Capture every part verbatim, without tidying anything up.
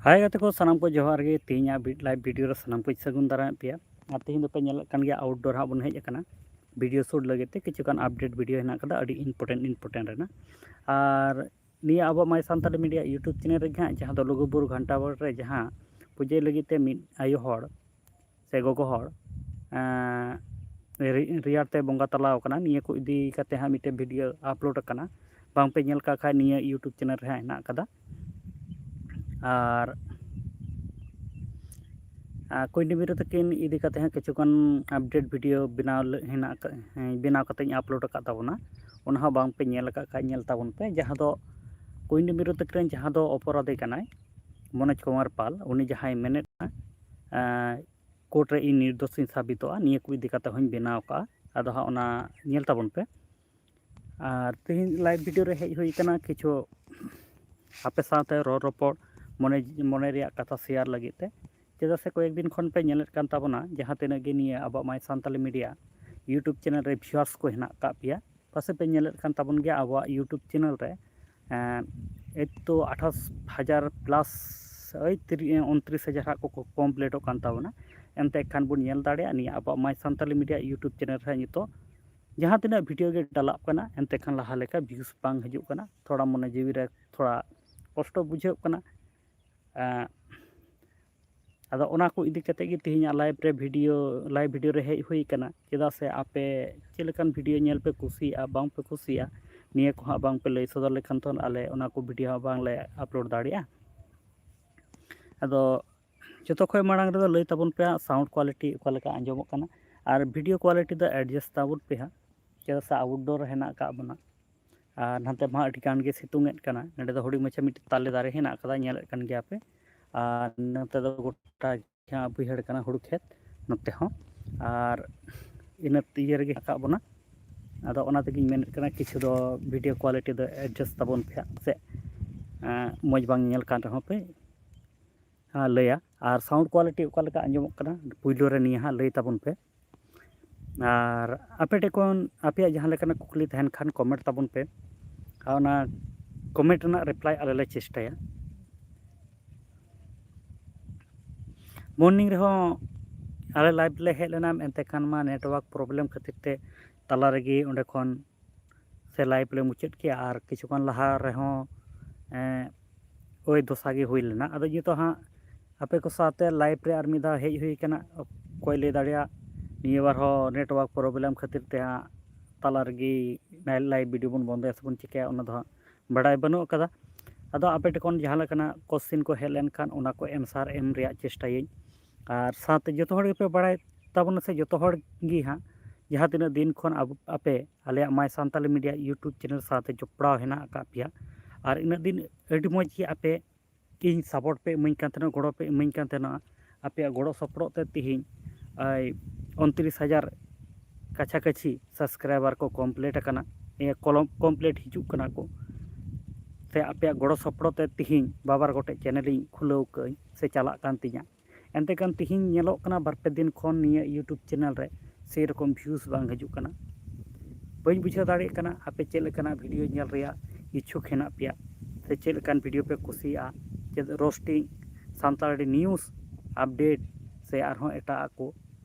ᱦᱟᱭ ᱜᱟᱛᱮ ᱠᱚ, ᱥᱟᱱᱟᱢ ᱠᱚ ᱡᱚᱦᱟᱨ ᱜᱮ᱾ ᱛᱮᱦᱮᱧᱟᱜ ᱵᱤ-, live video ᱨᱮ ᱥᱟᱱᱟᱢ ᱠᱚᱧ ᱥᱟᱹᱜᱩᱱ ᱫᱟᱨᱟᱢᱮᱫ ᱯᱮᱭᱟ᱾ ᱟᱨ ᱛᱮᱦᱮᱧ ᱫᱚᱯᱮ ᱧᱮᱞᱮᱫ ᱠᱟᱱ ᱜᱮᱭᱟ, outdoor ᱦᱟᱸᱜ ᱵᱚᱱ ᱦᱮᱡ ᱟᱠᱟᱱᱟ᱾ Video shoot ᱞᱟᱹᱜᱤᱫ ᱛᱮ ᱠᱤᱪᱷᱩᱜᱟᱱ update video ᱦᱮᱱᱟᱜ ᱠᱟᱫᱟ, ᱟᱹᱰᱤ important important ᱨᱮᱱᱟᱜ᱾ ᱟᱨ ᱱᱤᱭᱟᱹ ᱟᱵᱚᱣᱟᱜ My Santali Media YouTube channel ᱨᱮᱜᱮ ᱦᱟᱸᱜ, ᱡᱟᱦᱟᱸ ᱫᱚ ᱞᱩᱜᱩᱵᱩᱨᱩ ᱜᱷᱟᱱᱴᱟ ᱵᱟᱲᱮ ᱨᱮ ᱡᱟᱦᱟᱸ ᱯᱩᱡᱟᱹᱭ ᱞᱟᱹᱜᱤᱫ ᱛᱮ ᱢᱤᱫ ᱟᱭᱳ ᱦᱚᱲ ᱥᱮ ᱜᱚᱜᱚ ᱦᱚᱲ, ᱮᱸ, ᱨᱮ-, ᱨᱮᱭᱟᱲ ᱛᱮ ᱵᱚᱸᱜᱟ ᱛᱟᱞᱟᱣ ᱟᱠᱟᱱᱟ, ᱱᱤᱭᱟᱹ ᱠᱚ ᱤᱫᱤ ᱠᱟᱛᱮ ᱦᱟᱸᱜ ᱢᱤᱫᱴᱮᱱ video upload ᱟᱠᱟᱱᱟ᱾ ᱵᱟᱝ ᱯᱮ ᱧᱮᱞ ᱠᱟᱜ ᱠᱷᱟᱡ, ᱱᱤᱭᱟᱹ YouTube channel ᱨᱮ ᱦᱟᱸᱜ ᱦᱮᱱᱟᱜ ᱟᱠᱟᱫᱟ᱾ ᱟᱨ, ᱟᱨ ᱠᱩᱧᱰᱤ ᱢᱤᱨᱩ ᱛᱟᱹᱠᱤᱱ ᱤᱫᱤ ᱠᱟᱛᱮ ᱦᱚᱸ ᱠᱤᱪᱷᱩᱜᱟᱱ update video ᱵᱮᱱᱟᱣ ᱞᱮ-, ᱦᱮᱱᱟᱜ ᱟᱠᱟᱫ, ᱦᱮᱸ, ᱵᱮᱱᱟᱣ ᱠᱟᱛᱮᱧ upload ᱟᱠᱟᱫ ᱛᱟᱵᱚᱱᱟ᱾ ᱚᱱᱟ ᱦᱚᱸ ᱵᱟᱝ ᱯᱮ ᱧᱮᱞ ᱟᱠᱟᱫ ᱠᱷᱟᱡ, ᱧᱮᱞ ᱛᱟᱵᱚᱱ ᱯᱮ᱾ ᱡᱟᱦᱟᱸ ᱫᱚ ᱠᱩᱧᱰᱤ ᱢᱤᱨᱩ ᱛᱟᱹᱠᱤᱱ ᱨᱮᱱ ᱡᱟᱦᱟᱸ ᱫᱚ ᱚᱯᱚᱨᱟᱫᱷᱤ ᱠᱟᱱᱟᱭ, ᱢᱚᱱᱳᱡᱽ ᱠᱩᱢᱟᱨ ᱯᱟᱞ, ᱩᱱᱤ ᱡᱟᱦᱟᱸᱭ ᱢᱮᱱᱮᱫᱼᱟ, ᱮᱸ, court ᱨᱮ ᱤᱧ ᱱᱤᱨᱫᱳᱥᱤᱧ ᱥᱟᱵᱤᱛᱚᱜᱼᱟ, ᱱᱤᱭᱟᱹ ᱠᱚ ᱤᱫᱤ ᱠᱟᱛᱮ ᱦᱚᱸᱧ ᱵᱮᱱᱟᱣ ᱠᱟᱜᱼᱟ᱾ ᱟᱫᱚ ᱦᱟᱸᱜ ᱚᱱᱟ ᱧᱮᱞ ᱛᱟᱵᱚᱱ ᱯᱮ᱾ ᱟᱨ ᱛᱮᱦᱮᱧ live video ᱨᱮ ᱦᱮᱡ ᱦᱩᱭ ᱠᱟᱱᱟ, ᱠᱤᱪᱷᱩ ᱟᱯᱮ ᱥᱟᱶᱛᱮ ᱨᱚᱲ ᱨᱚᱯᱚᱲ, ᱢᱚᱱᱮ, ᱢᱚᱱᱮ ᱨᱮᱭᱟᱜ ᱠᱟᱛᱷᱟ share ᱞᱟᱹᱜᱤᱫ ᱛᱮ᱾ ᱪᱮᱫᱟᱜ ᱥᱮ ᱠᱚᱭᱮᱠ ᱫᱤᱱ ᱠᱷᱚᱱ ᱯᱮ ᱧᱮᱞᱮᱫ ᱠᱟᱱ ᱛᱟᱵᱚᱱᱟ, ᱡᱟᱦᱟᱸ ᱛᱤᱱᱟᱹᱜ ᱜᱮ ᱱᱤᱭᱟᱹ ᱟᱵᱚᱣᱟᱜ My Santali Media YouTube channel ᱨᱮ viewers ᱠᱚ ᱦᱮᱱᱟᱜ ᱟᱠᱟᱫ ᱯᱮᱭᱟ, ᱯᱟᱥᱮᱡ ᱯᱮ ᱧᱮᱞᱮᱫ ᱠᱟᱱ ᱛᱟᱵᱚᱱ ᱜᱮᱭᱟ ᱟᱵᱚᱣᱟᱜ YouTube channel ᱨᱮ, ᱮᱸ, ᱮᱭ ᱛᱚ ᱟᱴᱷᱟᱥ ᱦᱟᱡᱟᱨ plus, ᱳᱭ ᱛᱤᱨᱤ-, ᱩᱱᱛᱨᱤᱥ ᱦᱟᱡᱟᱨ ᱦᱟᱸᱜ ᱠᱚ, ᱠᱚ completeᱚᱜ ᱠᱟᱱ ᱛᱟᱵᱚᱱᱟ᱾ ᱮᱱᱛᱮ ᱠᱷᱟᱱ ᱵᱚᱱ ᱧᱮᱞ ᱫᱟᱲᱮᱭᱟᱜᱼᱟ, ᱱᱤᱭᱟᱹ ᱟᱵᱚᱣᱟᱜ My Santali Media YouTube channel ᱨᱮ ᱱᱤᱛᱚᱜ ᱡᱟᱦᱟᱸ ᱛᱤᱱᱟᱹᱜ video ᱜᱮ ᱰᱟᱞᱟᱜ ᱠᱟᱱᱟ, ᱮᱱᱛᱮ ᱠᱷᱟᱱ ᱞᱟᱦᱟ ᱞᱮᱠᱟ views ᱵᱟᱝ ᱦᱤᱡᱩᱜ ᱠᱟᱱᱟ᱾ ᱛᱷᱚᱲᱟ ᱢᱚᱱᱮ ᱡᱤᱣᱤ ᱨᱮ ᱛᱷᱚᱲᱟ ᱠᱚᱥᱴᱚ ᱵᱩᱡᱷᱟᱹᱜ ᱠᱟᱱᱟ᱾ ᱮᱸ, ᱟᱫᱚ ᱚᱱᱟ ᱠᱚ ᱤᱫᱤ ᱠᱟᱛᱮ ᱜᱮ ᱛᱮᱦᱮᱧᱟᱜ live ᱨᱮ video, live video ᱨᱮ ᱦᱮᱡ ᱦᱩᱭ ᱠᱟᱱᱟ᱾ ᱪᱮᱫᱟᱜ ᱥᱮ ᱟᱯᱮ ᱪᱮᱫ ᱞᱮᱠᱟᱱ video ᱧᱮᱞ ᱯᱮ ᱠᱩᱥᱤᱭᱟᱜᱼᱟ, ᱵᱟᱝ ᱯᱮ ᱠᱩᱥᱤᱭᱟᱜᱼᱟ, ᱱᱤᱭᱟᱹ ᱠᱚ ᱦᱟᱸᱜ ᱵᱟᱝ ᱯᱮ ᱞᱟᱹᱭ ᱥᱚᱫᱚᱨ ᱞᱮᱠᱷᱟᱱ ᱛᱚ ᱟᱞᱮ ᱚᱱᱟ ᱠᱚ video ᱦᱚᱸ ᱵᱟᱝ ᱞᱮ upload ᱫᱟᱲᱮᱭᱟᱜᱼᱟ᱾ ᱟᱫᱚ ᱡᱚᱛᱚ ᱠᱷᱚᱱ ᱢᱟᱲᱟᱝ ᱨᱮᱫᱚ ᱞᱟᱹᱭ ᱛᱟᱵᱚᱱ ᱯᱮ ᱦᱟᱸᱜ, sound quality ᱚᱠᱟ ᱞᱮᱠᱟ ᱟᱸᱡᱚᱢᱚᱜ ᱠᱟᱱᱟ᱾ ᱟᱨ video quality ᱫᱚ adjust ᱛᱟᱵᱚᱱ ᱯᱮ ᱦᱟᱸᱜ, ᱪᱮᱫᱟᱜ ᱥᱮ outdoor ᱨᱮ ᱦᱮᱱᱟᱜ ᱟᱠᱟᱫ ᱵᱚᱱᱟ᱾ ᱟᱨ ᱱᱚᱛᱮ ᱢᱟ ᱟᱹᱰᱤ ᱜᱟᱱ ᱜᱮ ᱥᱤᱛᱩᱝ ᱮᱫ ᱠᱟᱱᱟ᱾ ᱱᱚᱸᱰᱮ ᱫᱚ ᱦᱩᱰᱤᱧ ᱢᱟᱪᱷᱟ ᱢᱤᱫᱴᱮᱱ ᱛᱟᱞᱮ ᱫᱟᱨᱮ ᱦᱮᱱᱟᱜ ᱟᱠᱟᱫᱟ, ᱧᱮᱞᱮᱫ ᱠᱟᱱ ᱜᱮᱭᱟ ᱯᱮ᱾ ᱟᱨ ᱱᱚᱛᱮ ᱫᱚ ᱜᱚᱴᱟ ᱡᱟᱦᱟᱸ ᱵᱟᱹᱭᱦᱟᱹᱲ ᱠᱟᱱᱟ, ᱦᱩᱲᱩ ᱠᱷᱮᱛ ᱱᱚᱛᱮ ᱦᱚᱸ᱾ ᱟᱨ ᱤᱱᱟᱹ ᱤᱭᱟᱹ ᱨᱮᱜᱮ ᱨᱟᱠᱟᱵ ᱵᱚᱱᱟ᱾ ᱟᱫᱚ ᱚᱱᱟ ᱛᱮᱜᱮᱧ ᱢᱮᱱᱮᱫ ᱠᱟᱱᱟ, ᱠᱤᱪᱷᱩ ᱫᱚ video quality ᱫᱚ adjust ᱛᱟᱵᱚᱱ ᱯᱮ ᱦᱟᱸᱜ, ᱥᱮ, ᱮᱸ, ᱢᱚᱡᱽ ᱵᱟᱝ ᱧᱮᱞ ᱠᱟᱱ ᱨᱮᱦᱚᱸ ᱯᱮ, ᱮᱸ, ᱞᱟᱹᱭᱟ᱾ ᱟᱨ sound quality ᱚᱠᱟ ᱞᱮᱠᱟ ᱟᱸᱡᱚᱢᱚᱜ ᱠᱟᱱᱟ, ᱯᱩᱭᱞᱩ ᱨᱮ ᱱᱤᱭᱟᱹ ᱦᱟᱸᱜ ᱞᱟᱹᱭ ᱛᱟᱵᱚᱱ ᱯᱮ᱾ ᱟᱨ ᱟᱯᱮ ᱴᱷᱮᱱ ᱠᱷᱚᱱ ᱟᱯᱮᱭᱟᱜ ᱡᱟᱦᱟᱸ ᱞᱮᱠᱟᱱᱟᱜ ᱠᱩᱠᱞᱤ ᱛᱟᱦᱮᱱ ᱠᱷᱟᱱ, comment ᱛᱟᱵᱚᱱ ᱯᱮ, ᱟᱨ ᱚᱱᱟ comment ᱨᱮᱱᱟᱜ reply ᱟᱞᱮ ᱞᱮ ᱪᱮᱥᱴᱟᱭᱟ᱾ ᱢᱚᱨᱱᱤᱝ ᱨᱮᱦᱚᱸ ᱟᱞᱮ ᱞᱟᱭᱤᱵᱷ ᱞᱮ ᱦᱮᱡ ᱞᱮᱱᱟ, ᱮᱱᱛᱮ ᱠᱷᱟᱱ ᱢᱟ ᱱᱮᱴᱣᱟᱨᱠ ᱯᱨᱚᱵᱞᱮᱢ ᱠᱷᱟᱹᱛᱤᱨ ᱛᱮ ᱛᱟᱞᱟ ᱨᱮᱜᱮ ᱚᱸᱰᱮ ᱠᱷᱚᱱ ᱥᱮ ᱞᱟᱭᱤᱵᱷ ᱞᱮ ᱢᱩᱪᱟᱹᱫ ᱠᱮᱜᱼᱟ᱾ ᱟᱨ ᱠᱤᱪᱷᱩ ᱠᱷᱚᱱ ᱞᱟᱦᱟ ᱨᱮᱦᱚᱸ ᱮᱸ, ᱳᱭ ᱫᱚᱥᱟ ᱜᱮ ᱦᱩᱭ ᱞᱮᱱᱟ᱾ ᱟᱫᱚ ᱱᱤᱛᱚᱜ ᱦᱟᱸᱜ ᱟᱯᱮ ᱠᱚ ᱥᱟᱶᱛᱮ ᱞᱟᱭᱤᱵᱷ ᱨᱮ ᱟᱨ ᱢᱤᱫ ᱫᱷᱟᱣ ᱦᱮᱡ ᱦᱩᱭ ᱠᱟᱱᱟ᱾ ᱚᱠᱚᱭ ᱞᱟᱹᱭ ᱫᱟᱲᱮᱭᱟᱜ, ᱱᱤᱭᱟᱹ ᱵᱟᱨ ᱦᱚᱸ ᱱᱮᱴᱣᱟᱨᱠ ᱯᱨᱚᱵᱞᱮᱢ ᱠᱷᱟᱹᱛᱤᱨ ᱛᱮ ᱦᱟᱸᱜ ᱛᱟᱞᱟ ᱨᱮᱜᱮ ᱞᱟᱭᱤᱵᱷ ᱵᱷᱤᱰᱤᱭᱳ ᱵᱚᱱ ᱵᱚᱱᱫᱚᱭᱟ ᱥᱮ ᱵᱚᱱ ᱪᱤᱠᱟᱹᱭᱟ, ᱚᱱᱟ ᱫᱚ ᱦᱟᱸᱜ ᱵᱟᱲᱟᱭ ᱵᱟᱹᱱᱩᱜ ᱟᱠᱟᱫᱟ᱾ ᱟᱫᱚ ᱟᱯᱮ ᱴᱷᱮᱱ ᱠᱷᱚᱱ ᱡᱟᱦᱟᱸ ᱞᱮᱠᱟᱱᱟᱜ ᱠᱚᱥᱪᱮᱱ ᱠᱚ ᱦᱮᱡ ᱞᱮᱱᱠᱷᱟᱱ ᱚᱱᱟ ᱠᱚ ᱮᱱᱥᱟᱨ ᱮᱢ ᱨᱮᱭᱟᱜ ᱪᱮᱥᱴᱟᱭᱟᱹᱧ᱾ ᱟᱨ ᱥᱟᱶᱛᱮ ᱡᱚᱛᱚ ᱦᱚᱲ ᱜᱮᱯᱮ ᱵᱟᱲᱟᱭ ᱛᱟᱵᱚᱱᱟ ᱥᱮ ᱡᱚᱛᱚ ᱦᱚᱲ ᱜᱮ ᱦᱟᱸᱜ ᱡᱟᱦᱟᱸ ᱛᱤᱱᱟᱹᱜ ᱫᱤᱱ ᱠᱷᱚᱱ ᱟᱵᱚ, ᱟᱯᱮ ᱟᱞᱮᱭᱟᱜ My Santali Media YouTube channel ᱥᱟᱶᱛᱮ ᱡᱚᱯᱲᱟᱣ ᱦᱮᱱᱟᱜ ᱟᱠᱟᱫ ᱯᱮᱭᱟ, ᱟᱨ ᱤᱱᱟᱹᱜ ᱫᱤᱱ ᱟᱹᱰᱤ ᱢᱚᱡᱽ ᱜᱮ ᱟᱯᱮ ᱤᱧ ᱥᱟᱯᱳᱨᱴ ᱯᱮ ᱤᱢᱟᱹᱧ ᱠᱟᱱ ᱛᱟᱦᱮᱱᱟ, ᱜᱚᱲᱚ ᱯᱮ ᱤᱢᱟᱹᱧ ᱠᱟᱱ ᱛᱟᱦᱮᱱᱟ᱾ ᱟᱯᱮᱭᱟᱜ ᱜᱚᱲᱚ ᱥᱚᱯᱚᱦᱚᱫ ᱛᱮ ᱛᱤᱦᱤᱧ ᱟᱭ ᱩᱱᱛᱨᱤᱥ ᱦᱟᱡᱟᱨ ᱠᱟᱪᱷᱟ ᱠᱟᱪᱷᱤ ᱥᱟᱵᱥᱠᱨᱟᱭᱵᱟᱨ ᱠᱚ ᱠᱚᱢᱯᱞᱤᱴ ᱟᱠᱟᱱᱟ, ᱤᱭᱟᱹ, ᱠᱚᱞᱚᱢ, ᱠᱚᱢᱯᱞᱤᱴ ᱦᱤᱡᱩᱜ ᱠᱟᱱᱟ ᱠᱚ᱾ ᱥᱮ ᱟᱯᱮᱭᱟᱜ ᱜᱚᱲᱚ ᱥᱚᱯᱚᱦᱚᱫ ᱛᱮ ᱛᱤᱦᱤᱧ ᱵᱟᱵᱟᱨ ᱜᱚᱴᱮᱡ ᱪᱮᱱᱮᱞᱤᱧ ᱠᱷᱩᱞᱟᱹᱣ ᱠᱟᱹᱜᱼᱟᱹᱧ ᱥᱮ ᱪᱟᱞᱟᱜ ᱠᱟᱱ ᱛᱤᱧᱟ᱾ ᱮᱱᱛᱮ ᱠᱷᱟᱱ ᱛᱤᱦᱤᱧ ᱧᱮᱞᱚᱜ ᱠᱟᱱᱟ ᱵᱟᱨ ᱯᱮ ᱫᱤᱱ ᱠᱷᱚᱱ ᱱᱤᱭᱟᱹ YouTube ᱪᱮᱱᱮᱞ ᱨᱮ ᱥᱮᱨᱚᱠᱚᱢ ᱵᱷᱤᱭᱩᱥ ᱵᱟᱝ ᱦᱤᱡᱩᱜ ᱠᱟᱱᱟ᱾ ᱵᱟᱹᱧ ᱵᱩᱡᱷᱟᱹᱣ ᱫᱟᱲᱮᱭᱟᱜ ᱠᱟᱱᱟ ᱟᱯᱮ ᱪᱮᱫ ᱞᱮᱠᱟᱱᱟᱜ ᱵᱷᱤᱰᱤᱭᱳ ᱧᱮᱞ ᱨᱮᱭᱟᱜ ᱤᱪᱪᱷᱩᱠ ᱦᱮᱱᱟᱜ ᱯᱮᱭᱟ ᱥᱮ ᱪᱮᱫ ᱞᱮᱠᱟᱱ ᱵᱷᱤᱰᱤᱭᱳ ᱯᱮ ᱠᱩᱥᱤᱭᱟᱜᱼᱟ, ᱪᱮᱫ ᱨᱳᱥᱴᱤᱝ, ᱥᱟᱱᱛᱟᱲᱤ ᱱᱤᱭᱩᱡᱽ ᱟᱯᱰᱮᱴ ᱥᱮ ᱟᱨᱦᱚᱸ ᱮᱴᱟᱜ ᱟᱜ ᱠᱚ᱾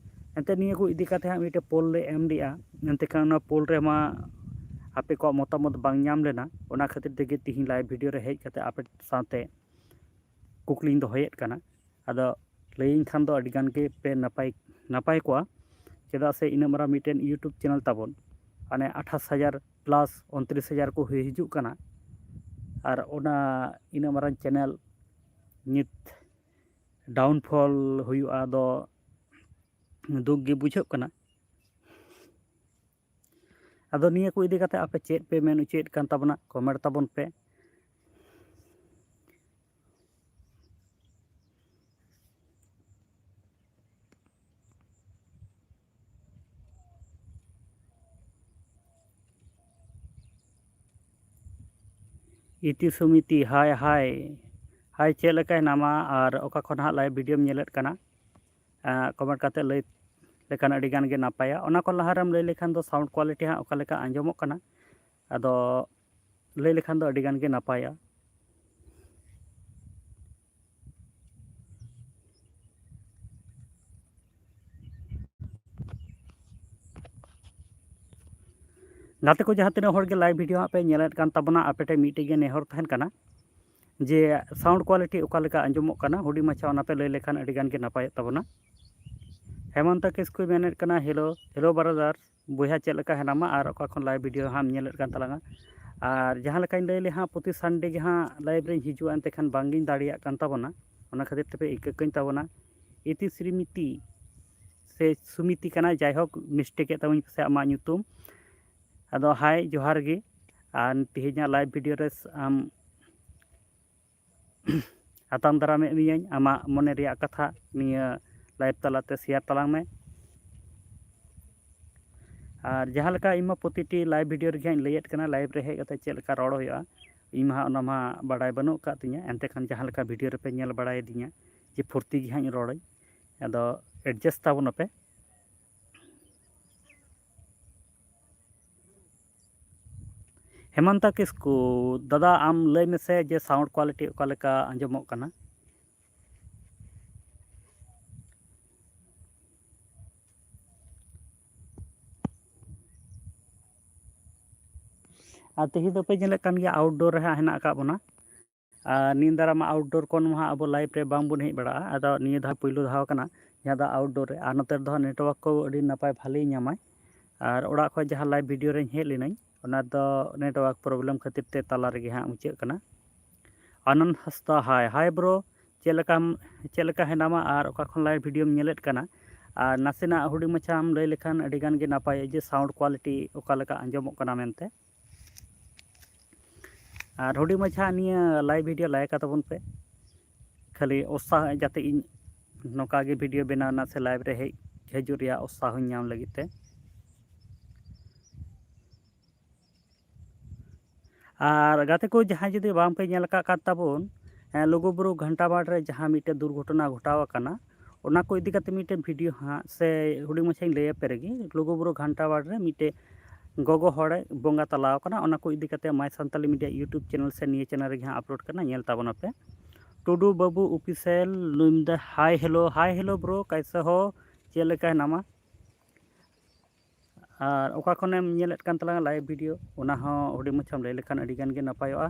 ᱮᱱᱛᱮ ᱱᱤᱭᱟᱹ ᱠᱚ ᱤᱫᱤ ᱠᱟᱛᱮ ᱦᱟᱸᱜ ᱢᱤᱫᱴᱮᱡ ᱯᱳᱞ ᱞᱮ ᱮᱢ ᱞᱮᱜᱼᱟ᱾ ᱮᱱᱛᱮ ᱠᱷᱟᱱ ᱚᱱᱟ ᱯᱳᱞ ᱨᱮᱢᱟ ᱟᱯᱮ ᱠᱚᱣᱟᱜ ᱢᱚᱛᱟᱢᱚᱛ ᱵᱟᱝ ᱧᱟᱢ ᱞᱮᱱᱟ, ᱚᱱᱟ ᱠᱷᱟᱹᱛᱤᱨ ᱛᱮᱜᱮ ᱛᱤᱦᱤᱧ ᱞᱟᱭᱤᱵᱷ ᱵᱷᱤᱰᱤᱭᱳ ᱨᱮ ᱦᱮᱡ ᱠᱟᱛᱮ ᱟᱯᱮ ᱥᱟᱶᱛᱮ ᱠᱩᱠᱞᱤᱧ ᱫᱚᱦᱚᱭᱮᱫ ᱠᱟᱱᱟ᱾ ᱟᱫᱚ ᱞᱟᱹᱭᱟᱹᱧ ᱠᱷᱟᱱ ᱫᱚ ᱟᱹᱰᱤ ᱜᱟᱱ ᱜᱮ ᱯᱮ ᱱᱟᱯᱟᱭ, ᱱᱟᱯᱟᱭ ᱠᱚᱜᱼᱟ, ᱪᱮᱫᱟᱜ ᱥᱮ ᱤᱱᱟᱹᱜ ᱢᱟᱨᱟᱝ ᱢᱤᱫᱴᱮᱱ YouTube ᱪᱮᱱᱮᱞ ᱛᱟᱵᱚᱱ, ᱢᱟᱱᱮ ᱟᱴᱷᱟᱥ ᱦᱟᱡᱟᱨ ᱯᱞᱟᱥ ᱩᱱᱛᱨᱤᱥ ᱦᱟᱡᱟᱨ ᱠᱚ ᱦᱩᱭ ᱦᱤᱡᱩᱜ ᱠᱟᱱᱟ, ᱟᱨ ᱚᱱᱟ ᱤᱱᱟᱹᱜ ᱢᱟᱨᱟᱝ ᱪᱮᱱᱮᱞ ᱱᱤᱛ ᱰᱟᱣᱩᱱᱯᱷᱚᱞ ᱦᱩᱭᱩᱜᱼᱟ, ᱫᱚ ᱫᱩᱠ ᱜᱮ ᱵᱩᱡᱷᱟᱹᱜ ᱠᱟᱱᱟ᱾ ᱟᱫᱚ ᱱᱤᱭᱟᱹ ᱠᱚ ᱤᱫᱤ ᱠᱟᱛᱮ ᱟᱯᱮ ᱪᱮᱫ ᱯᱮ ᱢᱮᱱ ᱦᱚᱪᱚᱭᱮᱫ ᱠᱟᱱ ᱛᱟᱵᱚᱱᱟ, ᱠᱚᱢᱮᱱᱴ ᱛᱟᱵᱚᱱ ᱯᱮ᱾ ᱤᱛᱤ ᱥᱩᱢᱤᱛᱤ, ᱦᱟᱭ ᱦᱟᱭ᱾ ᱦᱟᱭ, ᱪᱮᱫ ᱞᱮᱠᱟ ᱦᱮᱱᱟᱢᱟ ᱟᱨ ᱚᱠᱟ ᱠᱷᱚᱱ ᱦᱟᱸᱜ ᱞᱟᱭᱤᱵᱷ ᱵᱷᱤᱰᱤᱭᱳᱢ ᱧᱮᱞᱮᱫ ᱠᱟᱱᱟ? ᱟᱸ, ᱠᱚᱢᱮᱱᱴ ᱠᱟᱛᱮ ᱞᱟᱹᱭ ᱞᱮᱠᱷᱟᱱ ᱟᱹᱰᱤ ᱜᱟᱱ ᱜᱮ ᱱᱟᱯᱟᱭᱟ᱾ ᱚᱱᱟ ᱠᱷᱚᱱ ᱞᱟᱦᱟ ᱨᱮᱢ ᱞᱟᱹᱭ ᱞᱮᱠᱷᱟᱱ ᱫᱚ ᱥᱟᱣᱩᱱᱰ ᱠᱳᱣᱟᱞᱤᱴᱤ ᱦᱟᱸᱜ ᱚᱠᱟ ᱞᱮᱠᱟ ᱟᱸᱡᱚᱢᱚᱜ ᱠᱟᱱᱟ, ᱟᱫᱚ ᱞᱟᱹᱭ ᱞᱮᱠᱷᱟᱱ ᱫᱚ ᱟᱹᱰᱤ ᱜᱟᱱ ᱜᱮ ᱱᱟᱯᱟᱭᱟ᱾ ᱜᱟᱛᱮ ᱠᱚ, ᱡᱟᱦᱟᱸ ᱛᱤᱱᱟᱹᱜ ᱦᱚᱲ ᱜᱮ live video ᱦᱟᱸᱜ ᱯᱮ ᱧᱮᱞᱮᱫ ᱠᱟᱱ ᱛᱟᱵᱚᱱᱟ, ᱟᱯᱮ ᱴᱷᱮᱱ ᱢᱤᱫᱴᱮᱡ ᱜᱮ ᱱᱮᱦᱚᱨ ᱛᱟᱦᱮᱱ ᱠᱟᱱᱟ ᱡᱮ sound quality ᱚᱠᱟ ᱞᱮᱠᱟ ᱟᱸᱡᱚᱢᱚᱜ ᱠᱟᱱᱟ, ᱦᱩᱰᱤᱧ ᱢᱟᱪᱷᱟ ᱚᱱᱟ ᱯᱮ ᱞᱟᱹᱭ ᱞᱮᱠᱷᱟᱱ ᱟᱹᱰᱤ ᱜᱟᱱ ᱜᱮ ᱱᱟᱯᱟᱭᱚᱜ ᱛᱟᱵᱚᱱᱟ᱾ ᱦᱮᱢᱚᱱᱛᱚ ᱠᱤᱥᱠᱩᱭ ᱢᱮᱱᱮᱫ ᱠᱟᱱᱟ, hello, hello brother, ᱵᱚᱭᱦᱟ ᱪᱮᱫ ᱞᱮᱠᱟ ᱦᱮᱱᱟᱢᱟ ᱟᱨ ᱚᱠᱟ ᱠᱷᱚᱱ live video ᱦᱟᱸᱜ ᱧᱮᱞᱮᱫ ᱠᱟᱱ ᱛᱟᱞᱟᱝᱟ? ᱟᱨ ᱡᱟᱦᱟᱸ ᱞᱮᱠᱟᱧ ᱞᱟᱹᱭ ᱞᱮᱫ ᱦᱟᱸᱜ, ᱯᱨᱚᱛᱤ Sunday ᱜᱮ ᱦᱟᱸᱜ live ᱨᱮᱧ ᱦᱤᱡᱩᱜᱼᱟ, ᱮᱱᱛᱮ ᱠᱷᱟᱱ ᱵᱟᱝᱜᱤᱧ ᱫᱟᱲᱮᱭᱟᱜ ᱠᱟᱱ ᱛᱟᱵᱚᱱᱟ, ᱚᱱᱟ ᱠᱷᱟᱹᱛᱤᱨ ᱛᱮᱯᱮ ᱤᱠᱟᱹ ᱠᱟᱹᱧ ᱛᱟᱵᱚᱱᱟ᱾ ᱤᱛᱤ ᱥᱨᱤᱢᱤᱛᱤ ᱥᱮ ᱥᱩᱢᱤᱛᱤ ᱠᱟᱱᱟ, ᱡᱟᱭᱦᱳᱠ mistake ᱮᱫ ᱛᱟᱵᱚᱱ ᱯᱟᱥᱮ ᱟᱢᱟᱜ ᱧᱩᱛᱩᱢ᱾ ᱟᱫᱚ hi, ᱡᱚᱦᱟᱨ ᱜᱮ᱾ ᱟᱨ ᱛᱮᱦᱮᱧᱟᱜ live video ᱨᱮ ᱟᱢ ᱟᱛᱟᱝ ᱫᱟᱨᱟᱢᱮᱫ ᱢᱤᱭᱟᱹᱧ, ᱟᱢᱟᱜ ᱢᱚᱱᱮ ᱨᱮᱭᱟᱜ ᱠᱟᱛᱷᱟ ᱱᱤᱭᱟᱹ live ᱛᱟᱞᱟᱛᱮ share ᱛᱟᱞᱟᱝ ᱢᱮ᱾ ᱟᱨ ᱡᱟᱦᱟᱸ ᱞᱮᱠᱟ ᱤᱧ ᱢᱟ ᱯᱨᱚᱛᱤᱴᱤ live video ᱨᱮᱜᱮ ᱦᱟᱸᱜ ᱤᱧ ᱞᱟᱹᱭᱮᱫ ᱠᱟᱱᱟ, live ᱨᱮ ᱦᱮᱡ ᱠᱟᱛᱮ ᱪᱮᱫ ᱞᱮᱠᱟ ᱨᱚᱲ ᱦᱩᱭᱩᱜᱼᱟ, ᱤᱧ ᱢᱟ ᱦᱟᱸᱜ ᱚᱱᱟ ᱢᱟ ᱵᱟᱰᱟᱭ ᱵᱟᱹᱱᱩᱜ ᱟᱠᱟᱫ ᱛᱤᱧᱟᱹ, ᱮᱱᱛᱮ ᱠᱷᱟᱱ ᱡᱟᱦᱟᱸ ᱞᱮᱠᱟ video ᱨᱮᱯᱮ ᱧᱮᱞ ᱵᱟᱲᱟᱭᱮᱫᱤᱧᱟ ᱡᱮ ᱯᱷᱩᱨᱛᱤ ᱜᱮ ᱦᱟᱸᱜ ᱤᱧ ᱨᱚᱲᱟᱹᱧ, ᱟᱫᱚ adjust ᱛᱟᱵᱚᱱᱟᱯᱮ᱾ ᱦᱮᱢᱟᱱᱛᱟ ᱠᱤᱥᱠᱩ, ᱫᱟᱫᱟ ᱟᱢ ᱞᱟᱹᱭ ᱢᱮᱥᱮ ᱡᱮ sound quality ᱚᱠᱟ ᱞᱮᱠᱟ ᱟᱸᱡᱚᱢᱚᱜ ᱠᱟᱱᱟ? ᱟᱨ ᱛᱮᱦᱮᱧ ᱫᱚᱯᱮ ᱧᱮᱞᱮᱫ ᱠᱟᱱ ᱜᱮᱭᱟ, outdoor ᱨᱮ ᱦᱟᱸᱜ ᱦᱮᱱᱟᱜ ᱟᱠᱟᱫ ᱵᱚᱱᱟ᱾ ᱟᱨ ᱱᱤᱭᱟᱹ ᱫᱟᱨᱟ ᱢᱟ outdoor ᱠᱷᱚᱱ ᱢᱟ ᱦᱟᱸᱜ ᱟᱵᱚ live ᱨᱮ ᱵᱟᱝᱵᱚᱱ ᱦᱮᱡ ᱵᱟᱲᱟᱜᱼᱟ, ᱟᱫᱚ ᱱᱤᱭᱟᱹ ᱫᱷᱟᱣ ᱯᱩᱭᱞᱩ ᱫᱷᱟᱣ ᱠᱟᱱᱟ ᱡᱟᱦᱟᱸ ᱫᱚ outdoor ᱨᱮ, ᱟᱨ ᱱᱚᱛᱮ ᱨᱮᱫᱚ ᱦᱟᱸᱜ network ᱠᱚ ᱟᱹᱰᱤ ᱱᱟᱯᱟᱭ ᱵᱷᱟᱞᱮ ᱧᱟᱢᱟᱭ᱾ ᱟᱨ ᱚᱲᱟᱜ ᱠᱷᱚᱱ ᱡᱟᱦᱟᱸ live video ᱨᱮᱧ ᱦᱮᱡ ᱞᱮᱱᱟᱹᱧ, ᱚᱱᱟ ᱫᱚ network problem ᱠᱷᱟᱹᱛᱤᱨ ᱛᱮ ᱛᱟᱞᱟ ᱨᱮᱜᱮ ᱦᱟᱸᱜ ᱢᱩᱪᱟᱹᱫ ᱠᱟᱱᱟ᱾ ᱟᱱᱚᱱᱫ ᱦᱟᱸᱥᱫᱟ, hi, hi bro, ᱪᱮᱫ ᱞᱮᱠᱟᱢ, ᱪᱮᱫ ᱞᱮᱠᱟ ᱦᱮᱱᱟᱢᱟ ᱟᱨ ᱚᱠᱟ ᱠᱷᱚᱱ live videoᱢ ᱧᱮᱞᱮᱫ ᱠᱟᱱᱟ? ᱟᱨ ᱱᱟᱥᱮᱱᱟᱜ ᱦᱩᱰᱤᱧ ᱢᱟᱪᱷᱟᱢ ᱞᱟᱹᱭ ᱞᱮᱠᱷᱟᱱ ᱟᱹᱰᱤ ᱜᱟᱱ ᱜᱮ ᱱᱟᱯᱟᱭᱚᱜᱼᱟ ᱡᱮ sound quality ᱚᱠᱟ ᱞᱮᱠᱟ ᱟᱸᱡᱚᱢᱚᱜ ᱠᱟᱱᱟ ᱢᱮᱱᱛᱮ᱾ ᱟᱨ ᱦᱩᱰᱤᱧ ᱢᱟᱪᱷᱟ ᱱᱤᱭᱟᱹ live video like ᱠᱟᱛᱟ ᱵᱚᱱ ᱯᱮ, ᱠᱷᱟᱹᱞᱤ ᱩᱛᱥᱟᱦᱚ ᱡᱟᱛᱮ ᱤᱧ ᱱᱚᱝᱠᱟ ᱜᱮ video ᱵᱮᱱᱟᱣ ᱨᱮᱱᱟᱜ ᱥᱮ live ᱨᱮ ᱦᱮᱡ ᱦᱤᱡᱩᱜ ᱨᱮᱭᱟᱜ ᱩᱛᱥᱟᱦᱚᱧ ᱧᱟᱢ ᱞᱟᱹᱜᱤᱫ ᱛᱮ᱾ ᱟᱨ ᱜᱟᱛᱮ ᱠᱚ, ᱡᱟᱦᱟᱸᱭ ᱡᱩᱫᱤ ᱵᱟᱝ ᱯᱮ ᱧᱮᱞ ᱟᱠᱟᱫ ᱠᱟᱱ ᱛᱟᱵᱚᱱ, ᱦᱮᱸ, ᱞᱩᱜᱩᱵᱩᱨᱩ ᱜᱷᱟᱱᱴᱟᱵᱟᱲ ᱨᱮ ᱡᱟᱦᱟᱸ ᱢᱤᱫᱴᱮᱱ ᱫᱩᱨᱜᱷᱚᱴᱚᱱᱟ ᱜᱷᱚᱴᱟᱣ ᱟᱠᱟᱱᱟ, ᱚᱱᱟ ᱠᱚ ᱤᱫᱤ ᱠᱟᱛᱮ ᱢᱤᱫᱴᱮᱱ video ᱦᱟᱸᱜ ᱥᱮ ᱦᱩᱰᱤᱧ ᱢᱟᱪᱷᱟᱧ ᱞᱟᱹᱭ ᱟᱯᱮ ᱨᱮᱜᱮ᱾ ᱞᱩᱜᱩᱵᱩᱨᱩ ᱜᱷᱟᱱᱴᱟᱵᱟᱲ ᱨᱮ ᱢᱤᱫᱴᱮᱱ ᱜᱚᱜᱚ ᱦᱚᱲᱮ ᱵᱚᱸᱜᱟ ᱛᱟᱞᱟ ᱟᱠᱟᱱᱟ, ᱚᱱᱟ ᱠᱚ ᱤᱫᱤ ᱠᱟᱛᱮ My Santali Media YouTube channel ᱥᱮ ᱱᱤᱭᱟᱹ channel ᱨᱮᱜᱮ ᱦᱟᱸᱜ upload ᱠᱟᱱᱟ, ᱧᱮᱞ ᱛᱟᱵᱚᱱ ᱟᱯᱮ᱾ ᱴᱩᱰᱩ ᱵᱟᱹᱵᱩ Official ᱱᱩᱭ ᱢᱮᱱᱫᱟ, hi hello, hi hello bro, ᱠᱟᱭᱥᱮ ᱦᱳ, ᱪᱮᱫ ᱞᱮᱠᱟ ᱦᱮᱱᱟᱢᱟ? ᱟᱨ ᱚᱠᱟ ᱠᱷᱚᱱᱮᱢ ᱧᱮᱞᱮᱫ ᱠᱟᱱ ᱛᱟᱞᱟᱝᱟ live video, ᱚᱱᱟ ᱦᱚᱸ ᱦᱩᱰᱤᱧ ᱢᱟᱪᱷᱟᱢ ᱞᱟᱹᱭ ᱞᱮᱠᱷᱟᱱ ᱟᱹᱰᱤ ᱜᱟᱱ ᱜᱮ ᱱᱟᱯᱟᱭᱚᱜᱼᱟ᱾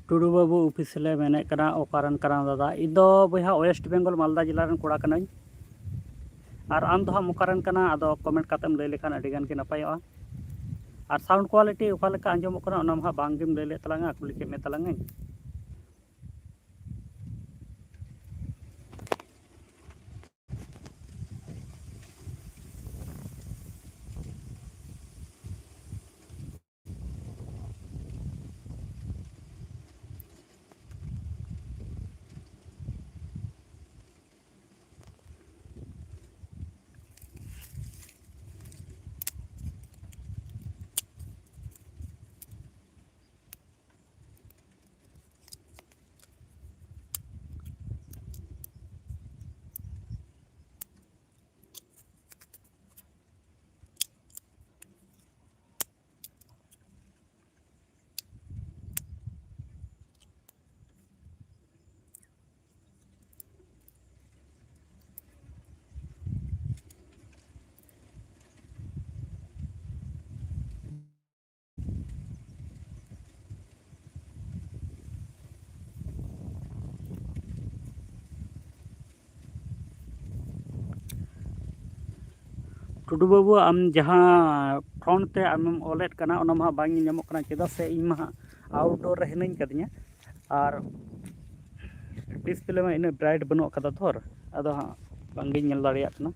ᱴᱩᱰᱩ ᱵᱟᱹᱵᱩ ᱚᱯᱷᱤᱥᱤᱭᱟᱞᱮ ᱢᱮᱱᱮᱫ ᱠᱟᱱᱟ, ᱚᱠᱟᱨᱮᱱ ᱠᱟᱱᱟᱢ ᱫᱟᱫᱟ? ᱤᱧ ᱫᱚ ᱵᱚᱭᱦᱟ West Bengal ᱢᱟᱞᱫᱟ ᱡᱮᱞᱟ ᱨᱮᱱ ᱠᱚᱲᱟ ᱠᱟᱹᱱᱟᱹᱧ᱾ ᱟᱨ ᱟᱢ ᱫᱚ ᱦᱟᱸᱜ ᱚᱠᱟᱨᱮᱱ ᱠᱟᱱᱟ? ᱟᱫᱚ comment ᱠᱟᱛᱮᱢ ᱞᱟᱹᱭ ᱞᱮᱠᱷᱟᱱ ᱟᱹᱰᱤ ᱜᱟᱱ ᱜᱮ ᱱᱟᱯᱟᱭᱚᱜᱼᱟ᱾ ᱟᱨ sound quality ᱚᱠᱟ ᱞᱮᱠᱟ ᱟᱸᱡᱚᱢᱚᱜ ᱠᱟᱱᱟ, ᱚᱱᱟ ᱢᱟ ᱦᱟᱸᱜ ᱵᱟᱝ ᱜᱮᱢ ᱞᱟᱹᱭ ᱞᱮᱫ ᱛᱟᱞᱟᱝᱟ, ᱠᱩᱞᱤ ᱠᱮᱫ ᱢᱮ ᱛᱟᱞᱟᱝᱟᱹᱧ᱾ ᱴᱩᱰᱩ ᱵᱟᱹᱵᱩ, ᱟᱢ ᱡᱟᱦᱟᱸ ᱯᱷᱳᱱ ᱛᱮ ᱟᱢᱮᱢ ᱚᱞᱮᱫ ᱠᱟᱱᱟ, ᱚᱱᱟ ᱢᱟ ᱦᱟᱸᱜ ᱵᱟᱝ ᱧᱮᱞ ᱧᱟᱢᱚᱜ ᱠᱟᱱᱟ, ᱪᱮᱫᱟᱜ ᱥᱮ ᱤᱧ ᱢᱟ ᱦᱟᱸᱜ ᱟᱣᱩᱴᱰᱳᱨ ᱨᱮ ᱦᱤᱱᱟᱹᱧ ᱠᱟᱫᱤᱧᱟ ᱟᱨ ᱰᱤᱥᱯᱞᱮ ᱢᱟ ᱤᱱᱟᱹᱜ ᱵᱨᱟᱭᱤᱴ ᱵᱟᱹᱱᱩᱜ ᱠᱟᱫᱟ ᱛᱷᱚᱨ, ᱟᱫᱚ ᱦᱟᱸᱜ ᱵᱟᱝᱜᱤᱧ ᱧᱮᱞ ᱫᱟᱲᱮᱭᱟᱜ ᱠᱟᱱᱟ᱾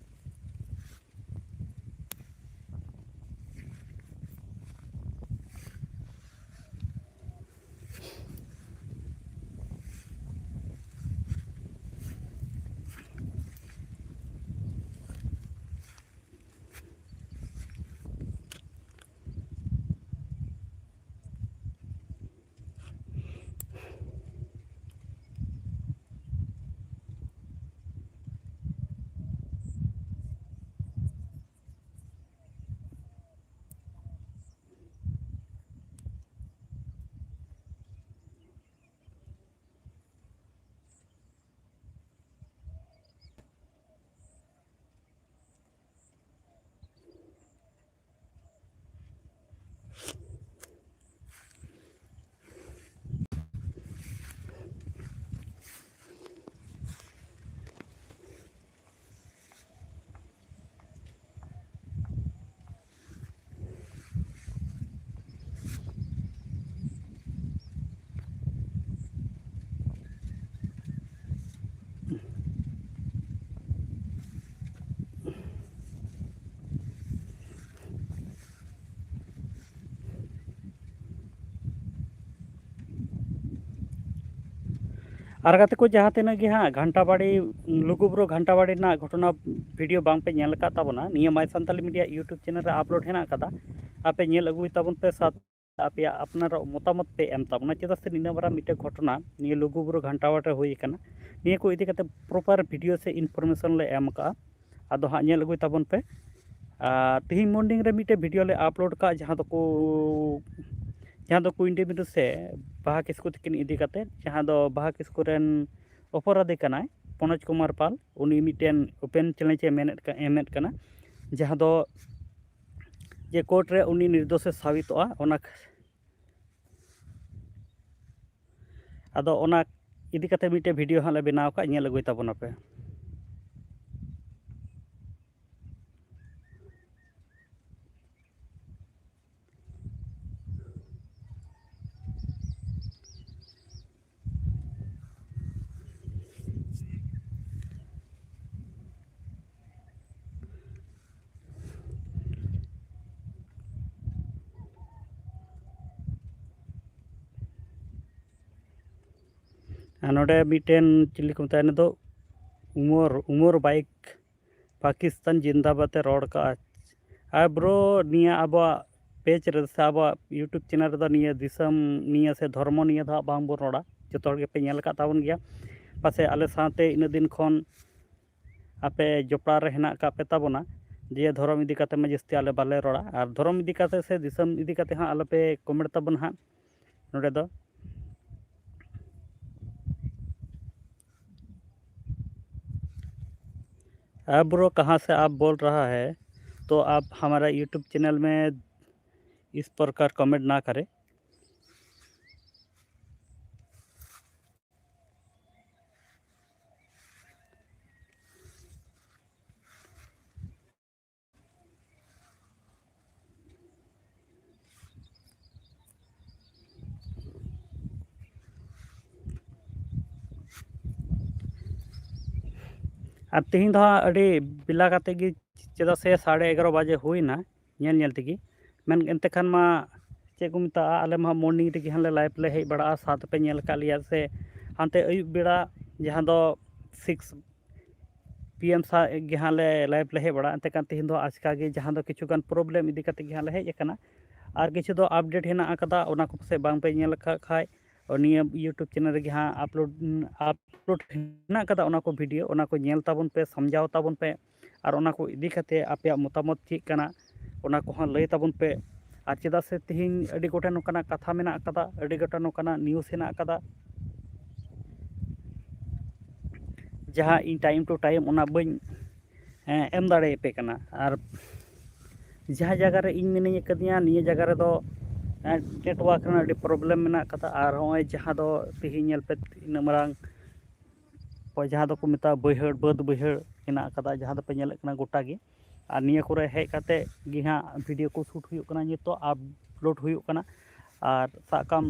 ᱟᱨ ᱜᱟᱛᱮ ᱠᱚ, ᱡᱟᱦᱟᱸ ᱛᱤᱱᱟᱹᱜ ᱜᱮ ᱦᱟᱸᱜ ᱜᱷᱟᱱᱴᱟ ᱵᱟᱲᱤ, ᱞᱩᱜᱩᱵᱩᱨᱩ ᱜᱷᱟᱱᱴᱟ ᱵᱟᱲᱤ ᱨᱮᱱᱟᱜ ᱜᱷᱚᱴᱚᱱᱟ ᱵᱷᱤᱰᱤᱭᱳ ᱵᱟᱝ ᱯᱮ ᱧᱮᱞ ᱟᱠᱟᱫ ᱛᱟᱵᱚᱱᱟ, ᱱᱤᱭᱟᱹ My Santali Media YouTube channel ᱨᱮ ᱟᱯᱞᱳᱰ ᱦᱮᱱᱟᱜ ᱟᱠᱟᱫᱟ, ᱟᱯᱮ ᱧᱮᱞ ᱟᱹᱜᱩᱭ ᱛᱟᱵᱚᱱ ᱯᱮ᱾ ᱥᱟᱶ ᱟᱯᱮᱭᱟᱜ ᱟᱯᱱᱟᱨᱟᱜ ᱢᱚᱛᱟᱢᱚᱛ ᱯᱮ ᱮᱢ ᱛᱟᱵᱚᱱᱟ, ᱪᱮᱫᱟᱜ ᱥᱮ ᱱᱤᱱᱟᱹᱜ ᱢᱟᱨᱟᱝ ᱢᱤᱫᱴᱮᱱ ᱜᱷᱚᱴᱚᱱᱟ ᱱᱤᱭᱟᱹ ᱞᱩᱜᱩᱵᱩᱨᱩ ᱜᱷᱟᱱᱴᱟ ᱵᱟᱲᱤ ᱨᱮ ᱦᱩᱭ ᱟᱠᱟᱱᱟ᱾ ᱱᱤᱭᱟᱹ ᱠᱚ ᱤᱫᱤ ᱠᱟᱛᱮ ᱯᱨᱚᱯᱟᱨ ᱵᱷᱤᱰᱤᱭᱳ ᱥᱮ ᱤᱱᱯᱷᱚᱨᱢᱮᱥᱚᱱ ᱞᱮ ᱮᱢ ᱟᱠᱟᱫᱼᱟ, ᱟᱫᱚ ᱦᱟᱸᱜ ᱧᱮᱞ ᱟᱹᱜᱩᱭ ᱛᱟᱵᱚᱱ ᱯᱮ᱾ ᱟᱨ ᱛᱤᱦᱤᱧ ᱢᱚᱨᱱᱤᱝ ᱨᱮ ᱢᱤᱫᱴᱮᱱ ᱵᱷᱤᱰᱤᱭᱳ ᱞᱮ ᱟᱯᱞᱳᱰ ᱠᱟᱜᱼᱟ, ᱡᱟᱦᱟᱸ ᱫᱚᱠᱚ, ᱡᱟᱦᱟᱸ ᱫᱚ ᱠᱩᱧᱰᱤ ᱢᱤᱨᱩ ᱥᱮ ᱵᱟᱦᱟ ᱠᱤᱥᱠᱩ ᱛᱟᱹᱠᱤᱱ ᱤᱫᱤ ᱠᱟᱛᱮ, ᱡᱟᱦᱟᱸ ᱫᱚ ᱵᱟᱦᱟ ᱠᱤᱥᱠᱩ ᱨᱮᱱ ᱚᱯᱚᱨᱟᱫᱷᱤ ᱠᱟᱱᱟᱭ ᱯᱚᱱᱚᱡᱽ ᱠᱩᱢᱟᱨ ᱯᱟᱞ᱾ ᱩᱱᱤ ᱢᱤᱫᱴᱮᱱ ᱳᱯᱮᱱ ᱪᱮᱞᱮᱧᱡᱽ ᱮ ᱢᱮᱱᱮᱫ ᱠᱟ-, ᱮᱢᱮᱫ ᱠᱟᱱᱟ, ᱡᱟᱦᱟᱸ ᱫᱚ ᱡᱮ ᱠᱳᱨᱴ ᱨᱮ ᱩᱱᱤ ᱱᱤᱨᱫᱳᱥᱮ ᱥᱟᱵᱤᱛᱚᱜᱼᱟ, ᱚᱱᱟ ᱟᱫᱚ ᱚᱱᱟ ᱤᱫᱤ ᱠᱟᱛᱮ ᱢᱤᱫᱴᱮᱱ ᱵᱷᱤᱰᱤᱭᱳ ᱦᱟᱸᱜ ᱞᱮ ᱵᱮᱱᱟᱣ ᱠᱟᱜ, ᱧᱮᱞ ᱟᱹᱜᱩᱭ ᱛᱟᱵᱚᱱᱟᱯᱮ᱾ ᱟᱨ ᱱᱚᱰᱮ ᱢᱤᱫᱴᱮᱱ ᱪᱤᱞᱤ ᱠᱚ ᱢᱮᱛᱟᱭᱟ, ᱩᱱᱤ ᱫᱚ ᱩᱢᱚᱨ, ᱩᱢᱚᱨ ᱵᱟᱭᱤᱠ ᱯᱟᱠᱤᱥᱛᱟᱱ ᱡᱤᱱᱫᱟᱵᱟᱫ ᱮ ᱨᱚᱲ ᱠᱟᱜᱼᱟ᱾ ᱟᱨ ᱵᱨᱳ, ᱱᱤᱭᱟᱹ ᱟᱵᱚᱣᱟᱜ ᱯᱮᱡᱽ ᱨᱮ ᱥᱮ ᱟᱵᱚᱣᱟᱜ YouTube ᱪᱮᱱᱮᱞ ᱨᱮᱫᱚ ᱱᱤᱭᱟᱹ ᱫᱤᱥᱚᱢ ᱱᱤᱭᱟᱹ ᱥᱮ ᱫᱷᱚᱨᱢᱚ ᱱᱤᱭᱟᱹ ᱫᱚ ᱦᱟᱸᱜ ᱵᱟᱝᱵᱚᱱ ᱨᱚᱲᱟ᱾ ᱡᱚᱛᱚ ᱦᱚᱲ ᱜᱮᱯᱮ ᱧᱮᱞ ᱟᱠᱟᱫ ᱛᱟᱵᱚᱱ ᱜᱮᱭᱟ ᱯᱟᱥᱮᱡ, ᱟᱞᱮ ᱥᱟᱶᱛᱮ ᱤᱱᱟᱹᱜ ᱫᱤᱱ ᱠᱷᱚᱱ ᱟᱯᱮ ᱡᱚᱯᱲᱟᱣ ᱨᱮ ᱦᱮᱱᱟᱜ ᱟᱠᱟᱫ ᱯᱮ ᱛᱟᱵᱚᱱᱟ᱾ ᱡᱮ ᱫᱷᱚᱨᱚᱢ ᱤᱫᱤ ᱠᱟᱛᱮ ᱢᱟ ᱡᱟᱹᱥᱛᱤ ᱟᱞᱮ ᱵᱟᱞᱮ ᱨᱚᱲᱟ, ᱟᱨ ᱫᱷᱚᱨᱚᱢ ᱤᱫᱤ ᱠᱟᱛᱮ ᱥᱮ ᱫᱤᱥᱚᱢ ᱤᱫᱤ ᱠᱟᱛᱮ ᱦᱚᱸ ᱟᱞᱚᱯᱮ ᱠᱚᱢᱮᱱᱴ ᱛᱟᱵᱚᱱᱟ ᱦᱟᱸᱜ ᱱᱚᱰᱮ ᱫᱚ᱾ अब ब्रो, कहाँ से आप बोल रहा है? तो आप हमारा YouTube चैनल में इस प्रकार कमेंट ना करें। ᱟᱨ ᱛᱮᱦᱮᱧ ᱫᱚ ᱦᱟᱸᱜ ᱟᱹᱰᱤ ᱵᱮᱞᱟ ᱠᱟᱛᱮ ᱜᱮ, ᱪᱮᱫᱟᱜ ᱥᱮ ᱥᱟᱲᱮ ᱮᱜᱟᱨᱚ ᱵᱟᱡᱮ ᱦᱩᱭᱱᱟ ᱧᱮᱞ ᱧᱮᱞ ᱛᱮᱜᱮ᱾ ᱢᱮᱱ ᱮᱱᱛᱮ ᱠᱷᱟᱱ ᱢᱟ ᱪᱮᱫ ᱠᱚ ᱢᱮᱛᱟᱜᱼᱟ, ᱟᱞᱮ ᱢᱟ ᱢᱚᱨᱱᱤᱝ ᱨᱮᱜᱮ ᱦᱟᱸᱜ ᱞᱮ ᱞᱟᱭᱤᱵᱷ ᱞᱮ ᱦᱮᱡ ᱵᱟᱲᱟᱜᱼᱟ, ᱥᱟᱛ ᱯᱮ ᱧᱮᱞ ᱟᱠᱟᱫ ᱞᱮᱭᱟ ᱥᱮ, ᱦᱟᱱᱛᱮ ᱟᱹᱭᱩᱵ ᱵᱮᱲᱟ ᱡᱟᱦᱟᱸ ᱫᱚ ᱥᱤᱠᱥ ᱯᱤ ᱮᱢ ᱥᱟ ᱜᱮ ᱦᱟᱸᱜ ᱞᱮ ᱞᱟᱭᱤᱵᱷ ᱞᱮ ᱦᱮᱡ ᱵᱟᱲᱟᱜᱼᱟ᱾ ᱮᱱᱛᱮ ᱠᱷᱟᱱ ᱛᱮᱦᱮᱧ ᱫᱚ ᱟᱪᱠᱟ ᱜᱮ ᱡᱟᱦᱟᱸ ᱫᱚ ᱠᱤᱪᱷᱩ ᱜᱟᱱ ᱯᱨᱚᱵᱞᱮᱢ ᱤᱫᱤ ᱠᱟᱛᱮ ᱜᱮ ᱦᱟᱸᱜ ᱞᱮ ᱦᱮᱡ ᱟᱠᱟᱱᱟ᱾ ᱟᱨ ᱠᱤᱪᱷᱩ ᱫᱚ ᱟᱯᱰᱮᱴ ᱦᱮᱱᱟᱜ ᱟᱠᱟᱫᱟ, ᱚᱱᱟ ᱠᱚ ᱯᱟᱥᱮᱡ ᱵᱟᱝ ᱯᱮ ᱧᱮᱞ ᱟᱠᱟᱫ ᱠᱷᱟᱡ ᱱᱤᱭᱟᱹ YouTube ᱪᱮᱱᱮᱞ ᱨᱮᱜᱮ ᱦᱟᱸᱜ ᱟᱯᱞᱳᱰ, ᱟᱯᱞᱳᱰ ᱦᱮᱱᱟᱜ ᱟᱠᱟᱫᱟ ᱚᱱᱟ ᱠᱚ ᱵᱷᱤᱰᱤᱭᱳ, ᱚᱱᱟ ᱠᱚ ᱧᱮᱞ ᱛᱟᱵᱚᱱ ᱯᱮ, ᱥᱟᱢᱡᱷᱟᱣ ᱛᱟᱵᱚᱱ ᱯᱮ᱾ ᱟᱨ ᱚᱱᱟ ᱠᱚ ᱤᱫᱤ ᱠᱟᱛᱮ ᱟᱯᱮᱭᱟᱜ ᱢᱚᱛᱟᱢᱚᱛ ᱪᱮᱫ ᱠᱟᱱᱟ, ᱚᱱᱟ ᱠᱚᱦᱚᱸ ᱞᱟᱹᱭ ᱛᱟᱵᱚᱱ ᱯᱮ᱾ ᱟᱨ ᱪᱮᱫᱟᱜ ᱥᱮ ᱛᱮᱦᱮᱧ ᱟᱹᱰᱤ ᱜᱚᱴᱮᱱ ᱱᱚᱝᱠᱟᱱᱟᱜ ᱠᱟᱛᱷᱟ ᱢᱮᱱᱟᱜ ᱟᱠᱟᱫᱟ, ᱟᱹᱰᱤ ᱜᱚᱴᱮᱱ ᱱᱚᱝᱠᱟᱱᱟᱜ ᱱᱤᱭᱩᱡᱽ ᱦᱮᱱᱟᱜ ᱟᱠᱟᱫᱟ, ᱡᱟᱦᱟᱸ ᱤᱧ time to time ᱚᱱᱟ ᱵᱟᱹᱧ, ᱦᱮᱸ, ᱮᱢ ᱫᱟᱲᱮᱭᱟᱯᱮ ᱠᱟᱱᱟ᱾ ᱟᱨ ᱡᱟᱦᱟᱸ ᱡᱟᱭᱜᱟ ᱨᱮ ᱤᱧ ᱢᱤᱱᱟᱹᱧ ᱟᱠᱟᱫᱤᱧᱟ, ᱱᱤᱭᱟᱹ ᱡᱟᱭᱜᱟ ᱨᱮᱫᱚ, ᱦᱮᱸ, ᱱᱮᱴᱣᱟᱨᱠ ᱨᱮᱱᱟᱜ ᱟᱹᱰᱤ ᱯᱨᱚᱵᱞᱮᱢ ᱢᱮᱱᱟᱜ ᱟᱠᱟᱫᱟ᱾ ᱟᱨ ᱦᱚᱸᱜᱼᱚᱭ ᱡᱟᱦᱟᱸ ᱫᱚ ᱛᱮᱦᱮᱧ ᱧᱮᱞ ᱯᱮ, ᱛᱤᱱᱟᱹᱜ ᱢᱟᱨᱟᱝ ᱚᱠᱚᱭ ᱡᱟᱦᱟᱸ ᱫᱚᱠᱚ ᱢᱮᱛᱟᱜᱼᱟ ᱵᱟᱹᱭᱦᱟᱹᱲ, ᱵᱟᱹᱫᱽ ᱵᱟᱹᱭᱦᱟᱹᱲ ᱦᱮᱱᱟᱜ ᱟᱠᱟᱫᱟ, ᱡᱟᱦᱟᱸ ᱫᱚᱯᱮ ᱧᱮᱞᱮᱫ ᱠᱟᱱᱟ ᱜᱚᱴᱟ ᱜᱮ᱾ ᱟᱨ ᱱᱤᱭᱟᱹ ᱠᱚᱨᱮ ᱦᱮᱡ ᱠᱟᱛᱮ ᱜᱮ ᱦᱟᱸᱜ ᱵᱷᱤᱰᱤᱭᱳ ᱠᱚ ᱥᱩᱴ ᱦᱩᱭᱩᱜ ᱠᱟᱱᱟ, ᱱᱤᱛᱚᱜ ᱟᱯᱞᱳᱰ ᱦᱩᱭᱩᱜ ᱠᱟᱱᱟ᱾ ᱟᱨ ᱥᱟᱵ ᱠᱟᱢ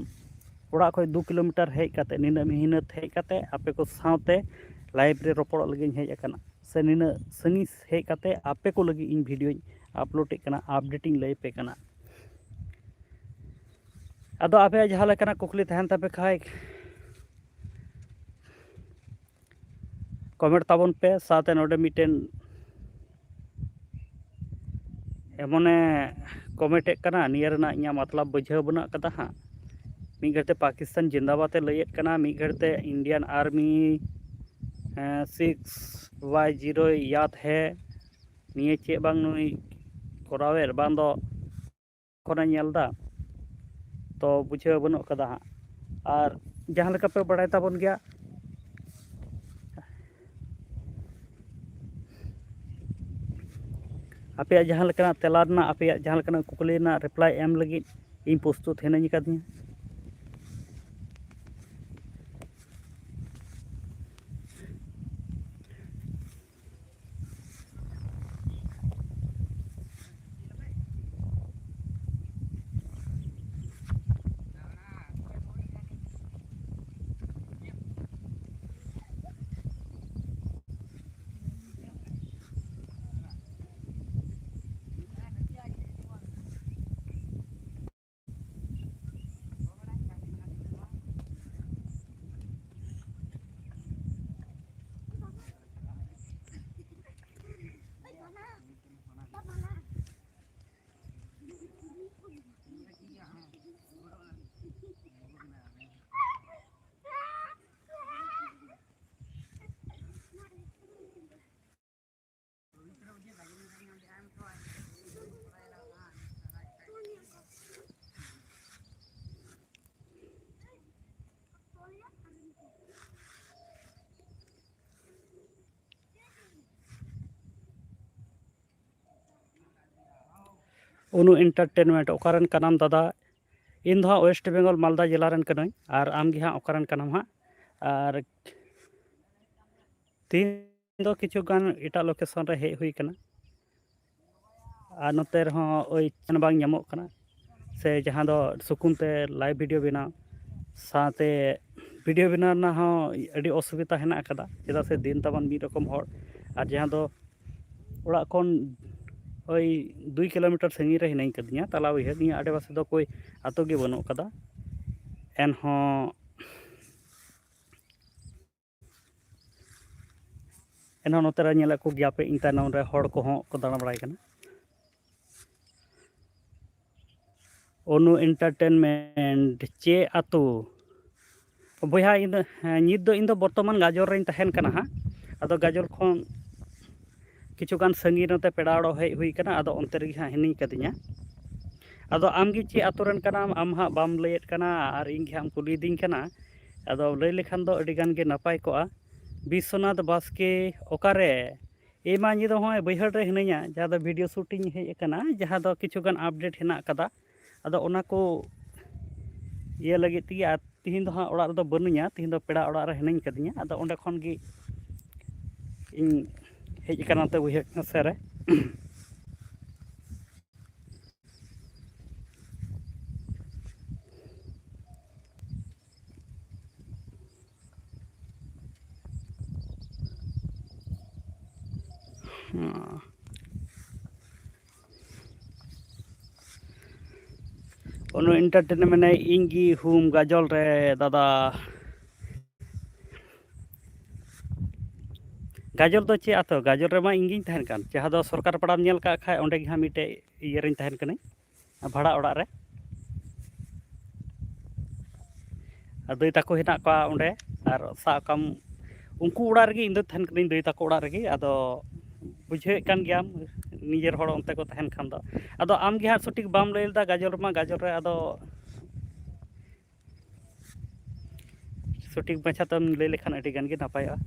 ᱚᱲᱟᱜ ᱠᱷᱚᱡ ᱫᱩ ᱠᱤᱞᱳᱢᱤᱴᱟᱨ ᱦᱮᱡ ᱠᱟᱛᱮ, ᱱᱤᱱᱟᱹᱜ ᱢᱮᱦᱱᱚᱛ ᱦᱮᱡ ᱠᱟᱛᱮ ᱟᱯᱮ ᱠᱚ ᱥᱟᱶᱛᱮ ᱞᱟᱭᱤᱵᱷ ᱨᱮ ᱨᱚᱯᱚᱲᱚᱜ ᱞᱟᱹᱜᱤᱫ ᱤᱧ ᱦᱮᱡ ᱟᱠᱟᱱᱟ, ᱥᱮ ᱱᱤᱱᱟᱹᱜ ᱥᱟᱺᱜᱤᱧ ᱦᱮᱡ ᱠᱟᱛᱮ ᱟᱯᱮ ᱠᱚ ᱞᱟᱹᱜᱤᱫ ᱤᱧ ᱵᱷᱤᱰᱤᱭᱳᱧ ᱟᱯᱞᱳᱰ ᱮᱫ ᱠᱟᱱᱟ, ᱟᱯᱰᱮᱴ ᱤᱧ ᱞᱟᱹᱭ ᱟᱯᱮ ᱠᱟᱱᱟ᱾ ᱟᱫᱚ ᱟᱯᱮᱭᱟᱜ ᱡᱟᱦᱟᱸ ᱞᱮᱠᱟᱱᱟᱜ ᱠᱩᱠᱞᱤ ᱛᱟᱦᱮᱱ ᱛᱟᱯᱮ ᱠᱷᱟᱡ, ᱠᱚᱢᱮᱱᱴ ᱛᱟᱵᱚᱱ ᱯᱮ, ᱥᱟᱶᱛᱮ ᱱᱚᱰᱮ ᱢᱤᱫᱴᱮᱱ ᱮᱢᱚᱱᱮ ᱠᱚᱢᱮᱱᱴᱮᱫ ᱠᱟᱱᱟ, ᱱᱤᱭᱟᱹ ᱨᱮᱱᱟᱜ ᱤᱧᱟᱹᱜ ᱢᱚᱛᱞᱚᱵ ᱵᱩᱡᱷᱟᱹᱣ ᱵᱟᱹᱱᱩᱜ ᱠᱟᱫᱟ ᱦᱟᱸᱜ᱾ ᱢᱤᱫ ᱜᱷᱟᱹᱲᱤᱡ ᱛᱮ ᱯᱟᱠᱤᱥᱛᱟᱱ ᱡᱤᱱᱫᱟᱵᱟᱫ ᱮ ᱞᱟᱹᱭᱮᱫ ᱠᱟᱱᱟ, ᱢᱤᱫ ᱜᱷᱟᱹᱲᱤᱡ ᱛᱮ Indian Army, ᱦᱮᱸ, six by zero ᱭᱟᱫ ᱦᱮ, ᱱᱤᱭᱟᱹ ᱪᱮᱫ ᱵᱟᱝ ᱱᱩᱭ ᱠᱚᱨᱟᱣᱮᱫ, ᱵᱟᱝ ᱫᱚ ᱠᱷᱚᱱᱮ ᱧᱮᱞ ᱮᱫᱟ, ᱛᱚ ᱵᱩᱡᱷᱟᱹᱣ ᱵᱟᱹᱱᱩᱜ ᱠᱟᱫᱟ ᱦᱟᱸᱜ᱾ ᱟᱨ ᱡᱟᱦᱟᱸ ᱞᱮᱠᱟ ᱯᱮ ᱵᱟᱲᱟᱭ ᱛᱟᱵᱚᱱ ᱜᱮᱭᱟ, ᱟᱯᱮᱭᱟᱜ ᱡᱟᱦᱟᱸ ᱞᱮᱠᱟᱱᱟᱜ ᱛᱮᱞᱟ ᱨᱮᱱᱟᱜ, ᱟᱯᱮᱭᱟᱜ ᱡᱟᱦᱟᱸ ᱞᱮᱠᱟᱱᱟᱜ ᱠᱩᱠᱞᱤ ᱨᱮᱱᱟᱜ ᱨᱤᱯᱞᱟᱭ ᱮᱢ ᱞᱟᱹᱜᱤᱫ ᱤᱧ ᱯᱨᱚᱥᱛᱩᱛ ᱦᱤᱱᱟᱹᱧ ᱟᱠᱟᱫᱤᱧᱟ᱾ ᱩᱱᱩ ᱮᱱᱴᱟᱨᱴᱮᱱᱢᱮᱱᱴ, ᱚᱠᱟᱨᱮᱱ ᱠᱟᱱᱟᱢ ᱫᱟᱫᱟ? ᱤᱧ ᱫᱚ ᱦᱟᱸᱜ ᱳᱭᱮᱥᱴ ᱵᱮᱝᱜᱚᱞ ᱢᱟᱞᱫᱟ ᱡᱮᱞᱟ ᱨᱮᱱ ᱠᱟᱹᱱᱟᱹᱧ᱾ ᱟᱨ ᱟᱢ ᱜᱮ ᱦᱟᱸᱜ ᱚᱠᱟᱨᱮᱱ ᱠᱟᱱᱟᱢ ᱦᱟᱸᱜ? ᱟᱨ ᱛᱤᱦᱤᱧ ᱫᱚ ᱠᱤᱪᱷᱩ ᱜᱟᱱ ᱮᱴᱟᱜ ᱞᱳᱠᱮᱥᱚᱱ ᱨᱮ ᱦᱮᱡ ᱦᱩᱭ ᱠᱟᱱᱟ᱾ ᱟᱨ ᱱᱚᱛᱮ ᱨᱮᱦᱚᱸ ᱳᱭ ᱪᱮᱫ ᱵᱟᱝ ᱧᱟᱢᱚᱜ ᱠᱟᱱᱟ, ᱥᱮ ᱡᱟᱦᱟᱸ ᱫᱚ ᱥᱩᱠᱩᱱ ᱛᱮ ᱞᱟᱭᱤᱵᱷ ᱵᱷᱤᱰᱤᱭᱳ ᱵᱮᱱᱟᱣ, ᱥᱟᱶᱛᱮ ᱵᱷᱤᱰᱤᱭᱳ ᱵᱮᱱᱟᱣ ᱨᱮᱱᱟᱜ ᱦᱚᱸ ᱟᱹᱰᱤ ᱚᱥᱩᱵᱤᱫᱟ ᱦᱮᱱᱟᱜ ᱟᱠᱟᱫᱟ, ᱪᱮᱫᱟᱜ ᱥᱮ ᱫᱤᱱ ᱛᱟᱵᱚᱱ ᱢᱤᱫ ᱨᱚᱠᱚᱢ ᱦᱚᱲ, ᱟᱨ ᱡᱟᱦᱟᱸ ᱫᱚ ᱚᱲᱟᱜ ᱠᱷᱚᱱ ᱳᱭ ᱫᱩᱭ ᱠᱤᱞᱳᱢᱤᱴᱟᱨ ᱥᱟᱺᱜᱤᱧ ᱨᱮ ᱦᱤᱱᱟᱹᱧ ᱠᱟᱫᱤᱧᱟ᱾ ᱛᱟᱞᱟ ᱵᱟᱹᱭᱦᱟᱹᱲ, ᱱᱤᱭᱟᱹ ᱟᱰᱮᱯᱟᱥᱮ ᱫᱚ ᱚᱠᱚᱭ ᱟᱛᱳ ᱜᱮ ᱵᱟᱹᱱᱩᱜ ᱠᱟᱫᱟ᱾ ᱮᱱᱦᱚᱸ ᱮᱱᱦᱚᱸ ᱱᱚᱛᱮ ᱨᱮ ᱧᱮᱞᱮᱫ ᱠᱚᱜᱮᱭᱟᱯᱮ, ᱤᱧ ᱛᱟᱭᱱᱚᱢ ᱨᱮ ᱦᱚᱲ ᱠᱚᱦᱚᱸ ᱠᱚ ᱫᱟᱬᱟ ᱵᱟᱲᱟᱭ ᱠᱟᱱᱟ᱾ ᱚᱱᱩ ᱮᱱᱴᱟᱨᱴᱮᱱᱢᱮᱱᱴ ᱪᱮ ᱟᱛᱳ? ᱵᱚᱭᱦᱟ, ᱤᱧ ᱫᱚ, ᱦᱮᱸ, ᱱᱤᱛ ᱫᱚ ᱤᱧ ᱫᱚ ᱵᱚᱨᱛᱚᱢᱟᱱ ᱜᱟᱡᱚᱞ ᱨᱮᱧ ᱛᱟᱦᱮᱱ ᱠᱟᱱᱟ ᱦᱟᱸᱜ᱾ ᱟᱫᱚ ᱜᱟᱡᱚᱞ ᱠᱷᱚᱱ ᱠᱤᱪᱷᱩ ᱜᱟᱱ ᱥᱟᱺᱜᱤᱧ ᱱᱚᱛᱮ ᱯᱮᱲᱟ ᱚᱲᱟᱜ ᱦᱮᱡ ᱦᱩᱭ ᱠᱟᱱᱟ, ᱟᱫᱚ ᱚᱱᱛᱮ ᱨᱮᱜᱮ ᱦᱟᱸᱜ ᱦᱤᱱᱟᱹᱧ ᱠᱟᱫᱤᱧᱟ᱾ ᱟᱫᱚ ᱟᱢ ᱜᱮ ᱪᱮᱫ ᱟᱛᱳ ᱨᱮᱱ ᱠᱟᱱᱟᱢ? ᱟᱢ ᱦᱟᱸᱜ ᱵᱟᱢ ᱞᱟᱹᱭᱮᱫ ᱠᱟᱱᱟ ᱟᱨ ᱤᱧ ᱜᱮ ᱦᱟᱸᱜ ᱮᱢ ᱠᱩᱞᱤᱭᱤᱫᱤᱧ ᱠᱟᱱᱟ᱾ ᱟᱫᱚ ᱞᱟᱹᱭ ᱞᱮᱠᱷᱟᱱ ᱫᱚ ᱟᱹᱰᱤ ᱜᱟᱱ ᱜᱮ ᱱᱟᱯᱟᱭ ᱠᱚᱜᱼᱟ᱾ ᱵᱤᱥᱥᱚᱱᱟᱛᱷ ᱵᱟᱥᱠᱮ, ᱚᱠᱟᱨᱮ? ᱤᱧ ᱢᱟ ᱱᱤᱛ ᱫᱚ ᱦᱚᱸᱜᱼᱚᱭ ᱵᱟᱹᱭᱦᱟᱹᱲ ᱨᱮ ᱦᱤᱱᱟᱹᱧᱟ, ᱡᱟᱦᱟᱸ ᱫᱚ ᱵᱷᱤᱰᱤᱭᱳ ᱥᱩᱴ ᱤᱧ ᱦᱮᱡ ᱟᱠᱟᱱᱟ, ᱡᱟᱦᱟᱸ ᱫᱚ ᱠᱤᱪᱷᱩ ᱜᱟᱱ ᱟᱯᱰᱮᱴ ᱦᱮᱱᱟᱜ ᱟᱠᱟᱫᱟ᱾ ᱟᱫᱚ ᱚᱱᱟ ᱠᱚ ᱤᱭᱟᱹ ᱞᱟᱹᱜᱤᱫ ᱛᱮᱜᱮ, ᱟᱨ ᱛᱤᱦᱤᱧ ᱫᱚ ᱦᱟᱸᱜ ᱚᱲᱟᱜ ᱨᱮᱫᱚ ᱵᱟᱹᱱᱩᱧᱟ, ᱛᱤᱦᱤᱧ ᱫᱚ ᱯᱮᱲᱟ ᱚᱲᱟᱜ ᱨᱮ ᱦᱤᱱᱟᱹᱧ ᱠᱟᱫᱤᱧᱟ᱾ ᱟᱫᱚ ᱚᱸᱰᱮ ᱠᱷᱚᱱ ᱜᱮ ᱤᱧ ᱦᱮᱡ ᱟᱠᱟᱱᱟ ᱱᱚᱛᱮ ᱵᱟᱹᱭᱦᱟᱹᱲ ᱥᱮᱫ ᱨᱮ᱾ ᱚᱱᱩ ᱮᱱᱴᱟᱨᱴᱮᱱᱢᱮᱱᱴ ᱢᱮᱱᱟᱭ, ᱤᱧ ᱜᱮ ᱦᱩᱢ ᱜᱟᱡᱚᱞ ᱨᱮ ᱫᱟᱫᱟ᱾ ᱜᱟᱡᱚᱞ ᱫᱚ ᱪᱮᱫ ᱟᱛᱳ? ᱜᱟᱡᱚᱞ ᱨᱮᱢᱟ ᱤᱧ ᱜᱤᱧ ᱛᱟᱦᱮᱱ ᱠᱟᱱ, ᱡᱟᱦᱟᱸ ᱫᱚ ᱥᱚᱨᱠᱟᱨ ᱯᱟᱲᱟᱢ ᱧᱮᱞ ᱠᱟᱜ ᱠᱷᱟᱡ, ᱚᱸᱰᱮ ᱜᱮ ᱦᱟᱸᱜ ᱢᱤᱫᱴᱮᱡ ᱤᱭᱟᱹ ᱨᱮᱧ ᱛᱟᱦᱮᱱ ᱠᱟᱹᱱᱟᱹᱧ, ᱵᱷᱟᱲᱟ ᱚᱲᱟᱜ ᱨᱮ᱾ ᱟᱨ ᱫᱟᱹᱭ ᱛᱟᱠᱚ ᱦᱮᱱᱟᱜ ᱠᱚᱣᱟ ᱚᱸᱰᱮ, ᱟᱨ ᱥᱟᱵ ᱠᱟᱢ ᱩᱱᱠᱩ ᱚᱲᱟᱜ ᱨᱮᱜᱮ ᱤᱧ ᱫᱚ ᱛᱟᱦᱮᱱ ᱠᱟᱹᱱᱟᱹᱧ, ᱫᱟᱹᱭ ᱛᱟᱠᱚ ᱚᱲᱟᱜ ᱨᱮᱜᱮ᱾ ᱟᱫᱚ ᱵᱩᱡᱷᱟᱹᱣᱮᱫ ᱠᱟᱱ ᱜᱮᱭᱟᱢ, ᱱᱤᱡᱮᱨ ᱦᱚᱲ ᱚᱱᱛᱮ ᱠᱚ ᱛᱟᱦᱮᱱ ᱠᱷᱟᱱ ᱫᱚ᱾ ᱟᱫᱚ ᱟᱢ ᱜᱮ ᱦᱟᱸᱜ ᱥᱚᱴᱷᱤᱠ ᱵᱟᱢ ᱞᱟᱹᱭ ᱞᱮᱫᱟ ᱜᱟᱡᱚᱞ ᱨᱮᱢᱟ, ᱜᱟᱡᱚᱞ ᱨᱮ ᱟᱫᱚ ᱥᱚᱴᱷᱤᱠ ᱢᱟᱪᱷᱟ ᱛᱮᱢ ᱞᱟᱹᱭ ᱞᱮᱠᱷᱟᱱ ᱟᱹᱰᱤ ᱜᱟᱱ ᱜᱮ ᱱᱟᱯᱟᱭᱚᱜᱼᱟ᱾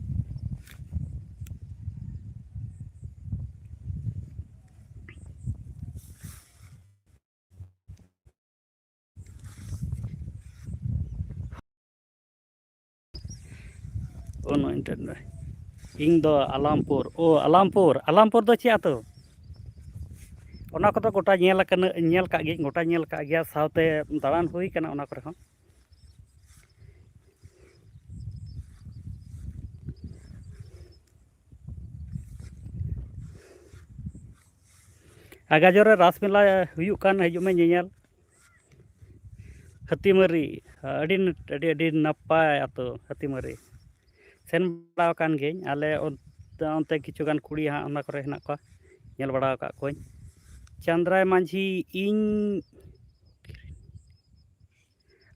ᱚ, ᱱᱚᱜᱼᱚᱭ ᱱᱤᱛᱚᱜ ᱫᱚ᱾ ᱤᱧ ᱫᱚ ᱟᱞᱟᱢᱯᱩᱨ᱾ ᱚ, ᱟᱞᱟᱢᱯᱩᱨ᱾ ᱟᱞᱟᱢᱯᱩᱨ ᱫᱚ ᱪᱮᱫ ᱟᱹᱛᱩ? ᱚᱱᱟ ᱠᱚᱫᱚ ᱜᱚᱴᱟ ᱧᱮᱞ ᱟᱠᱟᱱᱟ, ᱧᱮᱞ ᱠᱟᱜ ᱜᱤᱭᱟᱹᱧ, ᱜᱚᱴᱟ ᱧᱮᱞ ᱠᱟᱜ ᱜᱮᱭᱟ, ᱥᱟᱶᱛᱮ ᱫᱟᱬᱟᱱ ᱦᱩᱭ ᱠᱟᱱᱟ ᱚᱱᱟ ᱠᱚᱨᱮ ᱦᱚᱸ᱾ ᱟᱨ ᱜᱟᱡᱚᱞ ᱨᱮ ᱨᱟᱥ ᱢᱮᱞᱟ ᱦᱩᱭᱩᱜ ᱠᱟᱱ, ᱦᱤᱡᱩᱜ ᱢᱮ ᱧᱮᱧᱮᱞ᱾ ᱦᱟᱹᱛᱤᱢᱟᱹᱨᱤ, ᱟᱹᱰᱤ, ᱟᱹᱰᱤ, ᱟᱹᱰᱤ ᱱᱟᱯᱟᱭ ᱟᱹᱛᱩ ᱦᱟᱹᱛᱤᱢᱟᱹᱨᱤ᱾ ᱥᱮᱱ ᱵᱟᱲᱟ ᱟᱠᱟᱱ ᱜᱤᱭᱟᱹᱧ, ᱟᱞᱮ ᱚᱱ-, ᱚᱱᱛᱮ ᱠᱤᱪᱷᱩ ᱜᱟᱱ ᱠᱩᱲᱤ ᱦᱟᱸᱜ ᱚᱱᱟ ᱠᱚᱨᱮ ᱦᱮᱱᱟᱜ ᱠᱚᱣᱟ, ᱧᱮᱞ ᱵᱟᱲᱟ ᱟᱠᱟᱫ ᱠᱚᱣᱟᱹᱧ᱾ ᱪᱟᱸᱫᱽᱨᱟᱭ ᱢᱟᱹᱡᱷᱤ, ᱤᱧ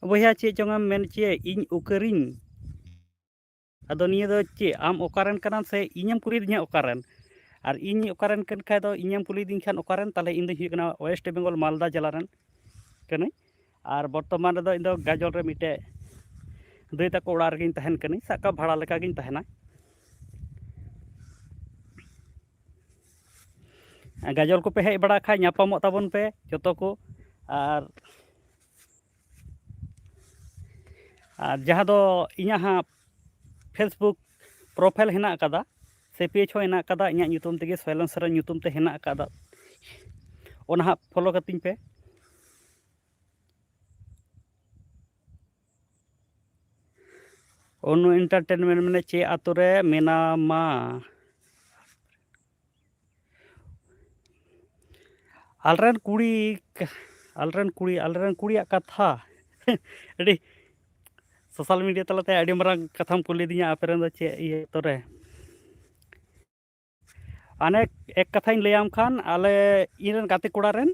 ᱵᱚᱭᱦᱟ ᱪᱮᱫ ᱪᱚᱝ ᱮᱢ ᱢᱮᱱ ᱦᱚᱪᱚᱭᱮᱫ, ᱤᱧ ᱩᱠᱟᱹᱨᱤᱧ? ᱟᱫᱚ ᱱᱤᱭᱟᱹ ᱫᱚ ᱪᱮᱫ, ᱟᱢ ᱚᱠᱟᱨᱮᱱ ᱠᱟᱱᱟᱢ ᱥᱮ ᱤᱧᱮᱢ ᱠᱩᱞᱤᱭᱮᱫᱤᱧᱟ ᱚᱠᱟᱨᱮᱱ? ᱟᱨ ᱤᱧ ᱚᱠᱟᱨᱮᱱ ᱠᱟᱱ ᱠᱷᱟᱡ ᱫᱚ, ᱤᱧᱮᱢ ᱠᱩᱞᱤᱭᱮᱫᱤᱧ ᱠᱷᱟᱱ ᱚᱠᱟᱨᱮᱱ, ᱛᱟᱦᱚᱞᱮ ᱤᱧ ᱫᱚᱧ ᱦᱩᱭᱩᱜ ᱠᱟᱱᱟ ᱳᱭᱮᱥᱴ ᱵᱮᱝᱜᱚᱞ ᱢᱟᱞᱫᱟ ᱡᱮᱞᱟ ᱨᱮᱱ ᱠᱟᱹᱱᱟᱹᱧ᱾ ᱟᱨ ᱵᱚᱨᱛᱚᱢᱟᱱ ᱨᱮᱫᱚ ᱤᱧ ᱫᱚ ᱜᱟᱡᱚᱞ ᱨᱮ ᱢᱤᱫᱴᱮᱡ ᱫᱟᱹᱭ ᱛᱟᱠᱚ ᱚᱲᱟᱜ ᱨᱮᱜᱮᱧ ᱛᱟᱦᱮᱱ ᱠᱟᱹᱱᱟᱹᱧ, ᱥᱟᱵ ᱠᱟᱜ ᱵᱷᱟᱲᱟ ᱞᱮᱠᱟᱜᱤᱧ ᱛᱟᱦᱮᱱᱟ᱾ ᱜᱟᱡᱚᱞ ᱠᱚᱯᱮ ᱦᱮᱡ ᱵᱟᱲᱟ ᱠᱷᱟᱡ ᱧᱟᱯᱟᱢᱚᱜ ᱛᱟᱵᱚᱱ ᱯᱮ ᱡᱚᱛᱚ ᱠᱚ᱾ ᱟᱨ, ᱟᱨ ᱡᱟᱦᱟᱸ ᱫᱚ ᱤᱧᱟᱹᱜ ᱦᱟᱸᱜ Facebook profile ᱦᱮᱱᱟᱜ ᱟᱠᱟᱫᱟ, ᱥᱮ page ᱦᱚᱸ ᱦᱮᱱᱟᱜ ᱟᱠᱟᱫᱟ, ᱤᱧᱟᱹᱜ ᱧᱩᱛᱩᱢ ᱛᱮᱜᱮ, ᱥᱚᱭᱞᱚᱱ ᱥᱚᱨᱮᱱ ᱧᱩᱛᱩᱢ ᱛᱮ ᱦᱮᱱᱟᱜ ᱟᱠᱟᱫᱟ, ᱚᱱᱟ ᱦᱟᱸᱜ follow ᱠᱟᱹᱛᱤᱧ ᱯᱮ᱾ ᱚᱱᱩ entertainment ᱢᱟᱱᱮ ᱪᱮᱫ ᱟᱛᱳ ᱨᱮ ᱢᱮᱱᱟᱢᱟ? ᱟᱞᱨᱮᱱ ᱠᱩᱲᱤ, ᱟᱞᱨᱮᱱ ᱠᱩᱲᱤ, ᱟᱞᱨᱮᱱ ᱠᱩᱲᱤᱭᱟᱜ ᱠᱟᱛᱷᱟ᱾ ᱟᱹᱰᱤ social media ᱛᱟᱞᱟᱛᱮ ᱟᱹᱰᱤ ᱢᱟᱨᱟᱝ ᱠᱟᱛᱷᱟᱢ ᱠᱩᱞᱤᱫᱤᱧᱟ, ᱟᱯᱮ ᱨᱮᱱ ᱫᱚ ᱪᱮᱫ ᱤᱭᱟᱹ ᱟᱛᱳ ᱨᱮ? ᱚᱱᱮ ᱮᱠ ᱠᱟᱛᱷᱟᱧ ᱞᱟᱹᱭᱟᱢ ᱠᱷᱟᱱ, ᱟᱞᱮ ᱤᱧ ᱨᱮᱱ ᱜᱟᱛᱮ ᱠᱚᱲᱟ ᱨᱮᱱ,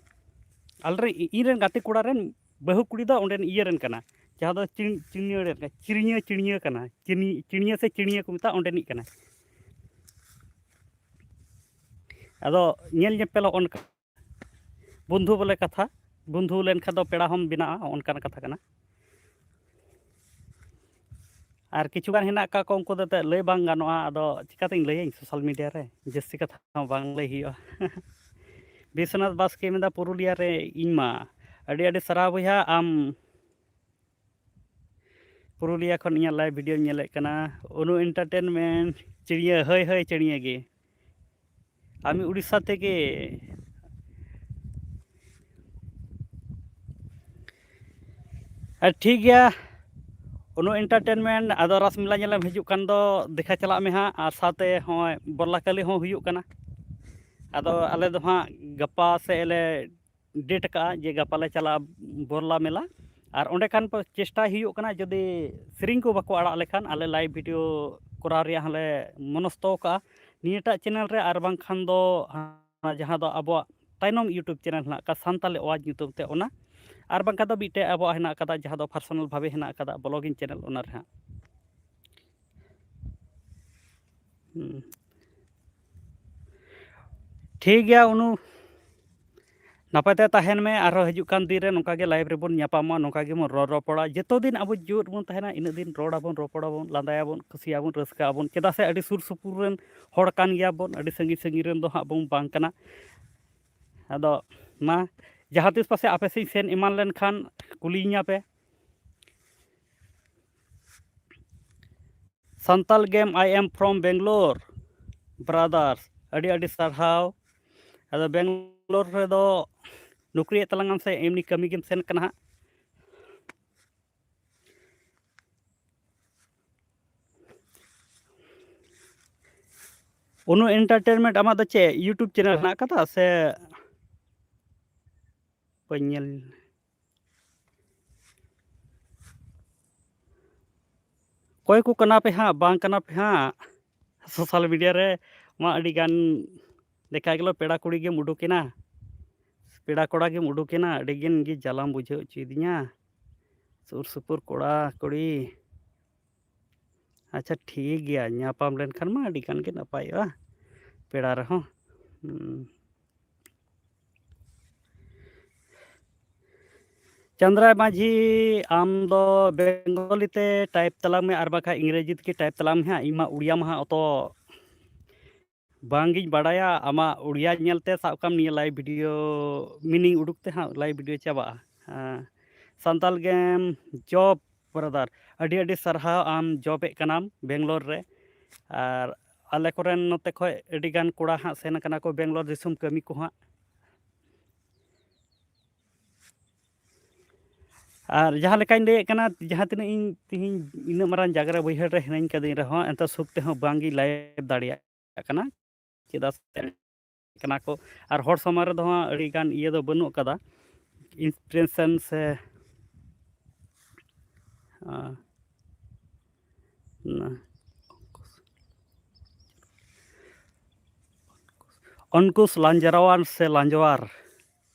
ᱟᱞᱮ ᱨᱮᱱ, ᱤᱧ ᱨᱮᱱ ᱜᱟᱛᱮ ᱠᱚᱲᱟ ᱨᱮᱱ ᱵᱟᱹᱦᱩ ᱠᱩᱲᱤ ᱫᱚ ᱚᱸᱰᱮᱱ ᱤᱭᱟᱹ ᱨᱮᱱ ᱠᱟᱱᱟ, ᱡᱟᱦᱟᱸ ᱫᱚ ᱪᱤᱲ-, ᱪᱤᱲᱤᱭᱟᱹ ᱨᱮᱱ ᱠᱟᱱᱟ, ᱪᱤᱲᱤᱭᱟᱹ, ᱪᱤᱲᱤᱭᱟᱹ ᱠᱟᱱᱟ, ᱪᱤᱱᱤ-, ᱪᱤᱲᱤᱭᱟᱹ ᱥᱮ ᱪᱤᱲᱤᱭᱟᱹ ᱠᱚ ᱢᱮᱛᱟᱜᱼᱟ, ᱚᱸᱰᱮᱱᱤᱡ ᱠᱟᱱᱟ᱾ ᱟᱫᱚ ᱧᱮᱞ ᱧᱮᱯᱮᱞᱚᱜ ᱚᱱᱠᱟ ᱵᱚᱱᱫᱷᱩ ᱵᱚᱞᱮ ᱠᱟᱛᱷᱟ, ᱵᱚᱱᱫᱷᱩ ᱞᱮᱱᱠᱷᱟᱱ ᱫᱚ ᱯᱮᱲᱟ ᱦᱚᱸᱢ ᱵᱮᱱᱟᱜᱼᱟ, ᱚᱱᱠᱟᱱ ᱠᱟᱛᱷᱟ ᱠᱟᱱᱟ᱾ ᱟᱨ ᱠᱤᱪᱷᱩ ᱜᱟᱱ ᱦᱮᱱᱟᱜ ᱟᱠᱟᱫ ᱠᱚ, ᱩᱱᱠᱩ ᱫᱚ ᱮᱱᱛᱮᱫ ᱞᱟᱹᱭ ᱵᱟᱝ ᱜᱟᱱᱚᱜᱼᱟ, ᱟᱫᱚ ᱪᱤᱠᱟᱹᱛᱤᱧ ᱞᱟᱹᱭᱟᱹᱧ social media ᱨᱮ, ᱡᱟᱹᱥᱛᱤ ᱠᱟᱛᱷᱟ ᱦᱚᱸ ᱵᱟᱝ ᱞᱟᱹᱭ ᱦᱩᱭᱩᱜᱼᱟ᱾ ᱵᱤᱥᱥᱚᱱᱟᱛᱷ ᱵᱟᱥᱠᱮ ᱢᱮᱱᱫᱟ, "ᱯᱩᱨᱩᱞᱤᱭᱟ ᱨᱮ ᱤᱧ ᱢᱟ᱾" ᱟᱹᱰᱤ ᱟᱹᱰᱤ ᱥᱟᱨᱦᱟᱣ ᱵᱚᱭᱦᱟ, ᱟᱢ ᱯᱩᱨᱩᱞᱤᱭᱟ ᱠᱷᱚᱱ ᱤᱧᱟᱹᱜ live videoᱧ ᱧᱮᱞᱮᱫ ᱠᱟᱱᱟ᱾ ᱚᱱᱩ entertainment, ᱪᱤᱲᱤᱭᱟᱹ, ᱦᱳᱭ ᱦᱳᱭ, ᱪᱤᱲᱤᱭᱟᱹ ᱜᱮ᱾ ᱟᱢᱤ ᱩᱲᱤᱥᱥᱟ ᱛᱷᱮᱠᱮ᱾ ᱟᱨ ᱴᱷᱤᱠ ᱜᱮᱭᱟ, ᱚᱱᱩ entertainment, ᱟᱫᱚ ᱨᱟᱥ ᱢᱮᱞᱟ ᱧᱮᱞᱮᱢ ᱦᱤᱡᱩᱜ ᱠᱷᱟᱱ ᱫᱚ ᱫᱮᱠᱷᱟ ᱪᱟᱞᱟᱜ ᱢᱮ ᱦᱟᱸᱜ, ᱟᱨ ᱥᱟᱶᱛᱮ ᱦᱚᱸᱜᱼᱚᱭ ᱵᱚᱞᱞᱟ ᱠᱟᱹᱞᱤ ᱦᱚᱸ ᱦᱩᱭᱩᱜ ᱠᱟᱱᱟ᱾ ᱟᱫᱚ ᱟᱞᱮ ᱫᱚ ᱦᱟᱸᱜ ᱜᱟᱯᱟ ᱥᱮᱫ ᱞᱮ date ᱟᱠᱟᱫᱼᱟ ᱡᱮ ᱜᱟᱯᱟ ᱞᱮ ᱪᱟᱞᱟᱜᱼᱟ ᱵᱚᱞᱞᱟ ᱢᱮᱞᱟ᱾ ᱟᱨ ᱚᱸᱰᱮ ᱠᱷᱟᱱ ᱪᱮᱥᱴᱟᱭ ᱦᱩᱭᱩᱜ ᱠᱟᱱᱟ, ᱡᱩᱫᱤ ᱥᱮᱨᱮᱧ ᱠᱚ ᱵᱟᱠᱚ ᱟᱲᱟᱜ ᱞᱮᱠᱷᱟᱱ ᱟᱞᱮ live video ᱠᱚᱨᱟᱣ ᱨᱮᱭᱟᱜ ᱦᱚᱸᱞᱮ ᱢᱚᱱᱚᱥᱛᱚ ᱟᱠᱟᱫᱼᱟ ᱱᱤᱭᱟᱹᱴᱟᱜ ᱪᱮᱱᱮᱞ ᱨᱮ, ᱟᱨ ᱵᱟᱝᱠᱷᱟᱱ ᱫᱚ ᱦᱟᱱᱟ ᱡᱟᱦᱟᱸ ᱫᱚ ᱟᱵᱚᱣᱟᱜ ᱛᱟᱭᱱᱚᱢ YouTube ᱪᱮᱱᱮᱞ ᱦᱮᱱᱟᱜ ᱟᱠᱟᱫ ᱥᱟᱱᱛᱟᱞᱤ ᱟᱣᱟᱡᱽ ᱧᱩᱛᱩᱢ ᱛᱮ ᱚᱱᱟ, ᱟᱨ ᱵᱟᱝᱠᱷᱟᱱ ᱫᱚ ᱢᱤᱫᱴᱮᱡ ᱟᱵᱚᱣᱟᱜ ᱦᱮᱱᱟᱜ ᱟᱠᱟᱫᱟ ᱡᱟᱦᱟᱸ ᱫᱚ ᱯᱟᱨᱥᱚᱱᱟᱞ ᱵᱷᱟᱵᱮ ᱦᱮᱱᱟᱜ ᱟᱠᱟᱫᱟ ᱵᱞᱚᱜᱤᱝ ᱪᱮᱱᱮᱞ, ᱚᱱᱟ ᱨᱮ ᱦᱟᱸᱜ᱾ ᱦᱩᱸ᱾ ᱴᱷᱤᱠ ᱜᱮᱭᱟ, ᱩᱱᱩ ᱱᱟᱯᱟᱭ ᱛᱮ ᱛᱟᱦᱮᱱ ᱢᱮ᱾ ᱟᱨᱦᱚᱸ ᱦᱤᱡᱩᱜ ᱠᱟᱱ ᱫᱤᱱ ᱨᱮ ᱱᱚᱝᱠᱟ ᱜᱮ ᱞᱟᱭᱤᱵᱷ ᱨᱮᱵᱚᱱ ᱧᱟᱯᱟᱢᱟ, ᱱᱚᱝᱠᱟ ᱜᱮᱵᱚᱱ ᱨᱚᱲ ᱨᱚᱯᱚᱲᱟ᱾ ᱡᱚᱛᱚ ᱫᱤᱱ ᱟᱵᱚ ᱡᱤᱣᱮᱫ ᱵᱚᱱ ᱛᱟᱦᱮᱱᱟ, ᱤᱱᱟᱹᱜ ᱫᱤᱱ ᱨᱚᱲ ᱟᱵᱚᱱ, ᱨᱚᱯᱚᱲᱟᱵᱚᱱ, ᱞᱟᱸᱫᱟᱭᱟᱵᱚᱱ, ᱠᱩᱥᱤᱭᱟᱵᱚᱱ, ᱨᱟᱹᱥᱠᱟᱹᱜ ᱟᱵᱚᱱ᱾ ᱪᱮᱫᱟᱜ ᱥᱮ ᱟᱹᱰᱤ ᱥᱩᱨ ᱥᱩᱯᱩᱨ ᱨᱮᱱ ᱦᱚᱲ ᱠᱟᱱ ᱜᱮᱭᱟᱵᱚᱱ, ᱟᱹᱰᱤ ᱥᱟᱺᱜᱤᱧ ᱥᱟᱺᱜᱤᱧ ᱨᱮᱱ ᱫᱚ ᱦᱟᱸᱜ ᱵᱚᱱ ᱵᱟᱝ ᱠᱟᱱᱟ᱾ ᱟᱫᱚ ᱢᱟ, ᱡᱟᱦᱟᱸ ᱛᱤᱥ ᱯᱟᱥᱮᱡ ᱟᱯᱮ ᱥᱮᱫ ᱤᱧ ᱥᱮᱱ ᱮᱢᱟᱱ ᱞᱮᱱᱠᱷᱟᱱ ᱠᱩᱞᱤᱭᱤᱧᱟ ᱯᱮ᱾ ᱥᱟᱱᱛᱟᱞ ᱜᱮᱢ, I am from Bangalore, brothers. ᱟᱹᱰᱤ ᱟᱹᱰᱤ ᱥᱟᱨᱦᱟᱣ᱾ ᱟᱫᱚ ᱵᱮᱝᱜᱟᱞᱳᱨ ᱨᱮᱫᱚ ᱱᱚᱠᱨᱤᱭᱮᱫ ᱛᱟᱞᱟᱝ ᱟᱢ ᱥᱮ ᱮᱢᱱᱤ ᱠᱟᱹᱢᱤ ᱜᱮᱢ ᱥᱮᱱ ᱠᱟᱱᱟ ᱦᱟᱸᱜ? ᱩᱱᱩ ᱮᱱᱴᱟᱨᱴᱮᱱᱢᱮᱱᱴ ᱟᱢᱟᱜ ᱫᱚ ᱪᱮᱫ YouTube ᱪᱮᱱᱮᱞ ᱦᱮᱱᱟᱜ ᱟᱠᱟᱫᱟ ᱥᱮ? ᱵᱟᱹᱧ ᱧᱮᱞ᱾ ᱚᱠᱚᱭ ᱠᱚ ᱠᱟᱱᱟ ᱯᱮ ᱦᱟᱸᱜ, ᱵᱟᱝ ᱠᱟᱱᱟ ᱯᱮ ᱦᱟᱸᱜ? ᱥᱳᱥᱟᱞ ᱢᱤᱰᱤᱭᱟ ᱨᱮ ᱢᱟ ᱟᱹᱰᱤ ᱜᱟᱱ ᱫᱮᱠᱷᱟ ᱜᱮᱞᱚ ᱯᱮᱲᱟ ᱠᱩᱲᱤ ᱜᱮᱢ ᱩᱰᱩᱠᱮᱱᱟ, ᱯᱮᱲᱟ ᱠᱚᱲᱟ ᱜᱮᱢ ᱩᱰᱩᱠᱮᱱᱟ, ᱟᱹᱰᱤ ᱜᱟᱱ ᱜᱮ ᱡᱟᱞᱟᱢ ᱵᱩᱡᱷᱟᱹᱣ ᱦᱚᱪᱚᱭᱮᱫᱤᱧᱟ᱾ ᱥᱩᱨ ᱥᱩᱯᱩᱨ ᱠᱚᱲᱟ ᱠᱩᱲᱤ, ᱟᱪᱪᱷᱟ ᱴᱷᱤᱠ ᱜᱮᱭᱟ, ᱧᱟᱯᱟᱢ ᱞᱮᱱᱠᱷᱟᱱ ᱢᱟ ᱟᱹᱰᱤ ᱜᱟᱱ ᱜᱮ ᱱᱟᱯᱟᱭᱚᱜᱼᱟ ᱯᱮᱲᱟ ᱨᱮᱦᱚᱸ᱾ ᱦᱩᱸ᱾ ᱪᱟᱸᱫᱽᱨᱟᱭ ᱢᱟᱹᱡᱷᱤ, ᱟᱢ ᱫᱚ ᱵᱮᱝᱜᱚᱞᱤ ᱛᱮ ᱴᱟᱭᱤᱯ ᱛᱟᱞᱟᱝ ᱢᱮ, ᱟᱨ ᱵᱟᱠᱷᱟᱡ ᱤᱝᱨᱮᱡᱤ ᱛᱮᱜᱮ ᱴᱟᱭᱤᱯ ᱛᱟᱞᱟᱝ ᱢᱮ ᱦᱟᱸᱜ᱾ ᱤᱧ ᱢᱟ ᱩᱲᱤᱭᱟ ᱢᱟ ᱦᱟᱸᱜ ᱚᱛᱚ ᱵᱟᱝᱜᱤᱧ ᱵᱟᱲᱟᱭᱟ᱾ ᱟᱢᱟᱜ ᱩᱲᱤᱭᱟ ᱧᱮᱞ ᱛᱮ ᱥᱟᱵ ᱠᱟᱜ ᱢᱮ ᱱᱤᱭᱟᱹ ᱞᱟᱭᱤᱵᱷ ᱵᱷᱤᱰᱤᱭᱳ ᱢᱤᱱᱤᱝ ᱩᱰᱩᱠ ᱛᱮ ᱦᱟᱸᱜ ᱞᱟᱭᱤᱵᱷ ᱵᱷᱤᱰᱤᱭᱳ ᱪᱟᱵᱟᱜᱼᱟ᱾ ᱦᱮᱸ, ᱥᱟᱱᱛᱟᱞ ᱜᱮᱢ ᱡᱚᱵ ᱵᱨᱟᱫᱟᱨ, ᱟᱹᱰᱤ ᱟᱹᱰᱤ ᱥᱟᱨᱦᱟᱣ, ᱟᱢ ᱡᱚᱵᱮᱫ ᱠᱟᱱᱟᱢ ᱵᱮᱝᱜᱟᱞᱳᱨ ᱨᱮ, ᱟᱨ ᱟᱞᱮ ᱠᱚᱨᱮᱱ ᱱᱚᱛᱮ ᱠᱷᱚᱡ ᱟᱹᱰᱤ ᱜᱟᱱ ᱠᱚᱲᱟ ᱦᱟᱸᱜ ᱥᱮᱱ ᱠᱟᱱᱟ ᱠᱚ ᱵᱮᱝᱜᱟᱞᱳᱨ ᱫᱤᱥᱚᱢ ᱠᱟᱹᱢᱤ ᱠᱚ ᱦᱟᱸᱜ᱾ ᱟᱨ ᱡᱟᱦᱟᱸ ᱞᱮᱠᱟᱧ ᱞᱟᱹᱭᱮᱫ ᱠᱟᱱᱟ, ᱡᱟᱦᱟᱸ ᱛᱤᱱᱟᱹᱜ ᱤᱧ ᱛᱮᱦᱮᱧ ᱤᱱᱟᱹᱜ ᱢᱟᱨᱟᱝ ᱡᱟᱭᱜᱟ ᱨᱮ ᱵᱟᱹᱭᱦᱟᱹᱲ ᱨᱮ ᱦᱤᱱᱟᱹᱧ ᱠᱟᱹᱫᱤᱧ ᱨᱮᱦᱚᱸ, ᱮᱱᱛᱮ ᱥᱩᱠ ᱛᱮᱦᱚᱸ ᱵᱟᱝᱜᱤᱧ ᱞᱟᱭᱤᱵᱷ ᱫᱟᱲᱮᱭᱟᱜ ᱠᱟᱱᱟ᱾ ᱪᱮᱫᱟᱜ ᱥᱮ ᱠᱟᱱᱟ ᱠᱚ, ᱟᱨ ᱦᱚᱲ ᱥᱟᱢᱟᱝ ᱨᱮᱫᱚ ᱦᱟᱸᱜ ᱟᱹᱰᱤ ᱜᱟᱱ ᱤᱭᱟᱹ ᱫᱚ ᱵᱟᱹᱱᱩᱜ ᱠᱟᱫᱟ, ᱤᱱᱥᱯᱤᱨᱮᱥᱚᱱ ᱥᱮ, ᱟᱸ, ᱱᱟ-, ᱚᱱᱠᱩᱥ ᱞᱟᱸᱡᱟᱨᱟᱣᱟᱱ ᱥᱮ ᱞᱟᱸᱡᱣᱟᱨ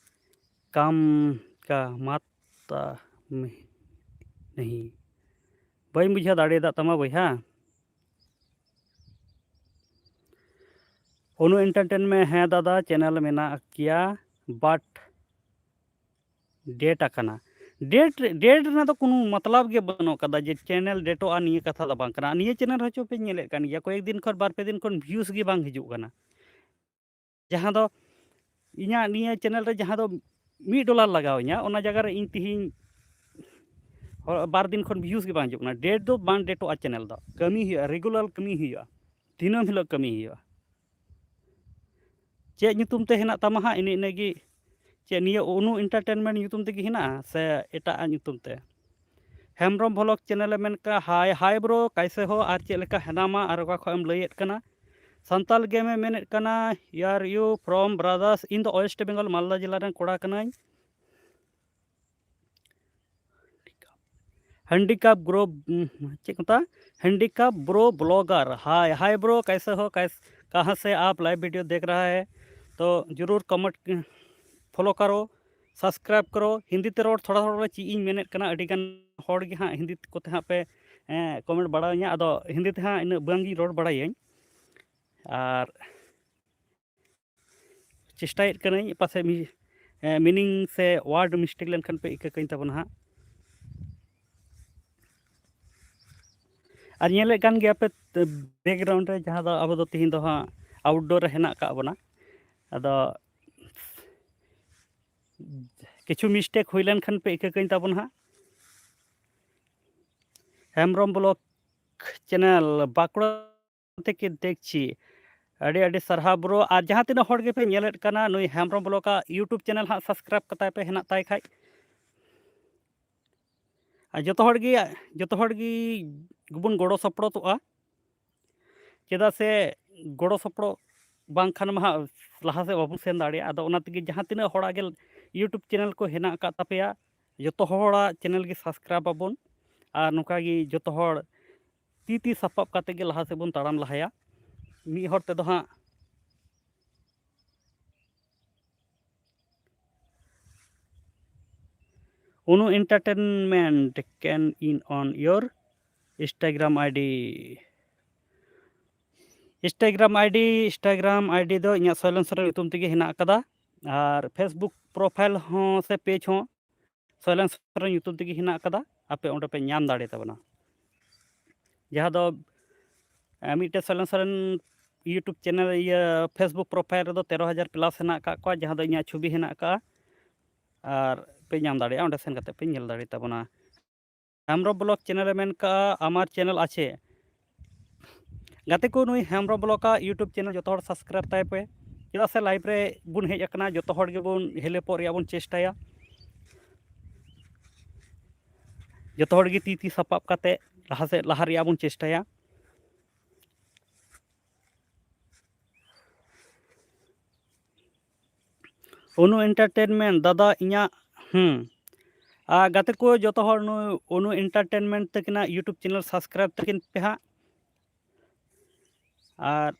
ᱠᱟᱢ ᱠᱟ ᱢᱟᱛᱟ ᱢᱮ ᱱᱟᱦᱤ᱾ ᱵᱟᱹᱧ ᱵᱩᱡᱷᱟᱹᱣ ᱫᱟᱲᱮᱭᱟᱫᱟ ᱛᱟᱢᱟ ᱵᱚᱭᱦᱟ᱾ ᱚᱱᱩ ᱮᱱᱴᱟᱨᱴᱮᱱᱢᱮᱱᱴ, ᱦᱮᱸ ᱫᱟᱫᱟ, ᱪᱮᱱᱮᱞ ᱢᱮᱱᱟᱜ ᱜᱮᱭᱟ, ᱵᱟᱴ ᱰᱮᱴ ᱟᱠᱟᱱᱟ᱾ ᱰᱮᱴ, ᱰᱮᱴ ᱨᱮᱱᱟᱜ ᱫᱚ ᱠᱳᱱᱳ ᱢᱚᱛᱞᱚᱵ ᱜᱮ ᱵᱟᱹᱱᱩᱜ ᱠᱟᱫᱟ ᱡᱮ ᱪᱮᱱᱮᱞ ᱰᱮᱴᱚᱜᱼᱟ, ᱱᱤᱭᱟᱹ ᱠᱟᱛᱷᱟ ᱫᱚ ᱵᱟᱝ ᱠᱟᱱᱟ᱾ ᱱᱤᱭᱟᱹ ᱪᱮᱱᱮᱞ ᱦᱚᱪᱚ ᱯᱮ ᱧᱮᱞᱮᱫ ᱠᱟᱱ ᱜᱮᱭᱟ, ᱠᱚᱭᱮᱠ ᱫᱤᱱ ᱠᱷᱚᱱ, ᱵᱟᱨ ᱯᱮ ᱫᱤᱱ ᱠᱷᱚᱱ ᱵᱷᱤᱭᱩᱥ ᱜᱮ ᱵᱟᱝ ᱦᱤᱡᱩᱜ ᱠᱟᱱᱟ᱾ ᱡᱟᱦᱟᱸ ᱫᱚ ᱤᱧᱟᱹᱜ ᱱᱤᱭᱟᱹ ᱪᱮᱱᱮᱞ ᱨᱮ ᱡᱟᱦᱟᱸ ᱫᱚ ᱢᱤᱫ ᱰᱚᱞᱟᱨ ᱞᱟᱜᱟᱣ ᱤᱧᱟ, ᱚᱱᱟ ᱡᱟᱭᱜᱟ ᱨᱮ ᱤᱧ ᱛᱤᱦᱤᱧ ᱦᱚ-, ᱵᱟᱨ ᱫᱤᱱ ᱠᱷᱚᱱ ᱵᱷᱤᱭᱩᱥ ᱜᱮ ᱵᱟᱝ ᱦᱤᱡᱩᱜ ᱠᱟᱱᱟ᱾ ᱰᱮᱴ ᱫᱚ ᱵᱟᱝ ᱰᱮᱴᱚᱜᱼᱟ ᱪᱮᱱᱮᱞ ᱫᱚ, ᱠᱟᱹᱢᱤ ᱦᱩᱭᱩᱜᱼᱟ, ᱨᱮᱜᱩᱞᱟᱨ ᱠᱟᱹᱢᱤ ᱦᱩᱭᱩᱜᱼᱟ, ᱫᱤᱱᱟᱹᱢ ᱦᱤᱞᱳᱜ ᱠᱟᱹᱢᱤ ᱦᱩᱭᱩᱜᱼᱟ᱾ ᱪᱮᱫ ᱧᱩᱛᱩᱢ ᱛᱮ ᱦᱮᱱᱟᱜ ᱛᱟᱢᱟ ᱦᱟᱸᱜ, ᱮᱱᱮ ᱤᱱᱟᱹᱜᱮ? ᱪᱮᱫ ᱱᱤᱭᱟᱹ ᱚᱱᱩ ᱮᱱᱴᱟᱨᱴᱮᱱᱢᱮᱱᱴ ᱧᱩᱛᱩᱢ ᱛᱮᱜᱮ ᱦᱮᱱᱟᱜᱼᱟ ᱥᱮ ᱮᱴᱟᱜ ᱧᱩᱛᱩᱢ ᱛᱮ? ᱦᱮᱢᱵᱨᱚᱢ ᱵᱷᱞᱚᱜᱽ ᱪᱮᱱᱮᱞᱮ ᱢᱮᱱ ᱠᱟᱜᱼᱟ, ᱦᱟᱭ, ᱦᱟᱭ ᱵᱨᱳ, ᱠᱟᱭᱥᱮ ᱦᱳ, ᱟᱨ ᱪᱮᱫ ᱞᱮᱠᱟ ᱦᱮᱱᱟᱢᱟ, ᱟᱨ ᱚᱠᱟ ᱠᱷᱚᱱ ᱮᱢ ᱞᱟᱹᱭᱮᱫ ᱠᱟᱱᱟ? ᱥᱟᱱᱛᱟᱞ ᱜᱮᱢᱮ ᱢᱮᱱᱮᱫ ᱠᱟᱱᱟ, ᱭᱟᱨ ᱭᱩ ᱯᱷᱨᱚᱢ ᱵᱨᱟᱫᱟᱨᱥ? ᱤᱧ ᱫᱚ ᱳᱭᱮᱥᱴ ᱵᱮᱝᱜᱚᱞ ᱢᱟᱞᱫᱟ ᱡᱮᱞᱟ ᱨᱮᱱ ᱠᱚᱲᱟ ᱠᱟᱹᱱᱟᱹᱧ᱾ ᱦᱮᱱᱰᱤᱠᱟᱯ ᱜᱨᱳ, ᱩᱢ, ᱪᱮᱫ ᱠᱚ ᱢᱮᱛᱟᱜᱼᱟ? ᱦᱮᱱᱰᱤᱠᱟᱯ ᱵᱨᱳ ᱵᱞᱚᱜᱟᱨ, ᱦᱟᱭ, ᱦᱟᱭ ᱵᱨᱳ, ᱠᱟᱭᱥᱮ ᱦᱳ, ᱠᱟᱭᱥ-, ᱠᱟᱦᱟᱸ ᱥᱮ ᱟᱯ ᱞᱟᱭᱤᱵᱷ ᱵᱷᱤᱰᱤᱭᱳ ᱫᱮᱠᱷ ᱨᱟᱦᱟ ᱦᱮ? ᱛᱚ ᱡᱚᱨᱩᱨ ᱠᱚᱢᱮᱱᱴ, ᱯᱷᱚᱞᱳ ᱠᱟᱨᱳ, ᱥᱟᱵᱥᱠᱨᱟᱭᱤᱵ ᱠᱟᱨᱳ᱾ ᱦᱤᱱᱫᱤ ᱛᱮ ᱨᱚᱲ ᱛᱷᱚᱲᱟ ᱛᱷᱚᱲᱟ ᱪᱮᱫ ᱤᱧ ᱢᱮᱱᱮᱫ ᱠᱟᱱᱟ, ᱟᱹᱰᱤ ᱜᱟᱱ ᱦᱚᱲ ᱜᱮ ᱦᱟᱸᱜ ᱦᱤᱱᱫᱤ ᱠᱚᱛᱮ ᱦᱟᱸᱜ ᱯᱮ, ᱮᱸ, ᱠᱚᱢᱮᱱᱴ ᱵᱟᱲᱟᱣᱟᱹᱧᱟ, ᱟᱫᱚ ᱦᱤᱱᱫᱤ ᱛᱮ ᱦᱟᱸᱜ ᱤᱱᱟᱹᱜ ᱵᱟᱝ ᱜᱤᱧ ᱨᱚᱲ ᱵᱟᱲᱟᱭᱟᱹᱧ᱾ ᱟᱨ ᱪᱮᱥᱴᱟᱭᱮᱫ ᱠᱟᱹᱱᱟᱹᱧ, ᱯᱟᱥᱮᱡ ᱢᱤ-, ᱮᱸ, ᱢᱤᱱᱤᱝ ᱥᱮ ᱣᱟᱨᱰ ᱢᱤᱥᱴᱮᱠ ᱞᱮᱱᱠᱷᱟᱱ ᱯᱮ ᱤᱠᱟᱹ ᱠᱟᱹᱧ ᱛᱟᱵᱚᱱᱟ ᱦᱟᱸᱜ᱾ ᱟᱨ ᱧᱮᱞᱮᱫ ᱠᱟᱱ ᱜᱮᱭᱟ ᱯᱮ, ᱵᱮᱠᱜᱨᱟᱣᱩᱱᱰ ᱨᱮ ᱡᱟᱦᱟᱸ ᱫᱚ ᱟᱵᱚ ᱫᱚ ᱛᱤᱦᱤᱧ ᱫᱚ ᱦᱟᱸᱜ ᱟᱣᱩᱴᱰᱳᱨ ᱨᱮ ᱦᱮᱱᱟᱜ ᱟᱠᱟᱫ ᱵᱚᱱᱟ᱾ ᱟᱫᱚ ᱠᱤᱪᱷᱩ ᱢᱤᱥᱴᱮᱠ ᱦᱩᱭ ᱞᱮᱱᱠᱷᱟᱱ ᱯᱮ ᱤᱠᱟᱹ ᱠᱟᱹᱧ ᱛᱟᱵᱚᱱᱟ ᱦᱟᱸᱜ᱾ ᱦᱮᱢᱵᱨᱚᱢ ᱵᱞᱚᱜᱽ ᱪᱮᱱᱮᱞ, ᱵᱟᱸᱠᱩᱲᱟ ᱛᱷᱮᱠᱮ ᱫᱮᱠᱷᱪᱤ᱾ ᱟᱹᱰᱤ ᱟᱹᱰᱤ ᱥᱟᱨᱦᱟᱣ ᱵᱨᱳ᱾ ᱟᱨ ᱡᱟᱦᱟᱸ ᱛᱤᱱᱟᱹᱜ ᱦᱚᱲ ᱜᱮᱯᱮ ᱧᱮᱞᱮᱫ ᱠᱟᱱᱟ, ᱱᱩᱭ ᱦᱮᱢᱵᱨᱚᱢ ᱵᱞᱚᱜᱟᱜ YouTube ᱪᱮᱱᱮᱞ ᱦᱟᱸᱜ ᱥᱟᱵᱥᱠᱨᱟᱭᱤᱵ ᱠᱟᱛᱟᱭ ᱯᱮ, ᱦᱮᱱᱟᱜ ᱛᱟᱭ ᱠᱷᱟᱡ᱾ ᱟᱨ ᱡᱚᱛᱚ ᱦᱚᱲ ᱜᱮ, ᱡᱚᱛᱚ ᱦᱚᱲ ᱜᱮ ᱵᱚᱱ ᱜᱚᱲᱚ ᱥᱚᱯᱚᱦᱚᱫᱚᱜᱼᱟ, ᱪᱮᱫᱟᱜ ᱥᱮ ᱜᱚᱲᱚ ᱥᱚᱯᱚᱦᱚᱫ ᱵᱟᱝᱠᱷᱟᱱ ᱢᱟ ᱦᱟᱸᱜ ᱞᱟᱦᱟ ᱥᱮᱫ ᱵᱟᱵᱚᱱ ᱥᱮᱱ ᱫᱟᱲᱮᱭᱟᱜᱼᱟ᱾ ᱟᱫᱚ ᱚᱱᱟ ᱛᱮᱜᱮ ᱡᱟᱦᱟᱸ ᱛᱤᱱᱟᱹᱜ ᱦᱚᱲᱟᱜ ᱜᱮ YouTube ᱪᱮᱱᱮᱞ ᱠᱚ ᱦᱮᱱᱟᱜ ᱟᱠᱟᱫ ᱛᱟᱯᱮᱭᱟ, ᱡᱚᱛᱚ ᱦᱚᱲᱟᱜ ᱪᱮᱱᱮᱞ ᱜᱮ ᱥᱟᱵᱥᱠᱨᱟᱭᱤᱵ ᱟᱵᱚᱱ᱾ ᱟᱨ ᱱᱚᱝᱠᱟ ᱜᱮ ᱡᱚᱛᱚ ᱦᱚᱲ ᱛᱤ ᱛᱤ ᱥᱟᱯᱟᱵ ᱠᱟᱛᱮ ᱜᱮ ᱞᱟᱦᱟ ᱥᱮᱫ ᱵᱚᱱ ᱛᱟᱲᱟᱢ ᱞᱟᱦᱟᱭᱟ᱾ ᱢᱤᱫ ᱦᱚᱲ ᱛᱮᱫᱚ ᱦᱟᱸᱜ Unu Entertainment can in on your Instagram I D. Instagram I D, Instagram I D ᱫᱚ ᱤᱧᱟᱹᱜ ᱥᱚᱭᱞᱮᱱ ᱥᱚᱨᱮᱱ ᱧᱩᱛᱩᱢ ᱛᱮᱜᱮ ᱦᱮᱱᱟᱜ ᱟᱠᱟᱫᱟ᱾ ᱟᱨ Facebook profile ᱦᱚᱸ ᱥᱮ page ᱦᱚᱸ ᱥᱚᱭᱞᱮᱱ ᱥᱚᱨᱮᱱ ᱧᱩᱛᱩᱢ ᱛᱮᱜᱮ ᱦᱮᱱᱟᱜ ᱟᱠᱟᱫᱟ᱾ ᱟᱯᱮ ᱚᱸᱰᱮ ᱯᱮ ᱧᱟᱢ ᱫᱟᱲᱮ ᱛᱟᱵᱚᱱᱟ᱾ ᱡᱟᱦᱟᱸ ᱫᱚ, ᱮ, ᱢᱤᱫᱴᱮᱱ ᱥᱚᱭᱞᱮᱱ ᱥᱚᱨᱮᱱ YouTube channel, ᱤᱭᱟᱹ, Facebook profile ᱨᱮᱫᱚ ᱛᱮᱨᱚ ᱦᱟᱡᱟᱨ plus ᱦᱮᱱᱟᱜ ᱟᱠᱟᱫ ᱠᱚᱣᱟ, ᱡᱟᱦᱟᱸ ᱫᱚ ᱤᱧᱟᱹᱜ ᱪᱷᱚᱵᱤ ᱦᱮᱱᱟᱜ ᱟᱠᱟᱫᱼᱟ᱾ ᱟᱨ ᱯᱮ ᱧᱟᱢ ᱫᱟᱲᱮᱭᱟᱜᱼᱟ, ᱚᱸᱰᱮ ᱥᱮᱱ ᱠᱟᱛᱮ ᱯᱮ ᱧᱮᱞ ᱫᱟᱲᱮ ᱛᱟᱵᱚᱱᱟ᱾ ᱦᱮᱢᱵᱨᱚᱢ ᱵᱞᱚᱜ ᱪᱮᱱᱮᱞ ᱨᱮ ᱢᱮᱱ ᱠᱟᱜᱼᱟ, ᱟᱢᱟᱨ ᱪᱮᱱᱮᱞ ᱟᱪᱷᱮ᱾ ᱜᱟᱛᱮ ᱠᱚ, ᱱᱩᱭ ᱦᱮᱢᱵᱨᱚᱢ ᱵᱞᱚᱜᱟᱜ YouTube channel ᱡᱚᱛᱚ ᱦᱚᱲ subscribe ᱛᱟᱭ ᱯᱮ, ᱪᱮᱫᱟᱜ ᱥᱮ live ᱨᱮ ᱵᱚᱱ ᱦᱮᱡ ᱟᱠᱟᱱᱟ, ᱡᱚᱛᱚ ᱦᱚᱲ ᱜᱮᱵᱚᱱ ᱦᱮᱞᱯᱚᱜ ᱨᱮᱭᱟᱜ ᱵᱚᱱ ᱪᱮᱥᱴᱟᱭᱟ, ᱡᱚᱛᱚ ᱦᱚᱲ ᱜᱮ ᱛᱤ ᱛᱤ ᱥᱟᱯᱟᱵ ᱠᱟᱛᱮ ᱞᱟᱦᱟ ᱥᱮᱫ ᱞᱟᱦᱟ ᱨᱮᱭᱟᱜ ᱵᱚᱱ ᱪᱮᱥᱴᱟᱭᱟ᱾ ᱚᱱᱩ Entertainment ᱫᱟᱫᱟ ᱤᱧᱟᱹᱜ, ᱦᱩᱸ᱾ ᱟᱨ ᱜᱟᱛᱮ ᱠᱚ ᱡᱚᱛᱚ ᱦᱚᱲ ᱱᱩᱭ ᱚᱱᱩ Entertainment ᱛᱟᱹᱠᱤᱱᱟᱜ YouTube channel subscribe ᱛᱟᱹᱠᱤᱱ ᱯᱮ ᱦᱟᱸᱜ᱾ ᱟᱨ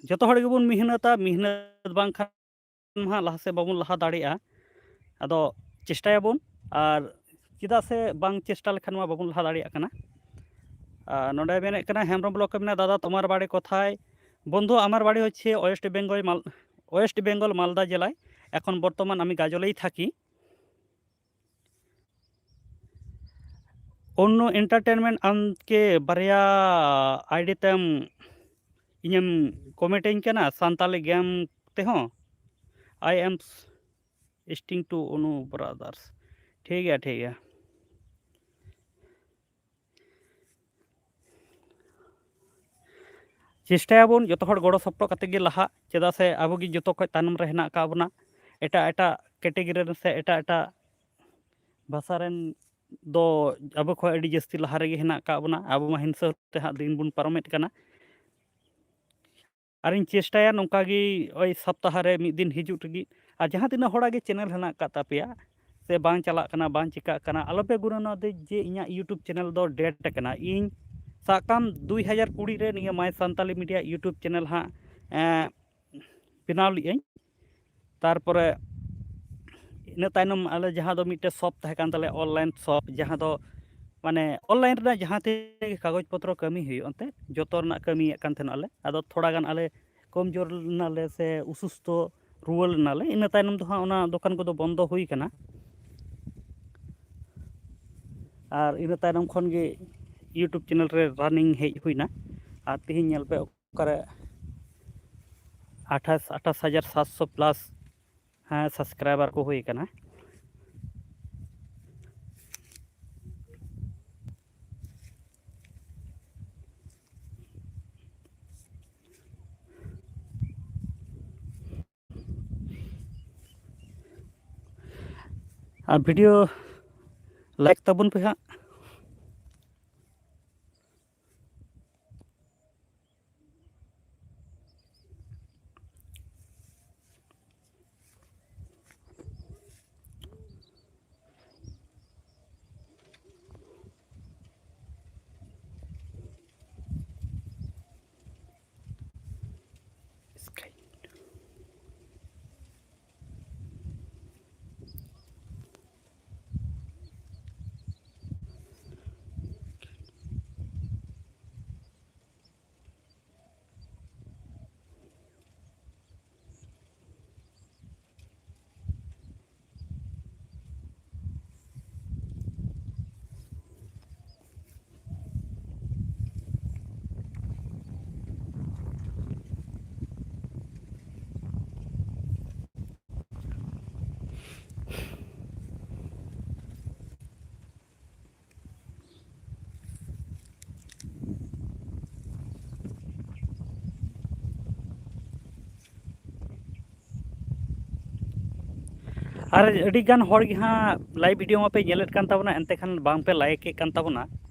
ᱡᱚᱛᱚ ᱦᱚᱲ ᱜᱮᱵᱚᱱ ᱢᱮᱦᱱᱚᱛᱟ, ᱢᱮᱦᱱᱚᱛ ᱵᱟᱝᱠᱷᱟᱱ ᱢᱟ ᱦᱟᱸᱜ ᱞᱟᱦᱟ ᱥᱮᱫ ᱵᱟᱵᱚᱱ ᱞᱟᱦᱟ ᱫᱟᱲᱮᱭᱟᱜᱼᱟ᱾ ᱟᱫᱚ ᱪᱮᱥᱴᱟᱭᱟᱵᱚᱱ, ᱟᱨ ᱪᱮᱫᱟᱜ ᱥᱮ ᱵᱟᱝ ᱪᱮᱥᱴᱟ ᱞᱮᱠᱷᱟᱱ ᱢᱟ ᱵᱟᱵᱚᱱ ᱞᱟᱦᱟ ᱫᱟᱲᱮᱭᱟᱜ ᱠᱟᱱᱟ᱾ ᱟᱨ ᱱᱚᱰᱮ ᱢᱮᱱᱮᱫ ᱠᱟᱱᱟ, ᱦᱮᱢᱵᱨᱚᱢ ᱵᱞᱚᱜ ᱠᱚ ᱢᱮᱱᱟ, দাদা তোমার বাড়ি কোথায়? বন্ধু, আমার বাড়ি হচ্ছে ওয়েস্ট বেঙ্গল মাল-, ওয়েস্ট বেঙ্গল মালদা জেলায়। এখন বর্তমান আমি গাজলেই থাকি। ᱚᱱᱩ Entertainment, ᱟᱢ ᱠᱮ ᱵᱟᱨᱭᱟ ID ᱛᱮᱢ ᱤᱧᱮᱢ comment ᱟᱹᱧ ᱠᱟᱱᱟ ᱥᱟᱱᱛᱟᱞᱤ game ᱛᱮᱦᱚᱸ? I am sting to Unu brothers. ᱴᱷᱤᱠ ᱜᱮᱭᱟ, ᱴᱷᱤᱠ ᱜᱮᱭᱟ᱾ ᱪᱮᱥᱴᱟᱭᱟᱵᱚᱱ ᱡᱚᱛᱚ ᱦᱚᱲ ᱜᱚᱲᱚ ᱥᱚᱯᱚᱦᱚᱫ ᱠᱟᱛᱮ ᱜᱮ ᱞᱟᱦᱟᱜ, ᱪᱮᱫᱟᱜ ᱥᱮ ᱟᱵᱚ ᱜᱮ ᱡᱚᱛᱚ ᱠᱷᱚᱱ ᱛᱟᱭᱱᱚᱢ ᱨᱮ ᱦᱮᱱᱟᱜ ᱟᱠᱟᱫ ᱵᱚᱱᱟ᱾ ᱮᱴᱟᱜ ᱮᱴᱟᱜ category ᱨᱮ ᱥᱮ ᱮᱴᱟᱜ ᱮᱴᱟᱜ ᱵᱷᱟᱥᱟ ᱨᱮᱱ ᱫᱚ ᱟᱵᱚ ᱠᱷᱚᱱ ᱟᱹᱰᱤ ᱡᱟᱹᱥᱛᱤ ᱞᱟᱦᱟ ᱨᱮᱜᱮ ᱦᱮᱱᱟᱜ ᱟᱠᱟᱫ ᱵᱚᱱᱟ᱾ ᱟᱵᱚ ᱢᱟ ᱦᱤᱝᱥᱟᱹ ᱛᱮ ᱦᱟᱸᱜ ᱫᱤᱱ ᱵᱚᱱ ᱯᱟᱨᱚᱢᱮᱫ ᱠᱟᱱᱟ᱾ ᱟᱨᱤᱧ ᱪᱮᱥᱴᱟᱭᱟ ᱱᱚᱝᱠᱟ ᱜᱮ ᱳᱭ ᱥᱚᱯᱛᱟᱦᱚ ᱨᱮ ᱢᱤᱫ ᱫᱤᱱ ᱦᱤᱡᱩᱜ ᱞᱟᱹᱜᱤᱫ᱾ ᱟᱨ ᱡᱟᱦᱟᱸ ᱛᱤᱱᱟᱹᱜ ᱦᱚᱲᱟᱜ ᱜᱮ channel ᱦᱮᱱᱟᱜ ᱟᱠᱟᱫ ᱛᱟᱯᱮᱭᱟ ᱥᱮ ᱵᱟᱝ ᱪᱟᱞᱟᱜ ᱠᱟᱱᱟ, ᱵᱟᱝ ᱪᱤᱠᱟᱹᱜ ᱠᱟᱱᱟ, ᱟᱞᱚᱯᱮ ᱜᱩᱱᱟᱹᱱᱚᱜᱼᱟ ᱡᱮ ᱤᱧᱟᱹᱜ YouTube channel ᱫᱚ dead ᱟᱠᱟᱱᱟ᱾ ᱤᱧ ᱥᱟᱵ ᱠᱟᱢ ᱫᱩᱭ ᱦᱟᱡᱟᱨ ᱠᱩᱲᱤ ᱨᱮ ᱱᱤᱭᱟᱹ My Santali Media YouTube channel ᱦᱟᱸᱜ, ᱮᱸ, ᱵᱮᱱᱟᱣ ᱞᱮᱫᱟᱹᱧ᱾ ᱛᱟᱨᱯᱚᱨᱮ ᱤᱱᱟᱹ ᱛᱟᱭᱱᱚᱢ ᱟᱞᱮ ᱡᱟᱦᱟᱸ ᱫᱚ ᱢᱤᱫᱴᱮᱡ ᱥᱚᱯ ᱛᱟᱦᱮᱸ ᱠᱟᱱ ᱛᱟᱞᱮᱭᱟ, ᱚᱱᱞᱟᱭᱤᱱ ᱥᱚᱯ, ᱡᱟᱦᱟᱸ ᱫᱚ ᱢᱟᱱᱮ ᱚᱱᱞᱟᱭᱤᱱ ᱨᱮᱱᱟᱜ ᱡᱟᱦᱟᱸ ᱛᱤᱱᱟᱹᱜ ᱜᱮ ᱠᱟᱜᱚᱡᱽ ᱯᱚᱛᱨᱚ ᱠᱟᱹᱢᱤ ᱦᱩᱭᱩᱜ ᱮᱱᱛᱮ, ᱡᱚᱛᱚ ᱨᱮᱱᱟᱜ ᱠᱟᱹᱢᱤᱭᱮᱫ ᱠᱟᱱ ᱛᱟᱦᱮᱱᱟ ᱞᱮ᱾ ᱟᱫᱚ ᱛᱷᱚᱲᱟ ᱜᱟᱱ ᱟᱞᱮ ᱠᱚᱢᱡᱳᱨ ᱞᱮᱱᱟᱞᱮ ᱥᱮ ᱚᱥᱩᱥᱛᱷᱚ ᱨᱩᱣᱟᱹᱲ ᱞᱮᱱᱟᱞᱮ, ᱤᱱᱟᱹ ᱛᱟᱭᱱᱚᱢ ᱫᱚ ᱦᱟᱸᱜ ᱚᱱᱟ ᱫᱚᱠᱟᱱ ᱠᱚᱫᱚ ᱵᱚᱱᱫᱚ ᱦᱩᱭ ᱠᱟᱱᱟ᱾ ᱟᱨ ᱤᱱᱟᱹ ᱛᱟᱭᱱᱚᱢ ᱠᱷᱚᱱ ᱜᱮ YouTube ᱪᱮᱱᱮᱞ ᱨᱮ ᱨᱟᱱᱤᱝ ᱦᱮᱡ ᱦᱩᱭᱱᱟ᱾ ᱟᱨ ᱛᱮᱦᱮᱧ ᱧᱮᱞ ᱯᱮ ᱚᱠᱟᱨᱮ ᱟᱴᱷᱟᱥ ᱟᱴᱷᱟᱥ ᱦᱟᱡᱟᱨ ᱥᱟᱛᱥᱚ ᱯᱞᱟᱥ, ᱦᱮᱸ, ᱥᱟᱵᱥᱠᱨᱟᱭᱵᱟᱨ ᱠᱚ ᱦᱩᱭ ᱠᱟᱱᱟ᱾ ᱟᱨ ᱵᱷᱤᱰᱤᱭᱳ ᱞᱟᱭᱤᱠ ᱛᱟᱵᱚᱱ ᱯᱮ ᱦᱟᱸᱜ᱾ ᱟᱨ ᱟᱹᱰᱤ ᱜᱟᱱ ᱦᱚᱲ ᱜᱮ ᱦᱟᱸᱜ ᱞᱟᱭᱤᱵᱷ ᱵᱷᱤᱰᱤᱭᱳ ᱢᱟᱯᱮ ᱧᱮᱞᱮᱫ ᱠᱟᱱ ᱛᱟᱵᱚᱱᱟ, ᱮᱱᱛᱮ ᱠᱷᱟᱱ ᱵᱟᱝ ᱯᱮ ᱞᱟᱭᱤᱠ ᱮᱫ ᱠᱟᱱ ᱛᱟᱵᱚᱱᱟ᱾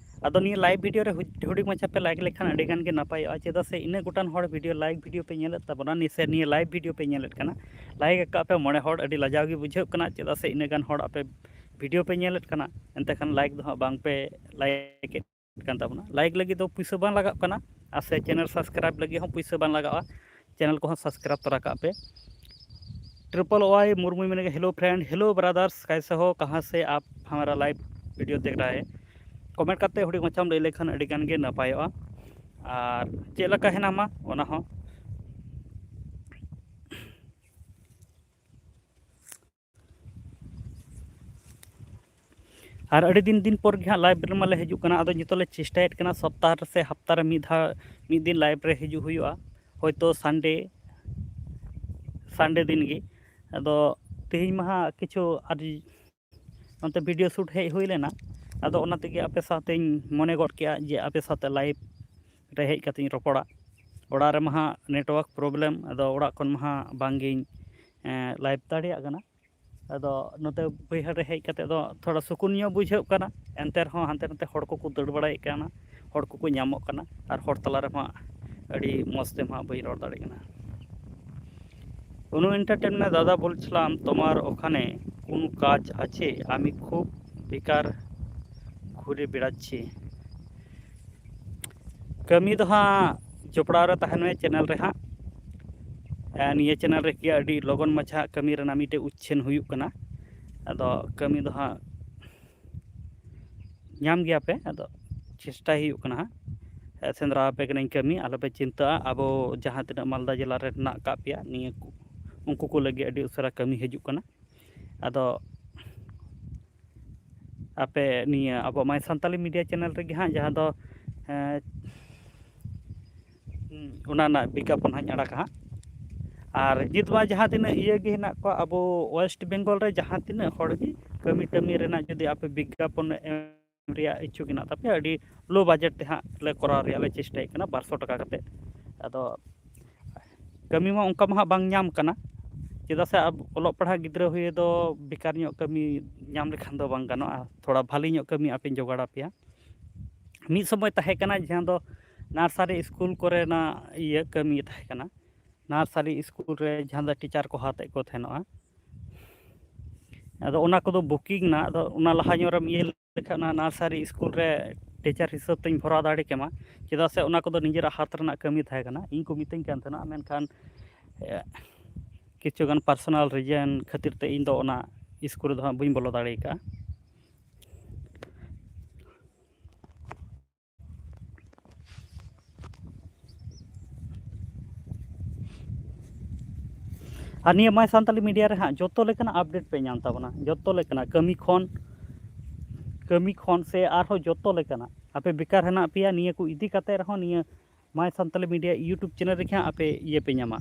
ᱟᱫᱚ ᱱᱤᱭᱟᱹ ᱞᱟᱭᱤᱵᱷ ᱵᱷᱤᱰᱤᱭᱳ ᱨᱮ ᱦᱩᱰ- ᱦᱩᱰᱤᱧ ᱢᱟᱪᱷᱟ ᱯᱮ ᱞᱟᱭᱤᱠ ᱞᱮᱠᱷᱟᱱ ᱟᱹᱰᱤ ᱜᱟᱱ ᱜᱮ ᱱᱟᱯᱟᱭᱚᱜᱼᱟ, ᱪᱮᱫᱟᱜ ᱥᱮ ᱤᱱᱟᱹᱜ ᱜᱚᱴᱟᱝ ᱦᱚᱲ ᱵᱷᱤᱰᱤᱭᱳ, ᱞᱟᱭᱤᱵᱷ ᱵᱷᱤᱰᱤᱭᱳ ᱯᱮ ᱧᱮᱞᱮᱫ ᱛᱟᱵᱚᱱᱟ, ᱱᱤᱭᱟᱹ ᱥᱮ ᱱᱤᱭᱟᱹ ᱞᱟᱭᱤᱵᱷ ᱵᱷᱤᱰᱤᱭᱳ ᱯᱮ ᱧᱮᱞᱮᱫ ᱠᱟᱱᱟ, ᱞᱟᱭᱤᱠ ᱟᱠᱟᱫ ᱯᱮ ᱢᱚᱬᱮ ᱦᱚᱲ, ᱟᱹᱰᱤ ᱞᱟᱡᱟᱣ ᱜᱮ ᱵᱩᱡᱷᱟᱹᱜ ᱠᱟᱱᱟ, ᱪᱮᱫᱟᱜ ᱥᱮ ᱤᱱᱟᱹᱜ ᱜᱟᱱ ᱦᱚᱲ ᱟᱯᱮ ᱵᱷᱤᱰᱤᱭᱳ ᱯᱮ ᱧᱮᱞᱮᱫ ᱠᱟᱱᱟ, ᱮᱱᱛᱮ ᱠᱷᱟᱱ ᱞᱟᱭᱤᱠ ᱫᱚ ᱦᱟᱸᱜ ᱵᱟᱝ ᱯᱮ ᱞᱟᱭᱤᱠ ᱮᱫ ᱠᱟᱱ ᱛᱟᱵᱚᱱᱟ᱾ ᱞᱟᱭᱤᱠ ᱞᱟᱹᱜᱤᱫ ᱫᱚ ᱯᱩᱭᱥᱟᱹ ᱵᱟᱝ ᱞᱟᱜᱟᱜ ᱠᱟᱱᱟ, ᱟᱨ ᱥᱮ ᱪᱮᱱᱮᱞ ᱥᱟᱵᱥᱠᱨᱟᱭᱤᱵ ᱞᱟᱹᱜᱤᱫ ᱦᱚᱸ ᱯᱩᱭᱥᱟᱹ ᱵᱟᱝ ᱞᱟᱜᱟᱜᱼᱟ᱾ ᱪᱮᱱᱮᱞ ᱠᱚᱦᱚᱸ ᱥᱟᱵᱥᱠᱨᱟᱭᱤᱵ ᱛᱚᱨᱟ ᱠᱟᱜ ᱯᱮ᱾ ट्रिपल वाई मुर्मू मैंने, हेलो फ्रेंड, हेलो ब्रदर्स, कैसे हो, कहाँ से आप हमारा लाइव वीडियो देख रहा है? कमेंट करते हुडी मचाम ᱞᱟᱹᱭ ᱞᱮᱠᱷᱟᱱ ᱟᱹᱰᱤ ᱜᱟᱱ ᱜᱮ ᱱᱟᱯᱟᱭᱚᱜᱼᱟ᱾ ᱟᱨ ᱪᱮᱫ ᱞᱮᱠᱟ ᱦᱮᱱᱟᱢᱟ ᱚᱱᱟ ᱦᱚᱸ᱾ ᱟᱨ ᱟᱹᱰᱤ ᱫᱤᱱ ᱫᱤᱱ ᱯᱚᱨ ᱜᱮ ᱦᱟᱸᱜ ᱞᱟᱭᱤᱵᱷ ᱨᱮᱢᱟ ᱞᱮ ᱦᱤᱡᱩᱜ ᱠᱟᱱᱟ᱾ ᱟᱫᱚ ᱱᱤᱛᱚᱜ ᱞᱮ ᱪᱮᱥᱴᱟᱭᱮᱫ ᱠᱟᱱᱟ ᱥᱚᱯᱛᱟᱦᱚ ᱨᱮ ᱥᱮ ᱦᱟᱯᱛᱟ ᱨᱮ ᱢᱤᱫ ᱫᱷᱟᱣ, ᱢᱤᱫ ᱫᱤᱱ ᱞᱟᱭᱤᱵᱷ ᱨᱮ ᱦᱤᱡᱩᱜ ᱦᱩᱭᱩᱜᱼᱟ, ᱦᱚᱭᱛᱳ ᱥᱟᱱᱰᱮ, ᱥᱟᱱᱰᱮ ᱫᱤᱱ ᱜᱮ᱾ ᱟᱫᱚ ᱛᱮᱦᱮᱧ ᱢᱟ ᱦᱟᱸᱜ ᱠᱤᱪᱷᱩ ᱟᱨ ᱚᱱᱛᱮ ᱵᱷᱤᱰᱤᱭᱳ ᱥᱩᱴ ᱦᱮᱡ ᱦᱩᱭ ᱞᱮᱱᱟ, ᱟᱫᱚ ᱚᱱᱟ ᱛᱮᱜᱮ ᱟᱯᱮ ᱥᱟᱶᱛᱮᱧ ᱢᱚᱱᱮ ᱜᱚᱫ ᱠᱮᱜᱼᱟ ᱡᱮ ᱟᱯᱮ ᱥᱟᱶᱛᱮ ᱞᱟᱭᱤᱵᱷ ᱨᱮ ᱦᱮᱡ ᱠᱟᱛᱮᱧ ᱨᱚᱯᱚᱲᱟ᱾ ᱚᱲᱟᱜ ᱨᱮᱢᱟ ᱦᱟᱸᱜ ᱱᱮᱴᱣᱟᱨᱠ ᱯᱨᱚᱵᱞᱮᱢ, ᱟᱫᱚ ᱚᱲᱟᱜ ᱠᱷᱚᱱ ᱢᱟ ᱦᱟᱸᱜ ᱵᱟᱝᱜᱤᱧ ᱞᱟᱭᱤᱵᱷ ᱫᱟᱲᱮᱭᱟᱜ ᱠᱟᱱᱟ᱾ ᱟᱫᱚ ᱱᱚᱛᱮ ᱵᱟᱹᱭᱦᱟᱹᱲ ᱨᱮ ᱦᱮᱡ ᱠᱟᱛᱮ ᱫᱚ ᱛᱷᱚᱲᱟ ᱥᱩᱠᱩᱱ ᱧᱚᱜ ᱵᱩᱡᱷᱟᱹᱜ ᱠᱟᱱᱟ, ᱮᱱᱛᱮ ᱨᱮᱦᱚᱸ ᱦᱟᱱᱛᱮ ᱱᱟᱛᱮ ᱦᱚᱲ ᱠᱚᱠᱚ ᱫᱟᱹᱲ ᱵᱟᱲᱟᱭᱮᱫ ᱠᱟᱱᱟ, ᱦᱚᱲ ᱠᱚᱠᱚ ᱧᱟᱢᱚᱜ ᱠᱟᱱᱟ, ᱟᱨ ᱦᱚᱲ ᱛᱟᱞᱟ ᱨᱮᱦᱚᱸ ᱟᱹᱰᱤ ᱢᱚᱡᱽ ᱛᱮ ᱦᱟᱸᱜ ᱵᱟᱹᱧ ᱨᱚᱲ ᱫᱟᱲᱮᱭᱟᱜ ᱠᱟᱱᱟ᱾ অনু এন্টারটেনমেন্ট দাদা বলছিলাম, তোমার ওখানে কোনো কাজ আছে? আমি খুব বেকার ঘুরে বেড়াচ্ছি। ᱠᱟᱹᱢᱤ ᱫᱚ ᱦᱟᱸᱜ ᱡᱚᱯᱲᱟᱣ ᱨᱮ ᱛᱟᱦᱮᱱ ᱢᱮ ᱪᱮᱱᱮᱞ ᱨᱮ ᱦᱟᱸᱜ᱾ ᱮ, ᱱᱤᱭᱟᱹ ᱪᱮᱱᱮᱞ ᱨᱮ ᱠᱤ ᱟᱹᱰᱤ ᱞᱚᱜᱚᱱ ᱢᱟᱪᱷᱟ ᱠᱟᱹᱢᱤ ᱨᱮᱱᱟᱜ ᱢᱤᱫᱴᱮᱡ ᱩᱪᱷᱟᱹᱱ ᱦᱩᱭᱩᱜ ᱠᱟᱱᱟ᱾ ᱟᱫᱚ ᱠᱟᱹᱢᱤ ᱫᱚ ᱦᱟᱸᱜ ᱧᱟᱢ ᱜᱮᱭᱟ ᱯᱮ, ᱟᱫᱚ ᱪᱮᱥᱴᱟᱭ ᱦᱩᱭᱩᱜ ᱠᱟᱱᱟ ᱦᱟᱸᱜ᱾ ᱮ, ᱥᱮᱸᱫᱽᱨᱟ ᱟᱯᱮ ᱠᱟᱹᱱᱟᱹᱧ ᱠᱟᱹᱢᱤ, ᱟᱞᱚ ᱯᱮ ᱪᱤᱱᱛᱟᱹᱜᱼᱟ᱾ ᱟᱵᱚ ᱡᱟᱦᱟᱸ ᱛᱤᱱᱟᱹᱜ ᱢᱟᱞᱫᱟ ᱡᱮᱞᱟ ᱨᱮ ᱦᱮᱱᱟᱜ ᱟᱠᱟᱫ ᱯᱮᱭᱟ, ᱱᱤᱭᱟᱹ ᱠᱚ, ᱩᱱᱠᱩ ᱠᱚ ᱞᱟᱹᱜᱤᱫ ᱟᱹᱰᱤ ᱩᱥᱟᱹᱨᱟ ᱠᱟᱹᱢᱤ ᱦᱤᱡᱩᱜ ᱠᱟᱱᱟ᱾ ᱟᱫᱚ ᱟᱯᱮ ᱱᱤᱭᱟᱹ ᱟᱵᱚ My Santali Media channel ᱨᱮᱜᱮ ᱦᱟᱸᱜ, ᱡᱟᱦᱟᱸ ᱫᱚ, ᱮᱸ, ᱚᱱᱟ ᱨᱮᱱᱟᱜ ᱵᱤᱜᱽᱜᱟᱯᱚᱱ ᱦᱟᱸᱜ ᱤᱧ ᱟᱲᱟᱜᱟ ᱦᱟᱸᱜ᱾ ᱟᱨ ᱱᱤᱛ ᱢᱟ ᱡᱟᱦᱟᱸ ᱛᱤᱱᱟᱹᱜ ᱤᱭᱟᱹ ᱜᱮ ᱦᱮᱱᱟᱜ ᱠᱚᱣᱟ ᱟᱵᱚ ᱳᱭᱮᱥᱴ ᱵᱮᱝᱜᱚᱞ ᱨᱮ, ᱡᱟᱦᱟᱸ ᱛᱤᱱᱟᱹᱜ ᱦᱚᱲ ᱜᱮ ᱠᱟᱹᱢᱤ ᱴᱟᱹᱢᱤ ᱨᱮᱱᱟᱜ ᱡᱩᱫᱤ ᱟᱯᱮ ᱵᱤᱜᱽᱜᱟᱯᱚᱱ ᱮᱢ ᱨᱮᱭᱟᱜ ᱤᱪᱪᱷᱩᱠ ᱦᱮᱱᱟᱜ ᱛᱟᱯᱮᱭᱟ, ᱟᱹᱰᱤ ᱞᱳ ᱵᱟᱡᱮᱴ ᱛᱮ ᱦᱟᱸᱜ ᱞᱮ ᱠᱚᱨᱟᱣ ᱨᱮᱭᱟᱜ ᱞᱮ ᱪᱮᱥᱴᱟᱭᱮᱫ ᱠᱟᱱᱟ, ᱵᱟᱨᱥᱚ ᱴᱟᱠᱟ ᱠᱟᱛᱮ᱾ ᱟᱫᱚ ᱠᱟᱹᱢᱤ ᱢᱟ ᱚᱱᱠᱟ ᱢᱟ ᱦᱟᱸᱜ ᱵᱟᱝ ᱧᱟᱢ ᱠᱟᱱᱟ, ᱪᱮᱫᱟᱜ ᱥᱮ ᱟᱵ-, ᱚᱞᱚᱜ ᱯᱟᱲᱦᱟᱜ ᱜᱤᱫᱽᱨᱟᱹ ᱦᱩᱭ ᱫᱚ ᱵᱮᱠᱟᱨ ᱧᱚᱜ ᱠᱟᱹᱢᱤ ᱧᱟᱢ ᱞᱮᱠᱷᱟᱱ ᱫᱚ ᱵᱟᱝ ᱜᱟᱱᱚᱜᱼᱟ, ᱛᱷᱚᱲᱟ ᱵᱷᱟᱞᱤ ᱧᱚᱜ ᱠᱟᱹᱢᱤ ᱟᱯᱮᱧ ᱡᱚᱜᱟᱲ ᱟᱯᱮᱭᱟ᱾ ᱢᱤᱫ ᱥᱚᱢᱚᱭ ᱛᱟᱦᱮᱸ ᱠᱟᱱᱟ ᱡᱟᱦᱟᱸ ᱫᱚ ᱱᱟᱨᱥᱟᱨᱤ ᱥᱠᱩᱞ ᱠᱚᱨᱮᱱᱟᱜ ᱤᱭᱟᱹ ᱠᱟᱹᱢᱤ ᱛᱟᱦᱮᱸ ᱠᱟᱱᱟ, ᱱᱟᱨᱥᱟᱨᱤ ᱥᱠᱩᱞ ᱨᱮ ᱡᱟᱦᱟᱸ ᱫᱚ ᱴᱤᱪᱟᱨ ᱠᱚ ᱦᱟᱛᱮᱫ ᱠᱚ ᱛᱟᱦᱮᱱᱚᱜᱼᱟ᱾ ᱟᱫᱚ ᱚᱱᱟ ᱠᱚᱫᱚ ᱵᱩᱠᱤᱝ ᱮᱱᱟ, ᱟᱫᱚ ᱚᱱᱟ ᱞᱟᱦᱟ ᱧᱚᱜ ᱨᱮᱢ ᱤᱭᱟᱹ ᱞᱮᱠᱷᱟᱱ ᱚᱱᱟ ᱱᱟᱨᱥᱟᱨᱤ ᱥᱠᱩᱞ ᱨᱮ ᱴᱤᱪᱟᱨ ᱦᱤᱥᱟᱹᱵ ᱛᱮᱧ ᱵᱷᱚᱨᱟᱣ ᱫᱟᱲᱮ ᱠᱮᱢᱟ, ᱪᱮᱫᱟᱜ ᱥᱮ ᱚᱱᱟ ᱠᱚᱫᱚ ᱱᱤᱡᱮᱨᱟᱜ ᱦᱟᱛ ᱨᱮᱱᱟᱜ ᱠᱟᱹᱢᱤ ᱛᱟᱦᱮᱸ ᱠᱟᱱᱟ, ᱤᱧ ᱠᱚ ᱢᱤᱛᱟᱹᱧ ᱠᱟᱱ ᱛᱟᱦᱮᱱᱟ, ᱢᱮᱱᱠᱷᱟᱱ ᱮ, ᱠᱤᱪᱷᱩ ᱜᱟᱱ personal reason ᱠᱷᱟᱹᱛᱤᱨ ᱛᱮ ᱤᱧ ᱫᱚ ᱚᱱᱟ ᱤᱥᱠᱩᱞ ᱨᱮᱫᱚ ᱦᱟᱸᱜ ᱵᱟᱹᱧ ᱵᱚᱞᱚ ᱫᱟᱲᱮ ᱟᱠᱟᱫᱼᱟ᱾ ᱟᱨ ᱱᱤᱭᱟᱹ My Santali Media ᱨᱮ ᱦᱟᱸᱜ ᱡᱚᱛᱚ ᱞᱮᱠᱟᱱᱟᱜ update ᱯᱮ ᱧᱟᱢ ᱛᱟᱵᱚᱱᱟ, ᱡᱚᱛᱚ ᱞᱮᱠᱟᱱᱟᱜ ᱠᱟᱹᱢᱤ ᱠᱷᱚᱱ, ᱠᱟᱹᱢᱤ ᱠᱷᱚᱱ ᱥᱮ ᱟᱨᱦᱚᱸ ᱡᱚᱛᱚ ᱞᱮᱠᱟᱱᱟᱜ᱾ ᱟᱯᱮ ᱵᱮᱠᱟᱨ ᱦᱮᱱᱟᱜ ᱯᱮᱭᱟ, ᱱᱤᱭᱟᱹ ᱠᱚ ᱤᱫᱤ ᱠᱟᱛᱮ ᱨᱮᱦᱚᱸ ᱱᱤᱭᱟᱹ My Santali Media YouTube channel ᱨᱮᱜᱮ ᱦᱟᱸᱜ ᱟᱯᱮ ᱤᱭᱟᱹ ᱯᱮ ᱧᱟᱢᱟ,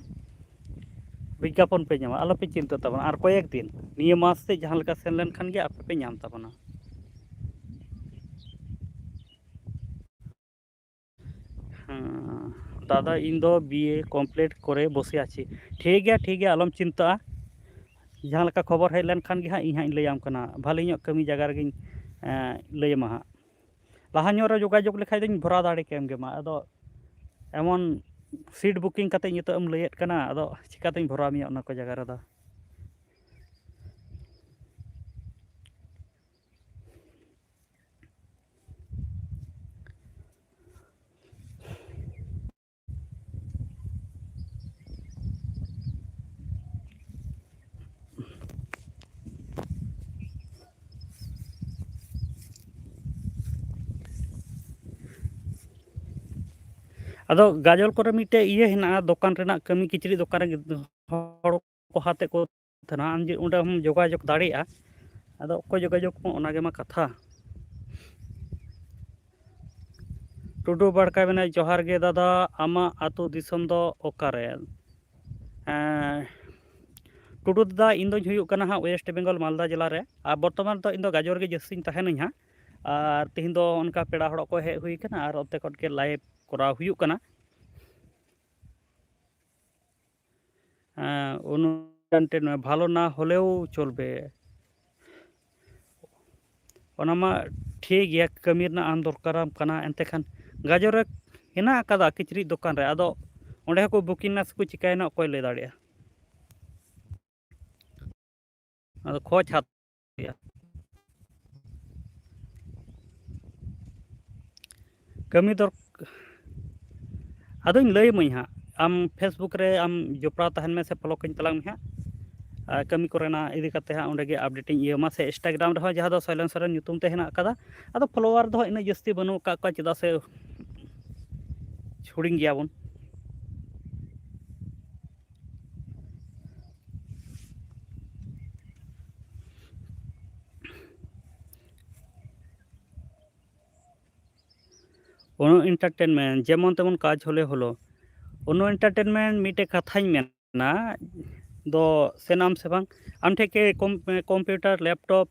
ᱵᱤᱜᱽᱜᱟᱯᱚᱱ ᱯᱮ ᱧᱟᱢᱟ, ᱟᱞᱚ ᱯᱮ ᱪᱤᱱᱛᱟᱹ ᱛᱟᱵᱚᱱᱟ᱾ ᱟᱨ ᱠᱚᱭᱮᱠ ᱫᱤᱱ, ᱱᱤᱭᱟᱹ ᱢᱟᱥ ᱥᱮᱫ ᱡᱟᱦᱟᱸ ᱞᱮᱠᱟ ᱥᱮᱱ ᱞᱮᱱᱠᱷᱟᱱ ᱜᱮ ᱟᱯᱮ ᱯᱮ ᱧᱟᱢ ᱛᱟᱵᱚᱱᱟ᱾ ᱦᱮᱸ, ᱫᱟᱫᱟ, ᱤᱧ ᱫᱚ B A complete ᱠᱚᱨᱮ ᱵᱚᱥᱮ ᱟᱪᱷᱤ᱾ ᱴᱷᱤᱠ ᱜᱮᱭᱟ, ᱴᱷᱤᱠ ᱜᱮᱭᱟ, ᱟᱞᱚᱢ ᱪᱤᱱᱛᱟᱹᱜᱼᱟ᱾ ᱡᱟᱦᱟᱸ ᱞᱮᱠᱟ ᱠᱷᱚᱵᱚᱨ ᱦᱮᱡ ᱞᱮᱱᱠᱷᱟᱱ ᱜᱮ ᱦᱟᱸᱜ ᱤᱧ ᱦᱟᱸᱜ ᱤᱧ ᱞᱟᱹᱭᱟᱢ ᱠᱟᱱᱟ, ᱵᱷᱟᱞᱮ ᱧᱚᱜ ᱠᱟᱹᱢᱤ ᱡᱟᱭᱜᱟ ᱨᱮᱜᱮᱧ, ᱮᱸ, ᱞᱟᱹᱭᱟᱢᱟ ᱦᱟᱸᱜ᱾ ᱞᱟᱦᱟ ᱧᱚᱜ ᱨᱮ ᱡᱳᱜᱟᱡᱳᱜᱽ ᱞᱮᱠᱷᱟᱡ ᱫᱚᱧ ᱵᱷᱚᱨᱟᱣ ᱫᱟᱲᱮ ᱠᱮᱢ ᱜᱮᱢᱟ, ᱟᱫᱚ ᱮᱢᱚᱱ seat booking ᱠᱟᱛᱮ ᱱᱤᱛᱚᱜ ᱮᱢ ᱞᱟᱹᱭᱮᱫ ᱠᱟᱱᱟ, ᱟᱫᱚ ᱪᱤᱠᱟᱛᱤᱧ ᱵᱷᱚᱨᱟᱣ ᱢᱮᱭᱟ ᱚᱱᱟ ᱠᱚ ᱡᱟᱭᱜᱟ ᱨᱮᱫᱚ? ᱟᱫᱚ ᱜᱟᱡᱚᱞ ᱠᱚᱨᱮ ᱢᱤᱫᱴᱮᱡ ᱤᱭᱟᱹ ᱦᱮᱱᱟᱜᱼᱟ, ᱫᱚᱠᱟᱱ ᱨᱮᱱᱟᱜ ᱠᱟᱹᱢᱤ, ᱠᱤᱪᱨᱤᱡ ᱫᱚᱠᱟᱱ ᱨᱮ ᱦᱚᱲ ᱠᱚ ᱦᱟᱛᱮ ᱠᱚ ᱛᱟᱦᱮᱱᱟ, ᱟᱢ ᱡᱮ ᱚᱸᱰᱮ ᱦᱚᱸᱢ ᱡᱳᱜᱟᱡᱳᱜᱽ ᱫᱟᱲᱮᱭᱟᱜᱼᱟ᱾ ᱟᱫᱚ ᱚᱠᱚᱭ ᱡᱳᱜᱟᱡᱳᱜᱽ ᱠᱚ, ᱚᱱᱟ ᱜᱮᱢᱟ ᱠᱟᱛᱷᱟ᱾ ᱴᱩᱰᱩ ᱵᱟᱲᱠᱟ ᱢᱮᱱᱟᱭ, ᱡᱚᱦᱟᱨ ᱜᱮ ᱫᱟᱫᱟ, ᱟᱢᱟᱜ ᱟᱹᱛᱩ ᱫᱤᱥᱚᱢ ᱫᱚ ᱚᱠᱟᱨᱮ? ᱮᱸ, ᱴᱩᱰᱩ ᱫᱟᱫᱟ, ᱤᱧ ᱫᱚᱧ ᱦᱩᱭᱩᱜ ᱠᱟᱱᱟ ᱦᱟᱸᱜ West Bengal ᱢᱟᱞᱫᱟ ᱡᱮᱞᱟ ᱨᱮ, ᱟᱨ ᱵᱚᱨᱛᱚᱢᱟᱱ ᱫᱚ ᱤᱧ ᱫᱚ ᱜᱟᱡᱚᱞ ᱨᱮᱜᱮ ᱡᱟᱹᱥᱛᱤᱧ ᱛᱟᱦᱮᱱᱟᱹᱧ ᱦᱟᱸᱜ᱾ ᱟᱨ ᱛᱮᱦᱮᱧ ᱫᱚ ᱚᱱᱠᱟ ᱯᱮᱲᱟ ᱦᱚᱲᱚᱜ ᱠᱚ ᱦᱮᱡ ᱦᱩᱭ ᱠᱟᱱᱟ, ᱟᱨ ᱚᱱᱛᱮ ᱠᱷᱚᱱ ᱜᱮ live ᱠᱚᱨᱟᱣ ᱦᱩᱭᱩᱜ ᱠᱟᱱᱟ᱾ ᱮᱸ, ᱩᱱᱩ ᱵᱷᱟᱞᱚ ᱱᱟ ᱦᱚᱞᱮᱣ ᱪᱚᱞᱵᱮ᱾ ᱚᱱᱟ ᱢᱟ ᱴᱷᱤᱠ ᱜᱮᱭᱟ, ᱠᱟᱹᱢᱤ ᱨᱮᱱᱟᱜ ᱟᱢ ᱫᱚᱨᱠᱟᱨᱟᱢ ᱠᱟᱱᱟ, ᱮᱱᱛᱮ ᱠᱷᱟᱱ ᱜᱟᱡᱚᱞ ᱨᱮ ᱦᱮᱱᱟᱜ ᱟᱠᱟᱫᱟ ᱠᱤᱪᱨᱤᱡ ᱫᱚᱠᱟᱱ ᱨᱮ, ᱟᱫᱚ ᱚᱸᱰᱮ ᱦᱚᱸᱠᱚ booking ᱱᱟ ᱥᱮᱠᱚ ᱪᱤᱠᱟᱹᱭᱮᱱᱟ, ᱚᱠᱚᱭ ᱞᱟᱹᱭ ᱫᱟᱲᱮᱭᱟᱜᱼᱟ? ᱟᱫᱚ ᱠᱷᱚᱡᱽ ᱦᱟᱛᱟᱣ ᱦᱩᱭᱩᱜᱼᱟ᱾ ᱠᱟᱹᱢᱤ ᱫᱚᱨ-, ᱟᱫᱚᱧ ᱞᱟᱹᱭ ᱟᱢᱟᱹᱧ ᱦᱟᱸᱜ, ᱟᱢ Facebook ᱨᱮ ᱟᱢ ᱡᱚᱯᱲᱟᱣ ᱛᱟᱦᱮᱱ ᱢᱮ ᱥᱮ ᱯᱷᱚᱞᱳ ᱠᱟᱹᱧ ᱛᱟᱞᱟᱝ ᱢᱮ ᱦᱟᱸᱜ᱾ ᱟᱨ ᱠᱟᱹᱢᱤ ᱠᱚᱨᱮᱱᱟᱜ ᱤᱫᱤ ᱠᱟᱛᱮ ᱦᱟᱸᱜ ᱚᱸᱰᱮ ᱜᱮ ᱟᱯᱰᱮᱴ ᱤᱧ ᱤᱭᱟᱹ ᱢᱟ, ᱥᱮ Instagram ᱨᱮᱦᱚᱸ, ᱡᱟᱦᱟᱸ ᱫᱚ ᱥᱚᱭᱞᱮᱱ ᱥᱚᱨᱮᱱ ᱧᱩᱛᱩᱢ ᱛᱮ ᱦᱮᱱᱟᱜ ᱟᱠᱟᱫᱟ᱾ ᱟᱫᱚ ᱯᱷᱚᱞᱳᱣᱟᱨ ᱫᱚ ᱦᱟᱸᱜ ᱤᱱᱟᱹᱜ ᱡᱟᱹᱥᱛᱤ ᱵᱟᱹᱱᱩᱜ ᱟᱠᱟᱫ ᱠᱚᱣᱟ, ᱪᱮᱫᱟᱜ ᱥᱮ ᱦᱩᱰᱤᱧ ᱜᱮᱭᱟᱵᱚᱱ᱾ ᱚᱱᱩ ᱮᱱᱴᱟᱨᱴᱮᱱᱢᱮᱱᱴ, ᱡᱮᱢᱚᱱ ᱛᱮᱢᱚᱱ ᱠᱟᱡᱽ ᱦᱚᱞᱮ ᱦᱚᱞᱳ᱾ ᱚᱱᱩ ᱮᱱᱴᱟᱨᱴᱮᱱᱢᱮᱱᱴ, ᱢᱤᱫᱴᱮᱡ ᱠᱟᱛᱷᱟᱧ ᱢᱮᱱᱟ, ᱫᱚ ᱥᱮᱱᱟᱢ ᱥᱮ ᱵᱟᱝ? ᱟᱢ ᱴᱷᱮᱡ ᱠᱤ ᱠᱚᱢ-, ᱠᱚᱢᱯᱤᱭᱩᱴᱟᱨ, ᱞᱮᱯᱴᱚᱯ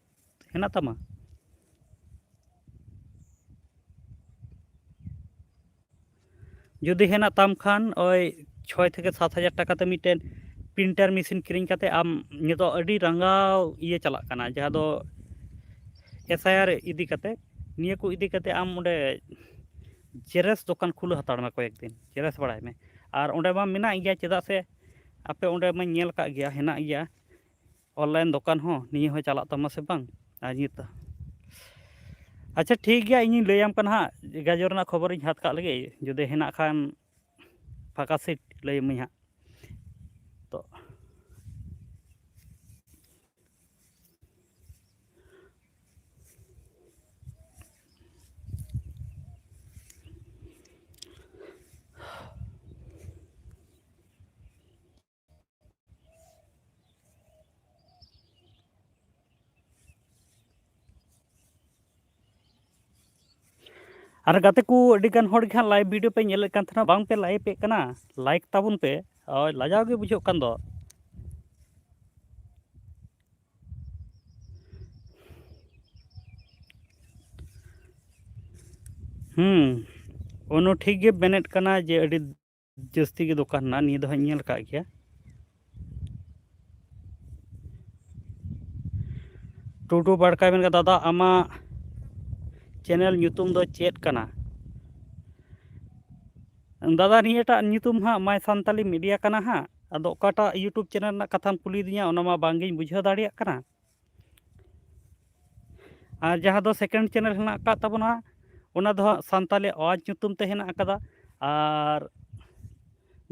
ᱦᱮᱱᱟᱜ ᱛᱟᱢᱟ? ᱡᱩᱫᱤ ᱦᱮᱱᱟᱜ ᱛᱟᱢ ᱠᱷᱟᱱ, ᱳᱭ ᱪᱷᱚᱭ ᱛᱷᱮᱠᱮ ᱥᱟᱛ ᱦᱟᱡᱟᱨ ᱴᱟᱠᱟ ᱛᱮ ᱢᱤᱫᱴᱮᱱ ᱯᱨᱤᱱᱴᱟᱨ ᱢᱮᱥᱤᱱ ᱠᱤᱨᱤᱧ ᱠᱟᱛᱮ ᱟᱢ ᱱᱤᱛᱚᱜ ᱟᱹᱰᱤ ᱨᱟᱸᱜᱟᱣ ᱤᱭᱟᱹ ᱪᱟᱞᱟᱜ ᱠᱟᱱᱟ, ᱡᱟᱦᱟᱸ ᱫᱚ S I R ᱤᱫᱤ ᱠᱟᱛᱮ, ᱱᱤᱭᱟᱹ ᱠᱚ ᱤᱫᱤ ᱠᱟᱛᱮ ᱟᱢ ᱚᱸᱰᱮ ᱡᱮᱨᱮᱥ ᱫᱚᱠᱟᱱ ᱠᱷᱩᱞᱟᱹᱣ ᱦᱟᱛᱟᱲ ᱢᱮ, ᱠᱚᱭᱮᱠ ᱫᱤᱱ ᱡᱮᱨᱮᱥ ᱵᱟᱲᱟᱭ ᱢᱮ᱾ ᱟᱨ ᱚᱸᱰᱮ ᱢᱟ ᱢᱮᱱᱟᱜ ᱜᱮᱭᱟ, ᱪᱮᱫᱟᱜ ᱥᱮ ᱟᱯᱮ ᱚᱸᱰᱮ ᱢᱟᱧ ᱧᱮᱞ ᱟᱠᱟᱫ ᱜᱮᱭᱟ, ᱦᱮᱱᱟᱜ ᱜᱮᱭᱟ᱾ ᱚᱱᱞᱟᱭᱤᱱ ᱫᱚᱠᱟᱱ ᱦᱚᱸ ᱱᱤᱭᱟᱹ ᱦᱚᱸ ᱪᱟᱞᱟᱜ ᱛᱟᱢᱟ ᱥᱮ ᱵᱟᱝ? ᱟᱨ ᱱᱤᱛ, ᱟᱪᱪᱷᱟ, ᱴᱷᱤᱠ ᱜᱮᱭᱟ, ᱤᱧᱤᱧ ᱞᱟᱹᱭᱟᱢ ᱠᱟᱱᱟ ᱦᱟᱸᱜ, ᱜᱟᱡᱚᱨ ᱨᱮᱱᱟᱜ ᱠᱷᱚᱵᱚᱨᱤᱧ ᱦᱟᱛ ᱠᱟᱜ ᱞᱮᱜᱮ, ᱡᱩᱫᱤ ᱦᱮᱱᱟᱜ ᱠᱷᱟᱱ ᱯᱷᱟᱸᱠᱟ ᱥᱤᱴ ᱞᱟᱹᱭᱟᱢᱟᱹᱧ ᱦᱟᱸᱜ᱾ ᱛᱚ, ᱟᱨ ᱜᱟᱛᱮ ᱠᱚ, ᱟᱹᱰᱤ ᱜᱟᱱ ᱦᱚᱲ ᱜᱮ ᱦᱟᱸᱜ ᱞᱟᱭᱤᱵᱷ ᱵᱷᱤᱰᱤᱭᱳ ᱯᱮ ᱧᱮᱞᱮᱫ ᱠᱟᱱ ᱛᱟᱦᱮᱱᱟ, ᱵᱟᱝ ᱯᱮ ᱞᱟᱭᱤᱵᱷ ᱮᱫ ᱠᱟᱱᱟ, ᱞᱟᱭᱤᱠ ᱛᱟᱵᱚᱱ ᱯᱮ᱾ ᱳᱭ, ᱞᱟᱡᱟᱣ ᱜᱮ ᱵᱩᱡᱷᱟᱹᱜ ᱠᱟᱱ ᱫᱚ᱾ ᱦᱩᱸ, ᱚᱱᱩ ᱴᱷᱤᱠ ᱜᱮ ᱢᱮᱱᱮᱫ ᱠᱟᱱᱟ ᱡᱮ ᱟᱹᱰᱤ ᱡᱟᱹᱥᱛᱤ ᱜᱮ ᱫᱚᱠᱟᱱ ᱦᱮᱱᱟᱜᱼᱟ, ᱱᱤᱭᱟᱹ ᱫᱚ ᱦᱟᱸᱜ ᱤᱧ ᱧᱮᱞ ᱟᱠᱟᱫ ᱜᱮᱭᱟ᱾ ᱴᱩᱰᱩ ᱵᱟᱲᱠᱟᱭ ᱢᱮᱱ ᱠᱮᱫᱟ, "ᱫᱟᱫᱟ, ᱟᱢᱟᱜ ᱪᱮᱱᱮᱞ ᱧᱩᱛᱩᱢ ᱫᱚ ᱪᱮᱫ ᱠᱟᱱᱟ?" ᱫᱟᱫᱟ, ᱱᱤᱭᱟᱹᱴᱟᱜ ᱧᱩᱛᱩᱢ ᱦᱟᱸᱜ My Santali Media ᱠᱟᱱᱟ ᱦᱟᱸᱜ᱾ ᱟᱫᱚ ᱚᱠᱟᱴᱟᱜ YouTube ᱪᱮᱱᱮᱞ ᱨᱮᱱᱟᱜ ᱠᱟᱛᱷᱟᱢ ᱠᱩᱞᱤᱭᱮᱫᱤᱧᱟ, ᱚᱱᱟ ᱢᱟ ᱵᱟᱝᱜᱤᱧ ᱵᱩᱡᱷᱟᱹᱣ ᱫᱟᱲᱮᱭᱟᱜ ᱠᱟᱱᱟ᱾ ᱟᱨ ᱡᱟᱦᱟᱸ ᱫᱚ ᱥᱮᱠᱮᱱᱰ ᱪᱮᱱᱮᱞ ᱦᱮᱱᱟᱜ ᱟᱠᱟᱫ ᱛᱟᱵᱚᱱᱟ, ᱚᱱᱟ ᱫᱚ ᱦᱟᱸᱜ ᱥᱟᱱᱛᱟᱞᱤ ᱟᱣᱟᱡᱽ ᱧᱩᱛᱩᱢ ᱛᱮ ᱦᱮᱱᱟᱜ ᱟᱠᱟᱫᱟ᱾ ᱟᱨ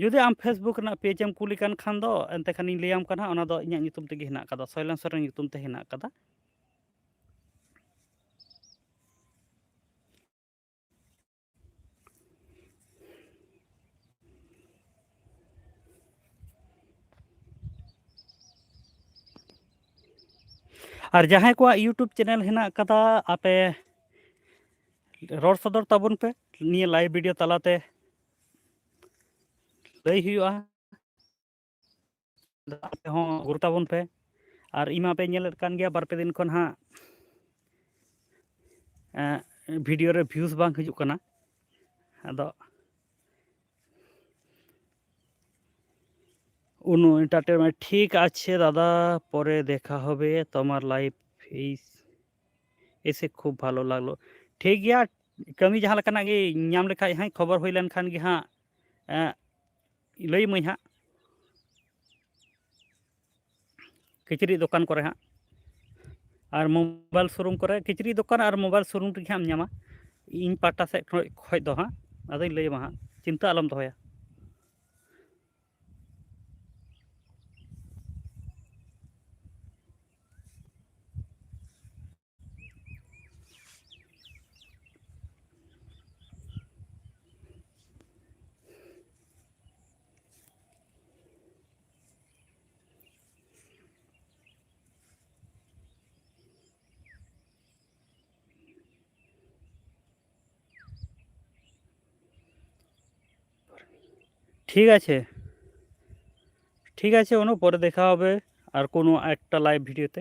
ᱡᱩᱫᱤ ᱟᱢ Facebook ᱨᱮᱱᱟᱜ ᱯᱮᱡᱽ ᱮᱢ ᱠᱩᱞᱤ ᱠᱟᱱ ᱠᱷᱟᱱ ᱫᱚ, ᱮᱱᱛᱮ ᱠᱷᱟᱱᱤᱧ ᱞᱟᱹᱭᱟᱢ ᱠᱟᱱᱟ ᱦᱟᱸᱜ, ᱚᱱᱟ ᱫᱚ ᱤᱧᱟᱹᱜ ᱧᱩᱛᱩᱢ ᱛᱮᱜᱮ ᱦᱮᱱᱟᱜ ᱠᱟᱫᱟ, ᱥᱚᱭᱞᱮᱱ ᱥᱚᱨᱮᱱ ᱧᱩᱛᱩᱢ ᱛᱮ ᱦᱮᱱᱟᱜ ᱠᱟᱫᱟ᱾ ᱟᱨ ᱡᱟᱦᱟᱸᱭ ᱠᱚᱣᱟᱜ YouTube ᱪᱮᱱᱮᱞ ᱦᱮᱱᱟᱜ ᱠᱟᱫᱟ, ᱟᱯᱮ ᱨᱚᱲ ᱥᱚᱫᱚᱨ ᱛᱟᱵᱚᱱ ᱯᱮ ᱱᱤᱭᱟᱹ ᱞᱟᱭᱤᱵᱷ ᱵᱷᱤᱰᱤᱭᱳ ᱛᱟᱞᱟᱛᱮ, ᱞᱟᱹᱭ ᱦᱩᱭᱩᱜᱼᱟ᱾ ᱟᱯᱮ ᱦᱚᱸ ᱜᱩᱨ ᱛᱟᱵᱚᱱ ᱯᱮ᱾ ᱟᱨ ᱤᱧ ᱢᱟ ᱯᱮ ᱧᱮᱞᱮᱫ ᱠᱟᱱ ᱜᱮᱭᱟ, ᱵᱟᱨ ᱯᱮ ᱫᱤᱱ ᱠᱷᱚᱱ ᱦᱟᱸᱜ, ᱮᱸ, ᱵᱷᱤᱰᱤᱭᱳ ᱨᱮ ᱵᱷᱤᱭᱩᱥ ᱵᱟᱝ ᱦᱤᱡᱩᱜ ᱠᱟᱱᱟ᱾ ᱟᱫᱚ ᱩᱱᱩ ᱮᱱᱴᱟᱨᱴᱮᱱᱢᱮᱱᱴ, ᱴᱷᱤᱠ ᱟᱪᱷᱮ ᱫᱟᱫᱟ, ᱯᱚᱨᱮ ᱫᱮᱠᱷᱟ ᱦᱚᱵᱮ, ᱛᱚᱢᱟᱨ ᱞᱟᱭᱤᱵᱷ ᱮᱭ ᱮᱥᱮ ᱠᱷᱩᱵ ᱵᱷᱟᱞᱚ ᱞᱟᱜᱽᱞᱳ᱾ ᱴᱷᱤᱠ ᱜᱮᱭᱟ, ᱠᱟᱹᱢᱤ ᱡᱟᱦᱟᱸ ᱞᱮᱠᱟᱱᱟᱜ ᱜᱮ ᱧᱟᱢ ᱞᱮᱠᱷᱟᱡ ᱦᱟᱸᱜ, ᱠᱷᱚᱵᱚᱨ ᱦᱩᱭ ᱞᱮᱱᱠᱷᱟᱱ ᱜᱮ ᱦᱟᱸᱜ, ᱮᱸ, ᱞᱟᱹᱭ ᱟᱹᱢᱟᱹᱧ ᱦᱟᱸᱜ᱾ ᱠᱤᱪᱨᱤᱡ ᱫᱚᱠᱟᱱ ᱠᱚᱨᱮ ᱦᱟᱸᱜ, ᱟᱨ ᱢᱳᱵᱟᱭᱤᱞ ᱥᱳᱨᱩᱢ ᱠᱚᱨᱮ, ᱠᱤᱪᱨᱤᱡ ᱫᱚᱠᱟᱱ ᱟᱨ ᱢᱳᱵᱟᱭᱤᱞ ᱥᱳᱨᱩᱢ ᱨᱮᱜᱮ ᱦᱟᱸᱜ ᱮᱢ ᱧᱟᱢᱟ᱾ ᱤᱧ ᱯᱟᱦᱴᱟ ᱥᱮᱫ ᱠᱷᱚᱱ, ᱠᱷᱚᱡ ᱫᱚ ᱦᱟᱸᱜ, ᱟᱫᱚᱧ ᱞᱟᱹᱭ ᱟᱢᱟ ᱦᱟᱸᱜ, ᱪᱤᱱᱛᱟᱹ ᱟᱞᱚᱢ ᱫᱚᱦᱚᱭᱟ᱾ ঠিক আছে, ঠিক আছে অনু, পরে দেখা হবে আর কোনো একটা লাইভ ভিডিওতে।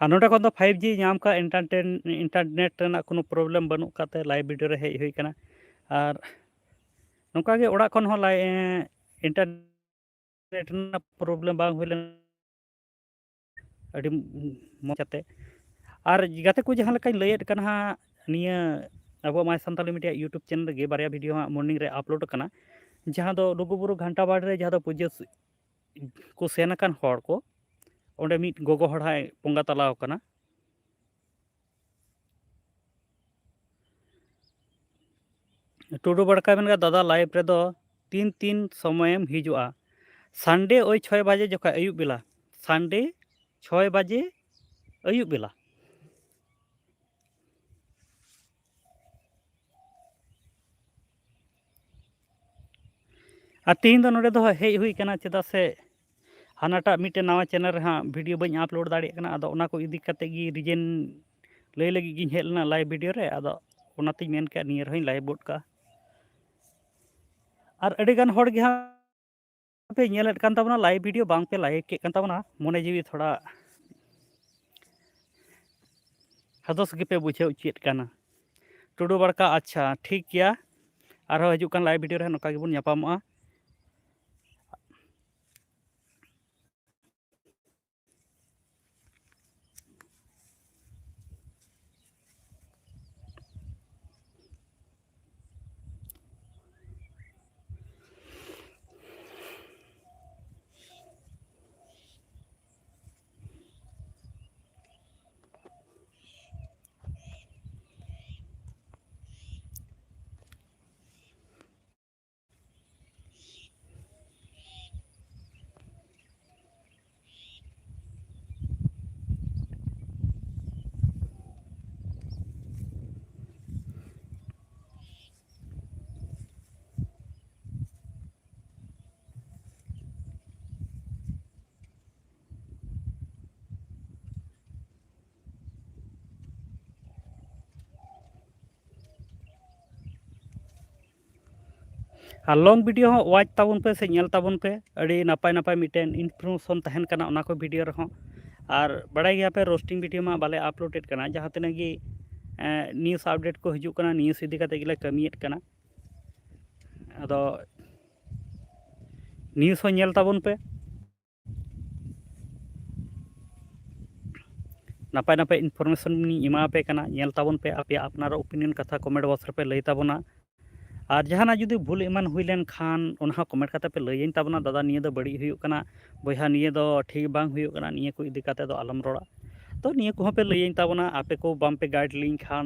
ᱟᱨ ᱱᱚᱰᱮ ᱠᱷᱚᱱ ᱫᱚ ᱯᱷᱟᱭᱤᱵᱷ ᱡᱤ ᱧᱟᱢ ᱠᱟᱜ, ᱤᱱᱴᱟᱨᱴᱮᱱ-, ᱤᱱᱴᱟᱨᱱᱮᱴ ᱨᱮᱱᱟᱜ ᱠᱳᱱᱳ ᱯᱨᱚᱵᱞᱮᱢ ᱵᱟᱹᱱᱩᱜ ᱠᱟᱜ ᱛᱮ ᱞᱟᱭᱤᱵᱷ ᱵᱷᱤᱰᱤᱭᱳ ᱨᱮ ᱦᱮᱡ ᱦᱩᱭ ᱠᱟᱱᱟ᱾ ᱟᱨ ᱱᱚᱝᱠᱟ ᱜᱮ ᱚᱲᱟᱜ ᱠᱷᱚᱱ ᱦᱚᱸ ᱞᱟᱭ-, ᱤᱱᱴᱟᱨᱱᱮᱴ ᱨᱮᱱᱟᱜ ᱯᱨᱚᱵᱞᱮᱢ ᱵᱟᱝ ᱦᱩᱭ ᱞᱮᱱ, ᱟᱹᱰᱤ ᱢᱚᱡᱽ ᱠᱟᱛᱮ᱾ ᱟᱨ ᱜᱟᱛᱮ ᱠᱚ, ᱡᱟᱦᱟᱸ ᱞᱮᱠᱟᱧ ᱞᱟᱹᱭᱮᱫ ᱠᱟᱱᱟ ᱦᱟᱸᱜ, ᱱᱤᱭᱟᱹ ᱟᱵᱚᱣᱟᱜ My Santali Media YouTube channel ᱨᱮᱜᱮ ᱵᱟᱨᱭᱟ ᱵᱷᱤᱰᱤᱭᱳ ᱦᱟᱸᱜ ᱢᱚᱨᱱᱤᱝ ᱨᱮ ᱟᱯᱞᱳᱰ ᱠᱟᱱᱟ, ᱡᱟᱦᱟᱸ ᱫᱚ ᱞᱩᱜᱩᱵᱩᱨᱩ ᱜᱷᱟᱱᱴᱟ ᱵᱟᱲ ᱨᱮ ᱡᱟᱦᱟᱸ ᱫᱚ ᱯᱩᱡᱟᱹ ᱠᱚ ᱥᱮᱱ ᱟᱠᱟᱱ ᱦᱚᱲ ᱠᱚ, ᱚᱸᱰᱮ ᱢᱤᱫ ᱜᱚᱜᱚ ᱦᱚᱲ ᱦᱚᱸᱭ ᱵᱚᱸᱜᱟ ᱛᱟᱞᱟᱣ ᱟᱠᱟᱱᱟ᱾ ᱴᱩᱰᱩ ᱵᱟᱲᱠᱟ ᱢᱮᱱ ᱠᱮᱫᱟ, "ᱫᱟᱫᱟ, live ᱨᱮᱫᱚ ᱛᱤᱱ ᱛᱤᱱ ᱥᱚᱢᱚᱭᱮᱢ ᱦᱤᱡᱩᱜᱼᱟ?" Sunday ᱳᱭ ᱪᱷᱚᱭ ᱵᱟᱡᱮ ᱡᱚᱠᱷᱚᱱ, ᱟᱹᱭᱩᱵ ᱵᱮᱞᱟ, Sunday ᱪᱷᱚᱭ ᱵᱟᱡᱮ ᱟᱹᱭᱩᱵ ᱵᱮᱞᱟ᱾ ᱟᱨ ᱛᱮᱦᱮᱧ ᱫᱚ ᱱᱚᱰᱮ ᱫᱚ ᱦᱮᱡ ᱦᱩᱭ ᱠᱟᱱᱟ, ᱪᱮᱫᱟᱜ ᱥᱮ ᱦᱟᱱᱟᱴᱟᱜ ᱢᱤᱫᱴᱮᱱ ᱱᱟᱣᱟ channel ᱨᱮ ᱦᱟᱸᱜ video ᱵᱟᱹᱧ upload ᱫᱟᱲᱮᱭᱟᱜ ᱠᱟᱱᱟ᱾ ᱟᱫᱚ ᱚᱱᱟ ᱠᱚ ᱤᱫᱤ ᱠᱟᱛᱮ ᱜᱮ reason ᱞᱟᱹᱭ ᱞᱟᱹᱜᱤᱫ ᱜᱤᱧ ᱦᱮᱡ ᱞᱮᱱᱟ live video ᱨᱮ᱾ ᱟᱫᱚ ᱚᱱᱟᱛᱤᱧ ᱢᱮᱱ ᱠᱮᱫᱼᱟ, ᱱᱤᱭᱟᱹ ᱨᱮᱦᱚᱸᱧ live ᱜᱚᱫ ᱠᱟᱜᱼᱟ᱾ ᱟᱨ ᱟᱹᱰᱤᱜᱟᱱ ᱦᱚᱲ ᱜᱮ ᱦᱟᱸᱜ ᱯᱮ ᱧᱮᱞᱮᱫ ᱠᱟᱱ ᱛᱟᱵᱚᱱᱟ, live video ᱵᱟᱝ ᱯᱮ like ᱮᱫ ᱠᱟᱱ ᱛᱟᱵᱚᱱᱟ, ᱢᱚᱱᱮ ᱡᱤᱣᱤ ᱛᱷᱚᱲᱟ ᱦᱟᱫᱚᱥ ᱜᱮᱯᱮ ᱵᱩᱡᱷᱟᱹᱣ ᱦᱚᱪᱚᱭᱮᱫ ᱠᱟᱱᱟ᱾ ᱴᱩᱰᱩ ᱵᱟᱲᱠᱟ, ᱟᱪᱪᱷᱟ, ᱴᱷᱤᱠ ᱜᱮᱭᱟ, ᱟᱨᱦᱚᱸ ᱦᱤᱡᱩᱜ ᱠᱟᱱ live video ᱨᱮ ᱱᱚᱝᱠᱟ ᱜᱮᱵᱚᱱ ᱧᱟᱯᱟᱢᱚᱜᱼᱟ᱾ ᱟᱨ long video ᱦᱚᱸ watch ᱛᱟᱵᱚᱱ ᱯᱮ ᱥᱮ ᱧᱮᱞ ᱛᱟᱵᱚᱱ ᱯᱮ, ᱟᱹᱰᱤ ᱱᱟᱯᱟᱭ ᱱᱟᱯᱟᱭ ᱢᱤᱫᱴᱮᱱ information ᱛᱟᱦᱮᱱ ᱠᱟᱱᱟ ᱚᱱᱟ ᱠᱚ video ᱨᱮᱦᱚᱸ᱾ ᱟᱨ ᱵᱟᱲᱟᱭ ᱜᱮᱭᱟ ᱯᱮ, roasting video ᱢᱟ ᱵᱟᱞᱮ upload ᱮᱫ ᱠᱟᱱᱟ, ᱡᱟᱦᱟᱸ ᱛᱤᱱᱟᱹᱜ ᱜᱮ news update ᱠᱚ ᱦᱤᱡᱩᱜ ᱠᱟᱱᱟ, news ᱤᱫᱤ ᱠᱟᱛᱮ ᱜᱮᱞᱮ ᱠᱟᱹᱢᱤᱭᱮᱫ ᱠᱟᱱᱟ᱾ ᱟᱫᱚ news ᱦᱚᱸ ᱧᱮᱞ ᱛᱟᱵᱚᱱ ᱯᱮ᱾ ᱱᱟᱯᱟᱭ ᱱᱟᱯᱟᱭ information ᱤᱧ ᱮᱢᱟ ᱯᱮ ᱠᱟᱱᱟ, ᱧᱮᱞ ᱛᱟᱵᱚᱱ ᱯᱮ, ᱟᱯᱮᱭᱟᱜ ᱟᱯᱱᱟᱨᱟᱜ opinion ᱠᱟᱛᱷᱟ comment box ᱨᱮᱯᱮ ᱞᱟᱹᱭ ᱛᱟᱵᱚᱱᱟ᱾ ᱟᱨ ᱡᱟᱦᱟᱱᱟᱜ ᱡᱩᱫᱤ ᱵᱷᱩᱞ ᱮᱢᱟᱱ ᱦᱩᱭ ᱞᱮᱱ ᱠᱷᱟᱱ, ᱚᱱᱟ ᱦᱚᱸ comment ᱠᱟᱛᱮ ᱯᱮ ᱞᱟᱹᱭᱟᱹᱧ ᱛᱟᱵᱚᱱᱟ, "ᱫᱟᱫᱟ, ᱱᱤᱭᱟᱹ ᱫᱚ ᱵᱟᱹᱲᱤᱡ ᱦᱩᱭᱩᱜ ᱠᱟᱱᱟ, ᱵᱚᱭᱦᱟ, ᱱᱤᱭᱟᱹ ᱫᱚ ᱴᱷᱤᱠ ᱵᱟᱝ ᱦᱩᱭᱩᱜ ᱠᱟᱱᱟ, ᱱᱤᱭᱟᱹ ᱠᱚ ᱤᱫᱤ ᱠᱟᱛᱮ ᱫᱚ ᱟᱞᱚᱢ ᱨᱚᱲᱟ᱾" ᱛᱚ ᱱᱤᱭᱟᱹ ᱠᱚᱦᱚᱸ ᱯᱮ ᱞᱟᱹᱭᱟᱹᱧ ᱛᱟᱵᱚᱱᱟ, ᱟᱯᱮ ᱠᱚ ᱵᱟᱝ ᱯᱮ guide ᱞᱤᱧ ᱠᱷᱟᱱ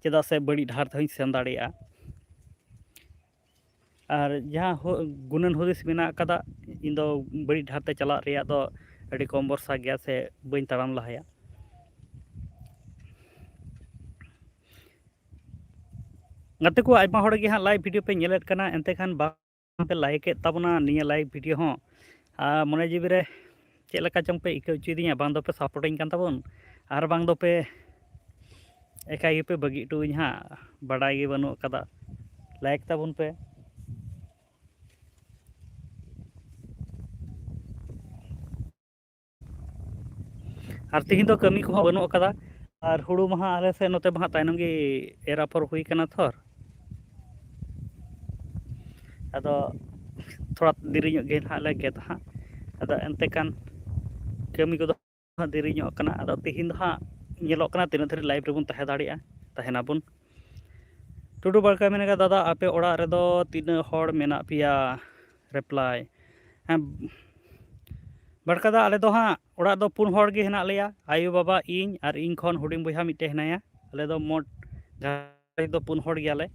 ᱪᱮᱫᱟᱜ ᱥᱮ ᱵᱟᱹᱲᱤᱡ ᱰᱟᱦᱟᱨ ᱛᱮᱦᱚᱸᱧ ᱥᱮᱱ ᱫᱟᱲᱮᱭᱟᱜᱼᱟ᱾ ᱟᱨ ᱡᱟᱦᱟᱸ ᱦᱩ-, ᱜᱩᱱᱟᱹᱱ ᱦᱩᱫᱤᱥ ᱢᱮᱱᱟᱜ ᱟᱠᱟᱫᱟ, ᱤᱧ ᱫᱚ ᱵᱟᱹᱲᱤᱡ ᱰᱟᱦᱟᱨ ᱛᱮ ᱪᱟᱞᱟᱜ ᱨᱮᱭᱟᱜ ᱫᱚ ᱟᱹᱰᱤ ᱠᱚᱢ ᱵᱷᱚᱨᱥᱟ ᱜᱮᱭᱟ ᱥᱮ ᱵᱟᱹᱧ ᱛᱟᱲᱟᱢ ᱞᱟᱦᱟᱭᱟ᱾ ᱜᱟᱛᱮ ᱠᱚ, ᱟᱭᱢᱟ ᱦᱚᱲ ᱜᱮ ᱦᱟᱸᱜ live video ᱯᱮ ᱧᱮᱞᱮᱫ ᱠᱟᱱᱟ, ᱮᱱᱛᱮ ᱠᱷᱟᱱ ᱵᱟᱝ ᱯᱮ like ᱮᱫ ᱛᱟᱵᱚᱱᱟ ᱱᱤᱭᱟᱹ live video ᱦᱚᱸ᱾ ᱟᱨ ᱢᱚᱱᱮ ᱡᱤᱣᱤ ᱨᱮ ᱪᱮᱫ ᱞᱮᱠᱟ ᱪᱚᱝ ᱯᱮ ᱟᱹᱭᱠᱟᱹᱣ ᱦᱚᱪᱚᱭᱮᱫᱤᱧᱟ, ᱵᱟᱝ ᱫᱚᱯᱮ supportᱤᱧ ᱠᱟᱱ ᱛᱟᱵᱚᱱ, ᱟᱨ ᱵᱟᱝ ᱫᱚᱯᱮ ᱮᱠᱟᱭ ᱜᱮᱯᱮ ᱵᱟᱹᱜᱤ ᱦᱚᱴᱚᱣᱟᱹᱧ ᱦᱟᱸᱜ, ᱵᱟᱰᱟᱭ ᱜᱮ ᱵᱟᱹᱱᱩᱜ ᱟᱠᱟᱫᱟ᱾ Like ᱛᱟᱵᱚᱱ ᱯᱮ᱾ ᱟᱨ ᱛᱤᱦᱤᱧ ᱫᱚ ᱠᱟᱹᱢᱤ ᱠᱚᱦᱚᱸ ᱵᱟᱹᱱᱩᱜ ᱟᱠᱟᱫᱟ᱾ ᱟᱨ ᱦᱩᱲᱩ ᱢᱟᱦᱟ ᱟᱞᱮ ᱥᱮᱫ ᱱᱚᱛᱮ ᱢᱟ ᱦᱟᱸᱜ ᱛᱟᱭᱱᱚᱢ ᱜᱮ ᱮᱨ ᱟᱯᱷᱚᱨ ᱦᱩᱭ ᱠᱟᱱᱟ ᱛᱷᱚᱨ᱾ ᱟᱫᱚ ᱛᱷᱚᱲᱟ ᱫᱮᱨᱤ ᱧᱚᱜ ᱜᱮ ᱦᱟᱸᱜ ᱞᱮ ᱜᱮᱫᱟ ᱦᱟᱸᱜ᱾ ᱟᱫᱚ ᱮᱱᱛᱮ ᱠᱟᱱ ᱠᱟᱹᱢᱤ ᱠᱚᱫᱚ ᱦᱟᱸᱜ ᱫᱮᱨᱤ ᱧᱚᱜ ᱠᱟᱱᱟ᱾ ᱟᱫᱚ ᱛᱤᱦᱤᱧ ᱫᱚ ᱦᱟᱸᱜ ᱧᱮᱞᱚᱜ ᱠᱟᱱᱟ ᱛᱤᱱᱟᱹᱜ ᱫᱷᱟᱹᱨᱤᱡ live ᱨᱮᱵᱚᱱ ᱛᱟᱦᱮᱸ ᱫᱟᱲᱮᱭᱟᱜᱼᱟ, ᱛᱟᱦᱮᱱᱟᱵᱚᱱ᱾ ᱴᱩᱰᱩ ᱵᱟᱲᱠᱟ ᱢᱮᱱ ᱠᱟᱫᱟ, "ᱫᱟᱫᱟ, ᱟᱯᱮ ᱚᱲᱟᱜ ᱨᱮᱫᱚ ᱛᱤᱱᱟᱹᱜ ᱦᱚᱲ ᱢᱮᱱᱟᱜ ᱯᱮᱭᱟ?" Reply, ᱦᱮᱸ, ᱵᱟᱲᱠᱟ ᱫᱟ, ᱟᱞᱮ ᱫᱚ ᱦᱟᱸᱜ ᱚᱲᱟᱜ ᱫᱚ ᱯᱩᱱ ᱦᱚᱲ ᱜᱮ ᱦᱮᱱᱟᱜ ᱞᱮᱭᱟ, ᱟᱭᱳ, ᱵᱟᱵᱟ, ᱤᱧ ᱟᱨ ᱤᱧ ᱠᱷᱚᱱ ᱦᱩᱰᱤᱧ ᱵᱚᱭᱦᱟ ᱢᱤᱫᱴᱮᱡ ᱦᱮᱱᱟᱭᱟ᱾ ᱟᱞᱮ ᱫᱚ ᱢᱳᱴ ᱜᱷᱟᱨᱚᱸᱡᱽ ᱫᱚ ᱯᱩᱱ ᱦᱚᱲ ᱜᱮᱭᱟᱞᱮ᱾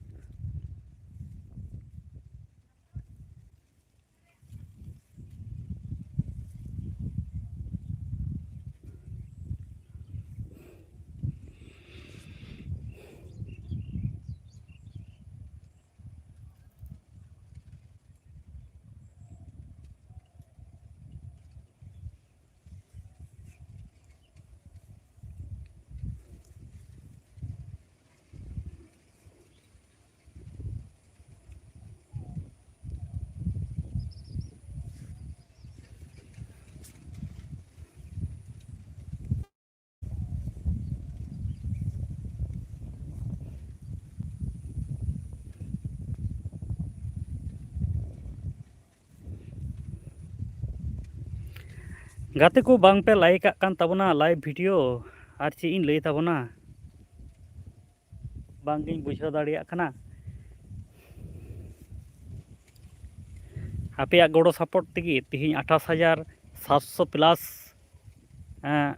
ᱜᱟᱛᱮ ᱠᱚ, ᱵᱟᱝ ᱯᱮ like ᱟᱜ ᱠᱟᱱ ᱛᱟᱵᱚᱱᱟ live video, ᱟᱨ ᱪᱮᱫ ᱤᱧ ᱞᱟᱹᱭ ᱛᱟᱵᱚᱱᱟ, ᱵᱟᱝ ᱜᱤᱧ ᱵᱩᱡᱷᱟᱹᱣ ᱫᱟᱲᱮᱭᱟᱜ ᱠᱟᱱᱟ᱾ ᱟᱯᱮᱭᱟᱜ ᱜᱚᱲᱚ support ᱛᱮᱜᱮ ᱛᱤᱦᱤᱧ ᱟᱴᱷᱟᱥ ᱦᱟᱡᱟᱨ ᱥᱟᱛᱥᱚ plus, ᱮᱸ,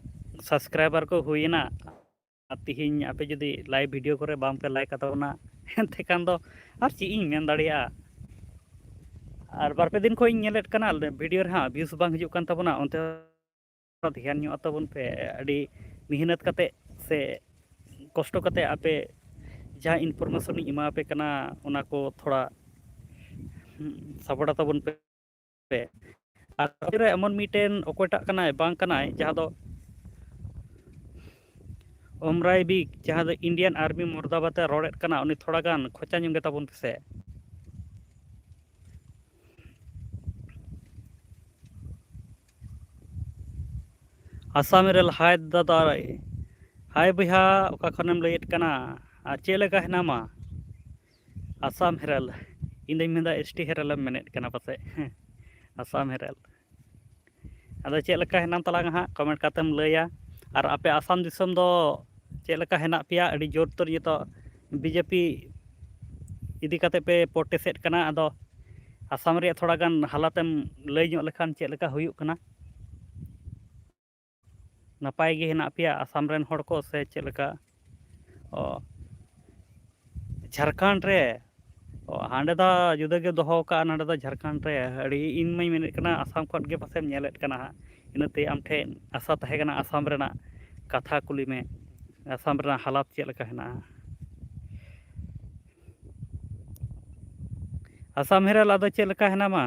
subscriber ᱠᱚ ᱦᱩᱭᱮᱱᱟ᱾ ᱟᱨ ᱛᱤᱦᱤᱧ ᱟᱯᱮ ᱡᱩᱫᱤ live video ᱠᱚᱨᱮ ᱵᱟᱝ ᱯᱮ like ᱟᱛᱟᱵᱚᱱᱟ, ᱮᱱᱛᱮ ᱠᱷᱟᱱ ᱫᱚ ᱟᱨ ᱪᱮᱫ ᱤᱧ ᱢᱮᱱ ᱫᱟᱲᱮᱭᱟᱜᱼᱟ? ᱟᱨ ᱵᱟᱨ ᱯᱮ ᱫᱤᱱ ᱠᱷᱚᱱ ᱤᱧ ᱧᱮᱞᱮᱫ ᱠᱟᱱᱟ, ᱵᱷᱤᱰᱤᱭᱳ ᱨᱮᱦᱟᱸᱜ ᱵᱷᱤᱭᱩᱥ ᱵᱟᱝ ᱦᱤᱡᱩᱜ ᱠᱟᱱ ᱛᱟᱵᱚᱱᱟ, ᱚᱱᱛᱮ ᱫᱷᱮᱭᱟᱱ ᱧᱚᱜ ᱛᱟᱵᱚᱱ ᱯᱮ᱾ ᱟᱹᱰᱤ ᱢᱮᱦᱱᱚᱛ ᱠᱟᱛᱮ ᱥᱮ ᱠᱚᱥᱴᱚ ᱠᱟᱛᱮ ᱟᱯᱮ ᱡᱟᱦᱟᱸ ᱤᱱᱯᱷᱚᱨᱢᱮᱥᱚᱱ ᱤᱧ ᱮᱢᱟ ᱯᱮ ᱠᱟᱱᱟ, ᱚᱱᱟ ᱠᱚ ᱛᱷᱚᱲᱟ, ᱦᱩᱸ, ᱥᱟᱯᱲᱟᱣ ᱛᱟᱵᱚᱱ ᱯᱮ᱾ ᱟᱨ ᱨᱮ ᱮᱢᱚᱱ ᱢᱤᱫᱴᱮᱱ ᱚᱠᱚᱭᱴᱟᱜ ᱠᱟᱱᱟᱭ, ᱵᱟᱝ ᱠᱟᱱᱟᱭ, ᱡᱟᱦᱟᱸ ᱫᱚ ᱚᱢᱨᱟᱭ ᱵᱤᱜ, ᱡᱟᱦᱟᱸ ᱫᱚ ᱤᱱᱰᱤᱭᱟᱱ ᱟᱨᱢᱤ ᱢᱚᱨᱫᱟᱵᱟᱫᱮ ᱨᱚᱲᱮᱫ ᱠᱟᱱᱟ, ᱩᱱᱤ ᱛᱷᱚᱲᱟ ᱜᱟᱱ ᱠᱷᱚᱪᱟ ᱧᱚᱜ ᱜᱮ ᱛᱟᱵᱚᱱ ᱯᱮᱥᱮ᱾ ᱟᱥᱟᱢ ᱨᱮᱞ, ᱦᱟᱭ ᱫᱟᱫᱟ, ᱦᱟᱭ ᱵᱚᱭᱦᱟ, ᱚᱠᱟ ᱠᱷᱚᱱᱮᱢ ᱞᱟᱹᱭᱮᱫ ᱠᱟᱱᱟ ᱟᱨ ᱪᱮᱫ ᱞᱮᱠᱟ ᱦᱮᱱᱟᱢᱟ? ᱟᱥᱟᱢ ᱦᱮᱨᱮᱞ, ᱤᱧ ᱫᱚᱧ ᱢᱮᱱᱫᱟ ᱮᱥ ᱴᱤ ᱦᱮᱨᱮᱞ ᱮᱢ ᱢᱮᱱᱮᱫ ᱠᱟᱱᱟ ᱯᱟᱥᱮᱡ᱾ ᱟᱥᱟᱢ ᱦᱮᱨᱮᱞ᱾ ᱟᱫᱚ ᱪᱮᱫ ᱞᱮᱠᱟ ᱦᱮᱱᱟᱢ ᱛᱟᱞᱟᱝᱟ ᱦᱟᱸᱜ, ᱠᱚᱢᱮᱱᱴ ᱠᱟᱛᱮᱢ ᱞᱟᱹᱭᱟ᱾ ᱟᱨ ᱟᱯᱮ ᱟᱥᱟᱢ ᱫᱤᱥᱚᱢ ᱫᱚ ᱪᱮᱫ ᱞᱮᱠᱟ ᱦᱮᱱᱟᱜ ᱯᱮᱭᱟ? ᱟᱹᱰᱤ ᱡᱳᱨ ᱛᱳᱨ ᱱᱤᱛᱚᱜ ᱵᱤ ᱡᱮ ᱯᱤ ᱤᱫᱤ ᱠᱟᱛᱮ ᱯᱮ ᱯᱨᱚᱴᱮᱥᱮᱫ ᱠᱟᱱᱟ᱾ ᱟᱫᱚ ᱟᱥᱟᱢ ᱨᱮᱭᱟᱜ ᱛᱷᱚᱲᱟ ᱜᱟᱱ ᱦᱟᱞᱟᱛᱮᱢ ᱞᱟᱹᱭ ᱧᱚᱜ ᱞᱮᱠᱷᱟᱱ ᱪᱮᱫ ᱞᱮᱠᱟ ᱦᱩᱭᱩᱜ ᱠᱟᱱᱟ? ᱱᱟᱯᱟᱭ ᱜᱮ ᱦᱮᱱᱟᱜ ᱯᱮᱭᱟ ᱟᱥᱟᱢ ᱨᱮᱱ ᱦᱚᱲ ᱠᱚ ᱥᱮ ᱪᱮᱫ ᱞᱮᱠᱟ? ᱚ, ᱡᱷᱟᱲᱠᱷᱚᱸᱰ ᱨᱮ? ᱚ, ᱦᱟᱸᱰᱮ ᱫᱚ ᱡᱩᱫᱟᱹ ᱜᱮ ᱫᱚᱦᱚ ᱠᱟᱜᱼᱟ, ᱱᱚᱸᱰᱮ ᱫᱚ ᱡᱷᱟᱲᱠᱷᱚᱸᱰ ᱨᱮ᱾ ᱟᱹᱰᱤ, ᱤᱧ ᱢᱟᱧ ᱢᱮᱱᱮᱫ ᱠᱟᱱᱟ ᱟᱥᱟᱢ ᱠᱷᱚᱱ ᱜᱮ ᱯᱟᱥᱮᱢ ᱧᱮᱞᱮᱫ ᱠᱟᱱᱟ ᱦᱟᱸᱜ, ᱤᱱᱟᱹᱛᱮ ᱟᱢ ᱴᱷᱮᱱ ᱟᱥᱟ ᱛᱟᱦᱮᱸ ᱠᱟᱱᱟ ᱟᱥᱟᱢ ᱨᱮᱱᱟᱜ ᱠᱟᱛᱷᱟ ᱠᱩᱞᱤ ᱢᱮ, ᱟᱥᱟᱢ ᱨᱮᱱᱟᱜ ᱦᱟᱞᱟᱛ ᱪᱮᱫ ᱞᱮᱠᱟ ᱦᱮᱱᱟᱜᱼᱟ? ᱟᱥᱟᱢ ᱦᱮᱨᱮᱞ, ᱟᱫᱚ ᱪᱮᱫ ᱞᱮᱠᱟ ᱦᱮᱱᱟᱢᱟ?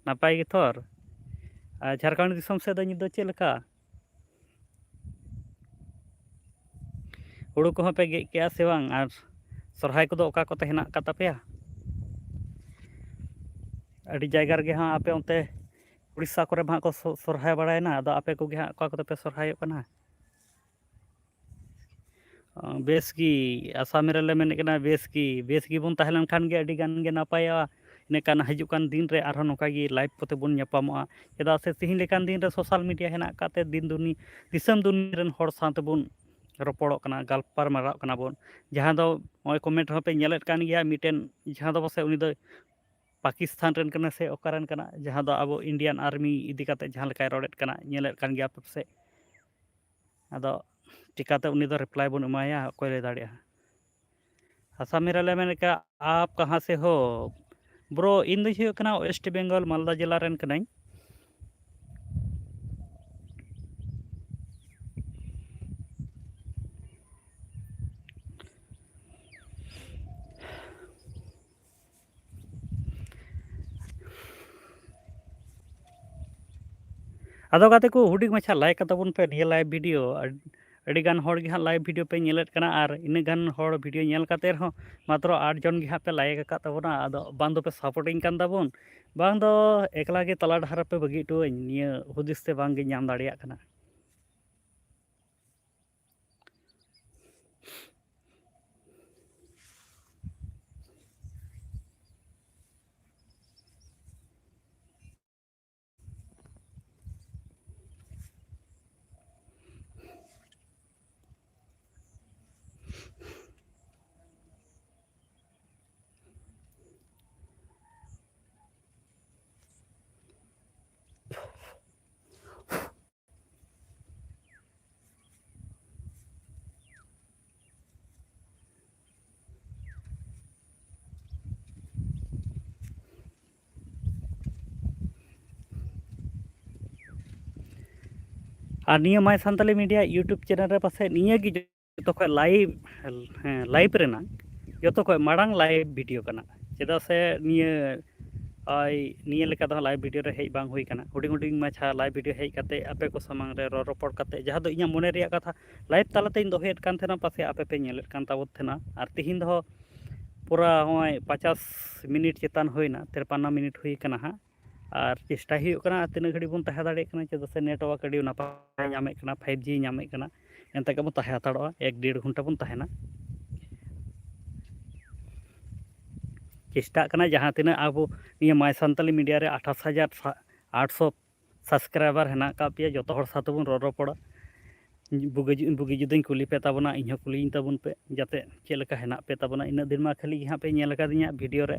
ᱱᱟᱯᱟᱭ ᱜᱮ ᱛᱷᱚᱨ? ᱟᱨ ᱡᱷᱟᱲᱠᱷᱚᱸᱰ ᱫᱤᱥᱚᱢ ᱥᱮᱫ ᱫᱚ ᱱᱤᱛ ᱫᱚ ᱪᱮᱫ ᱞᱮᱠᱟ? ᱦᱩᱲᱩ ᱠᱚᱦᱚᱸ ᱯᱮ ᱜᱮᱫ ᱠᱮᱜᱼᱟ ᱥᱮ ᱵᱟᱝ? ᱟᱨ ᱥᱚᱨᱦᱟᱭ ᱠᱚᱫᱚ ᱚᱠᱟ ᱠᱚᱛᱮ ᱦᱮᱱᱟᱜ ᱟᱠᱟᱫ ᱛᱟᱯᱮᱭᱟ? ᱟᱹᱰᱤ ᱡᱟᱭᱜᱟ ᱨᱮᱜᱮ ᱦᱟᱸᱜ ᱟᱯᱮ ᱚᱱᱛᱮ ᱩᱲᱤᱥᱥᱟ ᱠᱚᱨᱮ ᱢᱟ ᱦᱟᱸᱜ ᱠᱚ ᱥᱚ-, ᱥᱚᱨᱦᱟᱭ ᱵᱟᱲᱟᱭᱮᱱᱟ, ᱟᱫᱚ ᱟᱯᱮ ᱠᱚᱜᱮ ᱦᱟᱸᱜ ᱚᱠᱟ ᱠᱚᱛᱮ ᱯᱮ ᱥᱚᱨᱦᱟᱭᱚᱜ ᱠᱟᱱᱟ? ᱚ, ᱵᱮᱥ ᱜᱮ, ᱟᱥᱟᱢ ᱨᱮᱞᱮ ᱢᱮᱱᱮᱫ ᱠᱟᱱᱟ, ᱵᱮᱥ ᱜᱮ, ᱵᱮᱥ ᱜᱮᱵᱚᱱ ᱛᱟᱦᱮᱸ ᱞᱮᱱᱠᱷᱟᱱ ᱜᱮ ᱟᱹᱰᱤ ᱜᱟᱱ ᱜᱮ ᱱᱟᱯᱟᱭᱚᱜᱼᱟ᱾ ᱤᱱᱟᱹᱠᱷᱟᱱ ᱦᱤᱡᱩᱜ ᱠᱟᱱ ᱫᱤᱱ ᱨᱮ ᱟᱨᱦᱚᱸ ᱱᱚᱝᱠᱟ ᱜᱮ ᱞᱟᱭᱤᱵᱷ ᱠᱚᱛᱮ ᱵᱚᱱ ᱧᱟᱯᱟᱢᱚᱜᱼᱟ, ᱪᱮᱫᱟᱜ ᱥᱮ ᱛᱮᱦᱮᱧ ᱞᱮᱠᱟᱱ ᱫᱤᱱ ᱨᱮ ᱥᱳᱥᱟᱞ ᱢᱤᱰᱤᱭᱟ ᱦᱮᱱᱟᱜ ᱟᱠᱟᱫ ᱛᱮ ᱫᱤᱱ ᱫᱩᱱᱤ-, ᱫᱤᱥᱚᱢ ᱫᱩᱱᱤᱭᱟᱹ ᱨᱮᱱ ᱦᱚᱲ ᱥᱟᱶ ᱛᱮᱵᱚᱱ ᱨᱚᱯᱚᱲᱚᱜ ᱠᱟᱱᱟ, ᱜᱟᱞᱯᱟᱞᱢᱟᱨᱟᱣ ᱠᱟᱱᱟ ᱵᱚᱱ᱾ ᱡᱟᱦᱟᱸ ᱫᱚ ᱱᱚᱜᱼᱚᱭ ᱠᱚᱢᱮᱱᱴ ᱨᱮᱦᱚᱸ ᱯᱮ ᱧᱮᱞᱮᱫ ᱠᱟᱱ ᱜᱮᱭᱟ, ᱢᱤᱫᱴᱮᱱ ᱡᱟᱦᱟᱸ ᱫᱚ ᱯᱟᱥᱮᱡ ᱩᱱᱤ ᱫᱚ ᱯᱟᱠᱤᱥᱛᱟᱱ ᱨᱮᱱ ᱠᱟᱱᱟ ᱥᱮ ᱚᱠᱟ ᱨᱮᱱ ᱠᱟᱱᱟ, ᱡᱟᱦᱟᱸ ᱫᱚ ᱟᱵᱚ ᱤᱱᱰᱤᱭᱟᱱ ᱟᱨᱢᱤ ᱤᱫᱤ ᱠᱟᱛᱮ ᱡᱟᱦᱟᱸ ᱞᱮᱠᱟᱭ ᱨᱚᱲᱮᱫ ᱠᱟᱱᱟ, ᱧᱮᱞᱮᱫ ᱠᱟᱱ ᱜᱮᱭᱟ ᱯᱮ ᱯᱟᱥᱮᱡ᱾ ᱟᱫᱚ ᱪᱤᱠᱟᱛᱮ ᱩᱱᱤ ᱫᱚ ᱨᱤᱯᱞᱟᱭ ᱵᱚᱱ ᱮᱢᱟᱭᱟ, ᱚᱠᱚᱭ ᱞᱟᱹᱭ ᱫᱟᱲᱮᱭᱟᱜᱼᱟ? ᱟᱥᱟᱢᱤ ᱨᱮᱞᱮ ᱢᱮᱱ ᱠᱟᱜ, "ᱟᱯ ᱠᱟᱦᱟᱸ ᱥᱮ ᱦᱳ?" ᱵᱨᱳ, ᱤᱧ ᱫᱚᱧ ᱦᱩᱭᱩᱜ ᱠᱟᱱᱟ ᱳᱭᱮᱥᱴ ᱵᱮᱝᱜᱚᱞ, ᱢᱟᱞᱫᱟ ᱡᱮᱞᱟ ᱨᱮᱱ ᱠᱟᱹᱱᱟᱹᱧ᱾ ᱟᱫᱚ ᱜᱟᱛᱮ ᱠᱚ, ᱦᱩᱰᱤᱧ ᱢᱟᱪᱷᱟ ᱞᱟᱭᱤᱠ ᱠᱟᱛᱟ ᱵᱚᱱ ᱯᱮ ᱱᱤᱭᱟᱹ ᱞᱟᱭᱤᱵᱷ ᱵᱷᱤᱰᱤᱭᱳ᱾ ᱟᱹᱰᱤ ᱜᱟᱱ ᱦᱚᱲ ᱜᱮ ᱦᱟᱸᱜ ᱞᱟᱭᱤᱵᱷ ᱵᱷᱤᱰᱤᱭᱳ ᱯᱮ ᱧᱮᱞᱮᱫ ᱠᱟᱱᱟ, ᱟᱨ ᱤᱱᱟᱹᱜ ᱜᱟᱱ ᱦᱚᱲ ᱵᱷᱤᱰᱤᱭᱳ ᱧᱮᱞ ᱠᱟᱛᱮ ᱨᱮᱦᱚᱸ ᱢᱟᱛᱨᱚ ᱟᱴ ᱡᱚᱱ ᱜᱮ ᱦᱟᱸᱜ ᱯᱮ ᱞᱟᱭᱤᱠ ᱟᱠᱟᱫ ᱛᱟᱵᱚᱱᱟ᱾ ᱟᱫᱚ ᱵᱟᱝ ᱫᱚᱯᱮ ᱥᱟᱯᱳᱨᱴᱤᱧ ᱠᱟᱱ ᱛᱟᱵᱚᱱ, ᱵᱟᱝ ᱫᱚ ᱮᱠᱞᱟ ᱜᱮ ᱛᱟᱞᱟ ᱰᱟᱦᱟᱨ ᱨᱮᱯᱮ ᱵᱟᱹᱜᱤ ᱦᱚᱴᱚᱣᱟᱹᱧ, ᱱᱤᱭᱟᱹ ᱦᱩᱫᱤᱥ ᱛᱮ ᱵᱟᱝ ᱜᱤᱧ ᱧᱟᱢ ᱫᱟᱲᱮᱭᱟᱜ ᱠᱟᱱᱟ᱾ ᱟᱨ ᱱᱤᱭᱟᱹ My Santali Media YouTube channel ᱨᱮ ᱯᱟᱥᱮᱡ ᱱᱤᱭᱟᱹ ᱜᱮ ᱡᱚᱛᱚ ᱠᱷᱚᱡ ᱞᱟᱭᱤᱵᱷ, ᱦᱮᱸ, ᱞᱟᱭᱤᱵᱷ ᱨᱮᱱᱟᱜ ᱡᱚᱛᱚ ᱠᱷᱚᱡ ᱢᱟᱲᱟᱝ ᱞᱟᱭᱤᱵᱷ ᱵᱷᱤᱰᱤᱭᱳ ᱠᱟᱱᱟ᱾ ᱪᱮᱫᱟᱜ ᱥᱮ ᱱᱤᱭᱟᱹ, ᱳᱭ, ᱱᱤᱭᱟᱹ ᱞᱮᱠᱟ ᱫᱚ ᱦᱟᱸᱜ ᱞᱟᱭᱤᱵᱷ ᱵᱷᱤᱰᱤᱭᱳ ᱨᱮ ᱦᱮᱡ ᱵᱟᱝ ᱦᱩᱭ ᱠᱟᱱᱟ᱾ ᱦᱩᱰᱤᱧ ᱦᱩᱰᱤᱧ ᱢᱟᱪᱷᱟ ᱞᱟᱭᱤᱵᱷ ᱵᱷᱤᱰᱤᱭᱳ ᱦᱮᱡ ᱠᱟᱛᱮ ᱟᱯᱮ ᱠᱚ ᱥᱟᱢᱟᱝ ᱨᱮ ᱨᱚᱲ ᱨᱚᱯᱚᱲ ᱠᱟᱛᱮ, ᱡᱟᱦᱟᱸ ᱫᱚ ᱤᱧᱟᱹᱜ ᱢᱚᱱᱮ ᱨᱮᱭᱟᱜ ᱠᱟᱛᱷᱟ ᱞᱟᱭᱤᱵᱷ ᱛᱟᱞᱟᱛᱮᱧ ᱫᱚᱦᱚᱭᱮᱫ ᱠᱟᱱ ᱛᱟᱦᱮᱱᱟ, ᱯᱟᱥᱮᱡ ᱟᱯᱮ ᱯᱮ ᱧᱮᱞᱮᱫ ᱠᱟᱱ ᱛᱟᱵᱚᱱ ᱛᱟᱦᱮᱱᱟ᱾ ᱟᱨ ᱛᱤᱦᱤᱧ ᱫᱚ ᱯᱩᱨᱟᱹ ᱱᱚᱜᱼᱚᱭ ᱯᱚᱧᱪᱟᱥ ᱢᱤᱱᱤᱴ ᱪᱮᱛᱟᱱ ᱦᱩᱭᱱᱟ, ᱛᱤᱨᱯᱟᱱᱱᱚ ᱢᱤᱱᱤᱴ ᱦᱩᱭ ᱠᱟᱱᱟ ᱦᱟᱸᱜ᱾ ᱟᱨ ᱪᱮᱥᱴᱟᱭ ᱦᱩᱭᱩᱜ ᱠᱟᱱᱟ ᱛᱤᱱᱟᱹᱜ ᱜᱷᱟᱹᱲᱤᱡ ᱵᱚᱱ ᱛᱟᱦᱮᱸ ᱫᱟᱲᱮᱭᱟᱜ ᱠᱟᱱᱟ, ᱪᱮᱫᱟᱜ ᱥᱮ ᱱᱮᱴᱣᱟᱨᱠ ᱟᱹᱰᱤ ᱱᱟᱯᱟᱭ ᱧᱟᱢᱮᱫ ᱠᱟᱱᱟ, ᱯᱷᱟᱭᱤᱵᱷ ᱡᱤ ᱧᱟᱢᱮᱫ ᱠᱟᱱᱟ᱾ ᱮᱱᱛᱮ ᱜᱮᱵᱚᱱ ᱛᱟᱦᱮᱸ ᱦᱟᱛᱟᱲᱚᱜᱼᱟ, ᱮᱠ ᱰᱮᱲ ᱜᱷᱚᱱᱴᱟ ᱵᱚᱱ ᱛᱟᱦᱮᱱᱟ᱾ ᱪᱮᱥᱴᱟᱜ ᱠᱟᱱᱟ ᱡᱟᱦᱟᱸ ᱛᱤᱱᱟᱹᱜ ᱟᱵᱚ ᱱᱤᱭᱟᱹ My Santali Media ᱨᱮ ᱟᱴᱷᱟᱥ ᱦᱟᱡᱟᱨ ᱟᱴᱥᱚ ᱥᱟᱵᱥᱠᱨᱟᱭᱵᱟᱨ ᱦᱮᱱᱟᱜ ᱟᱠᱟᱫ ᱯᱮᱭᱟ, ᱡᱚᱛᱚ ᱦᱚᱲ ᱥᱟᱶ ᱛᱮᱵᱚᱱ ᱨᱚᱲ ᱨᱚᱯᱚᱲᱟ᱾ ᱵᱩᱜᱤ ᱡᱩ-, ᱵᱩᱜᱤ ᱡᱩᱫᱟᱹᱧ ᱠᱩᱞᱤ ᱯᱮ ᱛᱟᱵᱚᱱᱟ, ᱤᱧ ᱦᱚᱸ ᱠᱩᱞᱤᱭᱤᱧ ᱛᱟᱵᱚᱱ ᱯᱮ, ᱡᱟᱛᱮ ᱪᱮᱫ ᱞᱮᱠᱟ ᱦᱮᱱᱟᱜ ᱯᱮ ᱛᱟᱵᱚᱱᱟ᱾ ᱤᱱᱟᱹᱜ ᱫᱤᱱ ᱢᱟ ᱠᱷᱟᱹᱞᱤ ᱜᱮ ᱦᱟᱸᱜ ᱯᱮ ᱧᱮᱞ ᱟᱠᱟᱫᱤᱧᱟ ᱵᱷᱤᱰᱤᱭᱳ ᱨᱮ,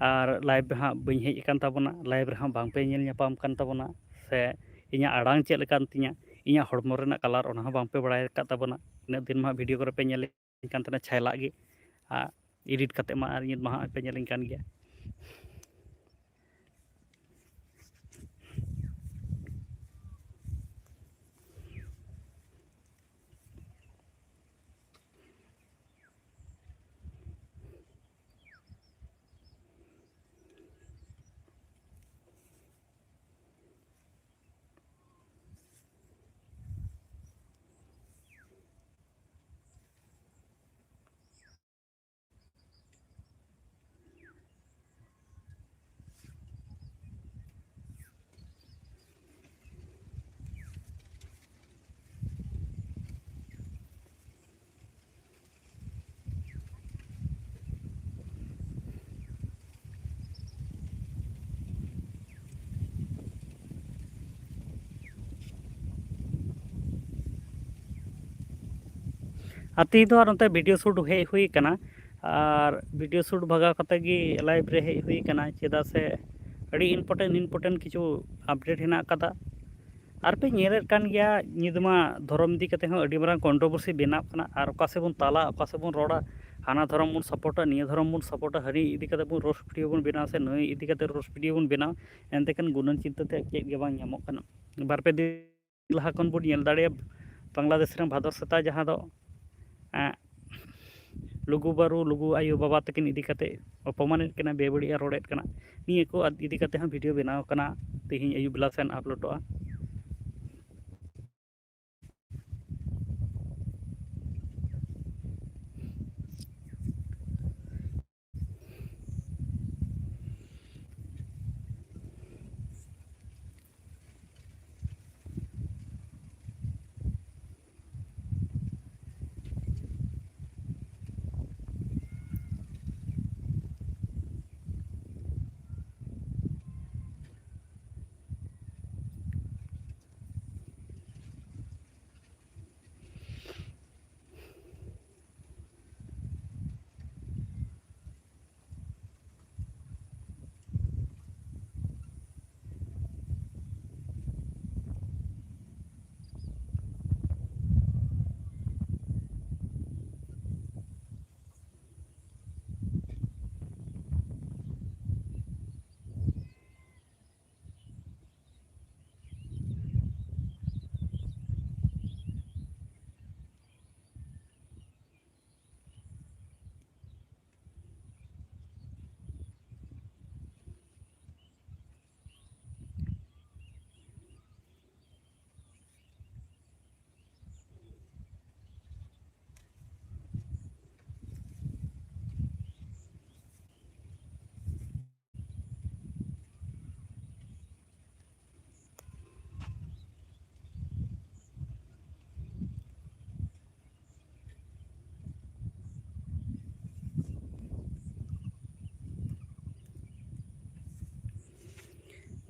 ᱟᱨ ᱞᱟᱭᱤᱵᱷ ᱦᱟᱸᱜ ᱵᱟᱹᱧ ᱦᱮᱡ ᱟᱠᱟᱱ ᱛᱟᱵᱚᱱᱟ, ᱞᱟᱭᱤᱵᱷ ᱨᱮᱦᱚᱸ ᱵᱟᱝ ᱯᱮ ᱧᱮᱞ ᱧᱟᱯᱟᱢ ᱠᱟᱱ ᱛᱟᱵᱚᱱᱟ, ᱥᱮ ᱤᱧᱟᱹᱜ ᱟᱲᱟᱝ ᱪᱮᱫ ᱞᱮᱠᱟᱱ ᱛᱤᱧᱟ, ᱤᱧᱟᱹᱜ ᱦᱚᱲᱢᱚ ᱨᱮᱱᱟᱜ ᱠᱟᱞᱟᱨ, ᱚᱱᱟ ᱦᱚᱸ ᱵᱟᱝ ᱯᱮ ᱵᱟᱲᱟᱭ ᱟᱠᱟᱫ ᱛᱟᱵᱚᱱᱟ᱾ ᱤᱱᱟᱹᱜ ᱫᱤᱱ ᱢᱟ ᱦᱟᱸᱜ ᱵᱷᱤᱰᱤᱭᱳ ᱠᱚᱨᱮ ᱯᱮ ᱧᱮᱞ ᱠᱟᱱ ᱛᱟᱦᱮᱱᱟ ᱪᱷᱟᱭᱞᱟᱜ ᱜᱮ, edit ᱠᱟᱛᱮ ᱢᱟ ᱟᱨ ᱧᱤᱛ ᱢᱟ ᱦᱟᱸᱜ ᱯᱮ ᱧᱮᱞᱤᱧ ᱠᱟᱱ ᱜᱮᱭᱟ᱾ ᱟᱨ ᱛᱮᱦᱮᱧ ᱫᱚ ᱟᱨ ᱱᱚᱛᱮ video shoot ᱦᱮᱡ ᱦᱩᱭ ᱠᱟᱱᱟ, ᱟᱨ video shoot ᱵᱷᱟᱜᱟᱣ ᱠᱟᱛᱮ ᱜᱮ live ᱨᱮ ᱦᱮᱡ ᱦᱩᱭ ᱠᱟᱱᱟ, ᱪᱮᱫᱟᱜ ᱥᱮ ᱟᱹᱰᱤ important important ᱠᱤᱪᱷᱩ update ᱦᱮᱱᱟᱜ ᱟᱠᱟᱫᱟ᱾ ᱟᱨ ᱯᱮ ᱧᱮᱞᱮᱫ ᱠᱟᱱ ᱜᱮᱭᱟ, ᱧᱤᱫᱟᱹ ᱢᱟ ᱫᱷᱚᱨᱚᱢ ᱤᱫᱤ ᱠᱟᱛᱮ ᱦᱚᱸ ᱟᱹᱰᱤ ᱢᱟᱨᱟᱝ controversy ᱵᱮᱱᱟᱜ ᱠᱟᱱᱟ, ᱟᱨ ᱚᱠᱟ ᱥᱮᱫ ᱵᱚᱱ ᱛᱟᱞᱟ, ᱚᱠᱟ ᱥᱮᱫ ᱵᱚᱱ ᱨᱚᱲᱟ, ᱦᱟᱱᱟ ᱫᱷᱚᱨᱚᱢ ᱵᱚᱱ ᱥᱟᱯᱳᱨᱴᱟ, ᱱᱤᱭᱟᱹ ᱫᱷᱚᱨᱚᱢ ᱵᱚᱱ ᱥᱟᱯᱳᱨᱴᱟ, ᱦᱟᱹᱱᱤ ᱤᱫᱤ ᱠᱟᱛᱮ ᱵᱚᱱ roast video ᱵᱚᱱ ᱵᱮᱱᱟᱣᱟ ᱥᱮ ᱱᱩᱭ ᱤᱫᱤ ᱠᱟᱛᱮ roast video ᱵᱚᱱ ᱵᱮᱱᱟᱣᱟ, ᱮᱱᱛᱮ ᱠᱷᱟᱱ ᱜᱩᱱᱟᱹᱱ ᱪᱤᱱᱛᱟᱹ ᱛᱮ ᱪᱮᱫ ᱜᱮ ᱵᱟᱝ ᱧᱟᱢᱚᱜ ᱠᱟᱱᱟ᱾ ᱵᱟᱨ ᱯᱮ ᱫᱤᱱ ᱞᱟᱦᱟ ᱠᱷᱚᱱ ᱵᱚᱱ ᱧᱮᱞ ᱫᱟᱲᱮᱭᱟᱜᱼᱟ ᱵᱟᱝᱞᱟᱫᱮᱥ ᱨᱮᱱ ᱵᱷᱟᱫᱚᱨ ᱥᱮᱛᱟ, ᱡᱟᱦᱟᱸ ᱫᱚ, ᱮᱸ, ᱞᱩᱜᱩ ᱵᱟᱹᱨᱩ, ᱞᱩᱜᱩ ᱟᱭᱳ ᱵᱟᱵᱟ ᱛᱟᱹᱠᱤᱱ ᱤᱫᱤ ᱠᱟᱛᱮ ᱚᱯᱚᱢᱟᱱᱮᱫ ᱠᱤᱱᱟ, ᱵᱮᱵᱟᱹᱲᱤᱡ ᱮ ᱨᱚᱲᱮᱫ ᱠᱟᱱᱟ, ᱱᱤᱭᱟᱹ ᱠᱚ ᱤᱫᱤ ᱠᱟᱛᱮ ᱦᱚᱸ video ᱵᱮᱱᱟᱣ ᱠᱟᱱᱟ, ᱛᱮᱦᱮᱧ ᱟᱹᱭᱩᱵ ᱵᱮᱞᱟ ᱥᱮᱱ ᱟᱯᱞᱳᱰᱚᱜᱼᱟ᱾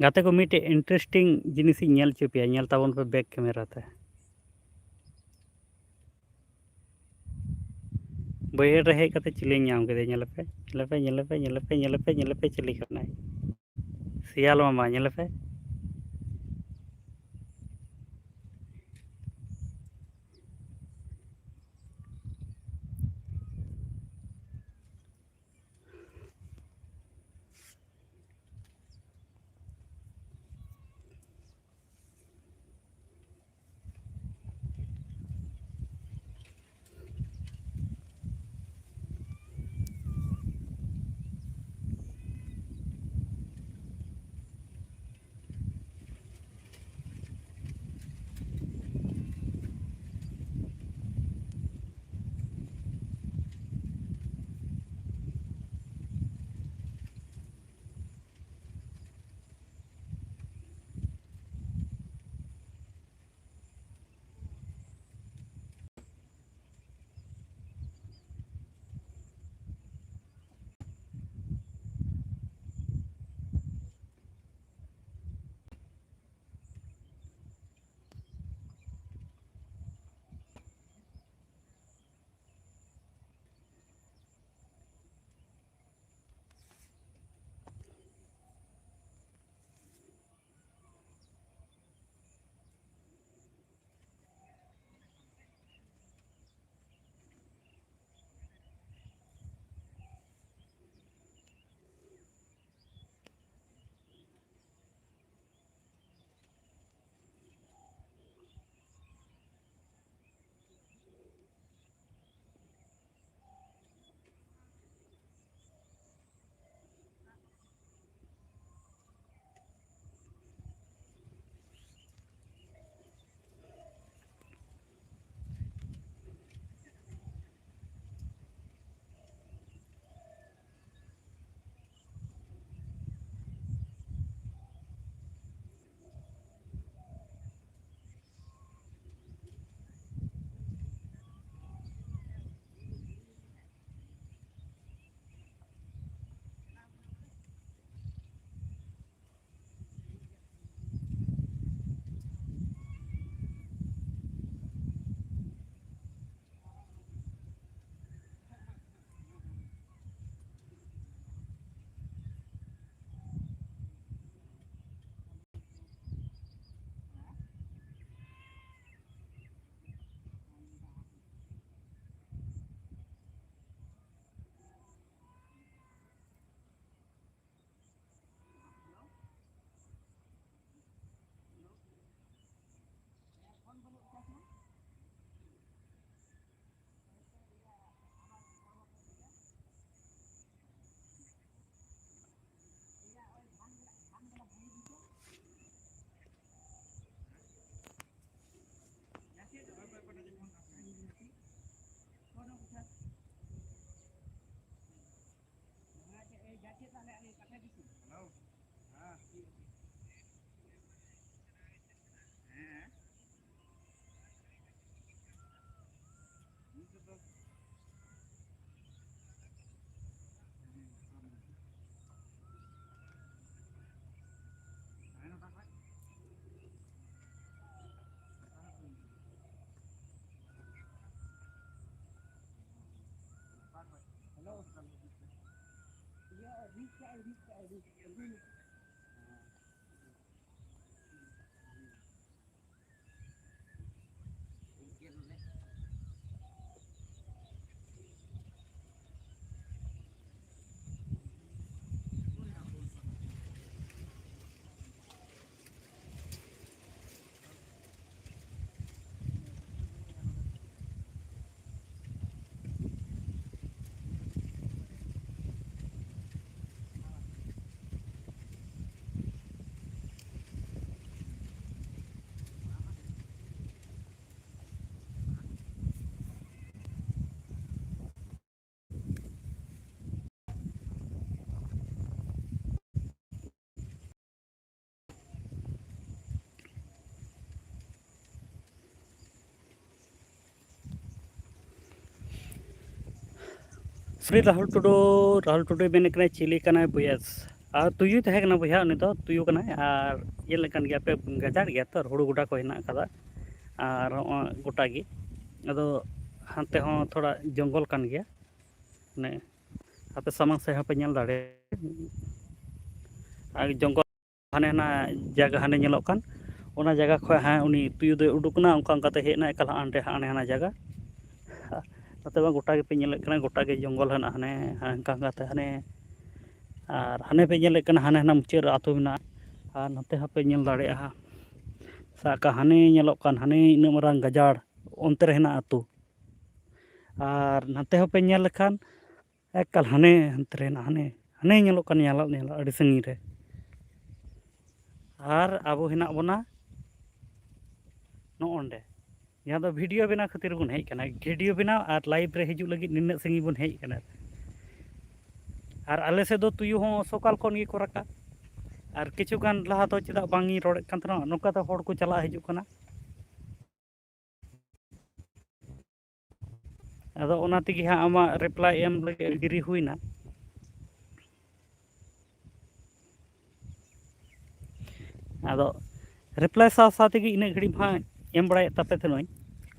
ᱜᱟᱛᱮ ᱠᱚ, ᱢᱤᱫᱴᱮᱡ interesting ᱡᱤᱱᱤᱥᱤᱧ ᱧᱮᱞ ᱦᱚᱪᱚ ᱯᱮᱭᱟ, ᱧᱮᱞ ᱛᱟᱵᱚᱱ ᱯᱮ back camera ᱛᱮ᱾ ᱵᱟᱹᱭᱦᱟᱹᱲ ᱨᱮ ᱦᱮᱡ ᱠᱟᱛᱮ ᱪᱤᱞᱤᱧ ᱧᱟᱢ ᱠᱮᱫᱮᱭᱟ, ᱧᱮᱞᱮᱯᱮ, ᱧᱮᱞᱮᱯᱮ, ᱧᱮᱞᱮᱯᱮ, ᱧᱮᱞᱮᱯᱮ, ᱧᱮᱞᱮᱯᱮ, ᱧᱮᱞᱮᱯᱮ, ᱪᱤᱞᱤ ᱠᱟᱱᱟᱭ? ᱥᱤᱭᱟᱞ ᱢᱟᱢᱟ, ᱧᱮᱞᱮᱯᱮ᱾ ᱥᱨᱤ ᱨᱟᱦᱩᱞ ᱴᱩᱰᱩ, ᱨᱟᱦᱩᱞ ᱴᱩᱰᱩᱭ ᱢᱮᱱᱮᱫ ᱠᱟᱱᱟ, ᱪᱤᱞᱤ ᱠᱟᱱᱟᱭ ᱵᱚᱭᱮᱥ? ᱟᱨ ᱛᱩᱭᱩ ᱛᱟᱦᱮᱸ ᱠᱟᱱᱟ ᱵᱚᱭᱦᱟ, ᱩᱱᱤ ᱫᱚ ᱛᱩᱭᱩ ᱠᱟᱱᱟᱭ᱾ ᱟᱨ ᱧᱮᱞ ᱞᱮᱠᱟᱱ ᱜᱮᱭᱟ ᱯᱮ, ᱜᱟᱡᱟᱲ ᱜᱮᱭᱟ ᱛᱚ, ᱦᱩᱲᱩ ᱜᱚᱰᱟ ᱠᱚ ᱦᱮᱱᱟᱜ ᱟᱠᱟᱫᱟ᱾ ᱟᱨ ᱦᱚᱸᱜᱼᱚᱭ ᱜᱚᱴᱟ ᱜᱮ, ᱟᱫᱚ ᱦᱟᱱᱛᱮ ᱦᱚᱸ ᱛᱷᱚᱲᱟ ᱡᱚᱝᱜᱚᱞ ᱠᱟᱱ ᱜᱮᱭᱟ, ᱢᱟᱱᱮ ᱟᱯᱮ ᱥᱟᱢᱟᱝ ᱥᱮᱫ ᱦᱚᱸᱯᱮ ᱧᱮᱞ ᱫᱟᱲᱮᱭᱟᱜᱼᱟ᱾ ᱟᱨ ᱡᱚᱝᱜᱚᱞ ᱦᱟᱱᱮ ᱦᱟᱱᱟ ᱡᱟᱭᱜᱟ ᱦᱟᱱᱮ ᱧᱮᱞᱚᱜ ᱠᱟᱱ, ᱚᱱᱟ ᱡᱟᱭᱜᱟ ᱠᱷᱚᱱ ᱦᱟᱸᱜ ᱩᱱᱤ ᱛᱩᱭᱩ ᱫᱚᱭ ᱩᱰᱩᱠ ᱮᱱᱟ, ᱚᱱᱠᱟ ᱚᱱᱠᱟᱛᱮ ᱦᱮᱡ ᱮᱱᱟ ᱮᱠᱟᱞ ᱦᱟᱸᱰᱮ ᱦᱟᱱᱮ ᱦᱟᱱᱟ ᱡᱟᱭᱜᱟ᱾ ᱱᱚᱛᱮ ᱢᱟ ᱜᱚᱴᱟ ᱜᱮᱯᱮ ᱧᱮᱞᱮᱫ ᱠᱟᱱᱟ, ᱜᱚᱴᱟ ᱜᱮ ᱡᱚᱝᱜᱚᱞ ᱦᱮᱱᱟᱜᱼᱟ ᱦᱟᱱᱮ ᱦᱟᱱᱠᱟ ᱚᱱᱠᱟᱛᱮ ᱦᱟᱱᱮ᱾ ᱟᱨ ᱦᱟᱱᱮ ᱯᱮ ᱧᱮᱞᱮᱫ ᱠᱟᱱᱟ, ᱦᱟᱱᱮ ᱦᱟᱱᱟ ᱢᱩᱪᱟᱹᱫ ᱨᱮ ᱟᱹᱛᱩ ᱢᱮᱱᱟᱜᱼᱟ᱾ ᱟᱨ ᱱᱚᱛᱮ ᱦᱚᱸᱯᱮ ᱧᱮᱞ ᱫᱟᱲᱮᱭᱟᱜᱼᱟ, ᱥᱟᱵ ᱠᱟᱜ ᱦᱟᱱᱮ ᱧᱮᱞᱚᱜ ᱠᱟᱱ ᱦᱟᱱᱮ ᱤᱱᱟᱹᱜ ᱢᱟᱨᱟᱝ ᱜᱟᱡᱟᱲ, ᱚᱱᱛᱮ ᱨᱮ ᱦᱮᱱᱟᱜ ᱟᱹᱛᱩ᱾ ᱟᱨ ᱱᱚᱛᱮ ᱦᱚᱸᱯᱮ ᱧᱮᱞ ᱞᱮᱠᱷᱟᱱ ᱮᱠᱟᱞ ᱦᱟᱱᱮ ᱦᱟᱱᱛᱮ ᱨᱮ ᱦᱮᱱᱟᱜᱼᱟ, ᱦᱟᱱᱮ, ᱦᱟᱱᱮ ᱧᱮᱞᱚᱜ ᱠᱟᱱ, ᱧᱮᱞᱚᱜ, ᱧᱮᱞᱚᱜ ᱟᱹᱰᱤ ᱥᱟᱺᱜᱤᱧ ᱨᱮ᱾ ᱟᱨ ᱟᱵᱚ ᱦᱮᱱᱟᱜ ᱵᱚᱱᱟ ᱱᱚᱜᱼᱚᱸᱰᱮ, ᱡᱟᱦᱟᱸ ᱫᱚ ᱵᱷᱤᱰᱤᱭᱳ ᱵᱮᱱᱟᱣ ᱠᱷᱟᱹᱛᱤᱨ ᱵᱚᱱ ᱦᱮᱡ ᱟᱠᱟᱱᱟ᱾ ᱵᱷᱤᱰᱤᱭᱳ ᱵᱮᱱᱟᱣ ᱟᱨ ᱞᱟᱭᱤᱵᱷ ᱨᱮ ᱦᱤᱡᱩᱜ ᱞᱟᱹᱜᱤᱫ ᱱᱤᱱᱟᱹᱜ ᱥᱟᱺᱜᱤᱧ ᱵᱚᱱ ᱦᱮᱡ ᱟᱠᱟᱱᱟ᱾ ᱟᱨ ᱟᱞᱮ ᱥᱮᱫ ᱫᱚ ᱛᱩᱭᱩ ᱦᱚᱸ ᱥᱚᱠᱟᱞ ᱠᱷᱚᱱ ᱜᱮᱠᱚ ᱨᱟᱜᱟ᱾ ᱟᱨ ᱠᱤᱪᱷᱩ ᱜᱟᱱ ᱞᱟᱦᱟ ᱫᱚ ᱪᱮᱫᱟᱜ ᱵᱟᱝ ᱤᱧ ᱨᱚᱲᱮᱫ ᱠᱟᱱ ᱛᱟᱦᱮᱱᱟ, ᱱᱚᱝᱠᱟ ᱛᱮ ᱦᱚᱲ ᱠᱚ ᱪᱟᱞᱟᱜ ᱦᱤᱡᱩᱜ ᱠᱟᱱᱟ᱾ ᱟᱫᱚ ᱚᱱᱟ ᱛᱮᱜᱮ ᱦᱟᱸᱜ ᱟᱢᱟᱜ ᱨᱤᱯᱞᱟᱭ ᱮᱢ ᱞᱟᱹᱜᱤᱫ ᱫᱮᱨᱤ ᱦᱩᱭᱱᱟ᱾ ᱟᱫᱚ ᱨᱤᱯᱞᱟᱭ ᱥᱟᱶ ᱥᱟᱶ ᱛᱮᱜᱮ ᱤᱱᱟᱹᱜ ᱜᱷᱟᱹᱲᱤᱡ ᱦᱟᱸᱜ ᱮᱢ ᱵᱟᱲᱟᱭᱮᱫ ᱛᱟᱯᱮ ᱛᱟᱦᱮᱱᱟᱹᱧ,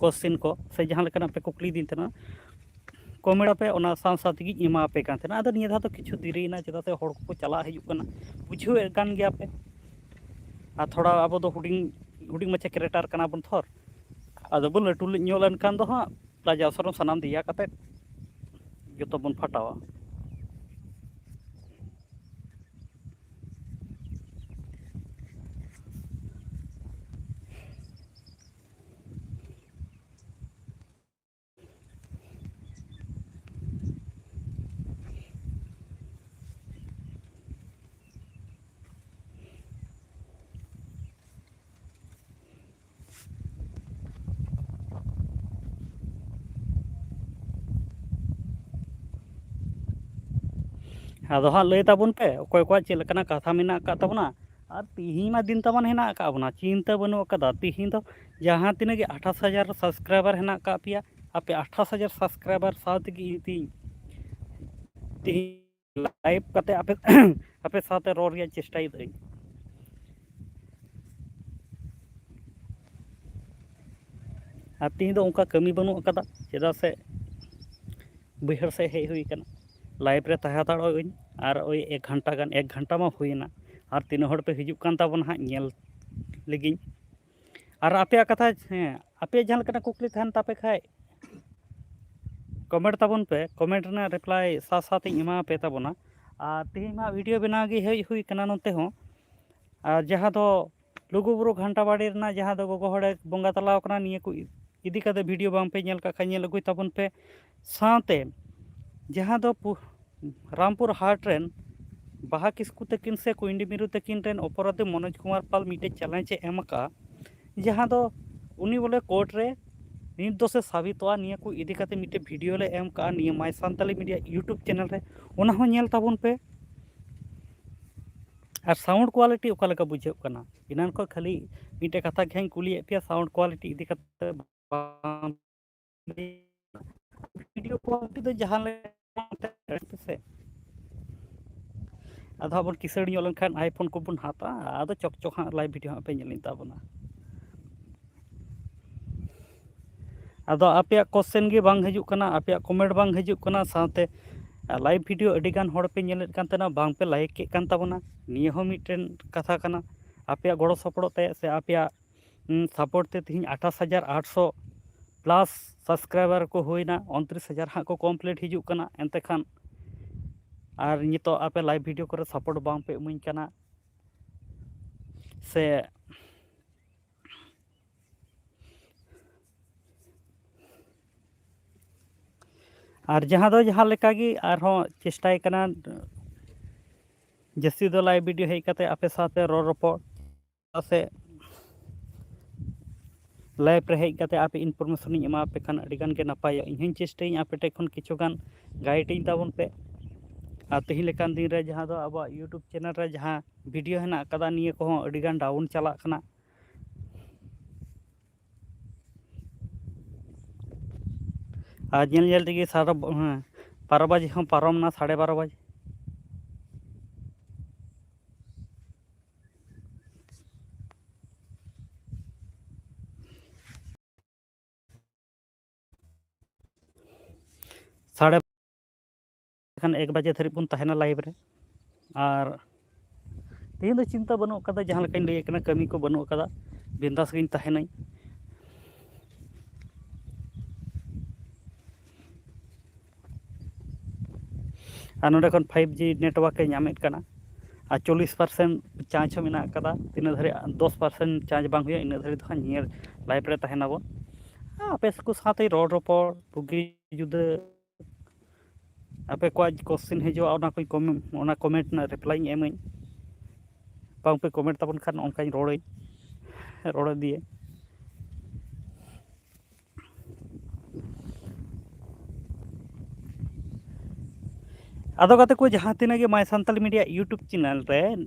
ᱠᱚᱥᱪᱮᱱ ᱠᱚ ᱥᱮ ᱡᱟᱦᱟᱸ ᱞᱮᱠᱟᱱᱟᱜ ᱯᱮ ᱠᱩᱠᱞᱤᱭᱮᱫᱤᱧ ᱛᱟᱦᱮᱱᱟ, ᱠᱚᱢᱮᱱᱴ ᱟᱯᱮ, ᱚᱱᱟ ᱥᱟᱶ ᱥᱟᱶ ᱛᱮᱜᱮᱧ ᱮᱢᱟ ᱟᱯᱮ ᱠᱟᱱ ᱛᱟᱦᱮᱱᱟ᱾ ᱟᱫᱚ ᱱᱤᱭᱟᱹ ᱫᱷᱟᱣ ᱫᱚ ᱠᱤᱪᱷᱩ ᱫᱮᱨᱤᱭᱮᱱᱟ, ᱪᱮᱫᱟᱜ ᱥᱮ ᱦᱚᱲ ᱠᱚᱠᱚ ᱪᱟᱞᱟᱜ ᱦᱤᱡᱩᱜ ᱠᱟᱱᱟ, ᱵᱩᱡᱷᱟᱹᱣᱮᱫ ᱠᱟᱱ ᱜᱮᱭᱟ ᱯᱮ᱾ ᱟᱨ ᱛᱷᱚᱲᱟ ᱟᱵᱚ ᱫᱚ ᱦᱩᱰᱤᱧ, ᱦᱩᱰᱤᱧ ᱢᱟᱪᱷᱟ ᱠᱨᱤᱭᱮᱴᱟᱨ ᱠᱟᱱᱟ ᱵᱚᱱ ᱛᱷᱚᱨ, ᱟᱫᱚ ᱵᱚᱱ ᱞᱟᱹᱴᱩ ᱧᱚᱜ ᱞᱮᱱᱠᱷᱟᱱ ᱫᱚ ᱦᱟᱸᱜ ᱞᱟᱡᱟᱣ ᱥᱚᱨᱚᱢ ᱥᱟᱱᱟᱢ ᱫᱮᱭᱟ ᱠᱟᱛᱮᱫ ᱡᱚᱛᱚ ᱵᱚᱱ ᱯᱷᱟᱴᱟᱣᱟ᱾ ᱟᱫᱚ ᱦᱟᱸᱜ ᱞᱟᱹᱭ ᱛᱟᱵᱚᱱ ᱯᱮ, ᱚᱠᱚᱭ ᱠᱚᱣᱟᱜ ᱪᱮᱫ ᱞᱮᱠᱟᱱᱟᱜ ᱠᱟᱛᱷᱟ ᱢᱮᱱᱟᱜ ᱟᱠᱟᱫ ᱛᱟᱵᱚᱱᱟ᱾ ᱟᱨ ᱛᱤᱦᱤᱧ ᱢᱟ ᱫᱤᱱ ᱛᱟᱵᱚᱱ ᱦᱮᱱᱟᱜ ᱟᱠᱟᱫ ᱵᱚᱱᱟ, ᱪᱤᱱᱛᱟᱹ ᱵᱟᱹᱱᱩᱜ ᱟᱠᱟᱫᱟ᱾ ᱛᱤᱦᱤᱧ ᱫᱚ ᱡᱟᱦᱟᱸ ᱛᱤᱱᱟᱹᱜ ᱜᱮ ᱟᱴᱷᱟᱥ ᱦᱟᱡᱟᱨ ᱥᱟᱵᱥᱠᱨᱟᱭᱵᱟᱨ ᱦᱮᱱᱟᱜ ᱟᱠᱟᱫ ᱯᱮᱭᱟ, ᱟᱯᱮ ᱟᱴᱷᱟᱥ ᱦᱟᱡᱟᱨ ᱥᱟᱵᱥᱠᱨᱟᱭᱵᱟᱨ ᱥᱟᱶ ᱛᱮᱜᱮ ᱤᱧ ᱛᱤᱦᱤᱧ, ᱛᱤᱦᱤᱧ ᱞᱟᱭᱤᱵᱷ ᱠᱟᱛᱮ ᱟᱯᱮ, ᱟᱯᱮ ᱥᱟᱶᱛᱮ ᱨᱚᱲ ᱨᱮᱭᱟᱜ ᱪᱮᱥᱴᱟᱭᱮᱫᱟᱹᱧ᱾ ᱟᱨ ᱛᱤᱦᱤᱧ ᱫᱚ ᱚᱱᱠᱟ ᱠᱟᱹᱢᱤ ᱵᱟᱹᱱᱩᱜ ᱟᱠᱟᱫᱟ, ᱪᱮᱫᱟᱜ ᱥᱮ ᱵᱟᱹᱭᱦᱟᱹᱲ ᱥᱮᱫ ᱦᱮᱡ ᱦᱩᱭ ᱟᱠᱟᱱᱟ᱾ ᱞᱟᱭᱤᱵᱷ ᱨᱮ ᱛᱟᱦᱮᱸ ᱦᱟᱛᱟᱲᱚᱜ ᱟᱹᱧ, ᱟᱨ ᱳᱭ ᱮᱠ ᱜᱷᱚᱱᱴᱟ ᱜᱟᱱ, ᱮᱠ ᱜᱷᱚᱱᱴᱟ ᱢᱟ ᱦᱩᱭᱮᱱᱟ, ᱟᱨ ᱛᱤᱱᱟᱹᱜ ᱦᱚᱲ ᱯᱮ ᱦᱤᱡᱩᱜ ᱠᱟᱱ ᱛᱟᱵᱚᱱᱟ ᱦᱟᱸᱜ, ᱧᱮᱞ ᱞᱮᱜᱤᱧ᱾ ᱟᱨ ᱟᱯᱮᱭᱟᱜ ᱠᱟᱛᱷᱟ, ᱦᱮᱸ, ᱟᱯᱮᱭᱟᱜ ᱡᱟᱦᱟᱸ ᱞᱮᱠᱟᱱᱟᱜ ᱠᱩᱠᱞᱤ ᱛᱟᱦᱮᱱ ᱛᱟᱯᱮ ᱠᱷᱟᱡ, ᱠᱚᱢᱮᱱᱴ ᱛᱟᱵᱚᱱ ᱯᱮ, ᱠᱚᱢᱮᱱᱴ ᱨᱮᱱᱟᱜ ᱨᱤᱯᱞᱟᱭ ᱥᱟᱶ ᱥᱟᱶᱛᱮᱧ ᱮᱢᱟ ᱯᱮ ᱛᱟᱵᱚᱱᱟ᱾ ᱟᱨ ᱛᱮᱦᱮᱧ ᱢᱟ ᱵᱷᱤᱰᱤᱭᱳ ᱵᱮᱱᱟᱣ ᱜᱮ ᱦᱮᱡ ᱦᱩᱭ ᱠᱟᱱᱟ ᱱᱚᱛᱮ ᱦᱚᱸ᱾ ᱟᱨ ᱡᱟᱦᱟᱸ ᱫᱚ ᱞᱩᱜᱩᱵᱩᱨᱩ ᱜᱷᱟᱱᱴᱟ ᱵᱟᱲᱮ ᱨᱮᱱᱟᱜ, ᱡᱟᱦᱟᱸ ᱫᱚ ᱜᱚᱜᱚ ᱦᱚᱲᱮ ᱵᱚᱸᱜᱟ ᱛᱟᱞᱟᱣ ᱠᱟᱱᱟ, ᱱᱤᱭᱟᱹ ᱠᱚ ᱤᱫᱤ ᱠᱟᱛᱮ ᱵᱷᱤᱰᱤᱭᱳ ᱵᱟᱝ ᱯᱮ ᱧᱮᱞ ᱠᱟᱜ ᱠᱷᱟᱡ, ᱧᱮᱞ ᱟᱹᱜᱩᱭ ᱛᱟᱵᱚᱱ ᱯᱮ᱾ ᱥᱟᱶᱛᱮ ᱡᱟᱦᱟᱸ ᱫᱚ ᱯᱩ-, ᱨᱟᱢᱯᱩᱨ ᱦᱟᱴ ᱨᱮᱱ ᱵᱟᱦᱟ ᱠᱤᱥᱠᱩ ᱛᱟᱹᱠᱤᱱ ᱥᱮ ᱠᱩᱭᱱᱰᱤ ᱢᱤᱨᱩ ᱛᱟᱹᱠᱤᱱ ᱨᱮᱱ ᱚᱯᱚᱨᱟᱫᱷᱤ ᱢᱚᱱᱳᱡᱽ ᱠᱩᱢᱟᱨ ᱯᱟᱞ ᱢᱤᱫᱴᱮᱡ ᱪᱮᱞᱮᱧᱡᱽ ᱮ ᱮᱢ ᱟᱠᱟᱫᱼᱟ, ᱡᱟᱦᱟᱸ ᱫᱚ ᱩᱱᱤ ᱵᱚᱞᱮ ᱠᱳᱨᱴ ᱨᱮ ᱱᱤᱛ ᱫᱚ ᱥᱮ ᱥᱟᱵᱤᱛᱚᱜᱼᱟ, ᱱᱤᱭᱟᱹ ᱠᱚ ᱤᱫᱤ ᱠᱟᱛᱮ ᱢᱤᱫᱴᱮᱱ ᱵᱷᱤᱰᱤᱭᱳ ᱞᱮ ᱮᱢ ᱠᱟᱜᱼᱟ ᱱᱤᱭᱟᱹ My Santhali Media YouTube channel ᱨᱮ, ᱚᱱᱟ ᱦᱚᱸ ᱧᱮᱞ ᱛᱟᱵᱚᱱ ᱯᱮ᱾ ᱟᱨ ᱥᱟᱣᱩᱱᱰ ᱠᱳᱣᱟᱞᱤᱴᱤ ᱚᱠᱟ ᱞᱮᱠᱟ ᱵᱩᱡᱷᱟᱹᱜ ᱠᱟᱱᱟ? ᱮᱱᱟᱱ ᱠᱷᱚᱱ ᱠᱷᱟᱹᱞᱤ ᱢᱤᱫᱴᱮᱱ ᱠᱟᱛᱷᱟ ᱜᱮ ᱦᱟᱸᱜ ᱤᱧ ᱠᱩᱞᱤᱭᱮᱫ ᱯᱮᱭᱟ, ᱥᱟᱣᱩᱱᱰ ᱠᱳᱣᱟᱞᱤᱴᱤ ᱤᱫᱤ ᱠᱟᱛᱮ ᱵᱟᱝ ᱵᱷᱤᱰᱤᱭᱳ ᱠᱚ ᱫᱚ ᱡᱟᱦᱟᱸ ᱞᱮᱠᱟ ᱯᱮᱥᱮ᱾ ᱟᱫᱚ ᱦᱟᱸᱜ ᱵᱚᱱ ᱠᱤᱥᱟᱹᱲ ᱧᱚᱜ ᱞᱮᱱᱠᱷᱟᱱ iPhone ᱠᱚᱵᱚᱱ ᱦᱟᱛᱟ, ᱟᱫᱚ ᱪᱚᱠ ᱪᱚᱠ ᱦᱟᱸᱜ ᱞᱟᱭᱤᱵᱷ ᱵᱷᱤᱰᱤᱭᱳ ᱦᱟᱸᱜ ᱯᱮ ᱧᱮᱞ ᱛᱟᱵᱚᱱᱟ᱾ ᱟᱫᱚ ᱟᱯᱮᱭᱟᱜ ᱠᱚᱥᱪᱮᱱ ᱜᱮ ᱵᱟᱝ ᱦᱤᱡᱩᱜ ᱠᱟᱱᱟ, ᱟᱯᱮᱭᱟᱜ ᱠᱚᱢᱮᱱᱴ ᱵᱟᱝ ᱦᱤᱡᱩᱜ ᱠᱟᱱᱟ, ᱥᱟᱶᱛᱮ ᱞᱟᱭᱤᱵᱷ ᱵᱷᱤᱰᱤᱭᱳ ᱟᱹᱰᱤ ᱜᱟᱱ ᱦᱚᱲ ᱯᱮ ᱧᱮᱞᱮᱫ ᱠᱟᱱ ᱛᱟᱦᱮᱱᱟ, ᱵᱟᱝ ᱯᱮ ᱞᱟᱭᱤᱠ ᱮᱫ ᱠᱟᱱ ᱛᱟᱵᱚᱱᱟ᱾ ᱱᱤᱭᱟᱹ ᱦᱚᱸ ᱢᱤᱫᱴᱮᱱ ᱠᱟᱛᱷᱟ ᱠᱟᱱᱟ᱾ ᱟᱯᱮᱭᱟᱜ ᱜᱚᱲᱚ ᱥᱚᱯᱚᱦᱚᱫ ᱛᱮ ᱥᱮ ᱟᱯᱮᱭᱟᱜ ᱥᱟᱯᱳᱨᱴ ᱛᱮ ᱛᱮᱦᱮᱧ ᱟᱴᱷᱟᱥ ᱦᱟᱡᱟᱨ ᱟᱴᱥᱚ ᱯᱞᱟᱥ ᱥᱟᱵᱥᱠᱨᱟᱭᱵᱟᱨ ᱠᱚ ᱦᱩᱭᱱᱟ, ᱩᱱᱛᱨᱤᱥ ᱦᱟᱡᱟᱨ ᱦᱟᱸᱜ ᱠᱚ ᱠᱚᱢᱯᱞᱤᱴ ᱦᱤᱡᱩᱜ ᱠᱟᱱᱟ᱾ ᱮᱱᱛᱮ ᱠᱷᱟᱱ ᱟᱨ ᱱᱤᱛᱚᱜ ᱟᱯᱮ ᱞᱟᱭᱤᱵᱷ ᱵᱷᱤᱰᱤᱭᱳ ᱠᱚᱨᱮ ᱥᱟᱯᱳᱨᱴ ᱵᱟᱝ ᱯᱮ ᱤᱢᱟᱹᱧ ᱠᱟᱱᱟ ᱥᱮ᱾ ᱟᱨ ᱡᱟᱦᱟᱸ ᱫᱚ ᱡᱟᱦᱟᱸ ᱞᱮᱠᱟ ᱜᱮ ᱟᱨᱦᱚᱸ ᱪᱮᱥᱴᱟᱭ ᱠᱟᱱᱟ, ᱡᱟᱹᱥᱛᱤ ᱫᱚ ᱞᱟᱭᱤᱵᱷ ᱵᱷᱤᱰᱤᱭᱳ ᱦᱮᱡ ᱠᱟᱛᱮ ᱟᱯᱮ ᱥᱟᱶᱛᱮ ᱨᱚᱲ ᱨᱚᱯᱚᱲ ᱥᱮ ᱞᱟᱭᱤᱵᱷ ᱨᱮ ᱦᱮᱡ ᱠᱟᱛᱮ ᱟᱯᱮ ᱤᱱᱯᱷᱚᱨᱢᱮᱥᱚᱱ ᱤᱧ ᱮᱢᱟ ᱯᱮ ᱠᱷᱟᱱ ᱟᱹᱰᱤ ᱜᱟᱱ ᱜᱮ ᱱᱟᱯᱟᱭᱚᱜᱼᱟ᱾ ᱤᱧ ᱦᱚᱸᱧ ᱪᱮᱥᱴᱟᱭᱟᱹᱧ ᱟᱯᱮ ᱴᱷᱮᱡ ᱠᱷᱚᱱ ᱠᱤᱪᱷᱩ ᱜᱟᱱ ᱜᱟᱭᱤᱰ ᱤᱧ ᱛᱟᱵᱚᱱ ᱯᱮ᱾ ᱟᱨ ᱛᱮᱦᱮᱧ ᱞᱮᱠᱟᱱ ᱫᱤᱱ ᱨᱮ ᱡᱟᱦᱟᱸ ᱫᱚ ᱟᱵᱚᱣᱟᱜ YouTube ᱪᱮᱱᱮᱞ ᱨᱮ ᱡᱟᱦᱟᱸ ᱵᱷᱤᱰᱤᱭᱳ ᱦᱮᱱᱟᱜ ᱟᱠᱟᱫᱟ, ᱱᱤᱭᱟᱹ ᱠᱚᱦᱚᱸ ᱟᱹᱰᱤ ᱜᱟᱱ ᱰᱟᱣᱩᱱ ᱪᱟᱞᱟᱜ ᱠᱟᱱᱟ᱾ ᱟᱨ ᱧᱮᱞ ᱧᱮᱞ ᱛᱮᱜᱮ ᱥᱟᱲᱮ, ᱦᱮᱸ, ᱵᱟᱨᱚ ᱵᱟᱡᱮ ᱦᱚᱸ ᱯᱟᱨᱚᱢ ᱱᱟ, ᱥᱟᱲᱮ ᱵᱟᱨᱚ ᱵᱟᱡᱮ᱾ ᱥᱟᱲᱮ ᱠᱷᱟᱱ ᱮᱠ ᱵᱟᱡᱮ ᱫᱷᱟᱹᱨᱤᱡ ᱵᱚᱱ ᱛᱟᱦᱮᱱᱟ ᱞᱟᱭᱤᱵᱷ ᱨᱮ᱾ ᱟᱨ ᱛᱮᱦᱮᱧ ᱫᱚ ᱪᱤᱱᱛᱟᱹ ᱵᱟᱹᱱᱩᱜ ᱠᱟᱫᱟ, ᱡᱟᱦᱟᱸ ᱞᱮᱠᱟᱧ ᱞᱟᱹᱭ ᱠᱟᱱᱟ, ᱠᱟᱹᱢᱤ ᱠᱚ ᱵᱟᱹᱱᱩᱜ ᱠᱟᱫᱟ, ᱵᱤᱱᱫᱟᱥ ᱜᱤᱧ ᱛᱟᱦᱮᱱᱟᱹᱧ᱾ ᱟᱨ ᱱᱚᱸᱰᱮ ᱠᱷᱚᱱ ᱯᱷᱟᱭᱤᱵᱷ ᱡᱤ ᱱᱮᱴᱣᱟᱨᱠ ᱮ ᱧᱟᱢᱮᱫ ᱠᱟᱱᱟ, ᱟᱨ ᱪᱚᱞᱞᱤᱥ ᱯᱟᱨᱥᱮᱱᱴ ᱪᱟᱨᱡᱽ ᱦᱚᱸ ᱢᱮᱱᱟᱜ ᱠᱟᱫᱟ᱾ ᱛᱤᱱᱟᱹᱜ ᱫᱷᱟᱹᱨᱤᱡ ᱫᱚᱥ ᱯᱟᱨᱥᱮᱱᱴ ᱪᱟᱨᱡᱽ ᱵᱟᱝ ᱦᱩᱭᱩᱜᱼᱟ, ᱤᱱᱟᱹᱜ ᱫᱷᱟᱹᱨᱤᱡ ᱫᱚ ᱦᱟᱸᱜ ᱱᱤᱭᱟᱹ ᱞᱟᱭᱤᱵᱷ ᱨᱮ ᱛᱟᱦᱮᱱᱟᱵᱚᱱ᱾ ᱟᱯᱮ ᱠᱚ ᱥᱟᱶᱛᱮ ᱨᱚᱲ ᱨᱚᱯᱚᱲ, ᱵᱩᱜᱤ ᱡᱩᱫᱟᱹ ᱟᱯᱮ ᱠᱚᱣᱟᱜ ᱠᱚᱥᱪᱮᱱ ᱦᱤᱡᱩᱜᱼᱟ, ᱚᱱᱟ ᱠᱚᱧ ᱠᱚᱢᱮᱱᱴ, ᱚᱱᱟ ᱠᱚᱢᱮᱱᱴ ᱨᱮᱱᱟᱜ ᱨᱤᱯᱞᱟᱭᱤᱧ ᱮᱢᱟᱹᱧ᱾ ᱵᱟᱝ ᱯᱮ ᱠᱚᱢᱮᱱᱴ ᱛᱟᱵᱚᱱ ᱠᱷᱟᱱ ᱚᱱᱠᱟᱧ ᱨᱚᱲᱟᱹᱧ, ᱨᱚᱲ ᱤᱫᱤᱭᱟᱹᱧ᱾ ᱟᱫᱚ ᱜᱟᱛᱮ ᱠᱚ, ᱡᱟᱦᱟᱸ ᱛᱤᱱᱟᱹᱜ ᱜᱮ My Santali Media YouTube channel ᱨᱮ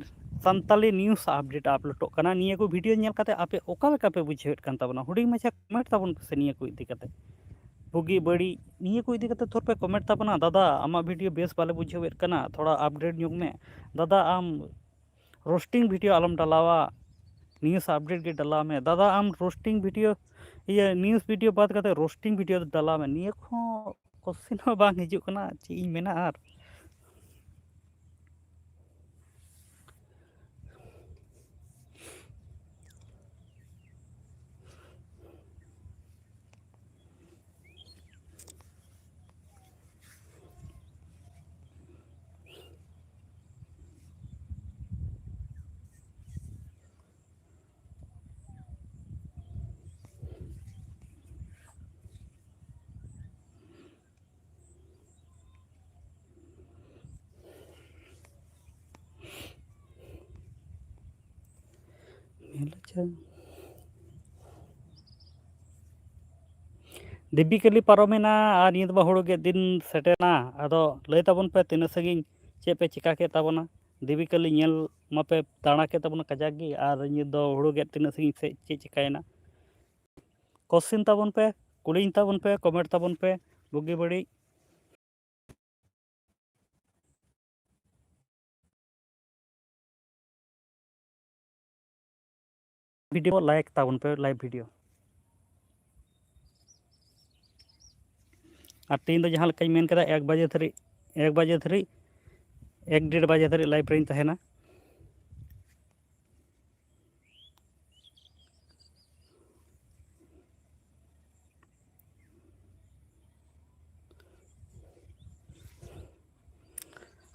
ᱥᱟᱱᱛᱟᱞᱤ news update uploadᱚᱜ ᱠᱟᱱᱟ, ᱱᱤᱭᱟᱹ ᱠᱚ video ᱧᱮᱞ ᱠᱟᱛᱮ ᱟᱯᱮ ᱚᱠᱟ ᱞᱮᱠᱟ ᱯᱮ ᱵᱩᱡᱷᱟᱹᱣᱮᱫ ᱠᱟᱱ ᱛᱟᱵᱚᱱᱟ? ᱦᱩᱰᱤᱧ ᱢᱟᱪᱷᱟ comment ᱛᱟᱵᱚᱱ ᱯᱮ ᱥᱮ ᱱᱤᱭᱟᱹ ᱠᱚ ᱤᱫᱤ ᱠᱟᱛᱮ᱾ ᱵᱩᱜᱤ ᱵᱟᱹᱲᱤᱡ ᱱᱤᱭᱟᱹ ᱠᱚ ᱤᱫᱤ ᱠᱟᱛᱮ ᱛᱷᱚᱨ ᱯᱮ comment ᱛᱟᱵᱚᱱᱟ, "ᱫᱟᱫᱟ, ᱟᱢᱟᱜ video ᱵᱮᱥ ᱵᱟᱞᱮ ᱵᱩᱡᱷᱟᱹᱣᱮᱫ ᱠᱟᱱᱟ, ᱛᱷᱚᱲᱟ update ᱧᱚᱜ ᱢᱮ᱾ ᱫᱟᱫᱟ, ᱟᱢ roasting video ᱟᱞᱚᱢ ᱰᱟᱞᱟᱣᱟ, news update ᱜᱮ ᱰᱟᱞᱟᱣ ᱢᱮ᱾ ᱫᱟᱫᱟ, ᱟᱢ roasting video, ᱤᱭᱟᱹ, news video ᱵᱟᱫ ᱠᱟᱛᱮ roasting video ᱰᱟᱞᱟᱣ ᱢᱮ᱾" ᱱᱤᱭᱟᱹ ᱠᱚᱦᱚᱸ question ᱦᱚᱸ ᱵᱟᱝ ᱦᱤᱡᱩᱜ ᱠᱟᱱᱟ, ᱪᱮᱫ ᱤᱧ ᱢᱮᱱᱟ ᱟᱨ᱾ ᱧᱮᱞ ᱦᱚᱪᱚ᱾ ᱫᱮᱵᱤ ᱠᱟᱹᱞᱤ ᱯᱟᱨᱚᱢᱮᱱᱟ ᱟᱨ ᱱᱤᱛ ᱢᱟ ᱦᱩᱲᱩ ᱜᱮᱫ ᱫᱤᱱ ᱥᱮᱴᱮᱨᱮᱱᱟ᱾ ᱟᱫᱚ ᱞᱟᱹᱭ ᱛᱟᱵᱚᱱ ᱯᱮ, ᱛᱤᱱᱟᱹᱜ ᱥᱟᱺᱜᱤᱧ ᱪᱮᱫ ᱯᱮ ᱪᱤᱠᱟ ᱠᱮᱫ ᱛᱟᱵᱚᱱᱟ? ᱫᱮᱵᱤ ᱠᱟᱹᱞᱤ ᱧᱮᱞ ᱢᱟᱯᱮ ᱫᱟᱬᱟ ᱠᱮᱫ ᱛᱟᱵᱚᱱᱟ ᱠᱟᱡᱟᱠ ᱜᱮ, ᱟᱨ ᱱᱤᱛ ᱫᱚ ᱦᱩᱲᱩ ᱜᱮᱫ ᱛᱤᱱᱟᱹᱜ ᱥᱟᱺᱜᱤᱧ ᱥᱮ ᱪᱮᱫ ᱪᱤᱠᱟᱭᱮᱱᱟ? question ᱛᱟᱵᱚᱱ ᱯᱮ, ᱠᱩᱞᱤᱧ ᱛᱟᱵᱚᱱ ᱯᱮ, comment ᱛᱟᱵᱚᱱ ᱯᱮ, ᱵᱩᱜᱤ ᱵᱟᱹᱲᱤᱡ᱾ video like ᱛᱟᱵᱚᱱ ᱯᱮ, live video᱾ ᱟᱨ ᱛᱮᱦᱮᱧ ᱫᱚ ᱡᱟᱦᱟᱸ ᱞᱮᱠᱟᱧ ᱢᱮᱱ ᱠᱮᱫᱟ, ᱮᱠ ᱵᱟᱡᱮ ᱫᱷᱟᱹᱨᱤᱡ, ᱮᱠ ᱵᱟᱡᱮ ᱫᱷᱟᱹᱨᱤᱡ, ᱮᱠ ᱰᱮᱲ ᱵᱟᱡᱮ ᱫᱷᱟᱹᱨᱤᱡ live ᱨᱮᱧ ᱛᱟᱦᱮᱱᱟ᱾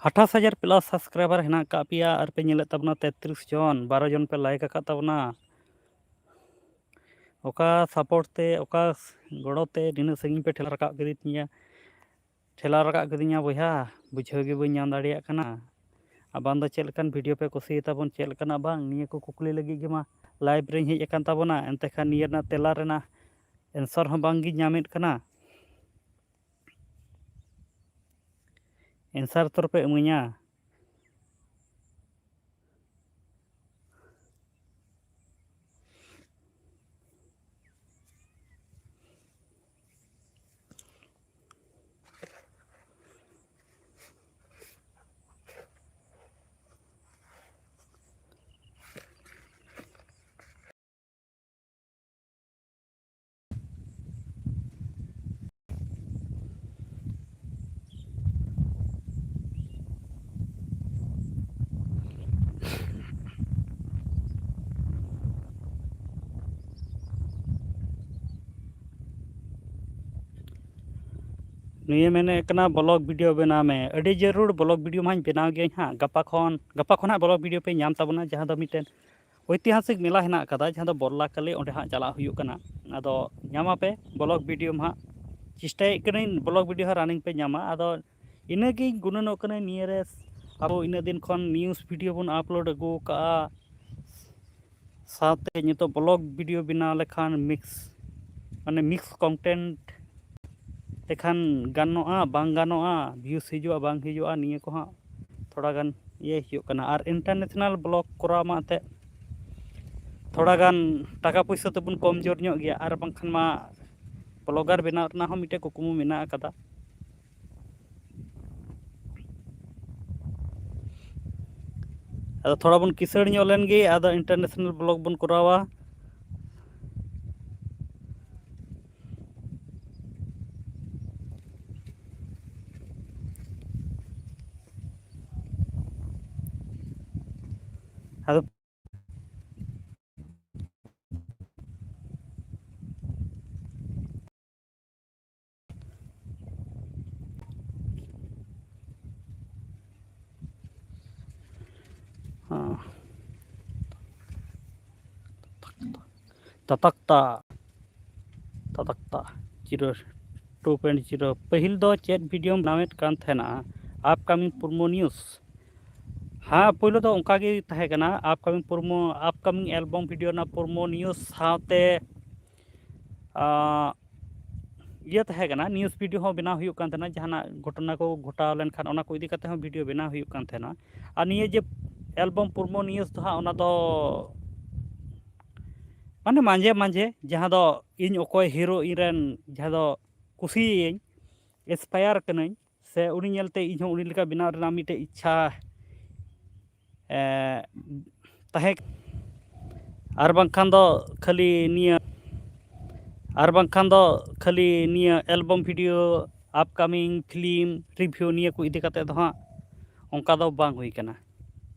ᱟᱴᱷᱟᱥ ᱦᱟᱡᱟᱨ plus subscriber ᱦᱮᱱᱟᱜ ᱟᱠᱟᱫ ᱯᱮᱭᱟ ᱟᱨ ᱯᱮ ᱧᱮᱞᱮᱫ ᱛᱟᱵᱚᱱᱟ ᱛᱮᱛᱨᱤᱥ ᱡᱚᱱ, ᱵᱟᱨᱚ ᱡᱚᱱ ᱯᱮ like ᱟᱠᱟᱫ ᱛᱟᱵᱚᱱᱟ᱾ ᱚᱠᱟ support ᱛᱮ, ᱚᱠᱟ ᱜᱚᱲᱚ ᱛᱮ ᱱᱤᱱᱟᱹᱜ ᱥᱟᱺᱜᱤᱧ ᱯᱮ ᱴᱷᱮᱞᱟᱣ ᱨᱟᱠᱟᱵ ᱠᱮᱫᱤᱧᱟ, ᱴᱷᱮᱞᱟᱣ ᱨᱟᱠᱟᱵ ᱠᱮᱫᱤᱧᱟ ᱵᱚᱭᱦᱟ, ᱵᱩᱡᱷᱟᱹᱣ ᱜᱮ ᱵᱟᱹᱧ ᱧᱟᱢ ᱫᱟᱲᱮᱭᱟᱜ ᱠᱟᱱᱟ᱾ ᱟᱨ ᱵᱟᱝ ᱫᱚ ᱪᱮᱫ ᱞᱮᱠᱟᱱ video ᱯᱮ ᱠᱩᱥᱤᱭᱟᱛᱟ ᱵᱚᱱ, ᱪᱮᱫ ᱞᱮᱠᱟᱱᱟᱜ ᱵᱟᱝ, ᱱᱤᱭᱟᱹ ᱠᱚ ᱠᱩᱠᱞᱤ ᱞᱟᱹᱜᱤᱫ ᱜᱮ ᱢᱟ live ᱨᱮᱧ ᱦᱮᱡ ᱟᱠᱟᱱ ᱛᱟᱵᱚᱱᱟ᱾ ᱮᱱᱛᱮ ᱠᱷᱟᱱ ᱱᱤᱭᱟᱹ ᱨᱮᱱᱟᱜ ᱛᱮᱞᱟ ᱨᱮᱱᱟᱜ answer ᱦᱚᱸ ᱵᱟᱝ ᱜᱤᱧ ᱧᱟᱢᱮᱫ ᱠᱟᱱᱟ᱾ answer ᱛᱚᱨ ᱯᱮ ᱤᱢᱟᱹᱧᱟ᱾ ᱱᱩᱭᱮ ᱢᱮᱱᱮᱫ ᱠᱟᱱᱟ vlog video ᱵᱮᱱᱟᱣ ᱢᱮ᱾ ᱟᱹᱰᱤ ᱡᱟᱹᱨᱩᱲ vlog video ᱢᱟᱧ ᱵᱮᱱᱟᱣ ᱜᱤᱭᱟᱹᱧ ᱦᱟᱸᱜ᱾ ᱜᱟᱯᱟ ᱠᱷᱚᱱ, ᱜᱟᱯᱟ ᱠᱷᱚᱱ ᱦᱟᱸᱜ vlog video ᱯᱮ ᱧᱟᱢ ᱛᱟᱵᱚᱱᱟ, ᱡᱟᱦᱟᱸ ᱫᱚ ᱢᱤᱫᱴᱮᱱ ᱳᱭᱛᱤᱦᱟᱥᱤᱠ ᱢᱮᱞᱟ ᱦᱮᱱᱟᱜ ᱟᱠᱟᱫᱟ, ᱡᱟᱦᱟᱸ ᱫᱚ ᱵᱚᱨᱞᱟ ᱠᱟᱹᱞᱤ, ᱚᱸᱰᱮ ᱦᱟᱸᱜ ᱪᱟᱞᱟᱜ ᱦᱩᱭᱩᱜ ᱠᱟᱱᱟ᱾ ᱟᱫᱚ ᱧᱟᱢᱟᱯᱮ vlog video ᱢᱟ ᱦᱟᱸᱜ, ᱪᱮᱥᱴᱟᱭᱮᱫ ᱠᱟᱹᱱᱟᱹᱧ vlog video ᱦᱚᱸ running ᱯᱮ ᱧᱟᱢᱟ᱾ ᱟᱫᱚ ᱤᱱᱟᱹᱜᱤᱧ ᱜᱩᱱᱟᱹᱱᱚᱜ ᱠᱟᱹᱱᱟᱹᱧ ᱱᱤᱭᱟᱹᱨᱮ ᱟᱵᱚ ᱤᱱᱟᱹᱜ ᱫᱤᱱ ᱠᱷᱚᱱ news video ᱵᱚᱱ upload ᱟᱹᱜᱩ ᱟᱠᱟᱫᱼᱟ, ᱥᱟᱶᱛᱮ ᱱᱤᱛᱚᱜ vlog video ᱵᱮᱱᱟᱣ ᱞᱮᱠᱷᱟᱱ mix, ᱢᱟᱱᱮ mix content ᱞᱮᱠᱷᱟᱱ ᱜᱟᱱᱚᱜᱼᱟ, ᱵᱟᱝ ᱜᱟᱱᱚᱜᱼᱟ, views ᱦᱤᱡᱩᱜᱼᱟ, ᱵᱟᱝ ᱦᱤᱡᱩᱜᱼᱟ, ᱱᱤᱭᱟᱹ ᱠᱚᱦᱚᱸ ᱛᱷᱚᱲᱟ ᱜᱟᱱ ᱤᱭᱟᱹ ᱦᱩᱭᱩᱜ ᱠᱟᱱᱟ᱾ ᱟᱨ international vlog ᱠᱚᱨᱟᱣ ᱢᱟ ᱮᱱᱛᱮᱫ ᱛᱷᱚᱲᱟ ᱜᱟᱱ ᱴᱟᱠᱟ ᱯᱩᱭᱥᱟᱹ ᱛᱮᱵᱚᱱ ᱠᱚᱢ ᱡᱳᱨ ᱧᱚᱜ ᱜᱮᱭᱟ, ᱟᱨ ᱵᱟᱝᱠᱷᱟᱱ ᱢᱟ vlogger ᱵᱮᱱᱟᱣ ᱨᱮᱱᱟᱜ ᱦᱚᱸ ᱢᱤᱫᱴᱮᱡ ᱠᱩᱠᱢᱩ ᱢᱮᱱᱟᱜ ᱟᱠᱟᱫᱟ᱾ ᱟᱫᱚ ᱛᱷᱚᱲᱟ ᱵᱚᱱ ᱠᱤᱥᱟᱹᱬ ᱧᱚᱜ ᱞᱮᱱ ᱜᱮ, ᱟᱫᱚ international vlog ᱵᱚᱱ ᱠᱚᱨᱟᱣᱟ᱾ ᱟᱫᱚ ᱦᱮᱸ᱾ ᱛᱟᱛᱟᱠᱛᱟ, ᱛᱟᱛᱟᱠᱛᱟ, zero two point zero᱾ ᱯᱟᱹᱦᱤᱞ ᱫᱚ ᱪᱮᱫ videoᱢ ᱵᱮᱱᱟᱣᱮᱫ ᱠᱟᱱ ᱛᱟᱦᱮᱱᱟ? Upcoming promo news᱾ ᱦᱮᱸ, ᱯᱳᱭᱞᱳ ᱫᱚ ᱚᱱᱠᱟ ᱜᱮ ᱛᱟᱦᱮᱸ ᱠᱟᱱᱟ, upcoming promo, upcoming album video ᱨᱮᱱᱟᱜ promo news ᱥᱟᱶᱛᱮ, ᱟᱸ, ᱤᱭᱟᱹ ᱛᱟᱦᱮᱸ ᱠᱟᱱᱟ, ᱱᱤᱭᱩᱡᱽ ᱵᱷᱤᱰᱤᱭᱳ ᱦᱚᱸ ᱵᱮᱱᱟᱣ ᱦᱩᱭᱩᱜ ᱠᱟᱱ ᱛᱟᱦᱮᱱᱟ, ᱡᱟᱦᱟᱱᱟᱜ ᱜᱷᱚᱴᱚᱱᱟ ᱠᱚ ᱜᱷᱚᱴᱟᱣ ᱞᱮᱱᱠᱷᱟᱱ ᱚᱱᱟ ᱠᱚ ᱤᱫᱤ ᱠᱟᱛᱮ ᱦᱚᱸ ᱵᱷᱤᱰᱤᱭᱳ ᱵᱮᱱᱟᱣ ᱦᱩᱭᱩᱜ ᱠᱟᱱ ᱛᱟᱦᱮᱱᱟ᱾ ᱟᱨ ᱱᱤᱭᱟᱹ ᱡᱮ ᱮᱞᱵᱟᱢ ᱯᱨᱳᱢᱳ ᱱᱤᱭᱩᱡᱽ ᱫᱚ ᱦᱟᱸᱜ, ᱚᱱᱟ ᱫᱚ ᱢᱟᱱᱮ ᱢᱟᱡᱷᱮ ᱢᱟᱡᱷᱮ, ᱡᱟᱦᱟᱸ ᱫᱚ ᱤᱧ ᱚᱠᱚᱭ ᱦᱤᱨᱳ ᱤᱧ ᱨᱮᱱ ᱡᱟᱦᱟᱸ ᱫᱚ ᱠᱩᱥᱤᱭᱟᱹᱧ, ᱤᱱᱥᱯᱟᱭᱟᱨ ᱠᱟᱹᱱᱟᱹᱧ, ᱥᱮ ᱩᱱᱤ ᱧᱮᱞᱛᱮ ᱤᱧ ᱦᱚᱸ ᱩᱱᱤ ᱞᱮᱠᱟ ᱵᱮᱱᱟᱣ ᱨᱮᱱᱟᱜ ᱢᱤᱫᱴᱮᱡ ᱤᱪᱪᱷᱟ ᱮ, ᱛᱟᱦᱮᱸ, ᱟᱨ ᱵᱟᱝᱠᱷᱟᱱ ᱫᱚ ᱠᱷᱟᱹᱞᱤ ᱱᱤᱭᱟᱹ, ᱟᱨ ᱵᱟᱝᱠᱷᱟᱱ ᱫᱚ ᱠᱷᱟᱹᱞᱤ ᱱᱤᱭᱟᱹ ᱮᱞᱵᱟᱢ ᱵᱷᱤᱰᱤᱭᱳ, ᱟᱯᱠᱟᱢᱤᱝ ᱯᱷᱤᱞᱢ ᱨᱤᱵᱷᱤᱭᱩ, ᱱᱤᱭᱟᱹ ᱠᱚ ᱤᱫᱤ ᱠᱟᱛᱮ ᱫᱚ ᱦᱟᱸᱜ ᱚᱱᱠᱟ ᱫᱚ ᱵᱟᱝ ᱦᱩᱭ ᱠᱟᱱᱟ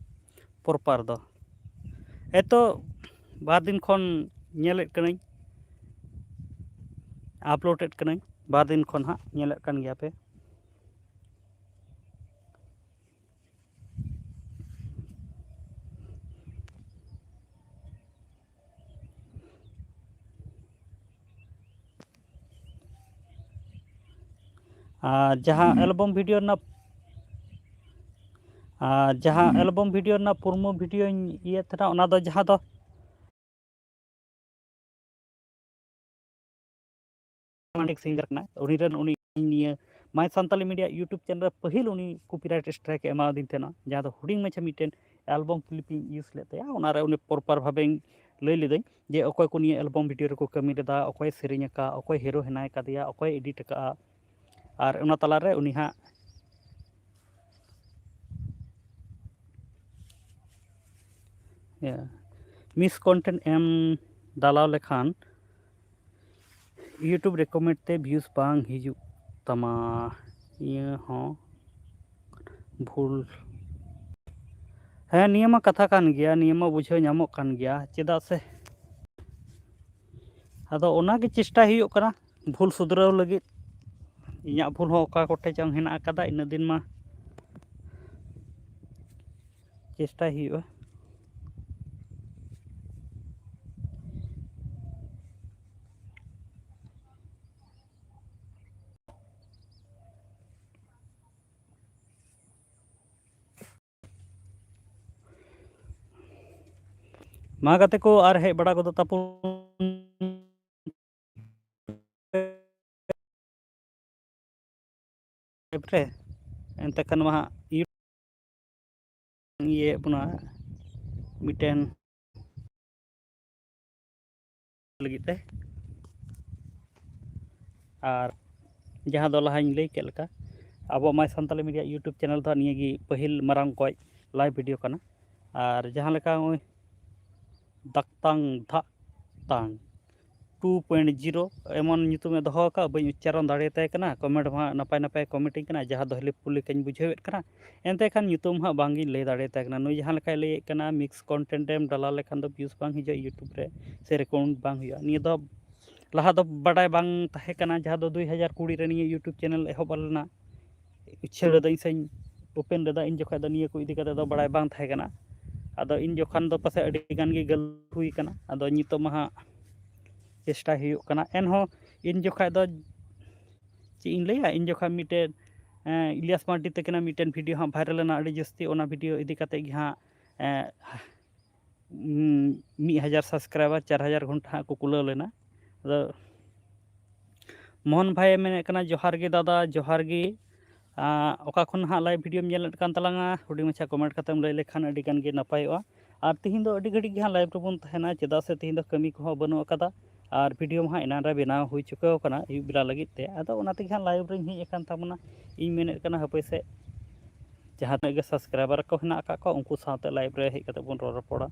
ᱯᱨᱚᱯᱟᱨ ᱫᱚ᱾ ᱮᱛᱚ ᱵᱟᱨ ᱫᱤᱱ ᱠᱷᱚᱱ ᱧᱮᱞᱮᱫ ᱠᱟᱹᱱᱟᱹᱧ, ᱟᱯᱞᱳᱰᱮᱫ ᱠᱟᱹᱱᱟᱹᱧ, ᱵᱟᱨ ᱫᱤᱱ ᱠᱷᱚᱱ ᱦᱟᱸᱜ ᱧᱮᱞᱮᱫ ᱠᱟᱱ ᱜᱮᱭᱟ ᱯᱮ᱾ ᱟᱨ ᱡᱟᱦᱟᱸ ᱮᱞᱵᱟᱢ ᱵᱷᱤᱰᱤᱭᱳ ᱨᱮᱱᱟᱜ, ᱟᱨ ᱡᱟᱦᱟᱸ ᱮᱞᱵᱟᱢ ᱵᱷᱤᱰᱤᱭᱳ ᱨᱮᱱᱟᱜ ᱯᱨᱳᱢᱳ ᱵᱷᱤᱰᱤᱭᱳᱧ ᱤᱭᱟᱹ ᱛᱟᱦᱮᱱᱟ, ᱚᱱᱟ ᱫᱚ ᱡᱟᱦᱟᱸ ᱫᱚ ᱨᱳᱢᱟᱱᱴᱤᱠ ᱥᱤᱝᱜᱟᱨ ᱠᱟᱱᱟᱭ, ᱩᱱᱤ ᱨᱮᱱ, ᱩᱱᱤ ᱱᱤᱭᱟᱹ ᱢᱟᱭ ᱥᱟᱱᱛᱟᱞᱤ ᱢᱤᱰᱤᱭᱟ ᱤᱭᱩᱴᱩᱵᱽ ᱪᱮᱱᱮᱞ ᱨᱮ ᱯᱟᱹᱦᱤᱞ ᱩᱱᱤ ᱠᱚᱯᱤᱨᱟᱭᱤᱴ ᱥᱴᱨᱟᱭᱤᱠ ᱮ ᱮᱢᱟᱣᱟᱫᱤᱧ ᱛᱟᱦᱮᱱᱟ, ᱡᱟᱦᱟᱸ ᱫᱚ ᱦᱩᱰᱤᱧ ᱢᱟᱪᱷᱟ ᱢᱤᱫᱴᱮᱱ ᱮᱞᱵᱟᱢ ᱠᱞᱤᱯ ᱤᱧ ᱤᱭᱩᱡᱽ ᱞᱮᱫ ᱛᱟᱭᱟ᱾ ᱚᱱᱟᱨᱮ ᱩᱱᱤ ᱯᱨᱚᱯᱟᱨ ᱵᱷᱟᱵᱮᱧ ᱞᱟᱹᱭ ᱞᱤᱫᱟᱹᱧ ᱡᱮ ᱚᱠᱚᱭ ᱠᱚ ᱱᱤᱭᱟᱹ ᱮᱞᱵᱟᱢ ᱵᱷᱤᱰᱤᱭᱳ ᱨᱮᱠᱚ ᱠᱟᱹᱢᱤ ᱞᱮᱫᱟ, ᱚᱠᱚᱭ ᱥᱮᱨᱮᱧ ᱟᱠᱟᱫ, ᱚᱠᱚᱭ ᱦᱤᱨᱳ ᱦᱮᱱᱟᱭ ᱠᱟᱫᱮᱭᱟ, ᱚᱠᱚᱭ ᱮᱰᱤᱴ ᱟᱠᱟᱫᱼᱟ᱾ ᱟᱨ ᱚᱱᱟ ᱛᱟᱞᱟᱨᱮ ᱩᱱᱤ ᱦᱟᱸᱜ ᱢᱤᱥ ᱠᱚᱱᱴᱮᱱᱴ ᱮᱢ ᱰᱟᱞᱟᱣ ᱞᱮᱠᱷᱟᱱ YouTube ᱨᱮᱠᱚᱢᱮᱱᱰ ᱛᱮ ᱵᱷᱤᱭᱩᱡᱽ ᱵᱟᱝ ᱦᱤᱡᱩᱜ ᱛᱟᱢᱟ᱾ ᱱᱤᱭᱟᱹ ᱦᱚᱸ ᱵᱷᱩᱞ᱾ ᱦᱮᱸ, ᱱᱤᱭᱟᱹ ᱢᱟ ᱠᱟᱛᱷᱟ ᱠᱟᱱ ᱜᱮᱭᱟ, ᱱᱤᱭᱟᱹ ᱢᱟ ᱵᱩᱡᱷᱟᱹᱣ ᱧᱟᱢᱚᱜ ᱠᱟᱱ ᱜᱮᱭᱟ, ᱪᱮᱫᱟᱜ ᱥᱮ ᱟᱫᱚ ᱚᱱᱟᱜᱮ ᱪᱮᱥᱴᱟᱭ ᱦᱩᱭᱩᱜ ᱠᱟᱱᱟ ᱵᱷᱩᱞ ᱥᱩᱫᱷᱨᱟᱹᱣ ᱞᱟᱹᱜᱤᱫ᱾ ᱤᱧᱟᱹᱜ ᱵᱷᱩᱞ ᱦᱚᱸ ᱚᱠᱟ ᱠᱚᱴᱷᱮᱡ ᱪᱚᱝ ᱦᱮᱱᱟᱜ ᱟᱠᱟᱫᱟ, ᱤᱱᱟᱹᱜ ᱫᱤᱱ ᱢᱟ ᱪᱮᱥᱴᱟᱭ ᱦᱩᱭᱩᱜᱼᱟ᱾ ᱢᱟ ᱜᱟᱛᱮ ᱠᱚ, ᱟᱨ ᱦᱮᱡ ᱵᱟᱲᱟ ᱜᱚᱫᱚᱜ ᱛᱟᱵᱚᱱ᱾ ᱨᱮ, ᱮᱱᱛᱮ ᱠᱷᱟᱱ ᱢᱟ ᱦᱟᱸᱜ ᱤᱭᱟᱹᱭᱮᱫ ᱵᱚᱱᱟ ᱢᱤᱫᱴᱮᱱ ᱞᱟᱹᱜᱤᱫ ᱛᱮ᱾ ᱟᱨ ᱡᱟᱦᱟᱸ ᱫᱚ ᱞᱟᱦᱟᱧ ᱞᱟᱹᱭ ᱠᱮᱫ ᱞᱮᱠᱟ, ᱟᱵᱚ My Santali Media YouTube channel ᱫᱚ ᱱᱤᱭᱟᱹ ᱜᱮ ᱯᱟᱹᱦᱤᱞ ᱢᱟᱨᱟᱝ ᱠᱚᱡ live video ᱠᱟᱱᱟ᱾ ᱟᱨ ᱡᱟᱦᱟᱸ ᱞᱮᱠᱟ ᱱᱚᱜᱼᱚᱭ ᱫᱟᱠᱛᱟᱝ ᱫᱷᱟᱜ ᱛᱟᱝ two point zero ᱮᱢᱚᱱ ᱧᱩᱛᱩᱢᱮ ᱫᱚᱦᱚ ᱟᱠᱟᱫ, ᱵᱟᱹᱧ ᱩᱪᱪᱟᱨᱚᱱ ᱫᱟᱲᱮᱭᱟᱛᱟᱭ ᱠᱟᱱᱟ᱾ Comment ᱢᱟ ᱱᱟᱯᱟᱭ ᱱᱟᱯᱟᱭ commenting ᱠᱟᱱᱟ, ᱡᱟᱦᱟᱸ ᱫᱚ ᱦᱤᱞᱤᱯ ᱯᱩᱞᱤ ᱠᱟᱹᱧ ᱵᱩᱡᱷᱟᱹᱣᱮᱫ ᱠᱟᱱᱟ᱾ ᱮᱱᱛᱮ ᱠᱷᱟᱱ ᱧᱩᱛᱩᱢ ᱦᱟᱸᱜ ᱵᱟᱝ ᱜᱤᱧ ᱞᱟᱹᱭ ᱫᱟᱲᱮᱭᱟᱛᱟᱭ ᱠᱟᱱᱟ᱾ ᱱᱩᱭ ᱡᱟᱦᱟᱸ ᱞᱮᱠᱟᱭ ᱞᱟᱹᱭᱮᱫ ᱠᱟᱱᱟ, mix content ᱮᱢ ᱰᱟᱞᱟᱣ ᱞᱮᱠᱷᱟᱱ ᱫᱚ views ᱵᱟᱝ ᱦᱤᱡᱩᱜᱼᱟ YouTube ᱨᱮ, ᱥᱮ recommend ᱵᱟᱝ ᱦᱩᱭᱩᱜᱼᱟ᱾ ᱱᱤᱭᱟᱹ ᱫᱚ ᱞᱟᱦᱟ ᱫᱚ ᱵᱟᱰᱟᱭ ᱵᱟᱝ ᱛᱟᱦᱮᱸ ᱠᱟᱱᱟ, ᱡᱟᱦᱟᱸ ᱫᱚ ᱫᱩᱭ ᱦᱟᱡᱟᱨ ᱠᱩᱲᱤ ᱨᱮ ᱱᱤᱭᱟᱹ YouTube channel ᱮᱦᱚᱵ ᱞᱮᱱᱟ, ᱩᱪᱷᱟᱹᱞ ᱞᱮᱫᱟᱹᱧ ᱥᱮᱧ open ᱞᱮᱫᱟ, ᱤᱧ ᱡᱚᱠᱷᱚᱱ ᱫᱚ ᱱᱤᱭᱟᱹ ᱠᱚ ᱤᱫᱤ ᱠᱟᱛᱮ ᱫᱚ ᱵᱟᱲᱟᱭ ᱵᱟᱝ ᱛᱟᱦᱮᱸ ᱠᱟᱱᱟ᱾ ᱟᱫᱚ ᱤᱧ ᱡᱚᱠᱷᱚᱱ ᱫᱚ ᱯᱟᱥᱮᱡ ᱟᱹᱰᱤ ᱜᱟᱱ ᱜᱮ ᱜᱟᱹᱞᱛᱤ ᱦᱩᱭ ᱠᱟᱱᱟ᱾ ᱟᱫᱚ ᱱᱤᱛᱚᱜ ᱢᱟ ᱦᱟᱸᱜ ᱪᱮᱥᱴᱟᱭ ᱦᱩᱭᱩᱜ ᱠᱟᱱᱟ᱾ ᱮᱱᱦᱚᱸ ᱤᱧ ᱡᱚᱠᱷᱚᱱ ᱫᱚ ᱪᱮᱫ ᱤᱧ ᱞᱟᱹᱭᱟ, ᱤᱧ ᱡᱚᱠᱷᱚᱱ ᱢᱤᱫᱴᱮᱱ, ᱮᱸ, ᱤᱞᱤᱭᱟᱥ ᱢᱟᱨᱰᱤ ᱛᱟᱹᱠᱤᱱᱟᱜ ᱢᱤᱫᱴᱮᱱ video ᱦᱟᱸᱜ viral ᱞᱮᱱᱟ ᱟᱹᱰᱤ ᱡᱟᱹᱥᱛᱤ, ᱚᱱᱟ video ᱤᱫᱤ ᱠᱟᱛᱮ ᱜᱮ ᱦᱟᱸᱜ, ᱮᱸ, ᱩᱸ, ᱢᱤᱫ ᱦᱟᱡᱟᱨ subscriber, ᱪᱟᱨ ᱦᱟᱡᱟᱨ ᱜᱷᱚᱱᱴᱟ ᱦᱟᱸᱜ ᱠᱚ ᱠᱩᱞᱟᱹᱣ ᱞᱮᱱᱟ᱾ ᱟᱫᱚ ᱢᱳᱦᱚᱱ ᱵᱷᱟᱭᱮ ᱢᱮᱱᱮᱫ ᱠᱟᱱᱟ, "ᱡᱚᱦᱟᱨ ᱜᱮ ᱫᱟᱫᱟ, ᱡᱚᱦᱟᱨ ᱜᱮ᱾ ᱟᱸ, ᱚᱠᱟ ᱠᱷᱚᱱ ᱦᱟᱸᱜ live videoᱢ ᱧᱮᱞᱮᱫ ᱠᱟᱱ ᱛᱟᱞᱟᱝᱟ? ᱦᱩᱰᱤᱧ ᱢᱟᱪᱷᱟ comment ᱠᱟᱛᱮᱢ ᱞᱟᱹᱭ ᱞᱮᱠᱷᱟᱱ ᱟᱹᱰᱤ ᱜᱟᱱ ᱜᱮ ᱱᱟᱯᱟᱭᱚᱜᱼᱟ᱾ ᱟᱨ ᱛᱤᱦᱤᱧ ᱫᱚ ᱟᱹᱰᱤ ᱜᱷᱟᱹᱲᱤᱡ ᱜᱮ ᱦᱟᱸᱜ live ᱨᱮᱵᱚᱱ ᱛᱟᱦᱮᱱᱟ, ᱪᱮᱫᱟᱜ ᱥᱮ ᱛᱤᱦᱤᱧ ᱫᱚ ᱠᱟᱹᱢᱤ ᱠᱚᱦᱚᱸ ᱵᱟᱹᱱᱩᱜ ᱟᱠᱟᱫᱟ᱾ ᱟᱨ video ᱢᱟ ᱦᱟᱸᱜ ᱮᱱᱟᱱ ᱨᱮ ᱵᱮᱱᱟᱣ ᱦᱩᱭ ᱪᱩᱠᱟᱹᱣ ᱟᱠᱟᱱᱟ ᱟᱹᱭᱩᱵ ᱵᱮᱞᱟ ᱞᱟᱹᱜᱤᱫ ᱛᱮ᱾ ᱟᱫᱚ ᱚᱱᱟ ᱛᱮᱜᱮ ᱦᱟᱸᱜ live ᱨᱮᱧ ᱦᱮᱡ ᱟᱠᱟᱱ ᱛᱟᱵᱚᱱᱟ᱾ ᱤᱧ ᱢᱮᱱᱮᱫ ᱠᱟᱱᱟ, ᱦᱟᱯᱳᱭ ᱥᱮ ᱡᱟᱦᱟᱸ ᱛᱤᱱᱟᱹᱜ ᱜᱮ subscriber ᱠᱚ ᱦᱮᱱᱟᱜ ᱟᱠᱟᱫ ᱠᱚᱣᱟ, ᱩᱱᱠᱩ ᱥᱟᱶᱛᱮ live ᱨᱮ ᱦᱮᱡ ᱠᱟᱛᱮ ᱵᱚᱱ ᱨᱚᱲ ᱨᱚᱯᱚᱲᱟ᱾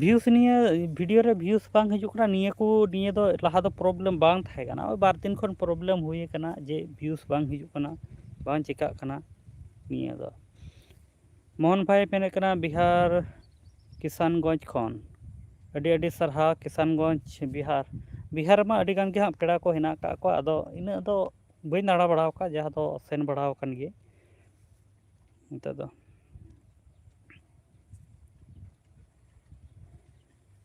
Views ᱱᱤᱭᱟᱹ video ᱨᱮ views ᱵᱟᱝ ᱦᱤᱡᱩᱜ ᱠᱟᱱᱟ, ᱱᱤᱭᱟᱹ ᱠᱚ, ᱱᱤᱭᱟᱹ ᱫᱚ ᱞᱟᱦᱟ ᱫᱚ problem ᱵᱟᱝ ᱛᱟᱦᱮᱸ ᱠᱟᱱᱟ, ᱳᱭ ᱵᱟᱨ ᱫᱤᱱ ᱠᱷᱚᱱ problem ᱦᱩᱭ ᱟᱠᱟᱱᱟ ᱡᱮ views ᱵᱟᱝ ᱦᱤᱡᱩᱜ ᱠᱟᱱᱟ, ᱵᱟᱝ ᱪᱤᱠᱟᱹᱜ ᱠᱟᱱᱟ ᱱᱤᱭᱟᱹ ᱫᱚ᱾ ᱢᱳᱦᱚᱱ ᱵᱷᱟᱭ ᱢᱮᱱᱮᱫ ᱠᱟᱱᱟ, ᱵᱤᱦᱟᱨ ᱠᱤᱥᱟᱱᱜᱚᱸᱡᱽ ᱠᱷᱚᱱ ᱟᱹᱰᱤ ᱟᱹᱰᱤ ᱥᱟᱨᱦᱟᱣ᱾ ᱠᱤᱥᱟᱱᱜᱚᱸᱡᱽ, ᱵᱤᱦᱟᱨ᱾ ᱵᱤᱦᱟᱨ ᱨᱮᱢᱟ ᱟᱹᱰᱤ ᱜᱟᱱ ᱜᱮ ᱦᱟᱸᱜ ᱯᱮᱲᱟ ᱠᱚ ᱦᱮᱱᱟᱜ ᱟᱠᱟᱫ ᱠᱚᱣᱟ, ᱟᱫᱚ ᱤᱱᱟᱹᱜ ᱫᱚ ᱵᱟᱹᱧ ᱫᱟᱬᱟ ᱵᱟᱲᱟ ᱟᱠᱟᱫ, ᱡᱟᱦᱟᱸ ᱫᱚ ᱥᱮᱱ ᱵᱟᱲᱟ ᱟᱠᱟᱱ ᱜᱮ ᱱᱤᱛᱚᱜ ᱫᱚ᱾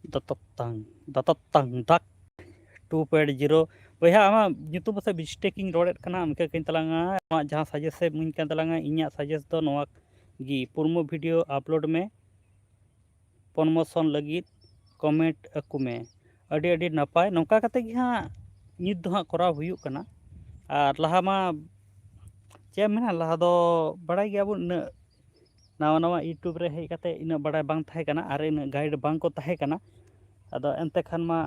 ᱫᱟᱛᱚᱛ ᱛᱟᱝ, ᱫᱟᱛᱚᱛ ᱛᱟᱝ ᱫᱟᱠ two point zero᱾ ᱵᱚᱭᱦᱟ, ᱟᱢᱟᱜ ᱧᱩᱛᱩᱢ ᱯᱟᱥᱮᱡ mistake ᱤᱧ ᱨᱚᱲᱮᱫ ᱠᱟᱱᱟ, ᱟᱢ ᱤᱠᱟᱹ ᱠᱟᱹᱧ ᱛᱟᱞᱟᱝᱟ᱾ ᱟᱢᱟᱜ ᱡᱟᱦᱟᱸ suggest ᱮᱢ ᱤᱢᱟᱹᱧ ᱠᱟᱱ ᱛᱟᱞᱟᱝᱟ, ᱤᱧᱟᱹᱜ suggest ᱫᱚ ᱱᱚᱣᱟ ᱜᱮ, ᱯᱩᱨᱢᱩ video upload ᱢᱮ promotion ᱞᱟᱹᱜᱤᱫ᱾ ᱠᱚᱢᱮᱱᱴ ᱟᱠᱚ ᱢᱮ᱾ ᱟᱹᱰᱤ ᱟᱹᱰᱤ ᱱᱟᱯᱟᱭ᱾ ᱱᱚᱝᱠᱟ ᱠᱟᱛᱮ ᱜᱮ ᱦᱟᱸᱜ ᱱᱤᱛ ᱫᱚ ᱦᱟᱸᱜ ᱠᱚᱨᱟᱣ ᱦᱩᱭᱩᱜ ᱠᱟᱱᱟ᱾ ᱟᱨ ᱞᱟᱦᱟ ᱢᱟ ᱪᱮᱫ ᱮᱢ ᱢᱮᱱᱟ, ᱞᱟᱦᱟ ᱫᱚ ᱵᱟᱲᱟᱭ ᱜᱮᱭᱟᱵᱚᱱ, ᱩᱱᱟᱹᱜ ᱱᱟᱣᱟ ᱱᱟᱣᱟ YouTube ᱨᱮ ᱦᱮᱡ ᱠᱟᱛᱮ ᱤᱱᱟᱹᱜ ᱵᱟᱲᱟᱭ ᱵᱟᱝ ᱛᱟᱦᱮᱸ ᱠᱟᱱᱟ ᱟᱨ ᱤᱱᱟᱹᱜ ᱜᱟᱭᱤᱰ ᱵᱟᱝ ᱠᱚ ᱛᱟᱦᱮᱸ ᱠᱟᱱᱟ᱾ ᱟᱫᱚ ᱮᱱᱛᱮ ᱠᱷᱟᱱ ᱢᱟ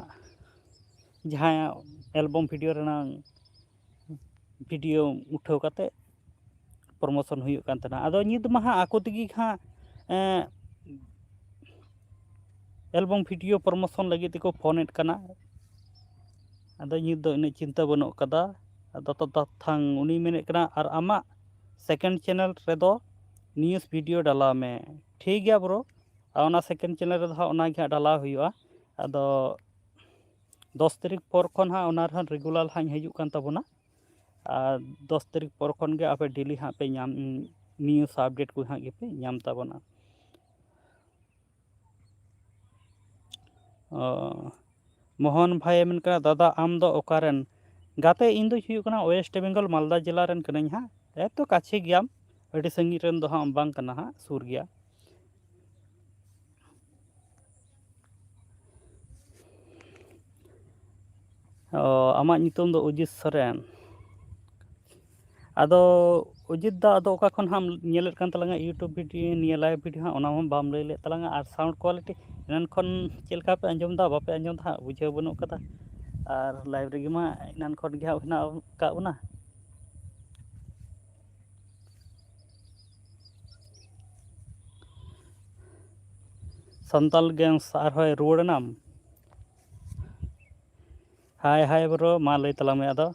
ᱡᱟᱦᱟᱸᱭᱟᱜ ᱮᱞᱵᱟᱢ ᱵᱷᱤᱰᱤᱭᱳ ᱨᱮᱱᱟᱝ ᱵᱷᱤᱰᱤᱭᱳ ᱩᱴᱷᱟᱹᱣ ᱠᱟᱛᱮ ᱯᱨᱚᱢᱳᱥᱚᱱ ᱦᱩᱭᱩᱜ ᱠᱟᱱ ᱛᱟᱦᱮᱱᱟ᱾ ᱟᱫᱚ ᱱᱤᱛ ᱢᱟ ᱦᱟᱸᱜ ᱟᱠᱚ ᱛᱮᱜᱮ ᱦᱟᱸᱜ, ᱮᱸ, ᱮᱞᱵᱟᱢ ᱵᱷᱤᱰᱤᱭᱳ ᱯᱨᱚᱢᱳᱥᱚᱱ ᱞᱟᱹᱜᱤᱫ ᱛᱮᱠᱚ ᱯᱷᱳᱱᱮᱫ ᱠᱟᱱᱟ᱾ ᱟᱫᱚ ᱱᱤᱛ ᱫᱚ ᱩᱱᱟᱹᱜ ᱪᱤᱱᱛᱟᱹ ᱵᱟᱹᱱᱩᱜ ᱠᱟᱫᱟ᱾ ᱟᱫᱚ ᱛᱚ ᱛᱟᱛᱷᱟᱝ ᱩᱱᱤᱭ ᱢᱮᱱᱮᱫ ᱠᱟᱱᱟ, ᱟᱨ ᱟᱢᱟᱜ ᱥᱮᱠᱮᱱᱰ ᱪᱮᱱᱮᱞ ᱨᱮᱫᱚ ᱱᱤᱭᱩᱡᱽ ᱵᱷᱤᱰᱤᱭᱳ ᱰᱟᱞᱟᱣ ᱢᱮ᱾ ᱴᱷᱤᱠ ᱜᱮᱭᱟ ᱵᱨᱳ, ᱟᱨ ᱚᱱᱟ ᱥᱮᱠᱮᱱᱰ ᱪᱮᱱᱮᱞ ᱨᱮᱫᱚ ᱦᱟᱸᱜ ᱚᱱᱟ ᱜᱮ ᱦᱟᱸᱜ ᱰᱟᱞᱟᱣ ᱦᱩᱭᱩᱜᱼᱟ᱾ ᱟᱫᱚ ᱫᱚᱥ ᱛᱟᱹᱨᱤᱠᱷ ᱯᱚᱨ ᱠᱷᱚᱱ ᱦᱟᱸᱜ ᱚᱱᱟ ᱨᱮᱦᱚᱸ ᱨᱮᱜᱩᱞᱟᱨ ᱦᱟᱸᱜ ᱤᱧ ᱦᱤᱡᱩᱜ ᱠᱟᱱ ᱛᱟᱵᱚᱱᱟ᱾ ᱟᱨ ᱫᱚᱥ ᱛᱟᱹᱨᱤᱠᱷ ᱯᱚᱨ ᱠᱷᱚᱱ ᱜᱮ ᱟᱯᱮ ᱰᱮᱞᱤ ᱦᱟᱸᱜ ᱯᱮ ᱧᱟᱢ, ᱱᱤᱭᱩᱡᱽ ᱟᱯᱰᱮᱴ ᱠᱚ ᱦᱟᱸᱜ ᱜᱮᱯᱮ ᱧᱟᱢ ᱛᱟᱵᱚᱱᱟ᱾ ᱚ, ᱢᱳᱦᱚᱱ ᱵᱷᱟᱭᱮ ᱢᱮᱱ ᱠᱟᱱᱟ, "ᱫᱟᱫᱟ, ᱟᱢ ᱫᱚ ᱚᱠᱟᱨᱮᱱ?" ᱜᱟᱛᱮ, ᱤᱧ ᱫᱚᱧ ᱦᱩᱭᱩᱜ ᱠᱟᱱᱟ ᱳᱭᱮᱥᱴ ᱵᱮᱝᱜᱚᱞ, ᱢᱟᱞᱫᱟ ᱡᱮᱞᱟ ᱨᱮᱱ ᱠᱟᱹᱱᱟᱹᱧ ᱦᱟᱸᱜ᱾ ᱮᱛᱚ ᱠᱟᱪᱷᱮ ᱜᱮᱭᱟᱢ, ᱟᱹᱰᱤ ᱥᱟᱺᱜᱤᱧ ᱨᱮᱱ ᱫᱚ ᱦᱟᱸᱜ ᱵᱟᱝ ᱠᱟᱱᱟ ᱦᱟᱸᱜ, ᱥᱩᱨ ᱜᱮᱭᱟ᱾ ᱚ, ᱟᱢᱟᱜ ᱧᱩᱛᱩᱢ ᱫᱚ ᱚᱡᱤᱛ ᱥᱚᱨᱮᱱ᱾ ᱟᱫᱚ ᱚᱡᱤᱛ ᱫᱟ, ᱟᱫᱚ ᱚᱠᱟ ᱠᱷᱚᱱ ᱦᱟᱸᱜ ᱮᱢ ᱧᱮᱞᱮᱫ ᱠᱟᱱ ᱛᱟᱞᱟᱝᱟ YouTube ᱵᱷᱤᱰᱤᱭᱳ, ᱱᱤᱭᱟᱹ ᱞᱟᱭᱤᱵᱷ ᱵᱷᱤᱰᱤᱭᱳ ᱦᱟᱸᱜ, ᱚᱱᱟ ᱦᱚᱸ ᱵᱟᱢ ᱞᱟᱹᱭ ᱞᱮᱫ ᱛᱟᱞᱟᱝᱟ᱾ ᱟᱨ ᱥᱟᱣᱩᱱᱰ ᱠᱳᱣᱟᱞᱤᱴᱤ ᱮᱱᱟᱱ ᱠᱷᱚᱱ ᱪᱮᱫ ᱞᱮᱠᱟ ᱯᱮ ᱟᱸᱡᱚᱢ ᱮᱫᱟ, ᱵᱟᱯᱮ ᱟᱸᱡᱚᱢ ᱮᱫᱟ ᱦᱟᱸᱜ, ᱵᱩᱡᱷᱟᱹᱣ ᱵᱟᱹᱱᱩᱜ ᱠᱟᱫᱟ᱾ ᱟᱨ ᱞᱟᱭᱤᱵᱷ ᱨᱮᱜᱮ ᱢᱟ ᱮᱱᱟᱱ ᱠᱷᱚᱱ ᱜᱮ ᱦᱟᱸᱜ ᱦᱮᱱᱟᱜ ᱟᱠᱟᱫ ᱵᱚᱱᱟ᱾ ᱥᱟᱱᱛᱟᱞ ᱜᱮᱝᱥ ᱟᱨᱦᱚᱸᱭ ᱨᱩᱣᱟᱹᱲ ᱮᱱᱟᱢ? ᱦᱟᱭ ᱦᱟᱭ ᱵᱨᱳ, ᱢᱟ ᱞᱟᱹᱭ ᱛᱟᱞᱟᱝ ᱢᱮ ᱟᱫᱚ᱾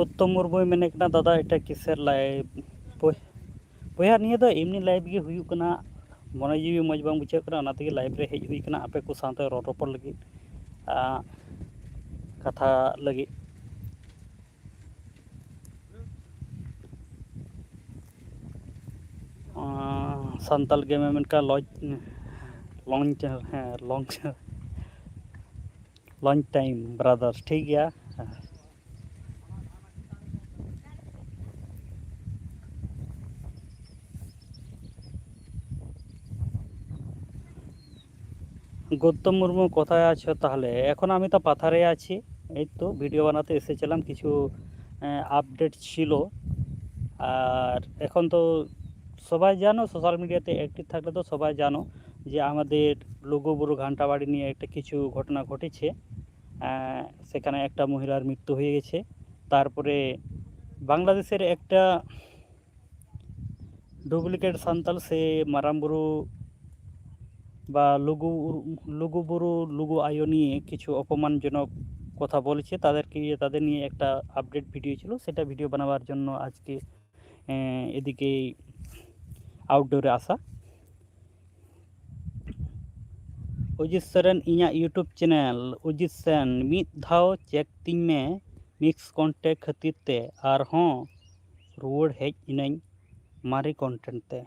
ᱜᱳᱛᱚᱢ ᱢᱩᱨᱢᱩᱭ ᱢᱮᱱᱮᱫ ᱠᱟᱱᱟ, "ᱫᱟᱫᱟ, ᱮᱴᱟᱜ ᱠᱤᱥᱮᱨ ᱞᱟᱭᱤᱵᱷ?" ᱵᱚᱭ-, ᱵᱚᱭᱦᱟ, ᱱᱤᱭᱟᱹ ᱫᱚ ᱮᱢᱱᱤ ᱞᱟᱭᱤᱵᱷ ᱜᱮ ᱦᱩᱭᱩᱜ ᱠᱟᱱᱟ, ᱢᱚᱱᱮ ᱡᱤᱣᱤ ᱢᱚᱡᱽ ᱵᱟᱝ ᱵᱩᱡᱷᱟᱹᱜ ᱠᱟᱱᱟ, ᱚᱱᱟ ᱛᱮᱜᱮ ᱞᱟᱭᱤᱵᱷ ᱨᱮ ᱦᱮᱡ ᱦᱩᱭ ᱠᱟᱱᱟ ᱟᱯᱮ ᱠᱚ ᱥᱟᱶᱛᱮ ᱨᱚᱲ ᱨᱚᱯᱚᱲ ᱞᱟᱹᱜᱤᱫ, ᱟᱸ, ᱠᱟᱛᱷᱟ ᱞᱟᱹᱜᱤᱫ᱾ ᱟᱸ, ᱥᱟᱱᱛᱟᱞ ᱜᱮᱢᱮ ᱢᱮᱱ ᱠᱟᱜ ᱞᱚᱡᱽ, ᱞᱚᱝ ᱪᱮ-, ᱦᱮᱸ, ᱞᱚᱝ ᱪᱮ-, ᱞᱚᱝ ᱴᱟᱭᱤᱢ ᱵᱨᱟᱫᱟᱨ, ᱴᱷᱤᱠ ᱜᱮᱭᱟ᱾ গৌতম মুর্মু কোথায় আছো তাহলে? এখন আমি তো পাথারে আছি, এই তো ভিডিও বানাতে এসেছিলাম, কিছু আপডেট ছিল। আর এখন তো সবাই জানো, সোশ্যাল মিডিয়াতে অ্যাক্টিভ থাকলে তো সবাই জানো যে আমাদের লুগুবুরু ঘান্টাবাড়ি নিয়ে একটা কিছু ঘটনা ঘটেছে। আহ, সেখানে একটা মহিলার মৃত্যু হয়ে গেছে। তারপরে বাংলাদেশের একটা ডুপ্লিকেট সান্তাল সে মারাম বুরু বা লুগু, লুগু বুরু, লুগু আয়ো নিয়ে কিছু অপমানজনক কথা বলেছে। তাদেরকে, তাদের নিয়ে একটা আপডেট ভিডিও ছিল, সেটা ভিডিও বানাবার জন্য আজকে, আহ, এদিকে আউটডোরে আসা। অজিত সরেন, ᱤᱧᱟᱹᱜ YouTube ᱪᱮᱱᱮᱞ ᱚᱡᱤᱛ ᱥᱮᱱ, ᱢᱤᱫ ᱫᱷᱟᱣ ᱪᱮᱠ ᱛᱤᱧ ᱢᱮ, ᱢᱤᱥ ᱠᱚᱱᱴᱮᱠᱴ ᱠᱷᱟᱹᱛᱤᱨ ᱛᱮ, ᱟᱨᱦᱚᱸ ᱨᱩᱣᱟᱹᱲ ᱦᱮᱡ ᱤᱱᱟᱹᱧ ᱢᱟᱨᱮ ᱠᱚᱱᱴᱮᱱᱴ ᱛᱮ᱾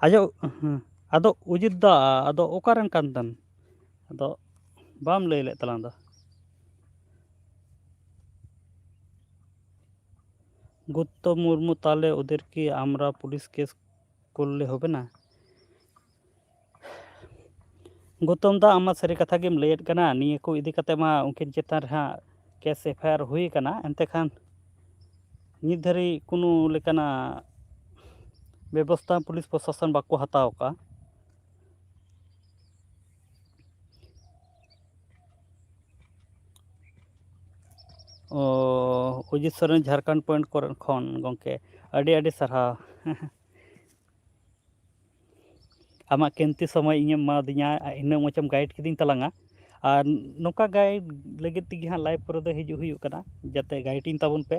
ᱟᱡᱚ, ᱦᱮᱸ, ᱟᱫᱚ ᱚᱡᱤᱛ ᱫᱟ, ᱟᱫᱚ ᱚᱠᱟᱨᱮᱱ ᱠᱟᱱ ᱛᱮᱢ? ᱟᱫᱚ ᱵᱟᱢ ᱞᱟᱹᱭ ᱞᱮᱫ ᱛᱟᱞᱟᱝ ᱫᱚ᱾ গৌতম মুর্মু, তাহলে ওদেরকে আমরা পুলিশ কেস করলে হবে না? গৌতম ᱫᱟ, ᱟᱢ ᱢᱟ ᱥᱟᱹᱨᱤ ᱠᱟᱛᱷᱟ ᱜᱮᱢ ᱞᱟᱹᱭᱮᱫ ᱠᱟᱱᱟ, ᱱᱤᱭᱟᱹ ᱠᱚ ᱤᱫᱤ ᱠᱟᱛᱮ ᱢᱟ ᱩᱱᱠᱤᱱ ᱪᱮᱛᱟᱱ ᱨᱮ ᱦᱟᱸᱜ ᱠᱮᱥ ᱮᱯᱷ ᱟᱭ ᱟᱨ ᱦᱩᱭ ᱟᱠᱟᱱᱟ, ᱮᱱᱛᱮ ᱠᱷᱟᱱ ᱱᱤᱛ ᱫᱷᱟᱹᱨᱤᱡ ᱠᱳᱱᱳ ᱞᱮᱠᱟᱱᱟᱜ ᱵᱮᱵᱚᱥᱛᱷᱟ ᱯᱩᱞᱤᱥ ᱯᱨᱚᱥᱟᱥᱚᱱ ᱵᱟᱠᱚ ᱦᱟᱛᱟᱣ ᱟᱠᱟᱫᱼᱟ᱾ ᱚ, ᱚᱡᱤᱛ ᱥᱚᱨᱮᱱ ᱡᱷᱟᱲᱠᱷᱚᱸᱰ ᱯᱚᱭᱮᱱᱴ ᱠᱚᱨᱮ ᱠᱷᱚᱱ ᱜᱚᱢᱠᱮ᱾ ᱟᱹᱰᱤ ᱟᱹᱰᱤ ᱥᱟᱨᱦᱟᱣ᱾ ᱟᱢᱟᱜ ᱠᱤᱢᱛᱤ ᱥᱚᱢᱚᱭ ᱤᱧᱮᱢ ᱮᱢᱟᱫᱤᱧᱟ, ᱤᱱᱟᱹᱜ ᱢᱚᱡᱽ ᱮᱢ ᱜᱟᱭᱤᱰ ᱠᱤᱫᱤᱧ ᱛᱟᱞᱟᱝᱟ᱾ ᱟᱨ ᱱᱚᱝᱠᱟ ᱜᱟᱭᱤᱰ ᱞᱟᱹᱜᱤᱫ ᱛᱮᱜᱮ ᱦᱟᱸᱜ ᱞᱟᱭᱤᱵᱷ ᱠᱚᱨᱮ ᱫᱚ ᱦᱤᱡᱩᱜ ᱦᱩᱭᱩᱜ ᱠᱟᱱᱟ, ᱡᱟᱛᱮ ᱜᱟᱭᱤᱰᱤᱧ ᱛᱟᱵᱚᱱ ᱯᱮ᱾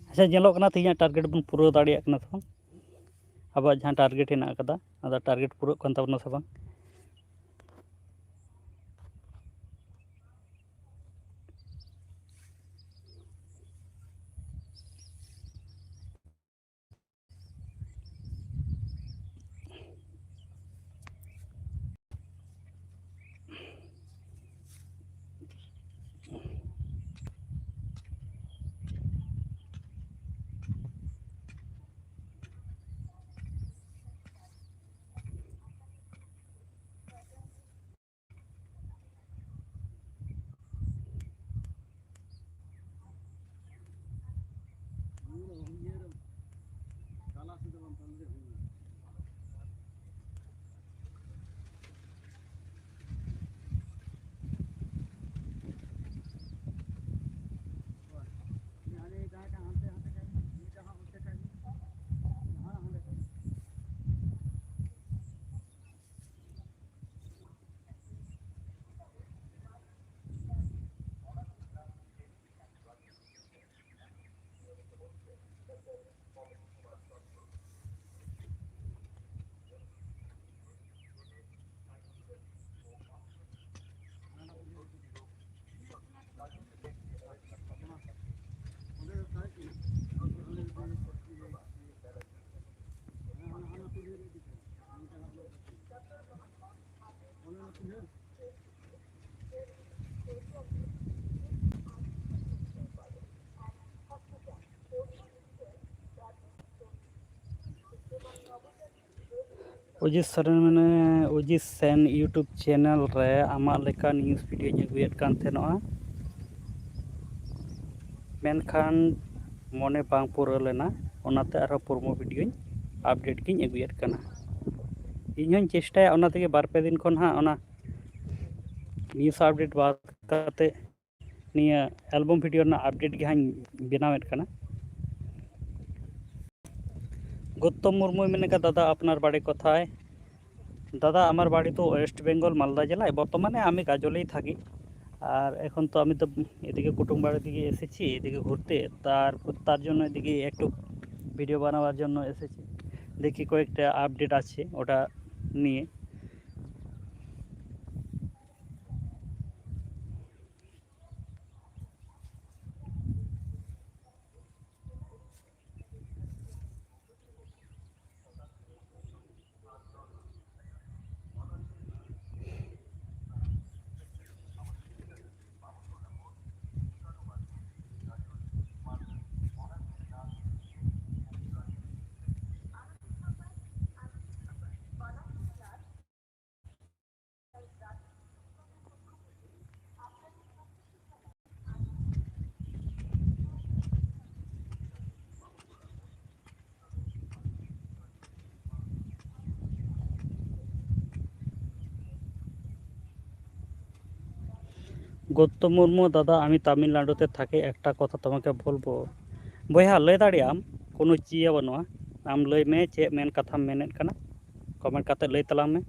ᱟᱪᱪᱷᱟ, ᱧᱮᱞᱚᱜ ᱠᱟᱱᱟ ᱛᱮᱦᱮᱧᱟᱜ ᱴᱟᱨᱜᱮᱴ ᱵᱚᱱ ᱯᱩᱨᱟᱹᱣ ᱫᱟᱲᱮᱭᱟᱜ ᱠᱟᱱᱟ ᱥᱮ ᱵᱟᱝ? ᱟᱵᱚᱣᱟᱜ ᱡᱟᱦᱟᱸ ᱴᱟᱨᱜᱮᱴ ᱦᱮᱱᱟᱜ ᱟᱠᱟᱫᱟ, ᱚᱱᱟ ᱴᱟᱨᱜᱮᱴ ᱯᱩᱨᱟᱹᱜ ᱠᱟᱱ ᱛᱟᱵᱚᱱᱟ ᱥᱮ ᱵᱟᱝ? ᱚᱡᱤᱛ ᱥᱚᱨᱮᱱ ᱢᱮᱱᱟᱭᱟ, ᱚᱡᱤᱛ ᱥᱮᱱ YouTube ᱪᱮᱱᱮᱞ ᱨᱮ ᱟᱢᱟᱜ ᱞᱮᱠᱟ ᱱᱤᱭᱩᱡᱽ ᱵᱷᱤᱰᱤᱭᱳᱧ ᱟᱹᱜᱩᱭᱮᱫ ᱠᱟᱱ ᱛᱟᱦᱮᱱᱚᱜᱼᱟ, ᱢᱮᱱᱠᱷᱟᱱ ᱢᱚᱱᱮ ᱵᱟᱝ ᱯᱩᱨᱟᱹᱣ ᱞᱮᱱᱟ, ᱚᱱᱟᱛᱮ ᱟᱨᱦᱚᱸ ᱯᱨᱳᱢᱳ ᱵᱷᱤᱰᱤᱭᱳᱧ ᱟᱯᱰᱮᱴ ᱜᱤᱧ ᱟᱹᱜᱩᱭᱮᱫ ᱠᱟᱱᱟ᱾ ᱤᱧ ᱦᱚᱧ ᱪᱮᱥᱴᱟᱭᱟ ᱚᱱᱟ ᱛᱮᱜᱮ ᱵᱟᱨ ᱯᱮ ᱫᱤᱱ ᱠᱷᱚᱱ ᱦᱟᱸᱜ ᱚᱱᱟ ᱱᱤᱭᱩᱡᱽ ᱟᱯᱰᱮᱴ ᱵᱟᱫ ᱠᱟᱛᱮ ᱱᱤᱭᱟᱹ ᱮᱞᱵᱟᱢ ᱵᱷᱤᱰᱤᱭᱳ ᱨᱮᱱᱟᱜ ᱟᱯᱰᱮᱴ ᱜᱮ ᱦᱟᱸᱜ ᱤᱧ ᱵᱮᱱᱟᱣᱮᱫ ᱠᱟᱱᱟ᱾ ᱜᱳᱛᱚᱢ ᱢᱩᱨᱢᱩᱭ ᱢᱮᱱ ᱠᱟᱫᱟ, "ᱫᱟᱫᱟ, ᱟᱯᱱᱟᱨ ᱵᱟᱲᱤ কোথায়?" দাদা, আমার বাড়ি তো ওয়েস্ট বেঙ্গল, মালদা জেলায়। বর্তমানে আমি গাজলেই থাকি। আর এখন তো আমি তো এদিকে কুটুম বাড়ির দিকে এসেছি, এদিকে ঘুরতে। তার, তার জন্য এদিকে একটু ভিডিও বানাবার জন্য এসেছি। দেখি কয়েকটা আপডেট আছে ওটা নিয়ে। গৌতম মুর্মু, দাদা, আমি তামিলনাড়ুতে থাকি, একটা কথা তোমাকে বলবো। ᱵᱚᱭᱦᱟ, ᱞᱟᱹᱭ ᱫᱟᱲᱮᱭᱟᱜ ᱟᱢ, ᱠᱳᱱᱳ ᱪᱤᱭᱟᱹ ᱵᱟᱹᱱᱩᱜᱼᱟ᱾ ᱟᱢ ᱞᱟᱹᱭ ᱢᱮ, ᱪᱮᱫ ᱢᱮᱱ ᱠᱟᱛᱷᱟᱢ ᱢᱮᱱᱮᱫ ᱠᱟᱱᱟ, ᱠᱚᱢᱮᱱᱴ ᱠᱟᱛᱮ ᱞᱟᱹᱭ ᱛᱟᱞᱟᱝ ᱢᱮ᱾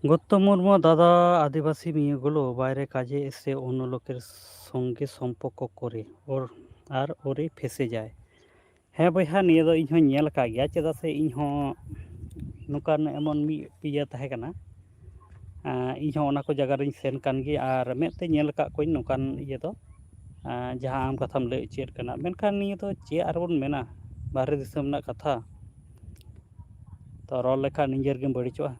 গৌতম মুর্মু, দাদা, আদিবাসী মেয়েগুলো বাইরে কাজে এসে অন্য লোকের সঙ্গে সম্পর্ক করে ওর আর ওরে ফেঁসে যায়। হ্যাঁ ᱵᱚᱭᱦᱟ, ᱱᱤᱭᱟᱹ ᱫᱚ ᱤᱧ ᱦᱚᱸᱧ ᱧᱮᱞ ᱟᱠᱟᱫ ᱜᱮᱭᱟ, ᱪᱮᱫᱟᱜ ᱥᱮ ᱤᱧ ᱦᱚᱸ ᱱᱚᱝᱠᱟᱱ ᱮᱢᱚᱱ ᱢᱤᱫ ᱤᱭᱟᱹ ᱛᱟᱦᱮᱸ ᱠᱟᱱᱟ᱾ ᱟᱸ, ᱤᱧ ᱦᱚᱸ ᱚᱱᱟ ᱠᱚ ᱡᱟᱭᱜᱟ ᱨᱤᱧ ᱥᱮᱱ ᱠᱟᱱ ᱜᱮᱭᱟ ᱟᱨ ᱢᱮᱫ ᱛᱮ ᱧᱮᱞ ᱟᱠᱟᱫ ᱠᱚᱣᱟᱧ ᱱᱚᱝᱠᱟᱱ ᱤᱭᱟᱹ ᱫᱚ, ᱟᱸ, ᱡᱟᱦᱟᱸ ᱟᱢ ᱠᱟᱛᱷᱟᱢ ᱞᱟᱹᱭ ᱚᱪᱚᱭᱮᱫ ᱠᱟᱱᱟ᱾ ᱢᱮᱱᱠᱷᱟᱱ ᱱᱤᱭᱟᱹ ᱫᱚ ᱪᱮᱫ ᱟᱨ ᱵᱚᱱ ᱢᱮᱱᱟ, ᱵᱟᱦᱨᱮ ᱫᱤᱥᱚᱢ ᱨᱮᱱᱟᱜ ᱠᱟᱛᱷᱟ᱾ ᱛᱚ ᱨᱚᱲ ᱞᱮᱠᱷᱟᱱ ᱱᱤᱡᱮᱨ ᱜᱮᱢ ᱵᱟᱹᱲᱤᱡᱚᱜᱼᱟ᱾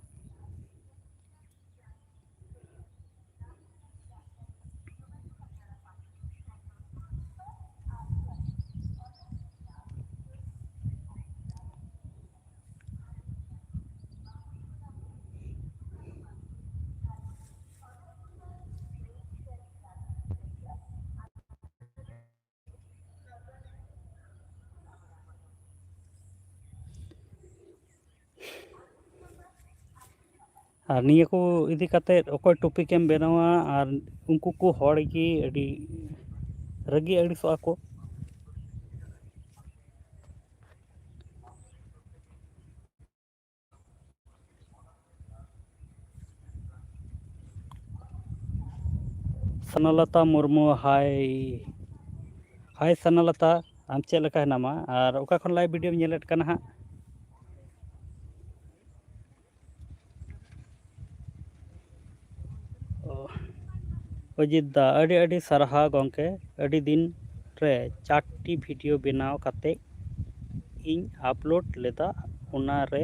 ᱟᱨ ᱱᱤᱭᱟᱹ ᱠᱚ ᱤᱫᱤ ᱠᱟᱛᱮᱫ ᱚᱠᱚᱭ topic ᱮᱢ ᱵᱮᱱᱟᱣᱟ, ᱟᱨ ᱩᱱᱠᱩ ᱠᱚ ᱦᱚᱲ ᱜᱮ ᱟᱹᱰᱤ ᱨᱟᱹᱜᱤ ᱟᱹᱲᱤᱥᱚᱜᱼᱟ ᱠᱚ᱾ ᱥᱟᱱᱟᱞᱚᱛᱟ ᱢᱩᱨᱢᱩ, ᱦᱟᱭ᱾ ᱦᱟᱭ ᱥᱟᱱᱟᱞᱚᱛᱟ, ᱟᱢ ᱪᱮᱫ ᱞᱮᱠᱟ ᱦᱮᱱᱟᱢᱟ? ᱟᱨ ᱚᱠᱟ ᱠᱷᱚᱱ live videoᱢ ᱧᱮᱞᱮᱫ ᱠᱟᱱᱟ ᱦᱟᱸᱜ? ᱚ, ᱚᱡᱤᱛ ᱫᱟ, ᱟᱹᱰᱤ ᱟᱹᱰᱤ ᱥᱟᱨᱦᱟᱣ ᱜᱚᱢᱠᱮ᱾ ᱟᱹᱰᱤ ᱫᱤᱱ ᱨᱮ ᱪᱟᱨᱴᱤ video ᱵᱮᱱᱟᱣ ᱠᱟᱛᱮ ᱤᱧ upload ᱞᱮᱫᱟ, ᱚᱱᱟ ᱨᱮ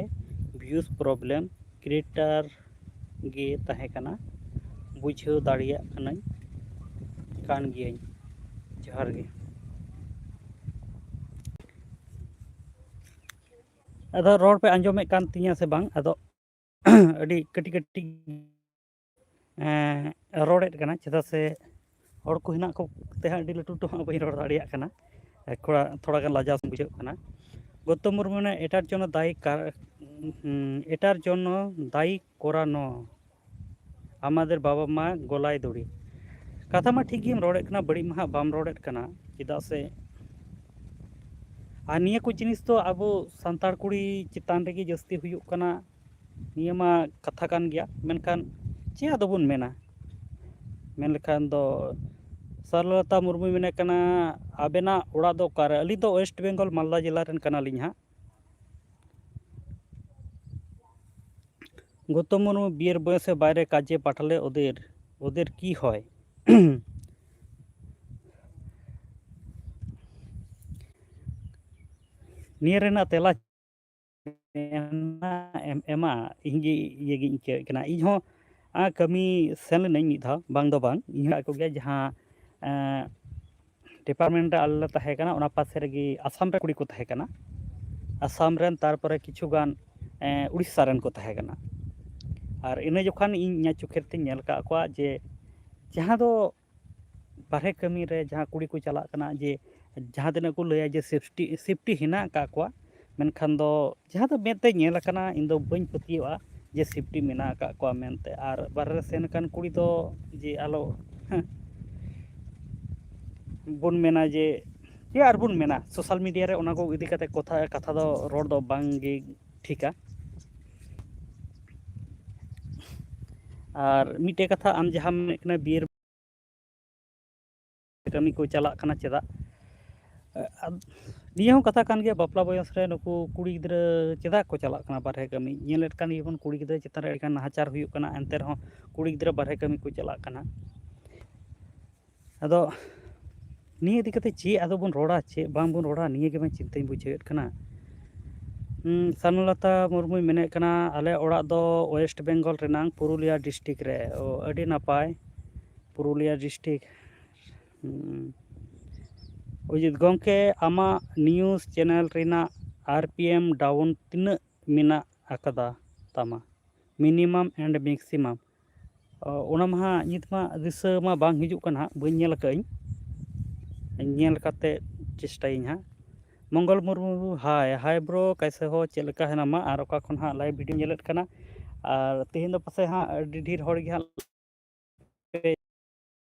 views problem creator ᱜᱮ ᱛᱟᱦᱮᱸ ᱠᱟᱱᱟ᱾ ᱵᱩᱡᱷᱟᱹᱣ ᱫᱟᱲᱮᱭᱟᱜ ᱠᱟᱹᱱᱟᱹᱧ, ᱠᱟᱱ ᱜᱤᱭᱟᱹᱧ᱾ ᱡᱚᱦᱟᱨ ᱜᱮ᱾ ᱟᱫᱚ ᱨᱚᱲ ᱯᱮ ᱟᱸᱡᱚᱢᱮᱫ ᱠᱟᱱ ᱛᱤᱧᱟᱹ ᱥᱮ ᱵᱟᱝ? ᱟᱫᱚ ᱟᱹᱰᱤ ᱠᱟᱹᱴᱤᱡ ᱠᱟᱹᱴᱤᱡ, ᱮᱸ, ᱨᱚᱲᱮᱫ ᱠᱟᱱᱟ, ᱪᱮᱫᱟᱜ ᱥᱮ ᱦᱚᱲ ᱠᱚ ᱦᱮᱱᱟᱜ ᱠᱚ ᱛᱮ ᱦᱟᱸᱜ ᱟᱹᱰᱤ ᱞᱟᱹᱴᱩ ᱞᱟᱹᱴᱩ ᱦᱟᱸᱜ ᱵᱟᱹᱧ ᱨᱚᱲ ᱫᱟᱲᱮᱭᱟᱜ ᱠᱟᱱᱟ᱾ ᱛᱷᱚᱲᱟ, ᱛᱷᱚᱲᱟ ᱜᱟᱱ ᱞᱟᱡᱟᱣ ᱵᱩᱡᱷᱟᱹᱜ ᱠᱟᱱᱟ᱾ ᱜᱳᱣᱛᱚᱢ ᱢᱩᱨᱢᱩ ᱢᱮᱱᱟ, "এটার জন্য দায়ী কার-, হুম, এটার জন্য দায়ী করা ন, আমাদের বাবা মা গলায় দড়ি।" ᱠᱟᱛᱷᱟ ᱢᱟ ᱴᱷᱤᱠ ᱜᱮᱢ ᱨᱚᱲᱮᱫ ᱠᱟᱱᱟ, ᱵᱟᱹᱲᱤᱡ ᱢᱟ ᱦᱟᱸᱜ ᱵᱟᱢ ᱨᱚᱲᱮᱫ ᱠᱟᱱᱟ, ᱪᱮᱫᱟᱜ ᱥᱮ ᱟᱨ ᱱᱤᱭᱟᱹ ᱠᱚ ᱡᱤᱱᱤᱥ ᱫᱚ ᱟᱵᱚ ᱥᱟᱱᱛᱟᱲ ᱠᱩᱲᱤ ᱪᱮᱛᱟᱱ ᱨᱮᱜᱮ ᱡᱟᱹᱥᱛᱤ ᱦᱩᱭᱩᱜ ᱠᱟᱱᱟ᱾ ᱱᱤᱭᱟᱹ ᱢᱟ ᱠᱟᱛᱷᱟ ᱠᱟᱱ ᱜᱮᱭᱟ, ᱢᱮᱱᱠᱷᱟᱱ ᱪᱮᱫ ᱟᱫᱚ ᱵᱚᱱ ᱢᱮᱱᱟ? ᱢᱮᱱ ᱞᱮᱠᱷᱟᱱ ᱫᱚ ᱥᱟᱨᱞᱚᱛᱟ ᱢᱩᱨᱢᱩᱭ ᱢᱮᱱᱮᱫ ᱠᱟᱱᱟ, ᱟᱵᱮᱱᱟᱜ ᱚᱲᱟᱜ ᱫᱚ ᱚᱠᱟᱨᱮ? ᱟᱹᱞᱤᱧ ᱫᱚ ᱳᱭᱮᱥᱴ ᱵᱮᱝᱜᱚᱞ ᱢᱟᱞᱫᱟ ᱡᱮᱞᱟ ᱨᱮᱱ ᱠᱟᱱᱟᱞᱤᱧ ᱦᱟᱸᱜ᱾ গৌতম মুর্মু বিয়ের বয়সে বাইরে কাজে পাঠালে ওদের, ওদের কি হয়? ᱱᱤᱭᱟᱹ ᱨᱮᱱᱟᱜ ᱛᱮᱞᱟ ᱮᱢᱟ, ᱮᱢ, ᱮᱢᱟ, ᱤᱧ ᱜᱮ ᱤᱭᱟᱹ ᱜᱤᱧ ᱟᱹᱭᱠᱟᱹᱣᱮᱫ ᱠᱟᱱᱟ᱾ ᱤᱧ ᱦᱚᱸ, ᱟ, ᱠᱟᱹᱢᱤ ᱥᱮᱱ ᱞᱮᱱᱟᱹᱧ ᱢᱤᱫ ᱫᱷᱟᱣ, ᱵᱟᱝ ᱫᱚ ᱵᱟᱝ, ᱤᱧ ᱦᱚᱸ ᱟᱠᱚ ᱜᱮ ᱡᱟᱦᱟᱸ, ᱮᱸ, ᱰᱤᱯᱟᱨᱴᱢᱮᱱᱴ ᱨᱮ ᱟᱞᱮ ᱞᱮ ᱛᱟᱦᱮᱸ ᱠᱟᱱᱟ, ᱚᱱᱟ ᱯᱟᱥᱮ ᱨᱮᱜᱮ ᱟᱥᱟᱢ ᱨᱮ ᱠᱩᱲᱤ ᱠᱚ ᱛᱟᱦᱮᱸ ᱠᱟᱱᱟ᱾ ᱟᱥᱟᱢ ᱨᱮᱱ, ᱛᱟᱨᱯᱚᱨᱮ ᱠᱤᱪᱷᱩ ᱜᱟᱱ, ᱮᱸ, ᱩᱲᱤᱥᱥᱟ ᱨᱮᱱ ᱠᱚ ᱛᱟᱦᱮᱸ ᱠᱟᱱᱟ᱾ ᱟᱨ ᱤᱱᱟᱹ ᱡᱚᱠᱷᱚᱱ ᱤᱧ ᱤᱧᱟᱹᱜ ᱪᱳᱠᱷᱮ ᱛᱮᱧ ᱧᱮᱞ ᱟᱠᱟᱫ ᱠᱚᱣᱟ ᱡᱮ ᱡᱟᱦᱟᱸ ᱫᱚ ᱵᱟᱨᱦᱮ ᱠᱟᱹᱢᱤ ᱨᱮ ᱡᱟᱦᱟᱸ ᱠᱩᱲᱤ ᱠᱚ ᱪᱟᱞᱟᱜ ᱠᱟᱱᱟ, ᱡᱮ ᱡᱟᱦᱟᱸ ᱛᱤᱱᱟᱹᱜ ᱠᱚ ᱞᱟᱹᱭᱟ ᱡᱮ ᱥᱮᱯᱴᱤ, ᱥᱮᱯᱴᱤ ᱦᱮᱱᱟᱜ ᱟᱠᱟᱫ ᱠᱚᱣᱟ, ᱢᱮᱱᱠᱷᱟᱱ ᱫᱚ ᱡᱟᱦᱟᱸ ᱫᱚ ᱢᱮᱫ ᱛᱮ ᱧᱮᱞ ᱟᱠᱟᱱᱟ, ᱤᱧ ᱫᱚ ᱵᱟᱹᱧ ᱯᱟᱹᱛᱭᱟᱹᱣᱟᱜᱼᱟ ᱡᱮ ᱥᱮᱯᱴᱤ ᱢᱮᱱᱟᱜ ᱟᱠᱟᱫ ᱠᱚᱣᱟ ᱢᱮᱱᱛᱮ᱾ ᱟᱨ ᱵᱟᱨᱦᱮ ᱨᱮ ᱥᱮᱱ ᱟᱠᱟᱱ ᱠᱩᱲᱤ ᱫᱚ ᱡᱮ ᱟᱞᱚ, ᱦᱮᱸ, ᱵᱚᱱ ᱢᱮᱱᱟ ᱡᱮ, ᱪᱮᱫ ᱟᱨ ᱵᱚᱱ ᱢᱮᱱᱟ, ᱥᱳᱥᱟᱞ ᱢᱤᱰᱤᱭᱟ ᱨᱮ ᱚᱱᱟ ᱠᱚ ᱤᱫᱤ ᱠᱟᱛᱮ ᱠᱚᱛᱷᱟ, ᱠᱟᱛᱷᱟ ᱫᱚ ᱨᱚᱲ ᱫᱚ ᱵᱟᱝ ᱜᱮ ᱴᱷᱤᱠᱟ᱾ ᱟᱨ ᱢᱤᱫᱴᱮᱡ ᱠᱟᱛᱷᱟ, ᱟᱢ ᱡᱟᱦᱟᱸᱢ ᱢᱮᱱᱮᱫ ᱠᱟᱱᱟ ᱵᱤᱭᱮᱨ ᱠᱟᱹᱢᱤ ᱠᱚ ᱪᱟᱞᱟᱜ ᱠᱟᱱᱟ ᱪᱮᱫᱟᱜ? ᱟᱫ-, ᱱᱤᱭᱟᱹ ᱦᱚᱸ ᱠᱟᱛᱷᱟ ᱠᱟᱱ ᱜᱮᱭᱟ, ᱵᱟᱯᱞᱟ ᱵᱚᱭᱚᱥ ᱨᱮ ᱱᱩᱠᱩ ᱠᱩᱲᱤ ᱜᱤᱫᱽᱨᱟᱹ ᱪᱮᱫᱟᱜ ᱠᱚ ᱪᱟᱞᱟᱜ ᱠᱟᱱᱟ ᱵᱟᱨᱦᱮ ᱠᱟᱹᱢᱤ? ᱧᱮᱞᱮᱫ ᱠᱟᱱ ᱜᱮᱭᱟᱵᱚᱱ ᱠᱩᱲᱤ ᱜᱤᱫᱽᱨᱟᱹ ᱪᱮᱛᱟᱱ ᱨᱮ ᱟᱹᱰᱤᱜᱟᱱ ᱱᱟᱦᱟᱪᱟᱨ ᱦᱩᱭᱩᱜ ᱠᱟᱱᱟ, ᱮᱱᱛᱮ ᱨᱮᱦᱚᱸ ᱠᱩᱲᱤ ᱜᱤᱫᱽᱨᱟᱹ ᱵᱟᱨᱦᱮ ᱠᱟᱹᱢᱤ ᱠᱚ ᱪᱟᱞᱟᱜ ᱠᱟᱱᱟ᱾ ᱟᱫᱚ ᱱᱤᱭᱟᱹ ᱤᱫᱤ ᱠᱟᱛᱮ ᱪᱮᱫ ᱟᱫᱚ ᱵᱚᱱ ᱨᱚᱲᱟ, ᱪᱮᱫ ᱵᱟᱝ ᱵᱚᱱ ᱨᱚᱲᱟ, ᱱᱤᱭᱟᱹ ᱜᱮ ᱵᱟᱝ ᱪᱤᱱᱛᱟᱹᱧ ᱵᱩᱡᱷᱟᱹᱣᱮᱫ ᱠᱟᱱᱟ᱾ ᱦᱩᱸ, ᱥᱟᱱᱩᱞᱚᱛᱟ ᱢᱩᱨᱢᱩᱭ ᱢᱮᱱᱮᱫ ᱠᱟᱱᱟ, ᱟᱞᱮ ᱚᱲᱟᱜ ᱫᱚ ᱳᱭᱮᱥᱴ ᱵᱮᱝᱜᱚᱞ ᱨᱮᱱᱟᱝ ᱯᱩᱨᱩᱞᱤᱭᱟ ᱰᱤᱥᱴᱨᱤᱠᱴ ᱨᱮ᱾ ᱚ, ᱟᱹᱰᱤ ᱱᱟᱯᱟᱭ, ᱯᱩᱨᱩᱞᱤᱭᱟ ᱰᱤᱥᱴᱨᱤᱠᱴ᱾ ᱦᱩᱸ᱾ ᱚᱡᱤᱛ ᱜᱚᱢᱠᱮ, ᱟᱢᱟᱜ ᱱᱤᱭᱩᱡᱽ ᱪᱮᱱᱮᱞ ᱨᱮᱱᱟᱜ ᱟᱨ ᱯᱤ ᱮᱢ ᱰᱟᱣᱩᱱ ᱛᱤᱱᱟᱹᱜ ᱢᱮᱱᱟᱜ ᱟᱠᱟᱫᱟ ᱛᱟᱢᱟ? Minimum and maximum. ᱚ, ᱚᱱᱟ ᱢᱟ ᱦᱟᱸᱜ ᱱᱤᱛ ᱢᱟ ᱫᱤᱥᱟᱹ ᱢᱟ ᱵᱟᱝ ᱦᱤᱡᱩᱜ ᱠᱟᱱᱟ ᱦᱟᱸᱜ, ᱵᱟᱹᱧ ᱧᱮᱞ ᱟᱠᱟᱫᱟᱹᱧ᱾ ᱧᱮᱞ ᱠᱟᱛᱮ ᱪᱮᱥᱴᱟᱭᱟᱹᱧ ᱦᱟᱸᱜ᱾ ᱢᱚᱝᱜᱚᱞ ᱢᱩᱨᱢᱩ, ᱦᱟᱭ, ᱦᱟᱭ ᱵᱨᱳ, ᱠᱟᱭᱥᱮ ᱦᱳ, ᱪᱮᱫ ᱞᱮᱠᱟ ᱦᱮᱱᱟᱢᱟ? ᱟᱨ ᱚᱠᱟ ᱠᱷᱚᱱ ᱦᱟᱸᱜ ᱞᱟᱭᱤᱵᱷ ᱵᱷᱤᱰᱤᱭᱳ ᱧᱮᱞᱮᱫ ᱠᱟᱱᱟ? ᱟᱨ ᱛᱮᱦᱮᱧ ᱫᱚ ᱯᱟᱥᱮᱡ ᱦᱟᱸᱜ ᱟᱹᱰᱤ ᱰᱷᱮᱨ ᱦᱚᱲ ᱜᱮ ᱦᱟᱸᱜ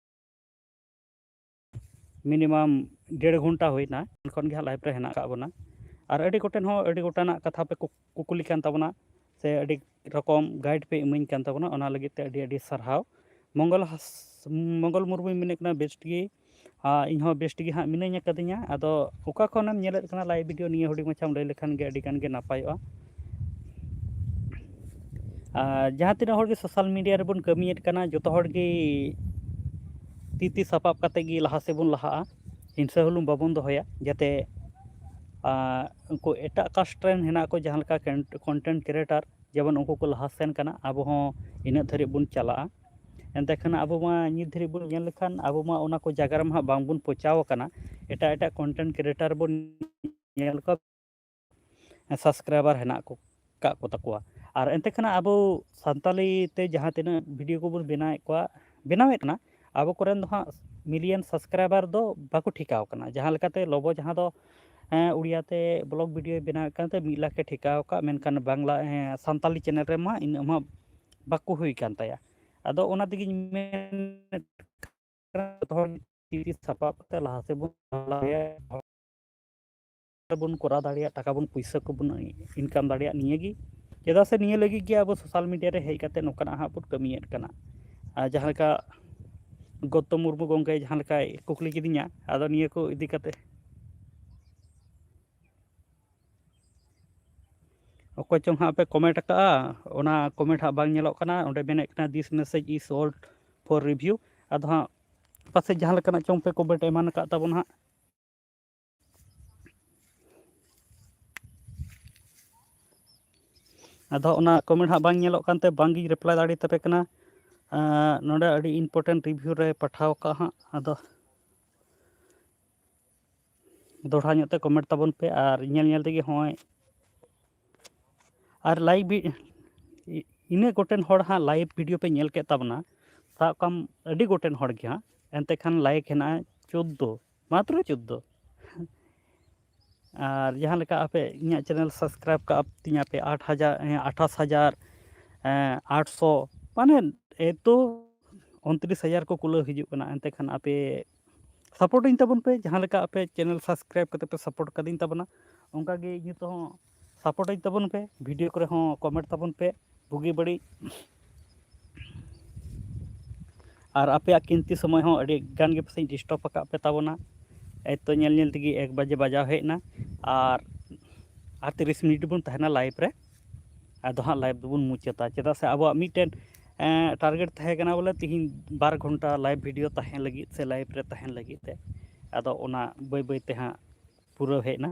ᱢᱤᱱᱤᱢᱟᱢ ᱰᱮᱲ ᱜᱷᱚᱱᱴᱟ ᱦᱩᱭᱱᱟ, ᱮᱱᱠᱷᱚᱱ ᱜᱮ ᱦᱟᱸᱜ ᱞᱟᱭᱤᱵᱷ ᱨᱮ ᱦᱮᱱᱟᱜ ᱟᱠᱟᱫ ᱵᱚᱱᱟ᱾ ᱟᱨ ᱟᱹᱰᱤ ᱜᱚᱴᱮᱱ ᱦᱚᱸ ᱟᱹᱰᱤ ᱜᱚᱴᱟᱱᱟᱜ ᱠᱟᱛᱷᱟ ᱯᱮ ᱠᱩ-, ᱠᱩᱠᱞᱤ ᱠᱟᱱ ᱛᱟᱵᱚᱱᱟ᱾ ᱥᱮ ᱟᱹᱰᱤ ᱨᱚᱠᱚᱢ ᱜᱟᱭᱤᱰ ᱯᱮ ᱤᱢᱟᱹᱧ ᱠᱟᱱ ᱛᱟᱵᱚᱱᱟ, ᱚᱱᱟ ᱞᱟᱹᱜᱤᱫ ᱛᱮ ᱟᱹᱰᱤ ᱟᱹᱰᱤ ᱥᱟᱨᱦᱟᱣ᱾ ᱢᱚᱝᱜᱚᱞ ᱦᱟᱸᱥ-, ᱢᱚᱝᱜᱚᱞ ᱢᱩᱨᱢᱩᱭ ᱢᱮᱱᱮᱫ ᱠᱟᱱᱟ, ᱵᱮᱥ ᱜᱮ, ᱟᱨ ᱤᱧ ᱦᱚᱸ ᱵᱮᱥ ᱜᱮ ᱦᱟᱸᱜ ᱢᱤᱱᱟᱹᱧ ᱟᱠᱟᱫᱤᱧᱟ᱾ ᱟᱫᱚ ᱚᱠᱟ ᱠᱷᱚᱱᱮᱢ ᱧᱮᱞᱮᱫ ᱠᱟᱱᱟ ᱞᱟᱭᱤᱵᱷ ᱵᱷᱤᱰᱤᱭᱳ, ᱱᱤᱭᱟᱹ ᱦᱩᱰᱤᱧ ᱢᱟᱪᱷᱟᱢ ᱞᱟᱹᱭ ᱞᱮᱠᱷᱟᱱ ᱜᱮ ᱟᱹᱰᱤ ᱜᱟᱱ ᱜᱮ ᱱᱟᱯᱟᱭᱚᱜᱼᱟ᱾ ᱟᱨ ᱡᱟᱦᱟᱸ ᱛᱤᱱᱟᱹᱜ ᱦᱚᱲ ᱜᱮ ᱥᱳᱥᱟᱞ ᱢᱤᱰᱤᱭᱟ ᱨᱮᱵᱚᱱ ᱠᱟᱹᱢᱤᱭᱮᱫ ᱠᱟᱱᱟ, ᱡᱚᱛᱚ ᱦᱚᱲ ᱜᱮ ᱛᱤ ᱛᱤ ᱥᱟᱯᱟᱵ ᱠᱟᱛᱮ ᱜᱮ ᱞᱟᱦᱟ ᱥᱮᱫ ᱵᱚᱱ ᱞᱟᱦᱟᱜᱼᱟ᱾ ᱦᱤᱝᱥᱟᱹ ᱦᱩᱞᱩᱝ ᱵᱟᱵᱚᱱ ᱫᱚᱦᱚᱭᱟ, ᱡᱟᱛᱮ, ᱟᱨ ᱩᱱᱠᱩ ᱮᱴᱟᱜ ᱠᱟᱥᱴ ᱨᱮᱱ ᱦᱮᱱᱟᱜ ᱠᱚ, ᱡᱟᱦᱟᱸ ᱞᱮᱠᱟ ᱠᱮᱱ-, ᱠᱚᱱᱴᱮᱱᱴ ᱠᱨᱤᱭᱮᱴᱟᱨ, ᱡᱮᱢᱚᱱ ᱩᱱᱠᱩ ᱠᱚ ᱞᱟᱦᱟ ᱥᱮᱱ ᱠᱟᱱᱟ, ᱟᱵᱚ ᱦᱚᱸ ᱤᱱᱟᱹᱜ ᱫᱷᱟᱹᱨᱤᱡ ᱵᱚᱱ ᱪᱟᱞᱟᱜᱼᱟ᱾ ᱮᱱᱛᱮ ᱠᱷᱟᱱ ᱟᱵᱚ ᱢᱟ ᱱᱤᱛ ᱫᱷᱟᱹᱨᱤᱡ ᱵᱚᱱ ᱧᱮᱞ ᱞᱮᱠᱷᱟᱱ, ᱟᱵᱚ ᱢᱟ ᱚᱱᱟ ᱠᱚ ᱡᱟᱭᱜᱟ ᱨᱮᱢᱟ ᱦᱟᱸᱜ ᱵᱟᱝᱵᱚᱱ ᱯᱳᱸᱪᱷᱟᱣ ᱟᱠᱟᱱᱟ᱾ ᱮᱴᱟᱜ ᱮᱴᱟᱜ ᱠᱚᱱᱴᱮᱱᱴ ᱠᱨᱤᱭᱮᱴᱟᱨ ᱵᱚᱱ ᱧᱮᱞ ᱠᱚᱣᱟ, ᱥᱟᱵᱥᱠᱨᱟᱭᱵᱟᱨ ᱦᱮᱱᱟᱜ ᱠᱚ, ᱠᱟᱜ ᱠᱚ ᱛᱟᱠᱚᱣᱟ᱾ ᱟᱨ ᱮᱱᱛᱮ ᱠᱷᱟᱱ ᱟᱵᱚ ᱥᱟᱱᱛᱟᱞᱤ ᱛᱮ ᱡᱟᱦᱟᱸ ᱛᱤᱱᱟᱹᱜ ᱵᱷᱤᱰᱤᱭᱳ ᱠᱚᱵᱚᱱ ᱵᱮᱱᱟᱣᱮᱫ ᱠᱚᱣᱟ, ᱵᱮᱱᱟᱣᱮᱫ ᱠᱟᱱᱟ, ᱟᱵᱚ ᱠᱚᱨᱮᱱ ᱫᱚ ᱦᱟᱸᱜ ᱢᱤᱞᱤᱭᱚᱱ ᱥᱟᱵᱥᱠᱨᱟᱭᱵᱟᱨ ᱫᱚ ᱵᱟᱠᱚ ᱴᱷᱤᱠᱟᱣ ᱠᱟᱱᱟ᱾ ᱡᱟᱦᱟᱸ ᱞᱮᱠᱟᱛᱮ ᱞᱚᱵᱚ, ᱡᱟᱦᱟᱸ ᱫᱚ, ᱦᱮᱸ, ᱩᱲᱤᱭᱟ ᱛᱮ ᱵᱞᱚᱜ ᱵᱷᱤᱰᱤᱭᱳᱭ ᱵᱮᱱᱟᱣᱮᱫ ᱠᱟᱱ ᱛᱮ ᱢᱤᱫ ᱞᱟᱠᱷ ᱮ ᱴᱷᱤᱠᱟᱣ ᱟᱠᱟᱫ, ᱢᱮᱱᱠᱷᱟᱱ ᱵᱟᱝᱞᱟ, ᱦᱮᱸ, ᱥᱟᱱᱛᱟᱞᱤ ᱪᱮᱱᱮᱞ ᱨᱮᱢᱟ ᱤᱱᱟᱹᱜ ᱢᱟ ᱵᱟᱠᱚ ᱦᱩᱭ ᱠᱟᱱ ᱛᱟᱭᱟ᱾ ᱟᱫᱚ ᱚᱱᱟ ᱛᱮᱜᱮᱧ ᱢᱮᱱᱮᱫ ᱠᱟᱱᱟ, ᱡᱚᱛᱚ ᱦᱚᱲ ᱛᱤ ᱛᱤ ᱥᱟᱯᱟᱵ ᱠᱟᱛᱮ ᱞᱟᱦᱟ ᱥᱮᱫ ᱵᱚᱱ ᱪᱟᱞᱟᱣ ᱞᱮᱱᱠᱷᱟᱱ ᱵᱚᱱ ᱠᱚᱨᱟᱣ ᱫᱟᱲᱮᱭᱟᱜ, ᱴᱟᱠᱟ ᱵᱚᱱ, ᱯᱩᱭᱥᱟᱹ ᱠᱚᱵᱚᱱ ᱤᱱᱠᱟᱢ ᱫᱟᱲᱮᱭᱟᱜ ᱱᱤᱭᱟᱹ ᱜᱮ᱾ ᱪᱮᱫᱟᱜ ᱥᱮ ᱱᱤᱭᱟᱹ ᱞᱟᱹᱜᱤᱫ ᱜᱮ ᱟᱵᱚ ᱥᱳᱥᱟᱞ ᱢᱤᱰᱤᱭᱟ ᱨᱮ ᱦᱮᱡ ᱠᱟᱛᱮ ᱱᱚᱝᱠᱟᱱᱟᱜ ᱦᱟᱸᱜ ᱵᱚᱱ ᱠᱟᱹᱢᱤᱭᱮᱫ ᱠᱟᱱᱟ᱾ ᱟᱨ ᱡᱟᱦᱟᱸ ᱞᱮᱠᱟ ᱜᱳᱣᱛᱚᱢ ᱢᱩᱨᱢᱩ ᱜᱚᱢᱠᱮ ᱡᱟᱦᱟᱸ ᱞᱮᱠᱟᱭ ᱠᱩᱠᱞᱤ ᱠᱤᱫᱤᱧᱟ, ᱟᱫᱚ ᱱᱤᱭᱟᱹ ᱠᱚ ᱤᱫᱤ ᱠᱟᱛᱮ ᱚᱠᱚᱭ ᱪᱚᱝ ᱦᱟᱸᱜ ᱯᱮ ᱠᱚᱢᱮᱱᱴ ᱟᱠᱟᱫᱼᱟ, ᱚᱱᱟ ᱠᱚᱢᱮᱱᱴ ᱦᱟᱸᱜ ᱵᱟᱝ ᱧᱮᱞᱚᱜ ᱠᱟᱱᱟ᱾ ᱚᱸᱰᱮ ᱢᱮᱱᱮᱫ ᱠᱟᱱᱟ, "This message is old for review." ᱟᱫᱚ ᱦᱟᱸᱜ ᱯᱟᱥᱮᱡ ᱡᱟᱦᱟᱸ ᱞᱮᱠᱟᱱᱟᱜ ᱪᱚᱝ ᱯᱮ ᱠᱚᱢᱮᱱᱴ ᱮᱢᱟᱱ ᱟᱠᱟᱫ ᱛᱟᱵᱚᱱ ᱦᱟᱸᱜ᱾ ᱟᱫᱚ ᱚᱱᱟ ᱠᱚᱢᱮᱱᱴ ᱦᱟᱸᱜ ᱵᱟᱝ ᱧᱮᱞᱚᱜ ᱠᱟᱱᱛᱮ ᱵᱟᱝᱜᱤᱧ ᱨᱤᱯᱞᱟᱭ ᱫᱟᱲᱮ ᱛᱟᱯᱮ ᱠᱟᱱᱟ᱾ ᱟᱸ, ᱱᱚᱰᱮ ᱟᱹᱰᱤ ᱤᱢᱯᱚᱨᱴᱮᱱᱴ ᱨᱤᱵᱷᱤᱭᱩ ᱨᱮ ᱯᱟᱴᱷᱟᱣ ᱠᱟᱜᱼᱟ ᱦᱟᱸᱜ᱾ ᱟᱫᱚ ᱫᱚᱦᱲᱟ ᱧᱚᱜ ᱛᱮ ᱠᱚᱢᱮᱱᱴ ᱛᱟᱵᱚᱱ ᱯᱮ, ᱟᱨ ᱧᱮᱞ ᱧᱮᱞ ᱛᱮᱜᱮ ᱦᱚᱸᱜᱼᱚᱭ ᱟᱨ ᱞᱟᱭᱤᱠ ᱵᱤ-, ᱤ-, ᱤᱱᱟᱹᱜ ᱜᱚᱴᱮᱱ ᱦᱚᱲ ᱦᱟᱸᱜ ᱞᱟᱭᱤᱵᱷ ᱵᱷᱤᱰᱤᱭᱳ ᱯᱮ ᱧᱮᱞ ᱠᱮᱫ ᱛᱟᱵᱚᱱᱟ, ᱥᱟᱵ ᱠᱟᱢ ᱟᱹᱰᱤ ᱜᱚᱴᱮᱱ ᱦᱚᱲ ᱜᱮ ᱦᱟᱸᱜ, ᱮᱱᱛᱮ ᱠᱷᱟᱱ ᱞᱟᱭᱤᱠ ᱦᱮᱱᱟᱜᱼᱟ ᱪᱳᱫᱽᱫᱳ, ᱢᱟᱛᱨᱚ ᱪᱳᱫᱽᱫᱳ᱾ ᱟᱨ ᱡᱟᱦᱟᱸ ᱞᱮᱠᱟ ᱟᱯᱮ ᱤᱧᱟᱹᱜ ᱪᱮᱱᱮᱞ ᱥᱟᱵᱥᱠᱨᱟᱭᱤᱵᱽ ᱠᱟᱜ ᱛᱤᱧᱟᱹ ᱯᱮ ᱟᱴ ᱦᱟᱡᱟᱨ, ᱦᱮᱸ, ᱟᱴᱷᱟᱥ ᱦᱟᱡᱟᱨ, ᱦᱮᱸ, ᱟᱴᱥᱚ, ᱢᱟᱱᱮ ᱮᱛᱚ ᱩᱱᱛᱨᱤᱥ ᱦᱟᱡᱟᱨ ᱠᱚ ᱠᱩᱞᱟᱹᱣ ᱦᱤᱡᱩᱜ ᱠᱟᱱᱟ, ᱮᱱᱛᱮ ᱠᱷᱟᱱ ᱟᱯᱮ ᱥᱟᱯᱳᱨᱴ ᱟᱹᱧ ᱛᱟᱵᱚᱱ ᱯᱮ, ᱡᱟᱦᱟᱸ ᱞᱮᱠᱟ ᱟᱯᱮ ᱪᱮᱱᱮᱞ ᱥᱟᱵᱥᱠᱨᱟᱭᱤᱵᱽ ᱠᱟᱛᱮ ᱯᱮ ᱥᱟᱯᱳᱨᱴ ᱠᱟᱫᱤᱧ ᱛᱟᱵᱚᱱᱟ, ᱚᱱᱠᱟ ᱜᱮ ᱤᱧ ᱱᱤᱛᱚᱜ ᱦᱚᱸ ᱥᱟᱯᱳᱨᱴ ᱟᱹᱧ ᱛᱟᱵᱚᱱ ᱯᱮ, ᱵᱷᱤᱰᱤᱭᱳ ᱠᱚᱨᱮ ᱦᱚᱸ ᱠᱚᱢᱮᱱᱴ ᱛᱟᱵᱚᱱ ᱯᱮ ᱵᱩᱜᱤ ᱵᱟᱹᱲᱤᱡ᱾ ᱟᱨ ᱟᱯᱮᱭᱟᱜ ᱠᱤᱢᱛᱤ ᱥᱚᱢᱚᱭ ᱦᱚᱸ ᱟᱹᱰᱤ ᱜᱟᱱ ᱜᱮ ᱯᱟᱥᱮᱡ ᱰᱤᱥᱴᱟᱨᱵ ᱟᱠᱟᱫ ᱯᱮ ᱛᱟᱵᱚᱱᱟ᱾ ᱮᱛᱚ ᱧᱮᱞ ᱧᱮᱞ ᱛᱮᱜᱮ ᱮᱠ ᱵᱟᱡᱮ ᱵᱟᱡᱟᱣ ᱦᱮᱡ ᱮᱱᱟ, ᱟᱨ ᱟᱨ ᱛᱤᱨᱤᱥ ᱢᱤᱱᱤᱴ ᱵᱚᱱ ᱛᱟᱦᱮᱱᱟ ᱞᱟᱭᱤᱵᱷ ᱨᱮ, ᱟᱫᱚ ᱦᱟᱸᱜ ᱞᱟᱭᱤᱵᱷ ᱫᱚᱵᱚᱱ ᱢᱩᱪᱟᱹᱫᱟ᱾ ᱪᱮᱫᱟᱜ ᱥᱮ ᱟᱵᱚᱣᱟᱜ ᱢᱤᱫᱴᱮᱱ ᱴᱟᱨᱜᱮᱴ ᱛᱟᱦᱮᱸ ᱠᱟᱱᱟ ᱵᱚᱞᱮ ᱛᱤᱦᱤᱧ ᱵᱟᱨ ᱜᱷᱚᱱᱴᱟ ᱞᱟᱭᱤᱵᱷ ᱵᱷᱤᱰᱤᱭᱳ ᱛᱟᱦᱮᱱ ᱞᱟᱹᱜᱤᱫ ᱥᱮ ᱞᱟᱭᱤᱵᱷ ᱨᱮ ᱛᱟᱦᱮᱱ ᱞᱟᱹᱜᱤᱫ ᱛᱮ, ᱟᱫᱚ ᱚᱱᱟ ᱵᱟᱹᱭ ᱵᱟᱹᱭ ᱛᱮ ᱦᱟᱸᱜ ᱯᱩᱨᱟᱹᱣ ᱦᱮᱡ ᱮᱱᱟ᱾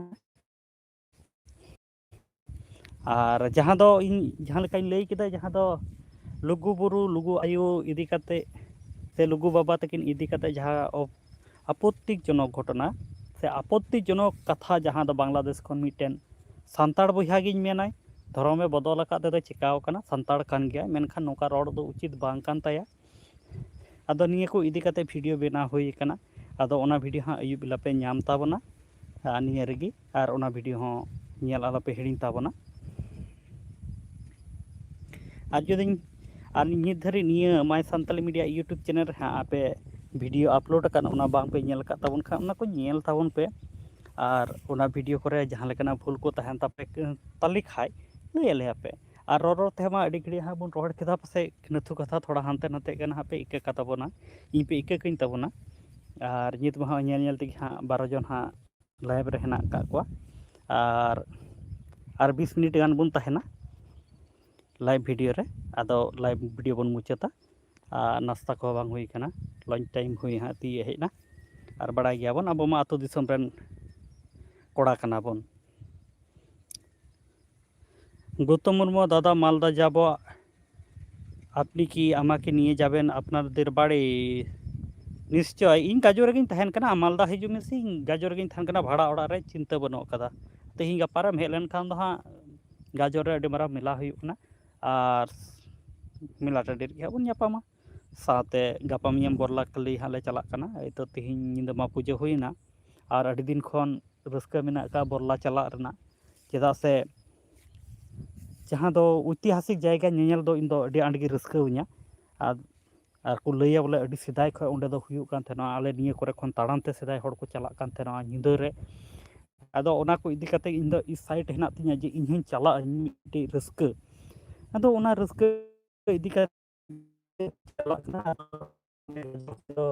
ᱟᱨ ᱡᱟᱦᱟᱸ ᱫᱚ ᱤᱧ ᱡᱟᱦᱟᱸ ᱞᱮᱠᱟᱧ ᱞᱟᱹᱭ ᱠᱮᱫᱟ, ᱡᱟᱦᱟᱸ ᱫᱚ ᱞᱩᱜᱩ ᱵᱩᱨᱩ, ᱞᱩᱜᱩ ᱟᱭᱳ ᱤᱫᱤ ᱠᱟᱛᱮ ᱥᱮ ᱞᱩᱜᱩ ᱵᱟᱵᱟ ᱛᱟᱹᱠᱤᱱ ᱤᱫᱤ ᱠᱟᱛᱮ ᱡᱟᱦᱟᱸ ᱚ-, ᱟᱯᱚᱛᱛᱤᱡᱚᱱᱚᱠ ᱜᱷᱚᱴᱚᱱᱟ ᱥᱮ ᱟᱯᱚᱛᱛᱤᱡᱚᱱᱚᱠ ᱠᱟᱛᱷᱟ, ᱡᱟᱦᱟᱸ ᱫᱚ ᱵᱟᱝᱞᱟᱫᱮᱥ ᱠᱷᱚᱱ ᱢᱤᱫᱴᱮᱱ ᱥᱟᱱᱛᱟᱲ ᱵᱚᱭᱦᱟ ᱜᱤᱧ ᱢᱮᱱᱟᱭ, ᱫᱷᱚᱨᱚᱢᱮ ᱵᱚᱫᱚᱞ ᱟᱠᱟᱫ ᱛᱮᱫᱚ ᱪᱤᱠᱟᱹᱣ ᱠᱟᱱᱟ, ᱥᱟᱱᱛᱟᱲ ᱠᱟᱱ ᱜᱮᱭᱟᱭ, ᱢᱮᱱᱠᱷᱟᱱ ᱱᱚᱝᱠᱟ ᱨᱚᱲ ᱫᱚ ᱩᱪᱤᱛ ᱵᱟᱝ ᱠᱟᱱ ᱛᱟᱭᱟ᱾ ᱟᱫᱚ ᱱᱤᱭᱟᱹ ᱠᱚ ᱤᱫᱤ ᱠᱟᱛᱮ ᱵᱷᱤᱰᱤᱭᱳ ᱵᱮᱱᱟᱣ ᱦᱩᱭ ᱟᱠᱟᱱᱟ᱾ ᱟᱫᱚ ᱚᱱᱟ ᱵᱷᱤᱰᱤᱭᱳ ᱦᱟᱸᱜ ᱟᱹᱭᱩᱵ ᱵᱮᱞᱟ ᱯᱮ ᱧᱟᱢ ᱛᱟᱵᱚᱱᱟ, ᱟᱨ ᱱᱤᱭᱟᱹ ᱨᱮᱜᱮ, ᱟᱨ ᱚᱱᱟ ᱵᱷᱤᱰᱤᱭᱳ ᱦᱚᱸ ᱧᱮᱞ ᱟᱞᱚᱯᱮ ᱦᱤᱲᱤᱧ ᱛᱟᱵᱚᱱᱟ᱾ ᱟᱨ ᱡᱩᱫᱤᱧ, ᱟᱨ ᱱᱤᱛ ᱫᱷᱟᱹᱨᱤᱡ ᱱᱤᱭᱟᱹ My Santali Media YouTube channel ᱨᱮ ᱦᱟᱸᱜ ᱟᱯᱮ ᱵᱷᱤᱰᱤᱭᱳ ᱟᱯᱞᱳᱰ ᱟᱠᱟᱱ, ᱚᱱᱟ ᱵᱟᱝ ᱯᱮ ᱧᱮᱞ ᱟᱠᱟᱫ ᱛᱟᱵᱚᱱ ᱠᱷᱟᱱ, ᱚᱱᱟ ᱠᱚ ᱧᱮᱞ ᱛᱟᱵᱚᱱ ᱯᱮ᱾ ᱟᱨ ᱚᱱᱟ ᱵᱷᱤᱰᱤᱭᱳ ᱠᱚᱨᱮ ᱡᱟᱦᱟᱸ ᱞᱮᱠᱟᱱᱟᱜ ᱵᱷᱩᱞ ᱠᱚ ᱛᱟᱦᱮᱱ ᱛᱟᱯᱮ, ᱛᱟᱞᱮ ᱠᱷᱟᱡ ᱞᱟᱹᱭ ᱟᱞᱮᱭᱟ ᱯᱮ᱾ ᱟᱨ ᱨᱚᱲ ᱨᱚᱲ ᱛᱮᱦᱚᱸ ᱢᱟ ᱟᱹᱰᱤ ᱜᱷᱟᱹᱲᱤᱡ ᱦᱟᱸᱜ ᱵᱚᱱ ᱨᱚᱲ ᱠᱮᱫᱟ, ᱯᱟᱥᱮᱡ ᱱᱟᱹᱛᱷᱩ ᱠᱟᱛᱷᱟ ᱛᱷᱚᱲᱟ ᱦᱟᱱᱛᱮ ᱱᱟᱛᱮᱜ ᱠᱟᱱᱟ, ᱦᱟᱸᱜ ᱯᱮ ᱤᱠᱟᱹ ᱠᱟᱛᱟ ᱵᱚᱱᱟ, ᱤᱧ ᱯᱮ ᱤᱠᱟᱹ ᱠᱟᱹᱧ ᱛᱟᱵᱚᱱᱟ᱾ ᱟᱨ ᱱᱤᱛ ᱢᱟ ᱦᱟᱸᱜ ᱧᱮᱞ ᱧᱮᱞ ᱛᱮᱜᱮ ᱦᱟᱸᱜ ᱵᱟᱨᱚ ᱡᱚᱱ ᱦᱟᱸᱜ ᱞᱟᱭᱤᱵᱷ ᱨᱮ ᱦᱮᱱᱟᱜ ᱟᱠᱟᱫ ᱠᱚᱣᱟ᱾ ᱟᱨ, ᱟᱨ ᱵᱤᱥ ᱢᱤᱱᱤᱴ ᱜᱟᱱ ᱵᱚᱱ ᱛᱟᱦᱮᱱᱟ ᱞᱟᱭᱤᱵᱷ ᱵᱷᱤᱰᱤᱭᱳ ᱨᱮ, ᱟᱫᱚ ᱞᱟᱭᱤᱵᱷ ᱵᱷᱤᱰᱤᱭᱳ ᱵᱚᱱ ᱢᱩᱪᱟᱹᱫᱟ᱾ ᱟᱨ ᱱᱟᱥᱛᱟ ᱠᱚᱦᱚᱸ ᱵᱟᱝ ᱦᱩᱭ ᱠᱟᱱᱟ, ᱞᱚᱧᱪ ᱴᱟᱭᱤᱢ ᱦᱩᱭ ᱦᱟᱸᱜ ᱛᱤᱭᱟᱹᱜ ᱦᱮᱡ ᱮᱱᱟ᱾ ᱟᱨ ᱵᱟᱲᱟᱭ ᱜᱮᱭᱟᱵᱚᱱ, ᱟᱵᱚ ᱢᱟ ᱟᱹᱛᱩ ᱫᱤᱥᱚᱢ ᱨᱮᱱ ᱠᱚᱲᱟ ᱠᱟᱱᱟ ᱵᱚᱱ᱾ গৌতম মুর্মু, দাদা, মালদা যাব, আপনি কি আমাকে নিয়ে যাবেন আপনাদের বাড়ি? নিশ্চয়, ᱤᱧ ᱜᱟᱡᱚᱞ ᱨᱮᱜᱮᱧ ᱛᱟᱦᱮᱱ ᱠᱟᱱᱟ, ᱢᱟᱞᱫᱟ ᱦᱤᱡᱩᱜ ᱢᱮᱥᱮ, ᱤᱧ ᱜᱟᱡᱚᱞ ᱨᱮᱜᱮᱧ ᱛᱟᱦᱮᱱ ᱠᱟᱱᱟ, ᱵᱷᱟᱲᱟ ᱚᱲᱟᱜ ᱨᱮ, ᱪᱤᱱᱛᱟᱹ ᱵᱟᱹᱱᱩᱜ ᱟᱠᱟᱫᱟ᱾ ᱛᱮᱦᱮᱧ ᱜᱟᱯᱟ ᱨᱮᱢ ᱦᱮᱡ ᱞᱮᱱᱠᱷᱟᱱ ᱫᱚ ᱦᱟᱸᱜ ᱜᱟᱡᱚᱞ ᱨᱮ ᱟᱹᱰᱤ ᱢᱟᱨᱟᱝ ᱢᱮᱞᱟ ᱦᱩᱭᱩᱜ ᱠᱟᱱᱟ, ᱟᱨ ᱢᱮᱞᱟ ᱴᱟᱺᱰᱤ ᱨᱮᱜᱮ ᱦᱟᱸᱜ ᱵᱚᱱ ᱧᱟᱯᱟᱢᱟ᱾ ᱥᱟᱶᱛᱮ ᱜᱟᱯᱟ ᱢᱮᱭᱟᱝ ᱵᱚᱨᱞᱟ ᱠᱟᱹᱞᱤ ᱦᱟᱸᱜ ᱞᱮ ᱪᱟᱞᱟᱜ ᱠᱟᱱᱟ᱾ ᱮᱭ ᱛᱚ ᱛᱮᱦᱮᱧ ᱧᱤᱫᱟᱹ ᱢᱟ ᱯᱩᱡᱟᱹ ᱦᱩᱭᱱᱟ, ᱟᱨ ᱟᱹᱰᱤ ᱫᱤᱱ ᱠᱷᱚᱱ ᱨᱟᱹᱥᱠᱟᱹ ᱢᱮᱱᱟᱜ ᱟᱠᱟᱫ ᱵᱚᱨᱞᱟ ᱪᱟᱞᱟᱜ ᱨᱮᱱᱟᱜ, ᱪᱮᱫᱟᱜ ᱥᱮ ᱡᱟᱦᱟᱸ ᱫᱚ ᱳᱭᱛᱤᱦᱟᱥᱤᱠ ᱡᱟᱭᱜᱟ ᱧᱮᱧᱮᱞ ᱫᱚ ᱤᱧ ᱫᱚ ᱟᱹᱰᱤ ᱟᱸᱴ ᱜᱮ ᱨᱟᱹᱥᱠᱟᱹᱣᱟᱹᱧᱟ᱾ ᱟᱨ, ᱟᱨ ᱠᱚ ᱞᱟᱹᱭᱟ ᱵᱚᱞᱮ ᱟᱹᱰᱤ ᱥᱮᱫᱟᱭ ᱠᱷᱚᱱ ᱚᱸᱰᱮ ᱫᱚ ᱦᱩᱭᱩᱜ ᱠᱟᱱ ᱛᱟᱦᱮᱱᱟ, ᱟᱞᱮ ᱱᱤᱭᱟᱹ ᱠᱚᱨᱮ ᱠᱷᱚᱱ ᱛᱟᱲᱟᱢ ᱛᱮ ᱥᱮᱫᱟᱭ ᱦᱚᱲ ᱠᱚ ᱪᱟᱞᱟᱜ ᱠᱟᱱ ᱛᱟᱦᱮᱱᱟ ᱧᱤᱫᱟᱹ ᱨᱮ᱾ ᱟᱫᱚ ᱚᱱᱟ ᱠᱚ ᱤᱫᱤ ᱠᱟᱛᱮ ᱤᱧ ᱫᱚ excited ᱦᱮᱱᱟᱜ ᱛᱤᱧᱟᱹ ᱡᱮ ᱤᱧ ᱦᱚᱸᱧ ᱪᱟᱞᱟᱜ ᱟᱹᱧ, ᱢᱤᱫᱴᱤᱡ ᱨᱟᱹᱥᱠᱟᱹ᱾ ᱟᱫᱚ ᱚᱱᱟ ᱨᱟᱹᱥᱠᱟᱹ ᱤᱫᱤ ᱠᱟᱛᱮ ᱪᱟᱞᱟᱜ ᱠᱟᱱᱟ᱾ ᱟᱫᱚ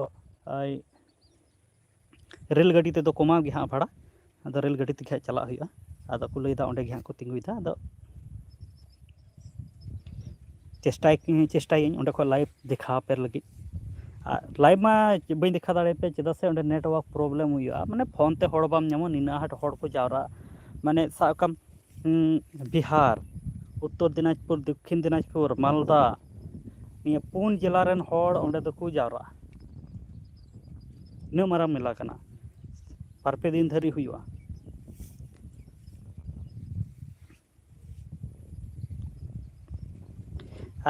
ᱨᱮᱹᱞ ᱜᱟᱹᱰᱤ ᱛᱮᱫᱚ ᱠᱚᱢᱟᱣ ᱜᱮ ᱦᱟᱸᱜ ᱵᱷᱟᱲᱟ, ᱟᱫᱚ ᱨᱮᱹᱞ ᱜᱟᱹᱰᱤ ᱛᱮᱜᱮ ᱦᱟᱸᱜ ᱪᱟᱞᱟᱜ ᱦᱩᱭᱩᱜᱼᱟ᱾ ᱟᱫᱚ ᱠᱚ ᱞᱟᱹᱭᱫᱟ ᱚᱸᱰᱮ ᱜᱮ ᱦᱟᱸᱜ ᱠᱚ ᱛᱤᱸᱜᱩᱭᱮᱫᱟ᱾ ᱟᱫᱚ ᱪᱮᱥᱴᱟᱭ ᱪᱮᱥᱴᱟᱭᱟᱹᱧ ᱚᱸᱰᱮ ᱠᱷᱚᱱ live ᱫᱮᱠᱷᱟᱣ ᱟᱯᱮ ᱞᱟᱹᱜᱤᱫ᱾ ᱟᱨ live ᱢᱟ ᱵᱟᱹᱧ ᱫᱮᱠᱷᱟᱣ ᱫᱟᱲᱮᱭᱟᱯᱮ, ᱪᱮᱫᱟᱜ ᱥᱮ ᱚᱸᱰᱮ network problem ᱦᱩᱭᱩᱜᱼᱟ, ᱢᱟᱱᱮ ᱯᱷᱳᱱ ᱛᱮ ᱦᱚᱲ ᱵᱟᱢ ᱧᱟᱢᱟ, ᱱᱤᱱᱟᱹᱜ ᱟᱸᱴ ᱦᱚᱲ ᱠᱚ ᱡᱟᱣᱨᱟᱜᱼᱟ᱾ ᱢᱟᱱᱮ ᱥᱟᱵ ᱠᱟᱢ, ᱦᱩᱸ, ᱵᱤᱦᱟᱨ, ᱩᱛᱛᱚᱨ ᱫᱤᱱᱟᱡᱽᱯᱩᱨ, ᱫᱚᱠᱠᱷᱤᱱ ᱫᱤᱱᱟᱡᱽᱯᱩᱨ, ᱢᱟᱞᱫᱟ, ᱱᱤᱭᱟᱹ ᱯᱩᱱ ᱡᱮᱞᱟ ᱨᱮᱱ ᱦᱚᱲ ᱚᱸᱰᱮ ᱫᱚᱠᱚ ᱡᱟᱣᱨᱟᱜᱼᱟ᱾ ᱩᱱᱟᱹᱜ ᱢᱟᱨᱟᱝ ᱢᱮᱞᱟ ᱠᱟᱱᱟ, ᱵᱟᱨᱯᱮ ᱫᱤᱱ ᱫᱷᱟᱹᱨᱤᱡ ᱦᱩᱭᱩᱜᱼᱟ᱾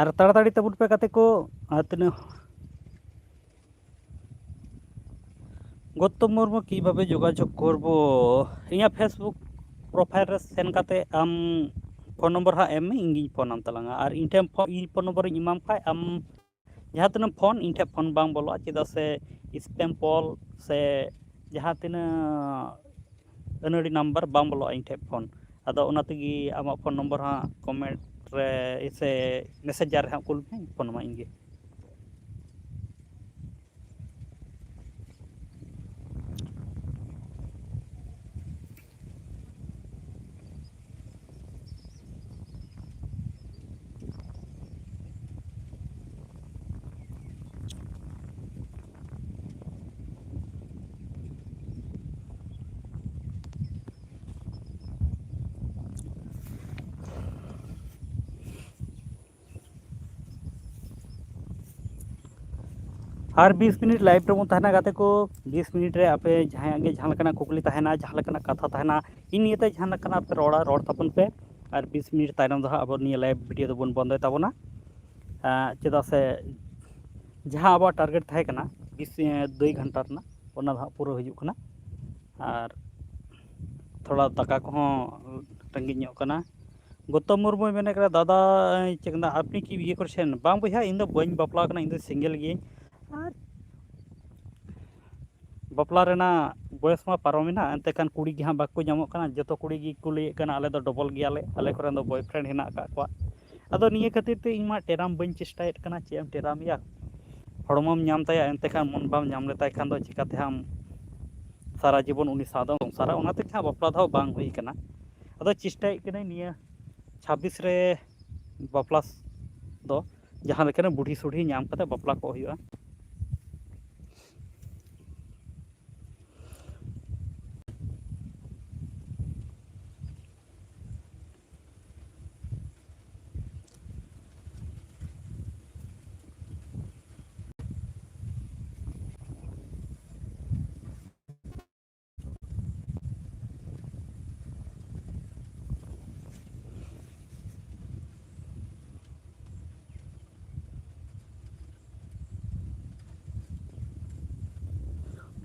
ᱟᱨ ᱛᱟᱲᱟᱛᱟᱲᱤ ᱛᱟᱵᱚᱱ ᱯᱮ ᱜᱟᱛᱮ ᱠᱚ, ᱟᱨ ᱛᱤᱱᱟᱹᱜ ᱜᱳᱛᱚᱢ ᱢᱩᱨᱢᱩ ᱠᱤᱵᱷᱟᱵᱮ ᱡᱳᱜᱟᱡᱳᱜᱽ ᱠᱚᱨᱵᱚ? ᱤᱧᱟᱹᱜ Facebook profile ᱨᱮ ᱥᱮᱱ ᱠᱟᱛᱮ ᱟᱢ ᱯᱷᱳᱱ ᱱᱚᱢᱵᱚᱨ ᱦᱟᱸᱜ ᱮᱢ ᱢᱮ, ᱤᱧ ᱜᱤᱧ ᱯᱷᱳᱱ ᱟᱢ ᱛᱟᱞᱟᱝᱟ᱾ ᱟᱨ ᱤᱧ ᱴᱷᱮᱱ ᱯᱷᱳ-, ᱤᱧ ᱯᱷᱳᱱ ᱱᱚᱢᱵᱚᱨ ᱤᱧ ᱮᱢᱟᱢ ᱠᱷᱟᱡ, ᱟᱢ ᱡᱟᱦᱟᱸ ᱛᱤᱱᱟᱹᱜ ᱯᱷᱳᱱ, ᱤᱧ ᱴᱷᱮᱱ ᱯᱷᱳᱱ ᱵᱟᱝ ᱵᱚᱞᱚᱜᱼᱟ, ᱪᱮᱫᱟᱜ ᱥᱮ spam call ᱥᱮ ᱡᱟᱦᱟᱸ ᱛᱤᱱᱟᱹᱜ ᱟᱹᱱᱟᱹᱲᱤ ᱱᱟᱢᱵᱟᱨ ᱵᱟᱝ ᱵᱚᱞᱚᱜᱼᱟ ᱤᱧ ᱴᱷᱮᱱ ᱯᱷᱳᱱ᱾ ᱟᱫᱚ ᱚᱱᱟ ᱛᱮᱜᱮ ᱟᱢᱟᱜ ᱯᱷᱳᱱ ᱱᱚᱢᱵᱚᱨ ᱦᱟᱸᱜ comment ᱨᱮ ᱥᱮ Messenger ᱨᱮ ᱦᱟᱸᱜ ᱠᱩᱞ ᱢᱮ, ᱯᱷᱳᱱ ᱟᱢᱟ ᱤᱧ ᱜᱮ᱾ ᱟᱨ ᱵᱤᱥ ᱢᱤᱱᱤᱴ live ᱨᱮᱵᱚᱱ ᱛᱟᱦᱮᱱᱟ ᱜᱟᱛᱮ ᱠᱚ᱾ ᱵᱤᱥ ᱢᱤᱱᱤᱴ ᱨᱮ ᱟᱯᱮ ᱡᱟᱦᱟᱸᱭᱟᱜ ᱜᱮ ᱡᱟᱦᱟᱸ ᱞᱮᱠᱟᱱᱟᱜ ᱠᱩᱠᱞᱤ ᱛᱟᱦᱮᱱᱟ, ᱡᱟᱦᱟᱸ ᱞᱮᱠᱟᱱᱟᱜ ᱠᱟᱛᱷᱟ ᱛᱟᱦᱮᱱᱟ, ᱤᱧ ᱱᱤᱭᱮᱛᱮ ᱡᱟᱦᱟᱸ ᱞᱮᱠᱟᱱᱟᱜ ᱯᱮ ᱨᱚᱲᱟ, ᱨᱚᱲ ᱛᱟᱵᱚᱱ ᱯᱮ᱾ ᱟᱨ ᱵᱤᱥ ᱢᱤᱱᱤᱴ ᱛᱟᱭᱱᱚᱢ ᱫᱚ ᱦᱟᱸᱜ ᱟᱵᱚ ᱱᱤᱭᱟᱹ live video ᱫᱚᱵᱚᱱ ᱵᱚᱱᱫᱚᱭ ᱛᱟᱵᱚᱱᱟ᱾ ᱟᱸ, ᱪᱮᱫᱟᱜ ᱥᱮ ᱡᱟᱦᱟᱸ ᱟᱵᱚᱣᱟᱜ target ᱛᱟᱦᱮᱸ ᱠᱟᱱᱟ ᱵᱤᱥ, ᱮᱸ, ᱫᱩᱭ ᱜᱷᱚᱱᱴᱟ ᱨᱮᱱᱟᱜ, ᱚᱱᱟ ᱫᱚ ᱦᱟᱸᱜ ᱯᱩᱨᱟᱹ ᱦᱤᱡᱩᱜ ᱠᱟᱱᱟ᱾ ᱟᱨ ᱛᱷᱚᱲᱟ ᱫᱟᱠᱟ ᱠᱚᱦᱚᱸ ᱨᱮᱸᱜᱮᱡ ᱧᱚᱜ ᱠᱟᱱᱟ᱾ ᱜᱳᱛᱚᱢ ᱢᱩᱨᱢᱩᱭ ᱢᱮᱱᱮᱫ ᱠᱟᱱᱟ, "ᱫᱟᱫᱟ, ᱪᱮᱫ ᱠᱚ ᱢᱮᱱᱫᱟ, ᱟᱯᱱᱤ ᱠᱤ ᱵᱤᱭᱮ ᱠᱚᱨᱥᱮᱱ?" ᱵᱟᱝ ᱵᱚᱭᱦᱟ, ᱤᱧ ᱫᱚ ᱵᱟᱹᱧ ᱵᱟᱯᱞᱟ ᱠᱟᱱᱟ, ᱤᱧ ᱫᱚ single ᱜᱤᱭᱟᱹᱧ᱾ ᱟᱨ ᱵᱟᱯᱞᱟ ᱨᱮᱱᱟᱜ ᱵᱚᱭᱮᱥ ᱢᱟ ᱯᱟᱨᱚᱢᱮᱱᱟ, ᱮᱱᱛᱮ ᱠᱷᱟᱱ ᱠᱩᱲᱤ ᱜᱮ ᱦᱟᱸᱜ ᱵᱟᱠᱚ ᱧᱟᱢᱚᱜ ᱠᱟᱱᱟ᱾ ᱡᱚᱛᱚ ᱠᱩᱲᱤ ᱜᱮᱠᱚ ᱞᱟᱹᱭᱮᱫ ᱠᱟᱱᱟ, "ᱟᱞᱮ ᱫᱚ ᱰᱚᱵᱚᱞ ᱜᱮᱭᱟᱞᱮ, ᱟᱞᱮ ᱠᱚᱨᱮᱱ ᱫᱚ ᱵᱚᱭᱯᱷᱨᱮᱱᱰ ᱦᱮᱱᱟᱜ ᱟᱠᱟᱫ ᱠᱚᱣᱟ᱾" ᱟᱫᱚ ᱱᱤᱭᱟᱹ ᱠᱷᱟᱹᱛᱤᱨ ᱛᱮ ᱤᱧ ᱢᱟ ᱴᱮᱨᱟᱢ ᱵᱟᱹᱧ ᱪᱮᱥᱴᱟᱭᱮᱫ ᱠᱟᱱᱟ᱾ ᱪᱮᱫ ᱮᱢ ᱴᱮᱨᱟᱢᱮᱭᱟ? ᱦᱚᱲᱢᱚᱢ ᱧᱟᱢ ᱛᱟᱭᱟ, ᱮᱱᱛᱮ ᱠᱷᱟᱱ ᱢᱚᱱ ᱵᱟᱢ ᱧᱟᱢ ᱞᱮᱛᱟᱭ ᱠᱷᱟᱱ ᱫᱚ ᱪᱤᱠᱟᱹᱛᱮ ᱦᱟᱸᱜ ᱥᱟᱨᱟ ᱡᱤᱵᱚᱱ ᱩᱱᱤ ᱥᱟᱶ ᱫᱚᱢ ᱥᱚᱝᱥᱟᱨᱟ? ᱚᱱᱟᱛᱮ ᱦᱟᱸᱜ ᱵᱟᱯᱞᱟ ᱫᱚ ᱦᱟᱸᱜ ᱵᱟᱝ ᱦᱩᱭ ᱠᱟᱱᱟ᱾ ᱟᱫᱚ ᱪᱮᱥᱴᱟᱭᱮᱫ ᱠᱟᱹᱱᱟᱹᱧ ᱱᱤᱭᱟᱹ ᱪᱷᱟᱵᱵᱤᱥ ᱨᱮ ᱵᱟᱯᱞᱟ ᱫᱚ, ᱡᱟᱦᱟᱸ ᱞᱮᱠᱟᱨᱮ ᱵᱩᱰᱷᱤ ᱥᱩᱰᱷᱤ ᱧᱟᱢ ᱠᱟᱛᱮ ᱵᱟᱯᱞᱟ ᱠᱚᱜ ᱦᱩᱭᱩᱜᱼᱟ᱾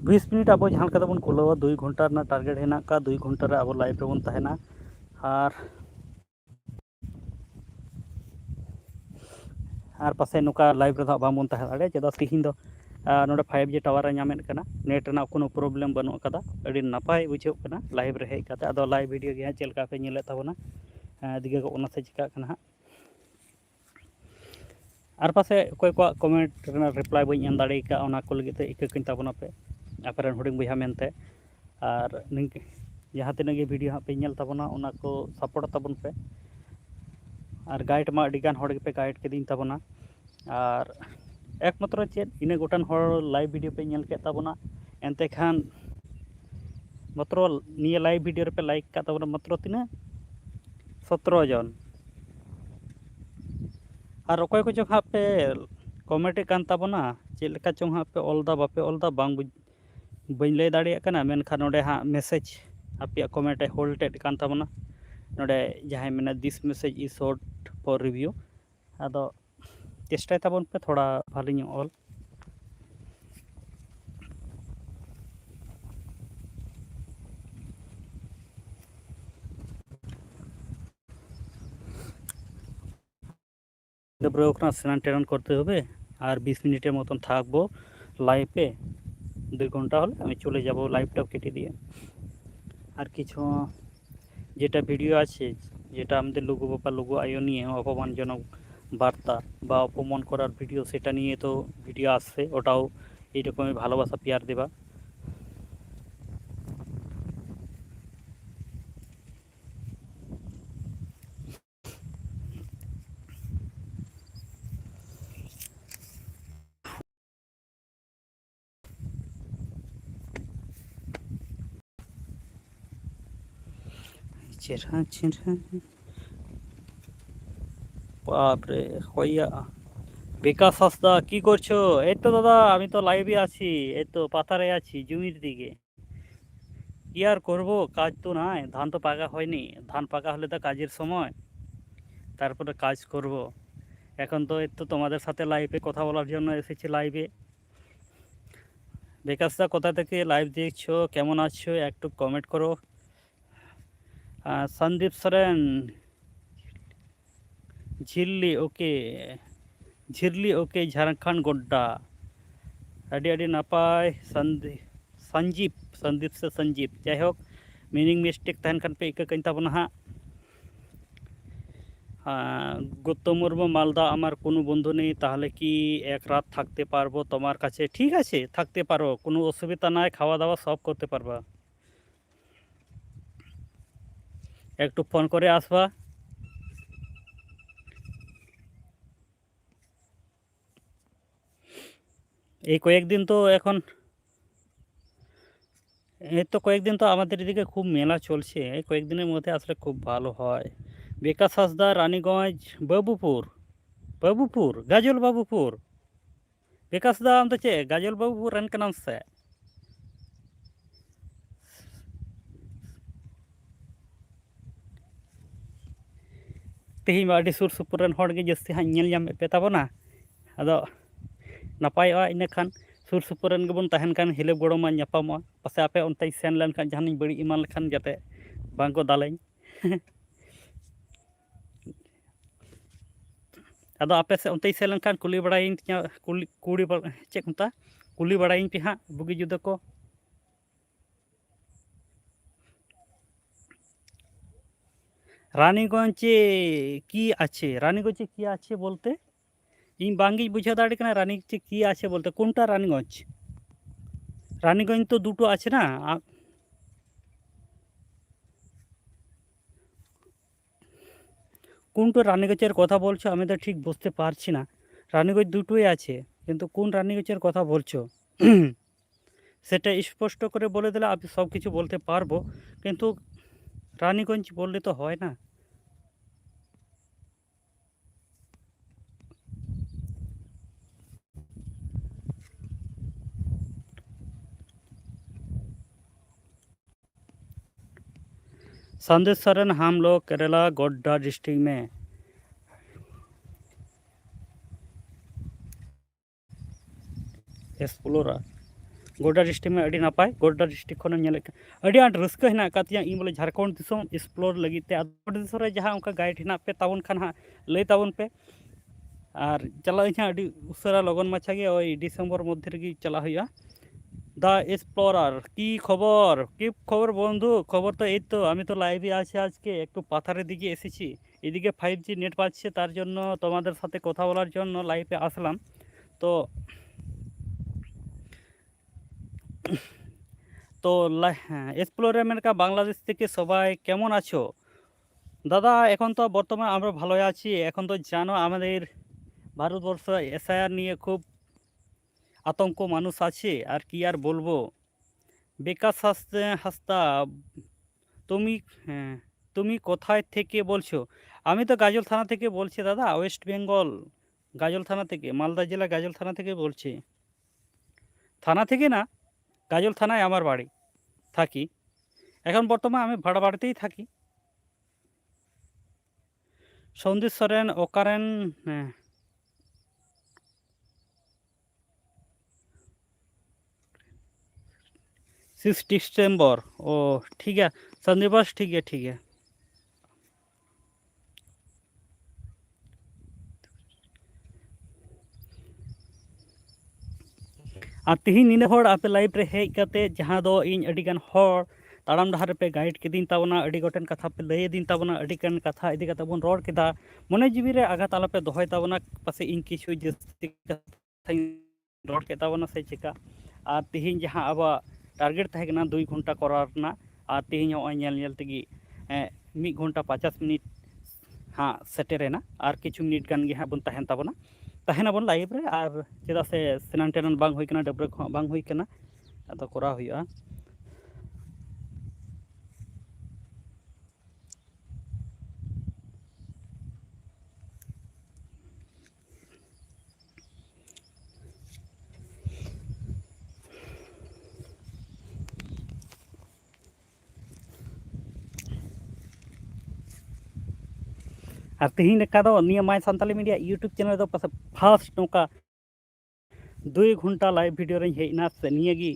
ᱵᱤᱥ ᱢᱤᱱᱤᱴ ᱟᱵᱚ ᱡᱟᱦᱟᱸ ᱞᱮᱠᱟ ᱛᱮᱵᱚᱱ ᱠᱷᱩᱞᱟᱹᱣᱟ, ᱫᱩᱭ ᱜᱷᱚᱱᱴᱟ ᱨᱮᱱᱟᱜ ᱴᱟᱨᱜᱮᱴ ᱦᱮᱱᱟᱜ ᱟᱠᱟᱫ, ᱫᱩᱭ ᱜᱷᱚᱱᱴᱟ ᱨᱮ ᱟᱵᱚ ᱞᱟᱭᱤᱵᱷ ᱨᱮᱵᱚᱱ ᱛᱟᱦᱮᱱᱟ᱾ ᱟᱨ ᱟᱨ ᱯᱟᱥᱮᱡ ᱱᱚᱝᱠᱟ ᱞᱟᱭᱤᱵᱷ ᱨᱮᱫᱚ ᱦᱟᱸᱜ ᱵᱟᱝᱵᱚᱱ ᱛᱟᱦᱮᱸ ᱫᱟᱲᱮᱭᱟᱜᱼᱟ, ᱪᱮᱫᱟᱜ ᱥᱮ ᱛᱤᱦᱤᱧ ᱫᱚ, ᱟᱨ ᱱᱚᱰᱮ ᱯᱷᱟᱭᱤᱵᱷ ᱡᱤ ᱴᱟᱣᱟᱨ ᱮ ᱧᱟᱢᱮᱫ ᱠᱟᱱᱟ, ᱱᱮᱴ ᱨᱮᱱᱟᱜ ᱠᱳᱱᱳ ᱯᱨᱚᱵᱞᱮᱢ ᱵᱟᱹᱱᱩᱜ ᱟᱠᱟᱫᱟ᱾ ᱟᱹᱰᱤ ᱱᱟᱯᱟᱭ ᱵᱩᱡᱷᱟᱹᱜ ᱠᱟᱱᱟ ᱞᱟᱭᱤᱵᱷ ᱨᱮ ᱦᱮᱡ ᱠᱟᱛᱮ᱾ ᱟᱫᱚ ᱞᱟᱭᱤᱵᱷ ᱵᱷᱤᱰᱤᱭᱳ ᱜᱮ ᱦᱟᱸᱜ ᱪᱮᱫ ᱞᱮᱠᱟ ᱯᱮ ᱧᱮᱞᱮᱫ ᱛᱟᱵᱚᱱᱟ, ᱟᱨ ᱫᱤᱜᱷᱟᱹ ᱠᱚ ᱚᱱᱟ ᱥᱮ ᱪᱤᱠᱟᱹᱜ ᱠᱟᱱᱟ ᱦᱟᱸᱜ᱾ ᱟᱨ ᱯᱟᱥᱮᱡ ᱚᱠᱚᱭ ᱠᱚᱣᱟᱜ ᱠᱚᱢᱮᱱᱴ ᱨᱮᱱᱟᱜ ᱨᱤᱯᱞᱟᱭ ᱵᱟᱹᱧ ᱮᱢ ᱫᱟᱲᱮ ᱟᱠᱟᱫ, ᱚᱱᱟ ᱠᱚ ᱞᱟᱹᱜᱤᱫ ᱛᱮ ᱤᱠᱟᱹ ᱠᱟᱹᱧ ᱛᱟᱵᱚᱱᱟ ᱯᱮ, ᱟᱯᱮ ᱨᱮᱱ ᱦᱩᱰᱤᱧ ᱵᱚᱭᱦᱟ ᱢᱮᱱᱛᱮ᱾ ᱟᱨ ᱱᱤᱝᱠᱟᱹ ᱡᱟᱦᱟᱸ ᱛᱤᱱᱟᱹᱜ ᱜᱮ ᱵᱷᱤᱰᱤᱭᱳ ᱦᱟᱸᱜ ᱯᱮ ᱧᱮᱞ ᱛᱟᱵᱚᱱᱟ, ᱚᱱᱟ ᱠᱚ ᱥᱟᱯᱳᱨᱴ ᱛᱟᱵᱚᱱ ᱯᱮ᱾ ᱟᱨ ᱜᱟᱭᱤᱰ ᱢᱟ ᱟᱹᱰᱤ ᱜᱟᱱ ᱦᱚᱲ ᱜᱮᱯᱮ ᱜᱟᱭᱤᱰ ᱠᱤᱫᱤᱧ ᱛᱟᱵᱚᱱᱟ᱾ ᱟᱨ ᱮᱠᱢᱟᱛᱨᱚ ᱪᱮᱫ ᱤᱱᱟᱹ ᱜᱚᱴᱟᱱ ᱦᱚᱲ ᱞᱟᱭᱤᱵᱷ ᱵᱷᱤᱰᱤᱭᱳ ᱯᱮ ᱧᱮᱞ ᱠᱮᱫ ᱛᱟᱵᱚᱱᱟ, ᱮᱱᱛᱮ ᱠᱷᱟᱱ ᱢᱟᱛᱨᱚ ᱱᱤᱭᱟᱹ ᱞᱟᱭᱤᱵᱷ ᱵᱷᱤᱰᱤᱭᱳ ᱨᱮᱯᱮ ᱞᱟᱭᱤᱠ ᱠᱟᱜ ᱛᱟᱵᱚᱱᱟ ᱢᱟᱛᱨᱚ ᱛᱤᱱᱟᱹᱜ? ᱥᱚᱛᱨᱚ ᱡᱚᱱ᱾ ᱟᱨ ᱚᱠᱚᱭ ᱠᱚᱪᱚ ᱦᱟᱸᱜ ᱯᱮ ᱠᱚᱢᱮᱱᱴᱮᱫ ᱠᱟᱱ ᱛᱟᱵᱚᱱᱟ, ᱪᱮᱫ ᱞᱮᱠᱟ ᱪᱚᱝ ᱦᱟᱸᱜ ᱯᱮ ᱚᱞ ᱫᱟ, ᱵᱟᱯᱮ ᱚᱞ ᱫᱟ, ᱵᱟᱝ ᱵᱩᱡᱽ-, ᱵᱟᱹᱧ ᱞᱟᱹᱭ ᱫᱟᱲᱮᱭᱟᱜ ᱠᱟᱱᱟ᱾ ᱢᱮᱱᱠᱷᱟᱱ ᱱᱚᱰᱮ ᱦᱟᱸᱜ ᱢᱮᱥᱮᱡᱽ ᱟᱯᱮᱭᱟᱜ ᱠᱚᱢᱮᱱᱴ ᱮ ᱦᱳᱞᱰ ᱮᱫ ᱠᱟᱱ ᱛᱟᱵᱚᱱᱟ᱾ ᱱᱚᱰᱮ ᱡᱟᱦᱟᱸᱭ ᱢᱮᱱᱟ, "This message is short for review." ᱟᱫᱚ ᱪᱮᱥᱴᱟᱭ ᱛᱟᱵᱚᱱ ᱯᱮ ᱛᱷᱚᱲᱟ ᱵᱷᱟᱞᱤ ᱧᱚᱜ ᱚᱞ᱾ ᱰᱟᱹᱵᱽᱨᱟᱹᱣ ᱠᱟᱱᱟ, স্নান টান করতে হবে। আর বিশ মিনিটের মতন থাকবো লাইভে। দুই ঘন্টা হলে আমি চলে যাব, লাইভটাও কেটে দিয়ে। আর কিছু যেটা ভিডিও আছে, যেটা আমাদের লঘু বাবা লঘু আয়ো নিয়ে অপমানজনক বার্তা বা অপমান করার ভিডিও, সেটা নিয়ে তো ভিডিও আসছে, ওটাও এইরকমই ভালোবাসা পেয়ার দেবা। চেহারা, চেহারা। বাপরে, হইয়া। বিকাশ হাঁসদা, কি করছো? এই তো দাদা, আমি তো লাইভে আছি, এই তো পাথারে আছি, জমির দিকে। কি আর করব, কাজ তো নাই, ধান তো পাকা হয়নি, ধান পাকা হলে তো কাজের সময়, তারপরে কাজ করব। এখন তো এই তো তোমাদের সাথে লাইভে কথা বলার জন্য এসেছি লাইভে। বিকাশদা, কোথা থেকে লাইভ দেখছো, কেমন আছো, একটু কমেন্ট করো। আহ, সন্দীপ সরেন, ঝিল্লি, ওকে, ঝᱤᱨᱞᱤ, ᱳᱠᱮ, ᱡᱷᱟᱲᱠᱷᱚᱸᱰ ᱜᱚᱰᱰᱟ᱾ ᱟᱹᱰᱤ ᱟᱹᱰᱤ ᱱᱟᱯᱟᱭ, ᱥᱟᱱᱫᱤ-, ᱥᱟᱱᱡᱤᱵ, ᱥᱟᱱᱫᱤᱯ ᱥᱮ ᱥᱟᱱᱡᱤᱵ, ᱡᱟᱭᱦᱳᱠ, ᱢᱤᱱᱤᱝ ᱢᱤᱥᱴᱮᱠ ᱛᱟᱦᱮᱱ ᱠᱷᱟᱱ ᱯᱮ ᱤᱠᱟᱹ ᱠᱟᱹᱧ ᱛᱟᱵᱚᱱᱟ ᱦᱟᱸᱜ᱾ আহ, গৌতম মুর্মু, মালদা আমার কোনো বন্ধু নেই, তাহলে কি এক রাত থাকতে পারবো তোমার কাছে? ঠিক আছে, থাকতে পারো, কোনো অসুবিধা নাই, খাওয়া দাওয়া সব করতে পারবা। একটু ফোন করে আসবা। এই কয়েকদিন তো এখন, এই তো কয়েকদিন তো আমাদের এদিকে খুব মেলা চলছে, এই কয়েকদিনের মধ্যে আসলে খুব ভালো হয়। বিকাশ হাঁসদা, রানীগঞ্জ, বাবুপুর, বাবুপুর, গাজল বাবুপুর। ᱵᱤᱠᱟᱥ ᱫᱟ, ᱟᱢ ᱫᱚ ᱪᱮᱫ ᱜᱟᱡᱚᱞ ᱵᱟᱹᱵᱩ ᱨᱮᱱ ᱠᱟᱱᱟᱢ ᱥᱮ? ᱛᱮᱦᱮᱧ ᱢᱟ ᱟᱹᱰᱤ ᱥᱩᱨ ᱥᱩᱯᱩᱨ ᱨᱮᱱ ᱦᱚᱲ ᱜᱮ ᱡᱟᱹᱥᱛᱤ ᱦᱟᱸᱜ ᱧᱮᱞ ᱧᱟᱢᱮᱫ ᱯᱮ ᱛᱟᱵᱚᱱᱟ᱾ ᱟᱫᱚ ᱱᱟᱯᱟᱭᱚᱜᱼᱟ, ᱤᱱᱟᱹ ᱠᱷᱟᱱ ᱥᱩᱨ ᱥᱩᱯᱩᱨ ᱨᱮᱱ ᱜᱮᱵᱚᱱ ᱛᱟᱦᱮᱱ ᱠᱷᱟᱱ ᱦᱤᱞᱟᱹ ᱜᱚᱲᱚ ᱢᱟ ᱧᱟᱯᱟᱢᱚᱜᱼᱟ᱾ ᱯᱟᱥᱮ ᱟᱯᱮ ᱚᱱᱛᱮᱧ ᱥᱮᱱ ᱞᱮᱱᱠᱷᱟᱱ ᱡᱟᱦᱟᱱᱤᱧ ᱵᱟᱹᱲᱤᱡ ᱮᱢᱟᱱ ᱞᱮᱠᱷᱟᱱ ᱡᱟᱛᱮ ᱵᱟᱝ ᱠᱚ ᱫᱟᱞᱮᱧ᱾ ᱟᱫᱚ ᱟᱯᱮ ᱥᱮᱫ ᱚᱱᱛᱮᱧ ᱥᱮᱱ ᱞᱮᱱᱠᱷᱟᱱ ᱠᱩᱞᱤ ᱵᱟᱲᱟᱭᱤᱧ ᱛᱤᱧᱟ, ᱠᱩᱞᱤ, ᱠᱩᱞᱤ ᱵᱟᱲᱟ-, ᱪᱮᱫ ᱠᱚ ᱢᱮᱛᱟᱜᱼᱟ, ᱠᱩᱞᱤ ᱵᱟᱲᱟᱭᱤᱧ ᱯᱮ ᱦᱟᱸᱜ ᱵᱩᱜᱤ ᱡᱩᱫᱟᱹ ᱠᱚ᱾ রানীগঞ্জে কি আছে? রানীগঞ্জে কি আছে বলতে? ᱤᱧ ᱵᱟᱝ ᱜᱤᱧ ᱵᱩᱡᱷᱟᱹᱣ ᱫᱟᱲᱮᱭᱟᱜ ᱠᱟᱱᱟ, ᱨᱟᱱᱤᱜᱚᱸᱡᱽ ᱪᱮ ᱠᱤ ᱟᱪᱷᱮ ᱵᱚᱞᱛᱮ ᱠᱳᱱᱴᱟ ᱨᱟᱱᱤᱜᱚᱸᱡᱽ? রানীগঞ্জ তো দুটো আছে না? আ-, কোনটা রানীগঞ্জের কথা বলছো, আমি তো ঠিক বুঝতে পারছি না। রানীগঞ্জ দুটোই আছে, কিন্তু কোন রানীগঞ্জের কথা বলছো? সেটা স্পষ্ট করে বলে দিলে আমি সব কিছু বলতে পারবো, কিন্তু রানীগঞ্জ বললে তো হয় না। संदेश सरन, हम लोग केरला गोड्डा डिस्ट्रिक्ट में ᱮᱠᱥᱯᱞᱳᱨᱟᱨ᱾ ᱜᱳᱰᱰᱟ ᱰᱤᱥᱴᱨᱤᱠᱴ ᱢᱟ ᱟᱹᱰᱤ ᱱᱟᱯᱟᱭ, ᱜᱳᱰᱰᱟ ᱰᱤᱥᱴᱨᱤᱠᱴ ᱠᱷᱚᱱᱮᱢ ᱧᱮᱞᱮᱫ ᱠᱟᱱ ᱟᱹᱰᱤ ᱟᱸᱴ ᱨᱟᱹᱥᱠᱟᱹ ᱦᱮᱱᱟᱜ ᱟᱠᱟᱫ ᱛᱤᱧᱟᱹ ᱤᱧ ᱵᱚᱞᱮ ᱡᱷᱟᱲᱠᱷᱚᱸᱰ ᱫᱤᱥᱚᱢ ᱮᱠᱥᱯᱞᱳᱨ ᱞᱟᱹᱜᱤᱫ ᱛᱮ᱾ ᱟᱫᱚ ᱫᱤᱥᱚᱢ ᱨᱮ ᱡᱟᱦᱟᱸ ᱚᱱᱠᱟ ᱜᱟᱭᱤᱰ ᱦᱮᱱᱟᱜ ᱯᱮ ᱛᱟᱵᱚᱱ ᱠᱷᱟᱱ ᱦᱟᱸᱜ ᱞᱟᱹᱭ ᱛᱟᱵᱚᱱ ᱯᱮ᱾ ᱟᱨ ᱪᱟᱞᱟᱜ ᱟᱹᱧ ᱦᱟᱸᱜ ᱟᱹᱰᱤ ᱩᱥᱟᱹᱨᱟ ᱞᱚᱜᱚᱱ ᱢᱟᱪᱷᱟ ᱜᱮ, ᱳᱭ ᱰᱤᱥᱮᱢᱵᱚᱨ ᱢᱚᱫᱽᱫᱷᱮ ᱨᱮᱜᱮ ᱪᱟᱞᱟᱜ ᱦᱩᱭᱩᱜᱼᱟ᱾ ᱫᱟ ᱮᱠᱥᱯᱞᱳᱨᱟᱨ, কি খবর? কি খবর বন্ধু? খবর তো এই তো, আমি তো লাইভে আছি আজকে, একটু পাথারের দিকে এসেছি। এদিকে ফাইভ জি নেট পাচ্ছে, তার জন্য তোমাদের সাথে কথা বলার জন্য লাইভে আসলাম। তো, তো লা-, হ্যাঁ, এক্সপ্লোরে আমেরিকা বাংলাদেশ থেকে সবাই কেমন আছো? দাদা, এখন তো বর্তমানে আমরা ভালোই আছি। এখন তো জানো আমাদের ভারতবর্ষ এসআইআর নিয়ে খুব আতঙ্ক মানুষ আছে, আর কি আর বলবো। বিকাশ হাসতে-, হাসদা, তুমি, হ্যাঁ, তুমি কোথায় থেকে বলছো? আমি তো গাজল থানা থেকে বলছি দাদা, ওয়েস্ট বেঙ্গল, গাজল থানা থেকে, মালদা জেলা গাজল থানা থেকে বলছি। থানা থেকে না, গাজল থানায় আমার বাড়ি, থাকি। এখন বর্তমানে আমি ভাড়া বাড়িতেই থাকি। সন্দীপ সরেন, ᱚᱠᱟᱨᱮᱱ, ᱦᱮᱸ᱾ Six December. ᱚ, ᱴᱷᱤᱠ ᱜᱮᱭᱟ᱾ ᱥᱟᱱᱫᱤᱵᱟᱥ, ᱴᱷᱤᱠ ᱜᱮᱭᱟ, ᱴᱷᱤᱠ ᱜᱮᱭᱟ᱾ ᱟᱨ ᱛᱤᱦᱤᱧ ᱱᱤᱱᱟᱹᱜ ᱦᱚᱲ ᱟᱯᱮ live ᱨᱮ ᱦᱮᱡ ᱠᱟᱛᱮ, ᱡᱟᱦᱟᱸ ᱫᱚ ᱤᱧ ᱟᱹᱰᱤ ᱜᱟᱱ ᱦᱚᱲ ᱛᱟᱲᱟᱢ ᱰᱟᱦᱟᱨ ᱨᱮᱯᱮ guide ᱠᱤᱫᱤᱧ ᱛᱟᱵᱚᱱᱟ, ᱟᱹᱰᱤ ᱜᱚᱴᱮᱱ ᱠᱟᱛᱷᱟ ᱯᱮ ᱞᱟᱹᱭ ᱟᱹᱫᱤᱧ ᱛᱟᱵᱚᱱᱟ, ᱟᱹᱰᱤ ᱜᱟᱱ ᱠᱟᱛᱷᱟ ᱤᱫᱤ ᱠᱟᱛᱮ ᱵᱚᱱ ᱨᱚᱲ ᱠᱮᱫᱟ᱾ ᱢᱚᱱᱮ ᱡᱤᱣᱤ ᱨᱮ ᱟᱜᱷᱟᱛ ᱟᱞᱚᱯᱮ ᱫᱚᱦᱚᱭ ᱛᱟᱵᱚᱱᱟ, ᱯᱟᱥᱮᱡ ᱤᱧ ᱠᱤᱪᱷᱩ ᱡᱟᱹᱥᱛᱤ ᱠᱟᱛᱷᱟᱧ ᱨᱚᱲ ᱠᱮᱫ ᱛᱟᱵᱚᱱᱟ ᱥᱮ ᱪᱮᱠᱟ᱾ ᱟᱨ ᱛᱤᱦᱤᱧ ᱡᱟᱦᱟᱸ ᱟᱵᱚᱣᱟᱜ target ᱛᱟᱦᱮᱸ ᱠᱟᱱᱟ ᱫᱩᱭ ᱜᱷᱚᱱᱴᱟ ᱠᱚᱨᱟᱣ ᱨᱮᱱᱟᱜ, ᱟᱨ ᱛᱤᱦᱤᱧ ᱦᱚᱸᱜᱼᱚᱭ ᱧᱮᱞ ᱧᱮᱞ ᱛᱮᱜᱮ, ᱮᱸ, ᱢᱤᱫ ᱜᱷᱚᱱᱴᱟ ᱯᱚᱧᱪᱟᱥ ᱢᱤᱱᱤᱴ ᱦᱟᱸᱜ ᱥᱮᱴᱮᱨᱮᱱᱟ᱾ ᱟᱨ ᱠᱤᱪᱷᱩ ᱢᱤᱱᱤᱴ ᱜᱟᱱ ᱜᱮ ᱦᱟᱸᱜ ᱵᱚᱱ ᱛᱟᱦᱮᱱ ᱛᱟᱵᱚᱱᱟ, ᱛᱟᱦᱮᱱᱟᱵᱚᱱ live ᱨᱮ᱾ ᱟᱨ ᱪᱮᱫᱟᱜ ᱥᱮ ᱥᱱᱟᱱ ᱴᱟᱱᱟᱱ ᱵᱟᱝ ᱦᱩᱭ ᱠᱟᱱᱟ, ᱰᱟᱹᱵᱽᱨᱟᱹ ᱠᱚᱦᱚᱸ ᱵᱟᱝ ᱦᱩᱭ ᱠᱟᱱᱟ, ᱟᱫᱚ ᱠᱚᱨᱟᱣ ᱦᱩᱭᱩᱜᱼᱟ᱾ ᱟᱨ ᱛᱮᱦᱮᱧ ᱞᱮᱠᱟ ᱫᱚ ᱱᱤᱭᱟᱹ My Santali Media YouTube channel ᱨᱮᱫᱚ ᱯᱟᱥᱮ first ᱱᱚᱝᱠᱟ ᱫᱩᱭ ᱜᱷᱚᱱᱴᱟ live video ᱨᱮᱧ ᱦᱮᱡ ᱮᱱᱟ, ᱥᱮ ᱱᱤᱭᱟᱹ ᱜᱮ,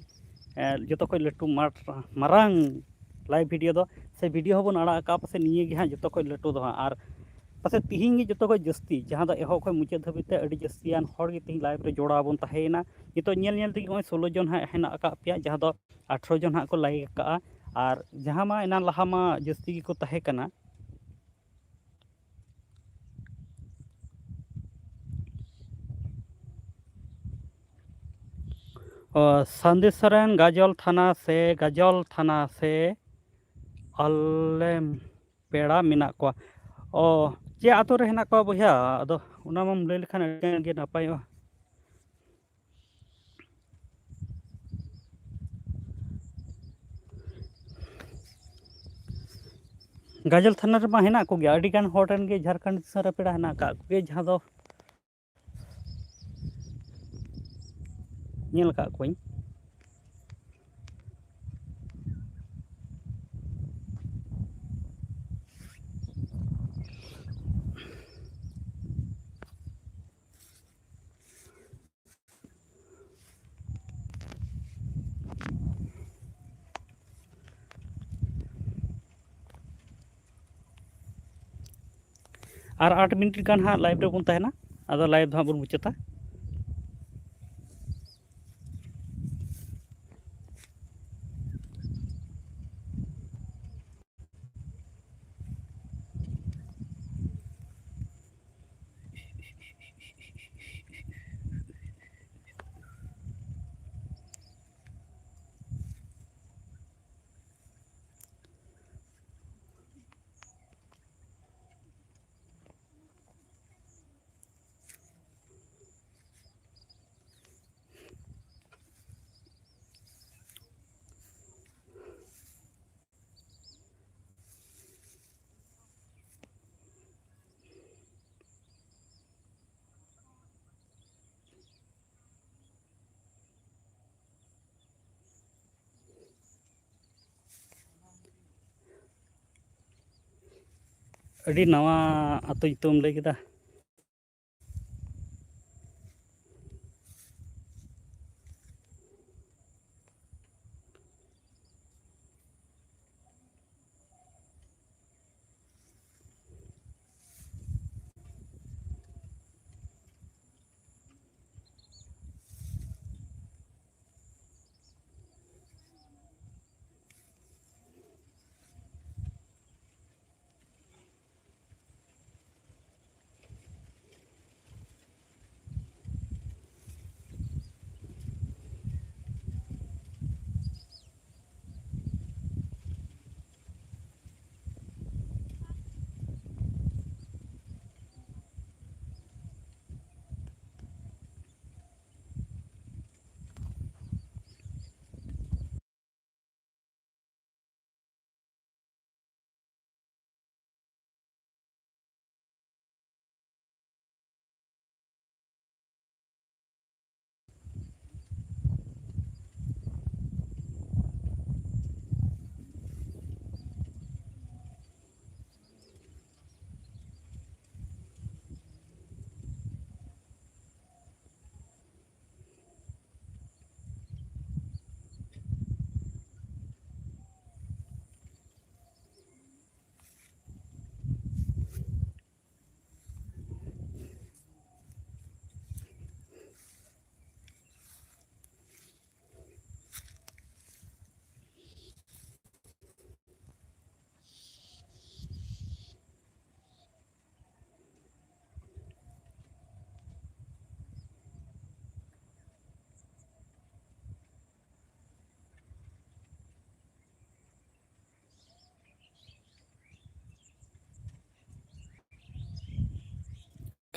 ᱮ, ᱡᱚᱛᱚ ᱠᱷᱚᱱ ᱞᱟᱹᱴᱩ ᱢᱟᱨ-, ᱢᱟᱨᱟᱝ live video ᱫᱚ, ᱥᱮ video ᱦᱚᱸᱵᱚᱱ ᱟᱲᱟᱜ ᱟᱠᱟᱫᱼᱟ, ᱯᱟᱥᱮ ᱱᱤᱭᱟᱹ ᱜᱮ ᱦᱟᱸᱜ ᱡᱚᱛᱚ ᱠᱷᱚᱱ ᱞᱟᱹᱴᱩ ᱫᱚ ᱦᱟᱸᱜ᱾ ᱟᱨ ᱯᱟᱥᱮ ᱛᱤᱦᱤᱧ ᱜᱮ ᱡᱚᱛᱚ ᱠᱷᱚᱱ ᱡᱟᱹᱥᱛᱤ, ᱡᱟᱦᱟᱸ ᱫᱚ ᱮᱦᱚᱵ ᱠᱷᱚᱱ ᱢᱩᱪᱟᱹᱫ ᱫᱷᱟᱹᱵᱤᱡ ᱛᱮ ᱟᱹᱰᱤ ᱡᱟᱹᱥᱛᱤᱭᱟᱱ ᱦᱚᱲ ᱜᱮ ᱛᱤᱦᱤᱧ live ᱨᱮ ᱡᱚᱲᱟᱣ ᱵᱚᱱ ᱛᱟᱦᱮᱸᱭᱮᱱᱟ᱾ ᱱᱤᱛᱚᱜ ᱧᱮᱞ ᱧᱮᱞ ᱛᱮᱜᱮ ᱱᱚᱜᱼᱚᱭ ᱥᱳᱞᱳ ᱡᱚᱱ ᱦᱟᱸᱜ ᱦᱮᱱᱟᱜ ᱟᱠᱟᱫ ᱯᱮᱭᱟ, ᱡᱟᱦᱟᱸ ᱫᱚ ᱟᱴᱷᱨᱚ ᱡᱚᱱ ᱦᱟᱸᱜ ᱠᱚ like ᱟᱠᱟᱫᱼᱟ᱾ ᱟᱨ ᱡᱟᱦᱟᱸ ᱢᱟ ᱮᱱᱟᱱ ᱞᱟᱦᱟ ᱢᱟ ᱡᱟᱹᱥᱛᱤ ᱜᱮᱠᱚ ᱛᱟᱦᱮᱸ ᱠᱟᱱᱟ᱾ ᱚ, ᱥᱟᱱᱫᱤ ᱥᱚᱨᱮᱱ, ᱜᱟᱡᱚᱞ ᱛᱷᱟᱱᱟ ᱥᱮ, ᱜᱟᱡᱚᱞ ᱛᱷᱟᱱᱟ ᱥᱮ ᱟᱞᱮ ᱯᱮᱲᱟ ᱢᱮᱱᱟᱜ ᱠᱚᱣᱟ᱾ ᱚ, ᱪᱮᱫ ᱟᱛᱳ ᱨᱮ ᱦᱮᱱᱟᱜ ᱠᱚᱣᱟ ᱵᱚᱭᱦᱟ? ᱟᱫᱚ ᱚᱱᱟ ᱢᱟᱢ ᱞᱟᱹᱭ ᱞᱮᱠᱷᱟᱱ ᱟᱹᱰᱤ ᱜᱟᱱ ᱜᱮ ᱱᱟᱯᱟᱭᱚᱜᱼᱟ᱾ ᱜᱟᱡᱚᱞ ᱛᱷᱟᱱᱟ ᱨᱮᱢᱟ ᱦᱮᱱᱟᱜ ᱠᱚᱜᱮᱭᱟ, ᱟᱹᱰᱤ ᱜᱟᱱ ᱦᱚᱲ ᱨᱮᱱ ᱜᱮ ᱡᱷᱟᱲᱠᱷᱚᱸᱰ ᱫᱤᱥᱚᱢ ᱨᱮ ᱯᱮᱲᱟ ᱦᱮᱱᱟᱜ ᱟᱠᱟᱫ ᱠᱚᱜᱮᱭᱟ, ᱡᱟᱦᱟᱸ ᱫᱚ ᱧᱮᱞ ᱟᱠᱟᱫ ᱠᱚᱣᱟᱧ᱾ ᱟᱨ ᱟᱴ ᱢᱤᱱᱤᱴ ᱜᱟᱱ ᱦᱟᱸᱜ live ᱨᱮᱵᱚᱱ ᱛᱟᱦᱮᱱᱟ, ᱟᱫᱚ live ᱫᱚ ᱦᱟᱸᱜ ᱵᱚᱱ ᱢᱩᱪᱟᱹᱫᱟ᱾ ᱟᱹᱰᱤ ᱱᱟᱣᱟ ᱟᱹᱛᱩ ᱧᱩᱛᱩᱢ ᱞᱟᱹᱭ ᱠᱮᱫᱟ᱾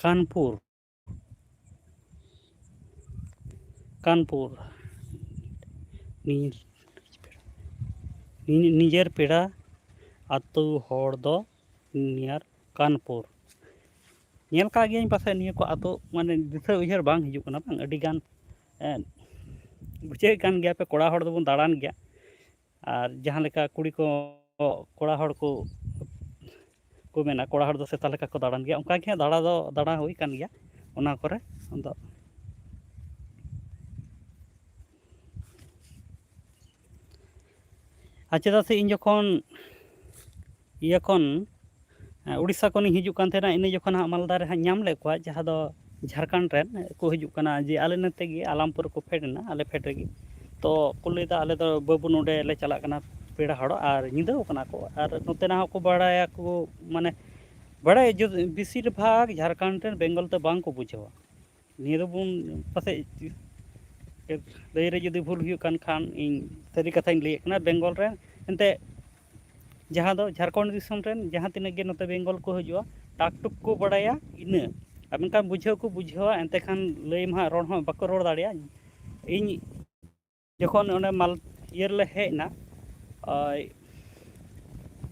ᱠᱟᱱᱯᱩᱨ, ᱠᱟᱱᱯᱩᱨ᱾ ᱱᱤ-, ᱱᱤ-, ᱱᱤᱡᱮᱨ ᱯᱮᱲᱟ ᱟᱹᱛᱩ ᱦᱚᱲ ᱫᱚ near ᱠᱟᱱᱯᱩᱨ᱾ ᱧᱮᱞ ᱠᱟᱜ ᱜᱤᱭᱟᱹᱧ ᱯᱟᱥᱮᱡ ᱱᱤᱭᱟᱹ ᱠᱚ ᱟᱹᱛᱩ, ᱢᱟᱱᱮ ᱫᱤᱥᱟᱹ ᱩᱭᱦᱟᱹᱨ ᱵᱟᱝ ᱦᱤᱡᱩᱜ ᱠᱟᱱᱟ ᱵᱟᱝ, ᱟᱹᱰᱤ ᱜᱟᱱ, ᱮᱸ, ᱵᱩᱡᱷᱟᱹᱣᱮᱫ ᱠᱟᱱ ᱜᱮᱭᱟ ᱯᱮ, ᱠᱚᱲᱟ ᱦᱚᱲ ᱫᱚᱵᱚᱱ ᱫᱟᱬᱟᱱ ᱜᱮᱭᱟ᱾ ᱟᱨ ᱡᱟᱦᱟᱸ ᱞᱮᱠᱟ ᱠᱩᱲᱤ ᱠᱚ, ᱠᱚᱲᱟ ᱦᱚᱲ ᱠᱚ ᱠᱚ ᱢᱮᱱᱟ, ᱠᱚᱲᱟ ᱦᱚᱲ ᱫᱚ ᱥᱮᱛᱟ ᱞᱮᱠᱟ ᱠᱚ ᱫᱟᱬᱟᱱ ᱜᱮᱭᱟ᱾ ᱚᱱᱠᱟ ᱜᱮ ᱦᱟᱸᱜ ᱫᱟᱬᱟ ᱫᱚ ᱫᱟᱬᱟ ᱦᱩᱭ ᱠᱟᱱ ᱜᱮᱭᱟ ᱚᱱᱟ ᱠᱚᱨᱮ᱾ ᱟᱫᱚ ᱟᱨ ᱪᱮᱫᱟᱜ ᱥᱮ ᱤᱧ ᱡᱚᱠᱷᱚᱱ ᱤᱭᱟᱹ ᱠᱷᱚᱱ, ᱮᱸ, ᱩᱲᱤᱥᱥᱟ ᱠᱷᱚᱱᱤᱧ ᱦᱤᱡᱩᱜ ᱠᱟᱱ ᱛᱟᱦᱮᱱᱟ, ᱤᱱᱟᱹ ᱡᱚᱠᱷᱚᱱ ᱦᱟᱸᱜ ᱢᱟᱞᱫᱟ ᱨᱮ ᱦᱟᱸᱜ ᱧᱟᱢ ᱞᱮᱫ ᱠᱚᱣᱟ, ᱡᱟᱦᱟᱸ ᱫᱚ ᱡᱷᱟᱲᱠᱷᱚᱸᱰ ᱨᱮᱱ ᱠᱚ ᱦᱤᱡᱩᱜ ᱠᱟᱱᱟ, ᱡᱮ ᱟᱞᱮ ᱱᱚᱛᱮ ᱜᱮ ᱟᱞᱟᱢᱯᱩᱨ ᱨᱮᱠᱚ ᱯᱷᱮᱰ ᱮᱱᱟ, ᱟᱞᱮ ᱯᱷᱮᱰ ᱨᱮᱜᱮ᱾ ᱛᱚ ᱠᱚ ᱞᱟᱹᱭᱫᱟ, "ᱟᱞᱮ ᱫᱚ ᱵᱟᱹᱵᱩ ᱱᱚᱰᱮ ᱞᱮ ᱪᱟᱞᱟᱜ ᱠᱟᱱᱟ ᱯᱮᱲᱟ ᱦᱚᱲ", ᱟᱨ ᱧᱤᱫᱟᱹᱣ ᱠᱟᱱᱟ ᱠᱚ, ᱟᱨ ᱱᱚᱛᱮᱱᱟᱜ ᱦᱚᱸᱠᱚ ᱵᱟᱲᱟᱭᱟᱠᱚ, ᱢᱟᱱᱮ ᱵᱟᱲᱟᱭ ᱡᱩᱫ-, ᱵᱮᱥᱤᱨ ᱵᱷᱟᱜᱽ ᱡᱷᱟᱲᱠᱷᱚᱸᱰ ᱨᱮᱱ ᱵᱮᱝᱜᱚᱞ ᱛᱮ ᱵᱟᱝ ᱠᱚ ᱵᱩᱡᱷᱟᱹᱣᱟ᱾ ᱱᱤᱭᱟᱹ ᱫᱚᱵᱚᱱ ᱯᱟᱥᱮᱡ ᱞᱟᱹᱭ ᱨᱮ ᱡᱩᱫᱤ ᱵᱷᱩᱞ ᱦᱩᱭᱩᱜ ᱠᱟᱱ ᱠᱷᱟᱱ, ᱤᱧ ᱥᱟᱹᱨᱤ ᱠᱟᱛᱷᱟᱧ ᱞᱟᱹᱭᱮᱫ ᱠᱟᱱᱟ᱾ ᱵᱮᱝᱜᱚᱞ ᱨᱮᱱ ᱮᱱᱛᱮ, ᱡᱟᱦᱟᱸ ᱫᱚ ᱡᱷᱟᱲᱠᱷᱚᱸᱰ ᱫᱤᱥᱚᱢ ᱨᱮᱱ ᱡᱟᱦᱟᱸ ᱛᱤᱱᱟᱹᱜ ᱜᱮ ᱱᱚᱛᱮ ᱵᱮᱝᱜᱚᱞ ᱠᱚ ᱦᱤᱡᱩᱜᱼᱟ, ᱴᱟᱠ ᱴᱩᱠ ᱠᱚ ᱵᱟᱲᱟᱭᱟ ᱤᱱᱟᱹ, ᱟᱨ ᱢᱮᱱᱠᱷᱟᱱ ᱵᱩᱡᱷᱟᱹᱣ ᱠᱚ ᱵᱩᱡᱷᱟᱹᱣᱟ, ᱮᱱᱛᱮ ᱠᱷᱟᱱ ᱞᱟᱹᱭ ᱢᱟ ᱦᱟᱸᱜ ᱨᱚᱲ ᱦᱚᱸ ᱵᱟᱠᱚ ᱨᱚᱲ ᱫᱟᱲᱮᱭᱟᱜᱼᱟ᱾ ᱤᱧ ᱡᱚᱠᱷᱚᱱ ᱚᱸᱰᱮ ᱢᱟᱞ ᱤᱭᱟᱹ ᱨᱮᱞᱮ ᱦᱮᱡ ᱮᱱᱟ, ᱟᱭ,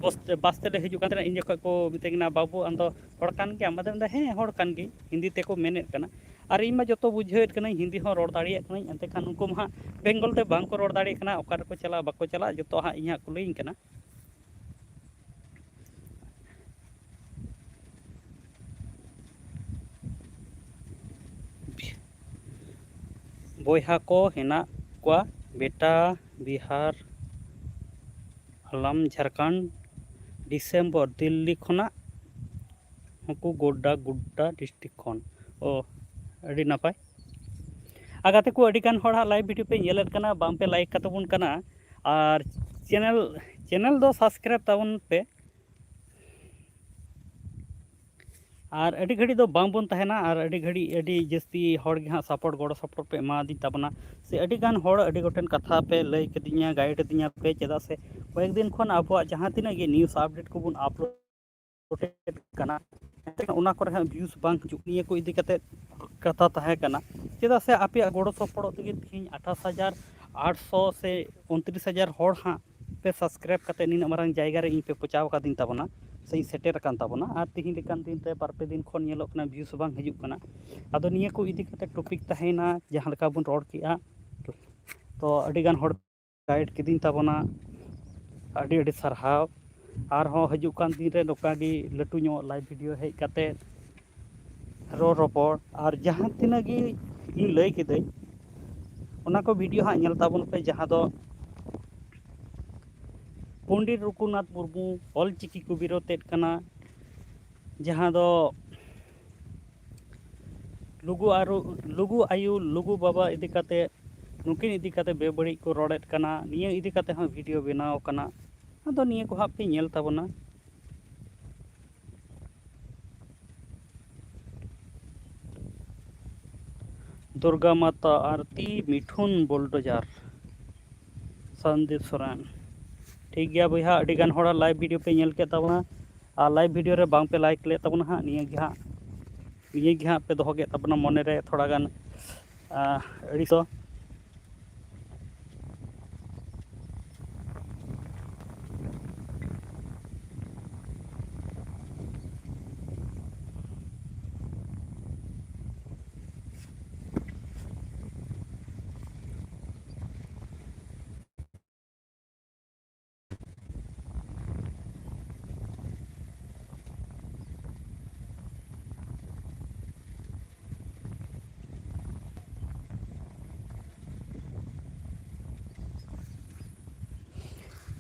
ᱵᱚᱥ ᱛᱮ, ᱵᱟᱥ ᱛᱮᱞᱮ ᱦᱤᱡᱩᱜ ᱠᱟᱱ ᱛᱟᱦᱮᱱᱟ, ᱤᱧ ᱡᱚᱠᱷᱚᱱ ᱠᱚ ᱢᱤᱛᱟᱹᱧ ᱠᱟᱱᱟ, "ᱵᱟᱹᱵᱩ, ᱟᱢ ᱫᱚ ᱦᱚᱲ ᱠᱟᱱ ᱜᱮᱭᱟᱢ?" ᱟᱫᱚᱧ ᱢᱮᱱᱫᱟ, "ᱦᱮᱸ, ᱦᱚᱲ ᱠᱟᱱ ᱜᱤᱭᱟᱹᱧ", ᱦᱤᱱᱫᱤ ᱛᱮᱠᱚ ᱢᱮᱱᱮᱫ ᱠᱟᱱᱟ᱾ ᱟᱨ ᱤᱧ ᱢᱟ ᱡᱚᱛᱚ ᱵᱩᱡᱷᱟᱹᱣᱮᱫ ᱠᱟᱹᱱᱟᱹᱧ, ᱦᱤᱱᱫᱤ ᱦᱚᱸ ᱨᱚᱲ ᱫᱟᱲᱮᱭᱟᱜ ᱠᱟᱹᱱᱟᱹᱧ, ᱮᱱᱛᱮ ᱠᱷᱟᱱ ᱩᱱᱠᱩ ᱢᱟ ᱦᱟᱸᱜ ᱵᱮᱝᱜᱚᱞ ᱛᱮ ᱵᱟᱝ ᱠᱚ ᱨᱚᱲ ᱫᱟᱲᱮᱭᱟᱜ ᱠᱟᱱᱟ, ᱚᱠᱟ ᱨᱮᱠᱚ ᱪᱟᱞᱟᱜ, ᱵᱟᱠᱚ ᱪᱟᱞᱟᱜ, ᱡᱚᱛᱚ ᱦᱟᱸᱜ ᱤᱧ ᱦᱟᱸᱜ ᱠᱚ ᱞᱟᱹᱭᱟᱹᱧ ᱠᱟᱱᱟ᱾ ᱵᱚᱭᱦᱟ ᱠᱚ ᱦᱮᱱᱟᱜ ᱠᱚᱣᱟ ᱵᱮᱴᱟ, ᱵᱤᱦᱟᱨ, ᱟᱞᱟᱢ, ᱡᱷᱟᱲᱠᱷᱚᱸᱰ, ᱰᱤᱥᱮᱢᱵᱚᱨ, ᱫᱤᱞᱞᱤ ᱠᱷᱚᱱᱟᱜ ᱦᱚᱸᱠᱚ ᱜᱳᱰᱰᱟ, ᱜᱳᱰᱰᱟ ᱰᱤᱥᱴᱨᱤᱠᱴ ᱠᱷᱚᱱ᱾ ᱚ, ᱟᱹᱰᱤ ᱱᱟᱯᱟᱭ᱾ ᱟᱨ ᱜᱟᱛᱮ ᱠᱚ, ᱟᱹᱰᱤ ᱜᱟᱱ ᱦᱚᱲ ᱦᱟᱸᱜ ᱞᱟᱭᱤᱵᱷ ᱵᱷᱤᱰᱤᱭᱳ ᱯᱮ ᱧᱮᱞᱮᱫ ᱠᱟᱱᱟ, ᱵᱟᱝ ᱯᱮ ᱞᱟᱭᱤᱠ ᱠᱟᱛᱟ ᱵᱚᱱ ᱠᱟᱱᱟ᱾ ᱟᱨ ᱪᱮᱱᱮᱞ, ᱪᱮᱱᱮᱞ ᱫᱚ ᱥᱟᱵᱥᱠᱨᱟᱭᱤᱵᱽ ᱛᱟᱵᱚᱱ ᱯᱮ᱾ ᱟᱨ ᱟᱹᱰᱤ ᱜᱷᱟᱹᱲᱤᱡ ᱫᱚ ᱵᱟᱝ ᱵᱚᱱ ᱛᱟᱦᱮᱱᱟ, ᱟᱨ ᱟᱹᱰᱤ ᱜᱷᱟᱹᱲᱤᱡ ᱟᱹᱰᱤ ᱡᱟᱹᱥᱛᱤ ᱦᱚᱲ ᱜᱮ ᱦᱟᱸᱜ ᱥᱟᱯᱳᱨᱴ, ᱜᱚᱲᱚ ᱥᱚᱯᱚᱦᱚᱫ ᱯᱮ ᱮᱢᱟᱫᱤᱧ ᱛᱟᱵᱚᱱᱟ᱾ ᱥᱮ ᱟᱹᱰᱤ ᱜᱟᱱ ᱦᱚᱲ ᱟᱹᱰᱤ ᱜᱚᱴᱮᱱ ᱠᱟᱛᱷᱟ ᱯᱮ ᱞᱟᱹᱭ ᱠᱟᱫᱤᱧᱟ, ᱜᱟᱭᱤᱰ ᱟᱹᱫᱤᱧᱟ ᱯᱮ, ᱪᱮᱫᱟᱜ ᱥᱮ ᱠᱚᱭᱮᱠ ᱫᱤᱱ ᱠᱷᱚᱱ ᱟᱵᱚᱣᱟᱜ ᱡᱟᱦᱟᱸ ᱛᱤᱱᱟᱹᱜ ᱜᱮ ᱱᱤᱭᱩᱡᱽ ᱟᱯᱰᱮᱴ ᱠᱚᱵᱚᱱ ᱟᱯᱞᱳᱰ ᱠᱟᱱᱟ, ᱚᱱᱟ ᱠᱚᱨᱮ ᱦᱟᱸᱜ ᱵᱷᱤᱭᱩᱡᱽ ᱵᱟᱝ ᱦᱤᱡᱩᱜ, ᱱᱤᱭᱟᱹ ᱠᱚ ᱤᱫᱤ ᱠᱟᱛᱮ ᱠᱟᱛᱷᱟ ᱛᱟᱦᱮᱸ ᱠᱟᱱᱟ᱾ ᱪᱮᱫᱟᱜ ᱥᱮ ᱟᱯᱮᱭᱟᱜ ᱜᱚᱲᱚ ᱥᱚᱯᱚᱦᱚᱫ ᱛᱮᱜᱮ ᱛᱮᱦᱮᱧ ᱟᱴᱷᱟᱥ ᱦᱟᱡᱟᱨ ᱟᱴᱥᱚ ᱥᱮ ᱩᱱᱛᱨᱤᱥ ᱦᱟᱡᱟᱨ ᱦᱚᱲ ᱦᱟᱸᱜ ᱯᱮ ᱥᱟᱵᱥᱠᱨᱟᱭᱤᱵᱽ ᱠᱟᱛᱮ ᱱᱤᱱᱟᱹᱜ ᱢᱟᱨᱟᱝ ᱡᱟᱭᱜᱟ ᱨᱮ ᱤᱧ ᱯᱮ ᱯᱚᱪᱟᱣ ᱟᱠᱟᱫᱤᱧ ᱛᱟᱵᱚᱱᱟ, ᱥᱮᱧ ᱥᱮᱴᱮᱨ ᱟᱠᱟᱱ ᱛᱟᱵᱚᱱᱟ᱾ ᱟᱨ ᱛᱤᱦᱤᱧ ᱞᱮᱠᱟᱱ ᱫᱤᱱ ᱨᱮ ᱵᱟᱨ ᱯᱮ ᱫᱤᱱ ᱠᱷᱚᱱ ᱧᱮᱞᱚᱜ ᱠᱟᱱᱟ ᱵᱷᱤᱭᱩᱡᱽ ᱵᱟᱝ ᱦᱤᱡᱩᱜ ᱠᱟᱱᱟ᱾ ᱟᱫᱚ ᱱᱤᱭᱟᱹ ᱠᱚ ᱤᱫᱤ ᱠᱟᱛᱮ ᱴᱚᱯᱤᱠ ᱛᱟᱦᱮᱸᱭᱮᱱᱟ, ᱡᱟᱦᱟᱸ ᱞᱮᱠᱟ ᱵᱚᱱ ᱨᱚᱲ ᱠᱮᱜᱼᱟ᱾ ᱛᱚ ᱟᱹᱰᱤ ᱜᱟᱱ ᱦᱚᱲ ᱜᱟᱭᱤᱰ ᱠᱤᱫᱤᱧ ᱛᱟᱵᱚᱱᱟ, ᱟᱹᱰᱤ ᱟᱹᱰᱤ ᱥᱟᱨᱦᱟᱣ᱾ ᱟᱨᱦᱚᱸ ᱦᱤᱡᱩᱜ ᱠᱟᱱ ᱫᱤᱱ ᱨᱮ ᱱᱚᱝᱠᱟ ᱜᱮ ᱞᱟᱹᱴᱩ ᱧᱚᱜ live video ᱦᱮᱡ ᱠᱟᱛᱮ ᱨᱚᱲ ᱨᱚᱯᱚᱲ, ᱟᱨ ᱡᱟᱦᱟᱸ ᱛᱤᱱᱟᱹᱜ ᱜᱮ ᱤᱧ ᱞᱟᱹᱭ ᱠᱤᱫᱟᱹᱧ, ᱚᱱᱟ ᱠᱚ video ᱦᱟᱸᱜ ᱧᱮᱞ ᱛᱟᱵᱚᱱ ᱯᱮ, ᱡᱟᱦᱟᱸ ᱫᱚ ᱯᱚᱱᱰᱤᱛ ᱨᱚᱜᱷᱩᱱᱟᱛᱷ ᱢᱩᱨᱢᱩ ᱚᱞ ᱪᱤᱠᱤ ᱠᱚ ᱵᱤᱨᱳᱫ ᱮᱫ ᱠᱟᱱᱟ, ᱡᱟᱦᱟᱸ ᱫᱚ ᱞᱩᱜᱩ ᱟᱨᱩ, ᱞᱩᱜᱩ ᱟᱭᱳ, ᱞᱩᱜᱩ ᱵᱟᱵᱟ ᱤᱫᱤ ᱠᱟᱛᱮ, ᱱᱩᱠᱤᱱ ᱤᱫᱤ ᱠᱟᱛᱮ ᱵᱮᱵᱟᱹᱲᱤᱡ ᱠᱚ ᱨᱚᱲᱮᱫ ᱠᱟᱱᱟ, ᱱᱤᱭᱟᱹ ᱤᱫᱤ ᱠᱟᱛᱮ ᱦᱚᱸ video ᱵᱮᱱᱟᱣ ᱠᱟᱱᱟ᱾ ᱟᱫᱚ ᱱᱤᱭᱟᱹ ᱠᱚ ᱦᱟᱸᱜ ᱯᱮ ᱧᱮᱞ ᱛᱟᱵᱚᱱᱟ᱾ ᱫᱩᱨᱜᱟ ᱢᱟᱛᱟ ᱟᱨᱛᱤ, ᱢᱤᱴᱷᱩᱱ ᱵᱩᱞᱰᱳᱡᱟᱨ, ᱥᱚᱱᱫᱤᱯ ᱥᱚᱨᱮᱱ᱾ ᱴᱷᱤᱠ ᱜᱮᱭᱟ ᱵᱚᱭᱦᱟ, ᱟᱹᱰᱤ ᱜᱟᱱ ᱦᱚᱲᱟᱜ live video ᱯᱮ ᱧᱮᱞ ᱠᱮᱫ ᱛᱟᱵᱚᱱᱟ, ᱟᱨ live video ᱨᱮ ᱵᱟᱝ ᱯᱮ like ᱞᱮᱫ ᱛᱟᱵᱚᱱᱟ ᱦᱟᱸᱜ, ᱱᱤᱭᱟᱹ ᱜᱮ ᱦᱟᱸᱜ, ᱱᱤᱭᱟᱹ ᱜᱮ ᱦᱟᱸᱜ ᱯᱮ ᱫᱚᱦᱚ ᱠᱮᱫ ᱛᱟᱵᱚᱱᱟ ᱢᱚᱱᱮ ᱨᱮ ᱛᱷᱚᱲᱟ ᱜᱟᱱ, ᱟᱸ, ᱟᱹᱲᱤᱥ ᱫᱚ᱾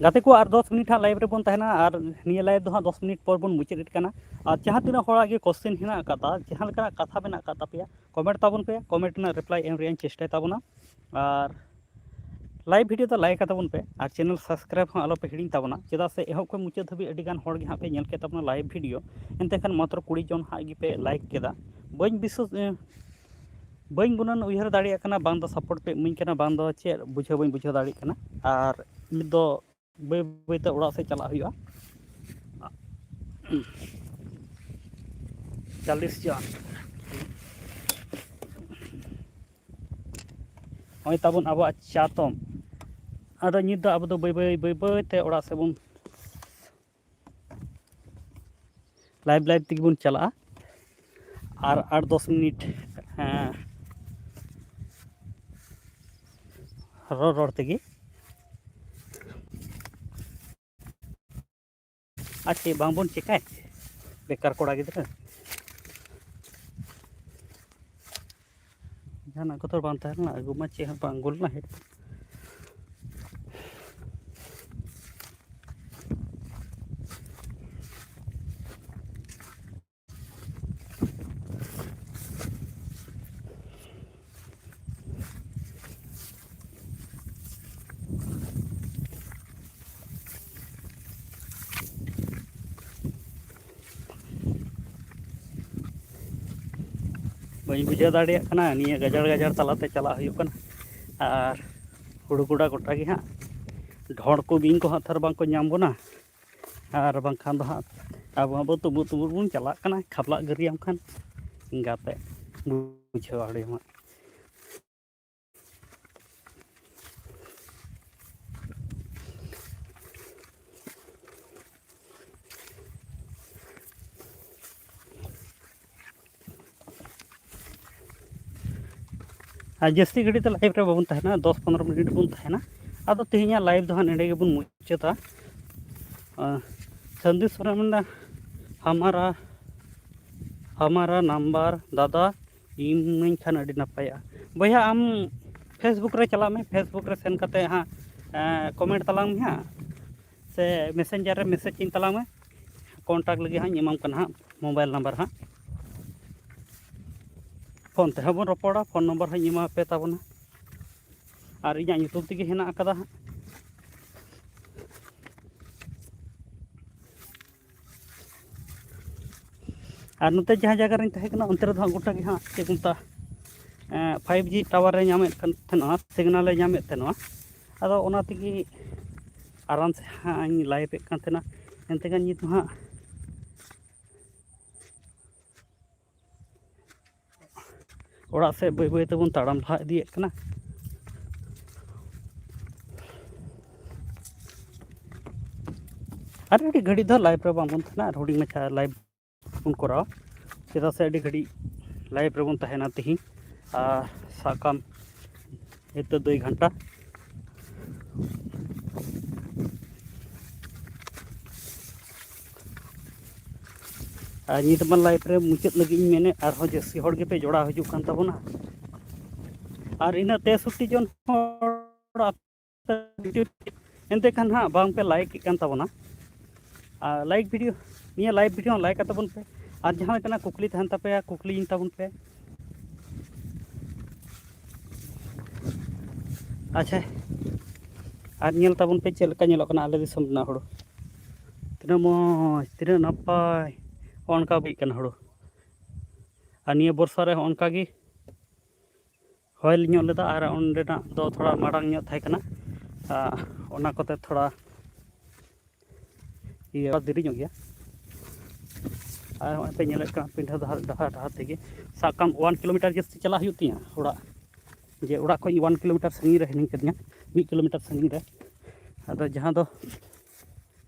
ᱜᱟᱛᱮ ᱠᱚ, ᱟᱨ ᱫᱚᱥ ᱢᱤᱱᱤᱴ ᱦᱟᱸᱜ live ᱨᱮᱵᱚᱱ ᱛᱟᱦᱮᱱᱟ, ᱟᱨ ᱱᱤᱭᱟᱹ live ᱫᱚ ᱦᱟᱸᱜ ᱫᱚᱥ ᱢᱤᱱᱤᱴ ᱯᱚᱨ ᱵᱚᱱ ᱢᱩᱪᱟᱹᱫ ᱮᱫ ᱠᱟᱱᱟ᱾ ᱟᱨ ᱡᱟᱦᱟᱸ ᱛᱤᱱᱟᱹᱜ ᱦᱚᱲᱟᱜ ᱜᱮ question ᱦᱮᱱᱟᱜ ᱟᱠᱟᱫᱟ, ᱡᱟᱦᱟᱸ ᱞᱮᱠᱟᱱᱟᱜ ᱠᱟᱛᱷᱟ ᱢᱮᱱᱟᱜ ᱟᱠᱟᱫ ᱛᱟᱯᱮᱭᱟ, comment ᱛᱟᱵᱚᱱ ᱯᱮ, comment ᱨᱮᱱᱟᱜ reply ᱮᱢ ᱨᱮᱭᱟᱜ ᱤᱧ ᱪᱮᱥᱴᱟᱭ ᱛᱟᱵᱚᱱᱟ᱾ ᱟᱨ live video ᱫᱚ like ᱟᱛᱟᱵᱚᱱ ᱯᱮ, ᱟᱨ channel subscribe ᱦᱚᱸ ᱟᱞᱚ ᱯᱮ ᱦᱤᱲᱤᱧ ᱛᱟᱵᱚᱱᱟ, ᱪᱮᱫᱟᱜ ᱥᱮ ᱮᱦᱚᱵ ᱠᱷᱚᱱ ᱢᱩᱪᱟᱹᱫ ᱫᱷᱟᱹᱵᱤᱡ ᱟᱹᱰᱤ ᱜᱟᱱ ᱦᱚᱲ ᱜᱮ ᱦᱟᱸᱜ ᱯᱮ ᱧᱮᱞ ᱠᱮᱫ ᱛᱟᱵᱚᱱᱟ live video, ᱮᱱᱛᱮ ᱠᱷᱟᱱ ᱢᱟᱛᱨᱚ ᱠᱩᱲᱤ ᱡᱚᱱ ᱦᱟᱸᱜ ᱜᱮᱯᱮ like ᱠᱮᱫᱟ᱾ ᱵᱟᱹᱧ ᱵᱤᱥᱣᱟᱥ, ᱮ, ᱵᱟᱹᱧ ᱜᱩᱱᱟᱹᱱ ᱩᱭᱦᱟᱹᱨ ᱫᱟᱲᱮᱭᱟᱜ ᱠᱟᱱᱟ, ᱵᱟᱝ ᱫᱚ support ᱯᱮ ᱤᱢᱟᱹᱧ ᱠᱟᱱᱟ, ᱵᱟᱝ ᱫᱚ ᱪᱮᱫ, ᱵᱩᱡᱷᱟᱹᱣ ᱵᱟᱹᱧ ᱵᱩᱡᱷᱟᱹᱣ ᱫᱟᱲᱮᱭᱟᱜ ᱠᱟᱱᱟ᱾ ᱟᱨ ᱱᱤᱛ ᱫᱚ ᱵᱟᱹᱭ ᱵᱟᱹᱭ ᱛᱮ ᱚᱲᱟᱜ ᱥᱮᱫ ᱪᱟᱞᱟᱜ ᱦᱩᱭᱩᱜᱼᱟ᱾ ᱪᱟᱞᱤᱥ ᱡᱚᱱ᱾ ᱱᱚᱜᱼᱚᱭ ᱛᱟᱵᱚᱱ ᱟᱵᱚᱣᱟᱜ ᱪᱟᱛᱚᱢ᱾ ᱟᱫᱚ ᱱᱤᱛ ᱫᱚ ᱟᱵᱚ ᱫᱚ ᱵᱟᱹᱭ ᱵᱟᱹᱭ, ᱵᱟᱹᱭ ᱵᱟᱹᱭ ᱛᱮ ᱚᱲᱟᱜ ᱥᱮᱫ ᱵᱚᱱ, live live ᱛᱮᱜᱮ ᱵᱚᱱ ᱪᱟᱞᱟᱜᱼᱟ᱾ ᱟᱨ ᱟᱴ ᱫᱚᱥ ᱢᱤᱱᱤᱴ, ᱦᱮᱸ, ᱨᱚᱲ ᱨᱚᱲ ᱛᱮᱜᱮ ᱟᱨ ᱪᱮᱫ ᱵᱟᱝᱵᱚᱱ ᱪᱮᱠᱟᱭ? ᱵᱮᱠᱟᱨ ᱠᱚᱲᱟ ᱜᱤᱫᱽᱨᱟᱹ᱾ ᱡᱟᱦᱟᱱᱟᱜ ᱠᱚᱫᱚ ᱵᱟᱝ ᱛᱟᱦᱮᱸ ᱞᱮᱱᱟ, ᱟᱹᱜᱩ ᱢᱟ ᱪᱮᱫ ᱦᱚᱸ ᱵᱟᱝ ᱟᱹᱜᱩ ᱞᱮᱱᱟ, headphone᱾ ᱵᱟᱹᱧ ᱵᱩᱡᱷᱟᱹᱣ ᱫᱟᱲᱮᱭᱟᱜ ᱠᱟᱱᱟ, ᱱᱤᱭᱟᱹ ᱜᱟᱡᱟᱲ ᱜᱟᱡᱟᱲ ᱛᱟᱞᱟᱛᱮ ᱪᱟᱞᱟᱜ ᱦᱩᱭᱩᱜ ᱠᱟᱱᱟ᱾ ᱟᱨ ᱦᱩᱲᱩ ᱜᱚᱰᱟ ᱜᱚᱴᱟ ᱜᱮ ᱦᱟᱸᱜ ᱰᱷᱚᱸᱲ ᱠᱚ, ᱵᱤᱧ ᱠᱚ ᱦᱟᱸᱜ ᱛᱷᱟᱨ ᱵᱟᱝᱠᱚ ᱧᱟᱢ ᱵᱚᱱᱟ᱾ ᱟᱨ ᱵᱟᱝᱠᱷᱟᱱ ᱫᱚ ᱦᱟᱸᱜ ᱟᱵᱚ ᱦᱚᱸᱵᱚ ᱛᱩᱵᱩᱜ ᱛᱩᱵᱩᱜ ᱵᱚᱱ ᱪᱟᱞᱟᱜ ᱠᱟᱱᱟ, ᱠᱷᱟᱯᱞᱟᱜ ᱜᱟᱹᱨᱤᱭᱟᱢ ᱠᱷᱟᱱ ᱮᱸᱜᱟᱛᱮ ᱵᱩᱡᱷᱟᱹᱣ ᱟᱲᱮᱭᱟᱢᱟ᱾ ᱟᱨ ᱡᱟᱹᱥᱛᱤ ᱜᱷᱟᱹᱲᱤᱡ ᱫᱚ live ᱨᱮ ᱵᱟᱵᱚᱱ ᱛᱟᱦᱮᱱᱟ, ᱫᱚᱥ ᱯᱚᱱᱨᱚ ᱢᱤᱱᱤᱴ ᱵᱚᱱ ᱛᱟᱦᱮᱱᱟ᱾ ᱟᱫᱚ ᱛᱮᱦᱮᱧᱟᱜ live ᱫᱚ ᱦᱟᱸᱜ ᱱᱚᱰᱮ ᱜᱮᱵᱚᱱ ᱢᱩᱪᱟᱹᱫᱟ᱾ ᱟᱨ ᱥᱟᱹᱱᱫᱤ ᱥᱚᱨᱮᱱ ᱢᱮᱱᱫᱟ, ᱦᱟᱢᱟᱨᱟ, ᱦᱟᱢᱟᱨᱟ ᱱᱟᱢᱵᱟᱨ ᱫᱟᱫᱟ ᱤᱢᱟᱹᱧ ᱠᱷᱟᱱ ᱟᱹᱰᱤ ᱱᱟᱯᱟᱭᱚᱜᱼᱟ᱾ ᱵᱚᱭᱦᱟ, ᱟᱢ Facebook ᱨᱮ ᱪᱟᱞᱟᱜ ᱢᱮ, Facebook ᱨᱮ ᱥᱮᱱ ᱠᱟᱛᱮ ᱦᱟᱸᱜ, ᱮᱸ, comment ᱛᱟᱞᱟᱝ ᱢᱮ ᱦᱟᱸᱜ, ᱥᱮ Messenger ᱨᱮ message ᱤᱧ ᱛᱟᱞᱟᱝ ᱢᱮ᱾ Contact ᱞᱟᱹᱜᱤᱫ ᱦᱟᱸᱜ ᱤᱧ ᱮᱢᱟᱢ ᱠᱟᱱᱟ ᱦᱟᱸᱜ mobile number ᱦᱟᱸᱜ᱾ Phone ᱛᱮᱦᱚᱸ ᱵᱚᱱ ᱨᱚᱯᱚᱲᱟ, phone number ᱦᱚᱸᱧ ᱮᱢᱟ ᱯᱮ ᱛᱟᱵᱚᱱᱟ᱾ ᱟᱨ ᱤᱧᱟᱹᱜ ᱧᱩᱛᱩᱢ ᱛᱮᱜᱮ ᱦᱮᱱᱟᱜ ᱟᱠᱟᱫᱟ ᱦᱟᱸᱜ᱾ ᱟᱨ ᱱᱚᱛᱮ ᱡᱟᱦᱟᱸ ᱡᱟᱭᱜᱟ ᱨᱤᱧ ᱛᱟᱦᱮᱸ ᱠᱟᱱᱟ, ᱚᱱᱛᱮ ᱨᱮᱫᱚ ᱦᱟᱸᱜ ᱜᱚᱴᱟ ᱜᱮ ᱦᱟᱸᱜ, ᱪᱮᱫ ᱠᱚ ᱢᱮᱛᱟᱜᱼᱟ, ᱮᱸ, five G tower ᱮ ᱧᱟᱢᱮᱫ ᱠᱟᱱ ᱛᱟᱦᱮᱱᱟ, signal ᱮ ᱧᱟᱢᱮᱫ ᱛᱟᱦᱮᱱᱟ᱾ ᱟᱫᱚ ᱚᱱᱟ ᱛᱮᱜᱮ ᱟᱨᱟᱢ ᱥᱮ ᱦᱟᱸᱜ ᱤᱧ live ᱮᱫ ᱠᱟᱱ ᱛᱟᱦᱮᱱᱟ᱾ ᱮᱱᱛᱮ ᱠᱷᱟᱱ ᱱᱤᱛ ᱫᱚ ᱦᱟᱸᱜ ᱚᱲᱟᱜ ᱥᱮᱫ ᱵᱟᱹᱭ ᱵᱟᱹᱭ ᱛᱮᱵᱚᱱ ᱛᱟᱲᱟᱢ ᱞᱟᱦᱟ ᱤᱫᱤᱭᱮᱫ ᱠᱟᱱᱟ᱾ ᱟᱨ ᱟᱹᱰᱤ ᱜᱷᱟᱹᱲᱤᱡ ᱫᱚ live ᱨᱮ ᱵᱟᱝᱵᱚᱱ ᱛᱟᱦᱮᱱᱟ, ᱟᱨ ᱦᱩᱰᱤᱧ ᱢᱟᱪᱷᱟ live ᱵᱚᱱ ᱠᱚᱨᱟᱣᱟ, ᱪᱮᱫᱟᱜ ᱥᱮ ᱟᱹᱰᱤ ᱜᱷᱟᱹᱲᱤᱡ live ᱨᱮᱵᱚᱱ ᱛᱟᱦᱮᱱᱟ ᱛᱤᱦᱤᱧ᱾ ᱟᱨ ᱥᱟᱵ ᱠᱟᱢ ᱱᱤᱛᱚᱜ ᱫᱩᱭ ᱜᱷᱚᱱᱴᱟ᱾ ᱟᱨ ᱱᱤᱛ ᱢᱟ ᱞᱟᱭᱤᱵᱷ ᱨᱮ ᱢᱩᱪᱟᱹᱫ ᱞᱟᱹᱜᱤᱫ ᱤᱧ ᱢᱮᱱᱮᱫ, ᱟᱨᱦᱚᱸ ᱡᱟᱹᱥᱛᱤ ᱦᱚᱲ ᱜᱮᱯᱮ ᱡᱚᱲᱟᱣ ᱦᱤᱡᱩᱜ ᱠᱟᱱ ᱛᱟᱵᱚᱱᱟ᱾ ᱟᱨ ᱤᱱᱟᱹ ᱛᱮᱥᱚᱴᱴᱤ ᱡᱚᱱ ᱦᱚᱲ ᱟᱯᱮ video, ᱮᱱᱛᱮ ᱠᱷᱟᱱ ᱦᱟᱸᱜ ᱵᱟᱝ ᱯᱮ ᱞᱟᱭᱤᱠ ᱮᱫ ᱠᱟᱱ ᱛᱟᱵᱚᱱᱟ᱾ ᱟᱨ ᱞᱟᱭᱤᱠ ᱵᱷᱤᱰᱤᱭᱳ, ᱱᱤᱭᱟᱹ ᱞᱟᱭᱤᱵᱷ ᱵᱷᱤᱰᱤᱭᱳ ᱦᱚᱸ ᱞᱟᱭᱤᱠ ᱠᱟᱛᱟ ᱵᱚᱱ ᱯᱮ᱾ ᱟᱨ ᱡᱟᱦᱟᱸ ᱞᱮᱠᱟᱱᱟᱜ ᱠᱩᱠᱞᱤ ᱛᱟᱦᱮᱱ ᱛᱟᱯᱮᱭᱟ, ᱠᱩᱠᱞᱤᱭᱤᱧ ᱛᱟᱵᱚᱱ ᱯᱮ᱾ ᱟᱪᱪᱷᱟ, ᱟᱨ ᱧᱮᱞ ᱛᱟᱵᱚᱱ ᱯᱮ ᱪᱮᱫ ᱞᱮᱠᱟ ᱧᱮᱞᱚᱜ ᱠᱟᱱᱟ ᱟᱞᱮ ᱫᱤᱥᱚᱢ ᱨᱮᱱᱟᱜ ᱦᱩᱲᱩ᱾ ᱛᱤᱱᱟᱹᱜ ᱢᱚᱡᱽ, ᱛᱤᱱᱟᱹᱜ ᱱᱟᱯᱟᱭ, ᱚᱱᱠᱟ ᱵᱤᱜ ᱠᱟᱱᱟ ᱦᱩᱲᱩ᱾ ᱟᱨ ᱱᱤᱭᱟᱹ ᱵᱚᱨᱥᱟ ᱨᱮ ᱚᱱᱠᱟ ᱜᱮ ᱦᱚᱭ ᱧᱚᱜ ᱞᱮᱫᱟ, ᱟᱨ ᱚᱸᱰᱮᱱᱟᱜ ᱫᱚ ᱛᱷᱚᱲᱟ ᱢᱟᱲᱟᱝ ᱧᱚᱜ ᱛᱟᱦᱮᱸ ᱠᱟᱱᱟ᱾ ᱟᱨ ᱚᱱᱟ ᱠᱚᱛᱮ ᱛᱷᱚᱲᱟ ᱤᱭᱟᱹ ᱫᱮᱨᱤ ᱧᱚᱜ ᱜᱮᱭᱟ᱾ ᱟᱨ ᱦᱚᱸᱜᱼᱚᱭ ᱯᱮ ᱧᱮᱞᱮᱫ ᱠᱟᱱ ᱯᱤᱸᱰᱷᱟᱹ ᱰᱟᱦᱟᱨ, ᱰᱟᱦᱟᱨ, ᱰᱟᱦᱟᱨ ᱛᱮᱜᱮ, ᱥᱟᱵ ᱠᱟᱜ ᱢᱮ ᱚᱣᱟᱱ ᱠᱤᱞᱳᱢᱤᱴᱟᱨ ᱡᱟᱹᱥᱛᱤ ᱪᱟᱞᱟᱜ ᱦᱩᱭᱩᱜ ᱛᱤᱧᱟᱹ ᱚᱲᱟᱜ, ᱡᱮ ᱚᱲᱟᱜ ᱠᱷᱚᱱ ᱚᱣᱟᱱ ᱠᱤᱞᱳᱢᱤᱴᱟᱨ ᱥᱟᱺᱜᱤᱧ ᱨᱮ ᱦᱤᱱᱟᱹᱧ ᱠᱟᱹᱫᱤᱧᱟ, ᱢᱤᱫ ᱠᱤᱞᱳᱢᱤᱴᱟᱨ ᱥᱟᱺᱜᱤᱧ ᱨᱮ᱾ ᱟᱫᱚ ᱡᱟᱦᱟᱸ ᱫᱚ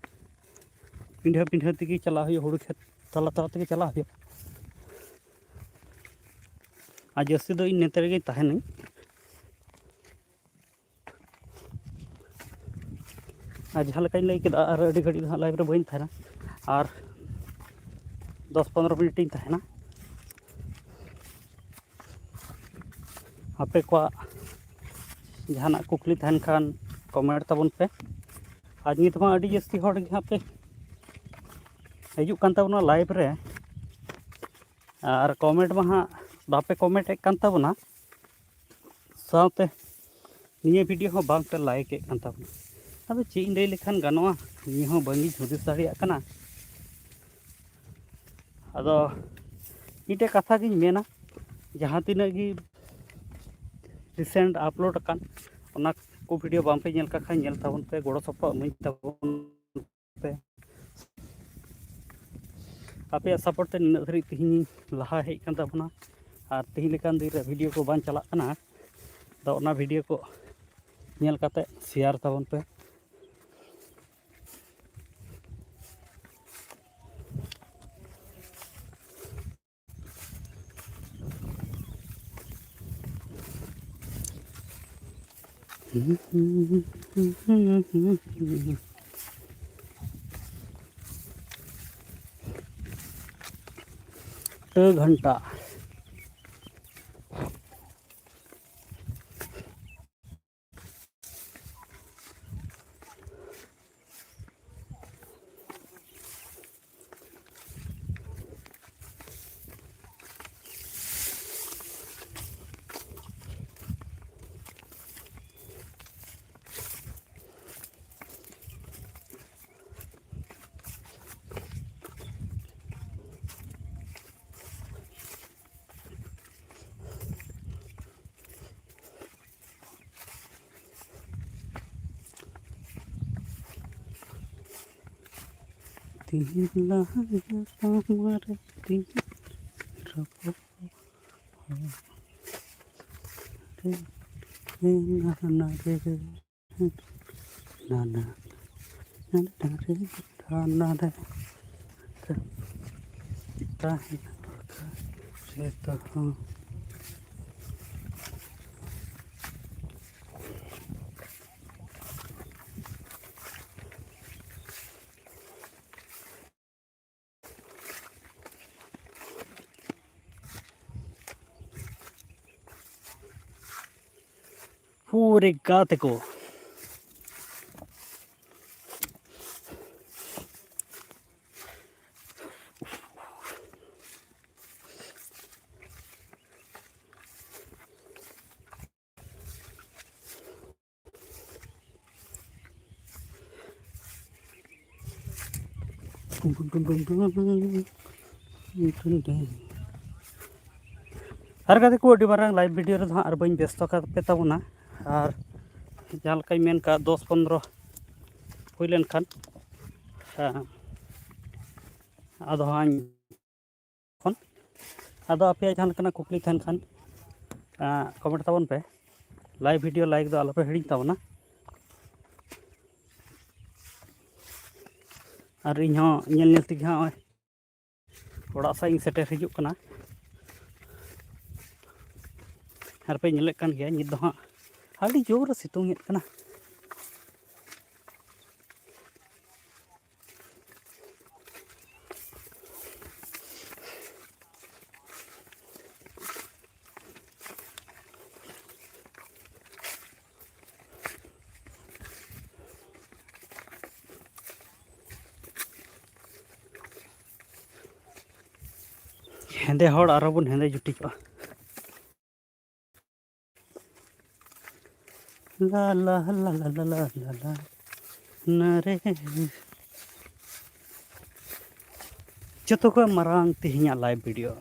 ᱯᱤᱸᱰᱷᱟᱹ ᱯᱤᱸᱰᱷᱟᱹ ᱛᱮᱜᱮ ᱪᱟᱞᱟᱜ ᱦᱩᱭᱩᱜᱼᱟ, ᱦᱩᱲᱩ ᱠᱷᱮᱛ ᱛᱟᱞᱟ ᱛᱟᱞᱟ ᱛᱮᱜᱮ ᱪᱟᱞᱟᱜ ᱦᱩᱭᱩᱜᱼᱟ᱾ ᱟᱨ ᱡᱟᱹᱥᱛᱤ ᱫᱚ ᱤᱧ ᱱᱚᱛᱮ ᱨᱮᱜᱮᱧ ᱛᱟᱦᱮᱱᱟᱹᱧ᱾ ᱟᱨ ᱡᱟᱦᱟᱸ ᱞᱮᱠᱟᱧ ᱞᱟᱹᱭ ᱠᱮᱫᱟ, ᱟᱨ ᱟᱹᱰᱤ ᱜᱷᱟᱹᱲᱤᱡ ᱫᱚ ᱦᱟᱸᱜ ᱞᱟᱭᱤᱵᱷ ᱨᱮ ᱵᱟᱹᱧ ᱛᱟᱦᱮᱱᱟ, ᱟᱨ ᱫᱚᱥ ᱯᱚᱱᱨᱚ ᱢᱤᱱᱤᱴ ᱤᱧ ᱛᱟᱦᱮᱱᱟ᱾ ᱟᱯᱮ ᱠᱚᱣᱟᱜ ᱡᱟᱦᱟᱱᱟᱜ ᱠᱩᱠᱞᱤ ᱛᱟᱦᱮᱱ ᱠᱷᱟᱱ ᱠᱚᱢᱮᱱᱴ ᱛᱟᱵᱚᱱ ᱯᱮ᱾ ᱟᱨ ᱱᱤᱛ ᱢᱟ ᱟᱹᱰᱤ ᱡᱟᱹᱥᱛᱤ ᱦᱚᱲ ᱜᱮ ᱦᱟᱸᱜ ᱯᱮ ᱦᱤᱡᱩᱜ ᱠᱟᱱ ᱛᱟᱵᱚᱱᱟ ᱞᱟᱭᱤᱵᱷ ᱨᱮ, ᱟᱨ ᱠᱚᱢᱮᱱᱴ ᱢᱟ ᱦᱟᱸᱜ ᱵᱟᱯᱮ ᱠᱚᱢᱮᱱᱴ ᱮᱫ ᱠᱟᱱ ᱛᱟᱵᱚᱱᱟ, ᱥᱟᱶᱛᱮ ᱱᱤᱭᱟᱹ ᱵᱷᱤᱰᱤᱭᱳ ᱦᱚᱸ ᱵᱟᱝ ᱯᱮ ᱞᱟᱭᱤᱠ ᱮᱫ ᱠᱟᱱ ᱛᱟᱵᱚᱱᱟ᱾ ᱟᱫᱚ ᱪᱮᱫ ᱤᱧ ᱞᱟᱹᱭ ᱞᱮᱠᱷᱟᱱ ᱜᱟᱱᱚᱜᱼᱟ, ᱱᱤᱭᱟᱹ ᱦᱚᱸ ᱵᱟᱹᱧ ᱦᱩᱫᱤᱥ ᱫᱟᱲᱮᱭᱟᱜ ᱠᱟᱱᱟ᱾ ᱟᱫᱚ ᱢᱤᱫᱴᱮᱡ ᱠᱟᱛᱷᱟ ᱜᱤᱧ ᱢᱮᱱᱟ, ᱡᱟᱦᱟᱸ ᱛᱤᱱᱟᱹᱜ ᱜᱮ ᱨᱤᱥᱮᱱᱴ ᱟᱯᱞᱳᱰ ᱟᱠᱟᱱ, ᱚᱱᱟ ᱠᱚ ᱵᱷᱤᱰᱤᱭᱳ ᱵᱟᱝ ᱯᱮ ᱧᱮᱞ ᱠᱟᱜ ᱠᱷᱟᱱ ᱧᱮᱞ ᱛᱟᱵᱚᱱ ᱯᱮ, ᱜᱚᱲᱚ ᱥᱚᱯᱚᱦᱚᱫ ᱤᱢᱟᱹᱧ ᱛᱟᱵᱚᱱ ᱯᱮ᱾ ᱟᱯᱮᱭᱟᱜ ᱥᱟᱯᱳᱨᱴ ᱛᱮ ᱱᱤᱱᱟᱹᱜ ᱫᱷᱟᱹᱨᱤᱡ ᱛᱮᱦᱮᱧ ᱞᱟᱦᱟ ᱦᱮᱡ ᱠᱟᱱ ᱛᱟᱵᱚᱱᱟ, ᱟᱨ ᱛᱮᱦᱮᱧ ᱞᱮᱠᱟᱱ ᱫᱤᱱ ᱨᱮ ᱵᱷᱤᱰᱤᱭᱳ ᱠᱚ ᱵᱟᱝ ᱪᱟᱞᱟᱜ ᱠᱟᱱᱟ᱾ ᱟᱫᱚ ᱚᱱᱟ ᱵᱷᱤᱰᱤᱭᱳ ᱠᱚ ᱧᱮᱞ ᱠᱟᱛᱮ ᱥᱮᱭᱟᱨ ᱛᱟᱵᱚᱱ ᱯᱮ᱾ ᱴᱟᱹ ᱜᱷᱚᱱᱴᱟ᱾ ᱛᱤᱦᱤᱧ ᱞᱟᱦᱟ ᱧᱟᱯᱟᱢ ᱨᱮ ᱛᱤᱦᱤᱧ ᱨᱚᱯᱚᱲ ᱨᱮ ᱦᱟᱱᱟ ᱨᱮ ᱦᱟᱱᱟ ᱨᱮ ᱦᱟᱱᱟ ᱨᱮ ᱦᱟᱱᱟ ᱨᱮ ᱛᱟᱦᱮᱱᱟ ᱫᱚᱨᱠᱟᱨ ᱡᱚᱛᱚ ᱦᱚᱸ᱾ ᱯᱩᱨᱮ ᱜᱟᱛᱮ ᱠᱚ᱾ ᱟᱨ ᱜᱟᱛᱮ ᱠᱚ, ᱟᱹᱰᱤ ᱢᱟᱨᱟᱝ live video ᱨᱮᱫᱚ ᱦᱟᱸᱜ ᱟᱨ ᱵᱟᱹᱧ ᱵᱮᱥᱛᱚ ᱠᱟᱯᱮ ᱛᱟᱵᱚᱱᱟ᱾ ᱟᱨ ᱡᱟᱦᱟᱸ ᱞᱮᱠᱟᱧ ᱢᱮᱱ ᱠᱟᱜ, ᱫᱚᱥ ᱯᱚᱱᱨᱚ ᱦᱩᱭ ᱞᱮᱱᱠᱷᱟᱱ, ᱦᱮᱸ, ᱟᱫᱚ ᱦᱟᱸᱜ ᱠᱷᱚᱱ᱾ ᱟᱫᱚ ᱟᱯᱮᱭᱟᱜ ᱡᱟᱦᱟᱸ ᱞᱮᱠᱟᱱᱟᱜ ᱠᱩᱠᱞᱤ ᱛᱟᱦᱮᱱ ᱠᱷᱟᱱ, ᱟᱸ, comment ᱛᱟᱵᱚᱱ ᱯᱮ᱾ Live video like ᱫᱚ ᱟᱞᱚᱯᱮ ᱦᱤᱲᱤᱧ ᱛᱟᱵᱚᱱᱟ᱾ ᱟᱨ ᱤᱧ ᱦᱚᱸ ᱧᱮᱞ ᱧᱮᱞ ᱛᱮᱜᱮ ᱦᱟᱸᱜ ᱱᱚᱜᱼᱚᱭ ᱚᱲᱟᱜ ᱥᱮᱫ ᱤᱧ ᱥᱮᱴᱮᱨ ᱦᱤᱡᱩᱜ ᱠᱟᱱᱟ᱾ ᱟᱨ ᱯᱮ ᱧᱮᱞᱮᱫ ᱠᱟᱱ ᱜᱮᱭᱟ, ᱱᱤᱛ ᱫᱚ ᱦᱟᱸᱜ ᱟᱹᱰᱤ ᱡᱳᱨ ᱥᱤᱛᱩᱝ ᱮᱫ ᱠᱟᱱᱟ᱾ ᱦᱮᱸᱫᱮ ᱦᱚᱲ ᱟᱨᱦᱚᱸ ᱵᱚᱱ ᱦᱮᱸᱫᱮ ᱡᱩᱴᱤ ᱠᱚᱜᱼᱟ᱾ ᱞᱟ ᱞᱟ ᱞᱟ ᱞᱟ ᱞᱟ ᱞᱟ ᱞᱟ ᱞᱟ᱾ ᱱᱟᱨᱮ᱾ ᱡᱚᱛᱚ ᱠᱷᱚᱱ ᱢᱟᱨᱟᱝ ᱛᱮᱦᱮᱧᱟᱜ live video᱾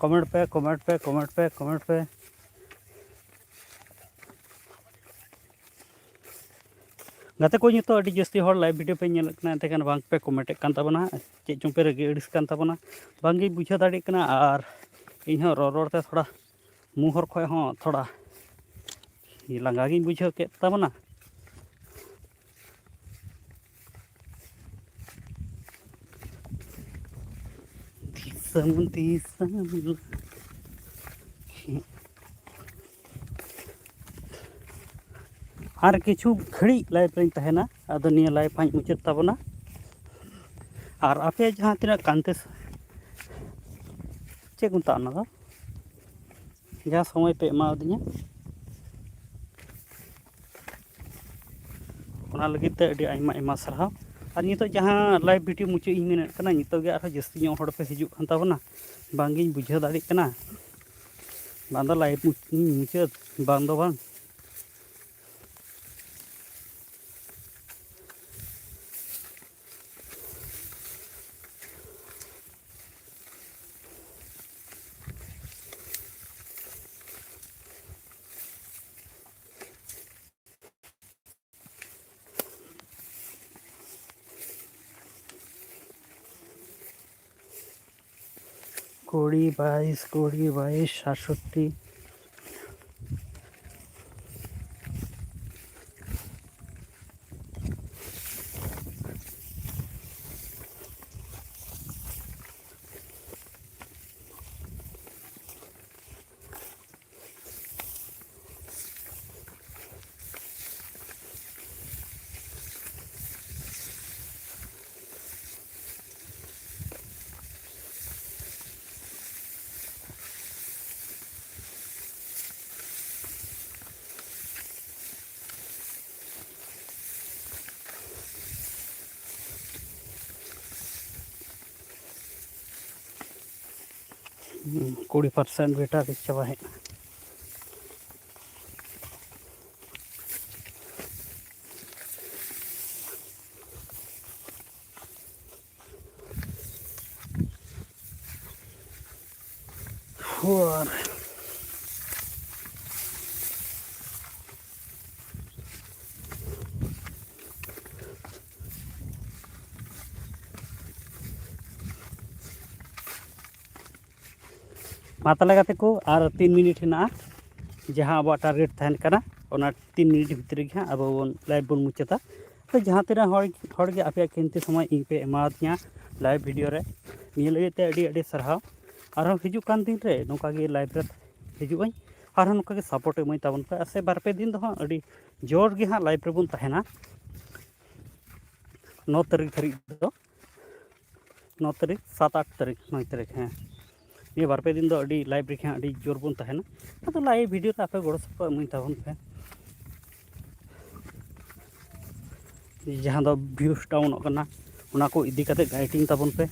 Comment ᱯᱮ, comment ᱯᱮ, comment ᱯᱮ, comment ᱯᱮ᱾ ᱜᱟᱛᱮ ᱠᱚ, ᱱᱤᱛᱚᱜ ᱟᱹᱰᱤ ᱡᱟᱹᱥᱛᱤ ᱦᱚᱲ live video ᱯᱮ ᱧᱮᱞᱮᱫ ᱠᱟᱱᱟ, ᱮᱱᱛᱮ ᱠᱷᱟᱱ ᱵᱟᱝ ᱯᱮ comment ᱮᱫ ᱠᱟᱱ ᱛᱟᱵᱚᱱᱟ᱾ ᱪᱮᱫ ᱪᱚᱝ ᱯᱮ ᱨᱟᱹᱜᱤ ᱟᱹᱲᱤᱥ ᱠᱟᱱ ᱛᱟᱵᱚᱱᱟ, ᱵᱟᱝ ᱜᱤᱧ ᱵᱩᱡᱷᱟᱹᱣ ᱫᱟᱲᱮᱭᱟᱜ ᱠᱟᱱᱟ᱾ ᱟᱨ ᱤᱧ ᱦᱚᱸ ᱨᱚᱲ ᱨᱚᱲ ᱛᱮ ᱛᱷᱚᱲᱟ ᱢᱩ ᱦᱚᱨ ᱠᱷᱚᱡ ᱦᱚᱸ ᱛᱷᱚᱲᱟ ᱞᱟᱸᱜᱟ ᱜᱤᱧ ᱵᱩᱡᱷᱟᱹᱣ ᱠᱮᱫ ᱛᱟᱵᱚᱱᱟ᱾ ᱫᱤᱥᱚᱢ, ᱫᱤᱥᱚᱢ᱾ ᱟᱨ ᱠᱤᱪᱷᱩ ᱜᱷᱟᱹᱲᱤᱡ live ᱨᱮᱧ ᱛᱟᱦᱮᱱᱟ, ᱟᱫᱚ ᱱᱤᱭᱟᱹ live ᱦᱟᱸᱜ ᱢᱩᱪᱟᱹᱫ ᱛᱟᱵᱚᱱᱟ᱾ ᱟᱨ ᱟᱯᱮ ᱡᱟᱦᱟᱸ ᱛᱤᱱᱟᱹᱜ ᱠᱟᱱᱛᱮ, ᱪᱮᱫ ᱠᱚ ᱢᱮᱛᱟᱜᱼᱟ ᱚᱱᱟ ᱫᱚ, ᱡᱟᱦᱟᱸ ᱥᱚᱢᱚᱭ ᱯᱮ ᱮᱢᱟᱣᱟᱫᱤᱧᱟ, ᱚᱱᱟ ᱞᱟᱹᱜᱤᱫ ᱛᱮ ᱟᱹᱰᱤ ᱟᱭᱢᱟ ᱟᱭᱢᱟ ᱥᱟᱨᱦᱟᱣ᱾ ᱟᱨ ᱱᱤᱛᱚᱜ ᱡᱟᱦᱟᱸ live video ᱢᱩᱪᱟᱹᱫ ᱤᱧ ᱢᱮᱱᱮᱫ ᱠᱟᱱᱟ, ᱱᱤᱛᱚᱜ ᱜᱮ ᱟᱨᱦᱚᱸ ᱡᱟᱹᱥᱛᱤ ᱧᱚᱜ ᱦᱚᱲ ᱯᱮ ᱦᱤᱡᱩᱜ ᱠᱟᱱ ᱛᱟᱵᱚᱱᱟ, ᱵᱟᱝ ᱜᱤᱧ ᱵᱩᱡᱷᱟᱹᱣ ᱫᱟᱲᱮᱭᱟᱜ ᱠᱟᱱᱟ, ᱵᱟᱝ ᱫᱚ live ᱢᱩᱪ-, ᱢᱩᱪᱟᱹᱫ, ᱵᱟᱝ ᱫᱚ ᱵᱟᱝ᱾ ᱠᱩᱲᱤ, ᱵᱟᱭᱤᱥ, ᱠᱩᱲᱤ, ᱵᱟᱭᱤᱥ, ᱥᱟᱛᱥᱚᱴᱴᱤ᱾ ᱠᱩᱲᱤ ᱯᱟᱨᱥᱮᱱᱴ ᱵᱮᱴᱟᱨᱤ ᱪᱟᱵᱟ ᱦᱮᱡ ᱮᱱᱟ᱾ ᱦᱳᱭ᱾ ᱢᱟ ᱛᱟᱦᱚᱞᱮ ᱜᱟᱛᱮ ᱠᱚ, ᱟᱨ ᱛᱤᱱ ᱢᱤᱱᱤᱴ ᱦᱮᱱᱟᱜᱼᱟ, ᱡᱟᱦᱟᱸ ᱟᱵᱚᱣᱟᱜ ᱴᱟᱨᱜᱮᱴ ᱛᱟᱦᱮᱱ ᱠᱟᱱᱟ, ᱚᱱᱟ ᱛᱤᱱ ᱢᱤᱱᱤᱴ ᱵᱷᱤᱛᱨᱤ ᱨᱮᱜᱮ ᱦᱟᱸᱜ ᱟᱵᱚ ᱵᱚᱱ, ᱞᱟᱭᱤᱵᱷ ᱵᱚᱱ ᱢᱩᱪᱟᱹᱫᱟ᱾ ᱛᱚ ᱡᱟᱦᱟᱸ ᱛᱤᱱᱟᱹᱜ ᱦᱚᱲ, ᱦᱚᱲ ᱜᱮ ᱟᱯᱮᱭᱟᱜ ᱠᱤᱢᱛᱤ ᱥᱚᱢᱚᱭ ᱤᱧ ᱯᱮ ᱮᱢᱟᱣᱟᱫᱤᱧᱟ ᱞᱟᱭᱤᱵᱷ ᱵᱷᱤᱰᱤᱭᱳ ᱨᱮ, ᱱᱤᱭᱟᱹ ᱞᱟᱹᱜᱤᱫ ᱛᱮ ᱟᱹᱰᱤ ᱟᱹᱰᱤ ᱥᱟᱨᱦᱟᱣ᱾ ᱟᱨᱦᱚᱸ ᱦᱤᱡᱩᱜ ᱠᱟᱱ ᱫᱤᱱ ᱨᱮ ᱱᱚᱝᱠᱟ ᱜᱮ ᱞᱟᱭᱤᱵᱷ ᱨᱮ ᱦᱤᱡᱩᱜ ᱟᱹᱧ, ᱟᱨᱦᱚᱸ ᱱᱚᱝᱠᱟ ᱜᱮ ᱥᱟᱯᱳᱨᱴ ᱮᱢᱟᱹᱧ ᱛᱟᱵᱚᱱ ᱯᱮ᱾ ᱟᱨ ᱥᱮ ᱵᱟᱨ ᱯᱮ ᱫᱤᱱ ᱫᱚ ᱦᱟᱸᱜ ᱟᱹᱰᱤ ᱡᱳᱨ ᱜᱮ ᱦᱟᱸᱜ ᱞᱟᱭᱤᱵᱷ ᱨᱮᱵᱚᱱ ᱛᱟᱦᱮᱱᱟ, ᱱᱚ ᱛᱟᱹᱨᱤᱠᱷ ᱫᱷᱟᱹᱨᱤᱡ ᱫᱚ᱾ ᱱᱚ ᱛᱟᱹᱨᱤᱠᱷ, ᱥᱟᱛ, ᱟᱴ ᱛᱟᱹᱨᱤᱠᱷ, ᱱᱚᱭ ᱛᱟᱹᱨᱤᱠᱷ, ᱦᱮᱸ, ᱱᱤᱭᱟᱹ ᱵᱟᱨ ᱯᱮ ᱫᱤᱱ ᱫᱚ ᱟᱹᱰᱤ ᱞᱟᱭᱤᱵᱷ ᱨᱮᱜᱮ ᱦᱟᱸᱜ ᱟᱹᱰᱤ ᱡᱳᱨ ᱵᱚᱱ ᱛᱟᱦᱮᱱᱟ᱾ ᱟᱫᱚ ᱞᱟᱭᱤᱵᱷ ᱵᱷᱤᱰᱤᱭᱳ ᱨᱮ ᱟᱯᱮ ᱜᱚᱲᱚ ᱥᱚᱯᱚᱦᱚᱫ ᱮᱢᱟᱹᱧ ᱛᱟᱵᱚᱱ ᱯᱮ, ᱡᱟᱦᱟᱸ ᱫᱚ ᱵᱷᱤᱭᱩᱥ ᱰᱟᱣᱩᱱᱚᱜ ᱠᱟᱱᱟ, ᱚᱱᱟ ᱠᱚ ᱤᱫᱤ ᱠᱟᱛᱮ ᱜᱟᱭᱤᱰᱤᱝ ᱛᱟᱵᱚᱱ ᱯᱮ᱾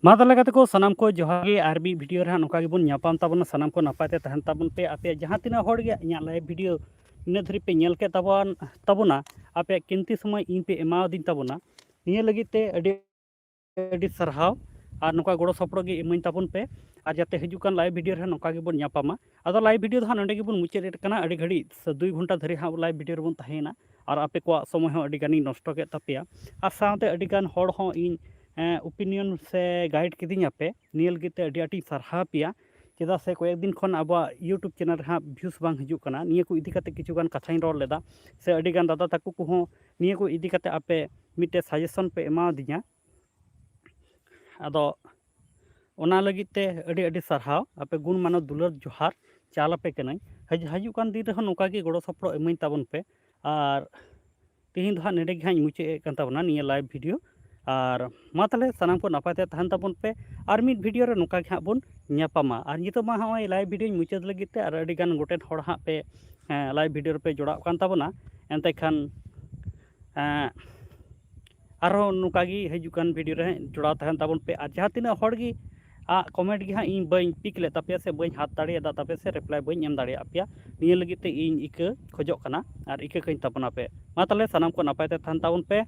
ᱢᱟ ᱛᱟᱦᱚᱞᱮ ᱜᱟᱛᱮ ᱠᱚ, ᱥᱟᱱᱟᱢ ᱠᱚ ᱡᱚᱦᱟᱨ ᱜᱮ᱾ ᱟᱨ ᱢᱤᱫ ᱵᱷᱤᱰᱤᱭᱳ ᱨᱮ ᱦᱟᱸᱜ ᱱᱚᱝᱠᱟ ᱜᱮᱵᱚᱱ ᱧᱟᱯᱟᱢ ᱛᱟᱵᱚᱱᱟ᱾ ᱥᱟᱱᱟᱢ ᱠᱚ ᱱᱟᱯᱟᱭ ᱛᱮ ᱛᱟᱦᱮᱱ ᱛᱟᱵᱚᱱ ᱯᱮ᱾ ᱟᱯᱮᱭᱟᱜ ᱡᱟᱦᱟᱸ ᱛᱤᱱᱟᱹᱜ ᱦᱚᱲ ᱜᱮ ᱤᱧᱟᱹᱜ ᱞᱟᱭᱤᱵᱷ ᱵᱷᱤᱰᱤᱭᱳ ᱤᱱᱟᱹ ᱫᱷᱟᱹᱨᱤᱡ ᱯᱮ ᱧᱮᱞ ᱠᱮᱫ ᱛᱟᱵᱚᱱ ᱛᱟᱵᱚᱱᱟ, ᱟᱯᱮᱭᱟᱜ ᱠᱤᱢᱛᱤ ᱥᱚᱢᱚᱭ ᱤᱧ ᱯᱮ ᱮᱢᱟᱣᱟᱫᱤᱧ ᱛᱟᱵᱚᱱᱟ, ᱱᱤᱭᱟᱹ ᱞᱟᱹᱜᱤᱫ ᱛᱮ ᱟᱹᱰᱤ ᱟᱹᱰᱤ ᱥᱟᱨᱦᱟᱣ᱾ ᱟᱨ ᱱᱚᱝᱠᱟ ᱜᱚᱲᱚ ᱥᱚᱯᱚᱦᱚᱫ ᱜᱮ ᱤᱢᱟᱹᱧ ᱛᱟᱵᱚᱱ ᱯᱮ᱾ ᱟᱨ ᱡᱟᱛᱮ ᱦᱤᱡᱩᱜ ᱠᱟᱱ ᱞᱟᱭᱤᱵᱷ ᱵᱷᱤᱰᱤᱭᱳ ᱨᱮᱦᱚᱸ ᱱᱚᱝᱠᱟ ᱜᱮᱵᱚᱱ ᱧᱟᱯᱟᱢᱟ᱾ ᱟᱫᱚ ᱞᱟᱭᱤᱵᱷ ᱵᱷᱤᱰᱤᱭᱳ ᱫᱚ ᱦᱟᱸᱜ ᱱᱚᱸᱰᱮ ᱜᱮᱵᱚᱱ ᱢᱩᱪᱟᱹᱫ ᱮᱫ ᱠᱟᱱᱟ᱾ ᱟᱹᱰᱤ ᱜᱷᱟᱹᱲᱤᱡ ᱥᱮ ᱫᱩᱭ ᱜᱷᱚᱱᱴᱟ ᱫᱷᱟᱹᱨᱤᱡ ᱦᱟᱸᱜ ᱞᱟᱭᱤᱵᱷ ᱵᱷᱤᱰᱤᱭᱳ ᱨᱮᱵᱚᱱ ᱛᱟᱦᱮᱸᱭᱮᱱᱟ᱾ ᱟᱨ ᱟᱯᱮ ᱠᱚᱣᱟᱜ ᱥᱚᱢᱚᱭ ᱦᱚᱸ ᱟᱹᱰᱤ ᱜᱟᱱᱤᱧ ᱱᱚᱥᱴᱚ ᱠᱮᱫ ᱛᱟᱯᱮᱭᱟ᱾ ᱟᱨ ᱥᱟᱶᱛᱮ ᱟᱹᱰᱤ ᱜᱟᱱ ᱦᱚᱲ ᱦᱚᱸ ᱤᱧ ᱚᱯᱤᱱᱤᱭᱚᱱ ᱥᱮ ᱜᱟᱭᱤᱰ ᱠᱤᱫᱤᱧᱟ ᱯᱮ, ᱱᱤᱭᱟᱹ ᱞᱟᱹᱜᱤᱫ ᱛᱮ ᱟᱹᱰᱤ ᱟᱸᱴᱤᱧ ᱥᱟᱨᱦᱟᱣ ᱯᱮᱭᱟ᱾ ᱪᱮᱫᱟᱜ ᱥᱮ ᱠᱚᱭᱮᱠ ᱫᱤᱱ ᱠᱷᱚᱱ ᱟᱵᱚᱣᱟᱜ YouTube ᱪᱮᱱᱮᱞ ᱨᱮ ᱦᱟᱸᱜ ᱵᱷᱤᱭᱩᱥ ᱵᱟᱝ ᱦᱤᱡᱩᱜ ᱠᱟᱱᱟ᱾ ᱱᱤᱭᱟᱹ ᱠᱚ ᱤᱫᱤ ᱠᱟᱛᱮ ᱠᱤᱪᱷᱩ ᱜᱟᱱ ᱠᱟᱛᱷᱟᱧ ᱨᱚᱲ ᱞᱮᱫᱟ, ᱥᱮ ᱟᱹᱰᱤ ᱜᱟᱱ ᱫᱟᱫᱟ ᱛᱟᱠᱚ ᱠᱚᱦᱚᱸ ᱱᱤᱭᱟᱹ ᱠᱚ ᱤᱫᱤ ᱠᱟᱛᱮ ᱟᱯᱮ ᱢᱤᱫᱴᱮᱡ ᱥᱟᱡᱮᱥᱚᱱ ᱯᱮ ᱮᱢᱟᱣᱟᱫᱤᱧᱟ᱾ ᱟᱫᱚ ᱚᱱᱟ ᱞᱟᱹᱜᱤᱫ ᱛᱮ ᱟᱹᱰᱤ ᱟᱹᱰᱤ ᱥᱟᱨᱦᱟᱣ, ᱟᱯᱮ ᱜᱩᱱ ᱢᱟᱱᱚᱛ ᱫᱩᱞᱟᱹᱲ ᱡᱚᱦᱟᱨ ᱪᱟᱞ ᱟᱯᱮ ᱠᱟᱹᱱᱟᱹᱧ᱾ ᱦᱤᱡ-, ᱦᱤᱡᱩᱜ ᱠᱟᱱ ᱫᱤᱱ ᱨᱮᱦᱚᱸ ᱱᱚᱝᱠᱟ ᱜᱮ ᱜᱚᱲᱚ ᱥᱚᱯᱚᱦᱚᱫ ᱤᱢᱟᱹᱧ ᱛᱟᱵᱚᱱ ᱯᱮ᱾ ᱟᱨ ᱛᱮᱦᱮᱧ ᱫᱚ ᱦᱟᱸᱜ ᱱᱚᱸᱰᱮ ᱜᱮ ᱦᱟᱸᱜ ᱤᱧ ᱢᱩᱪᱟᱹᱫ ᱮᱫ ᱠᱟᱱ ᱛᱟᱵᱚᱱᱟ ᱱᱤᱭᱟᱹ ᱞᱟᱭᱤᱵᱷ ᱵᱷᱤᱰᱤᱭᱳ᱾ ᱟᱨ ᱢᱟ ᱛᱟᱦᱚᱞᱮ ᱥᱟᱱᱟᱢ ᱠᱚ ᱱᱟᱯᱟᱭ ᱛᱮ ᱛᱟᱦᱮᱱ ᱛᱟᱵᱚᱱ ᱯᱮ᱾ ᱟᱨ ᱢᱤᱫ ᱵᱷᱤᱰᱤᱭᱳ ᱨᱮ ᱱᱚᱝᱠᱟ ᱜᱮ ᱦᱟᱸᱜ ᱵᱚᱱ ᱧᱟᱯᱟᱢᱟ᱾ ᱟᱨ ᱱᱤᱛᱚᱜ ᱢᱟ ᱦᱚᱸᱜᱼᱚᱭ ᱞᱟᱭᱤᱵᱷ ᱵᱷᱤᱰᱤᱭᱳᱧ ᱢᱩᱪᱟᱹᱫ ᱞᱟᱹᱜᱤᱫ ᱛᱮ ᱟᱨ ᱟᱹᱰᱤ ᱜᱟᱱ ᱜᱚᱴᱮᱱ ᱦᱚᱲ ᱦᱟᱸᱜ ᱯᱮ, ᱦᱮᱸ, ᱞᱟᱭᱤᱵᱷ ᱵᱷᱤᱰᱤᱭᱳ ᱨᱮᱯᱮ ᱡᱚᱲᱟᱣ ᱠᱟᱱ ᱛᱟᱵᱚᱱᱟ᱾ ᱮᱱᱛᱮ ᱠᱷᱟᱱ, ᱮᱸ, ᱟᱨᱦᱚᱸ ᱱᱚᱝᱠᱟ ᱜᱮ ᱦᱤᱡᱩᱜ ᱠᱟᱱ ᱵᱷᱤᱰᱤᱭᱳ ᱨᱮ ᱡᱚᱲᱟᱣ ᱛᱟᱦᱮᱱ ᱛᱟᱵᱚᱱ ᱯᱮ᱾ ᱟᱨ ᱡᱟᱦᱟᱸ ᱛᱤᱱᱟᱹᱜ ᱦᱚᱲ ᱜᱮ ᱟᱜ ᱠᱚᱢᱮᱱᱴ ᱜᱮ ᱦᱟᱸᱜ ᱤᱧ ᱵᱟᱹᱧ ᱯᱤᱠ ᱞᱮᱫ ᱛᱟᱯᱮᱭᱟ ᱥᱮ ᱵᱟᱹᱧ ᱦᱟᱛ ᱫᱟᱲᱮᱭᱟᱫᱟ ᱛᱟᱯᱮ ᱥᱮ ᱨᱤᱯᱞᱟᱭ ᱵᱟᱹᱧ ᱮᱢ ᱫᱟᱲᱮᱭᱟᱜ ᱯᱮᱭᱟ, ᱱᱤᱭᱟᱹ ᱞᱟᱹᱜᱤᱫ ᱛᱮ ᱤᱧ ᱤᱠᱟᱹ ᱠᱷᱚᱡᱚᱜ ᱠᱟᱱᱟ ᱟᱨ ᱤᱠᱟᱹ ᱠᱟᱹᱧ ᱛᱟᱵᱚᱱᱟ ᱯᱮ᱾ ᱢᱟ ᱛᱟᱦᱚᱞᱮ ᱥᱟᱱᱟᱢ ᱠᱚ ᱱᱟᱯᱟᱭ ᱛᱮ ᱛᱟᱦᱮᱱ ᱛᱟᱵᱚᱱ ᱯᱮ᱾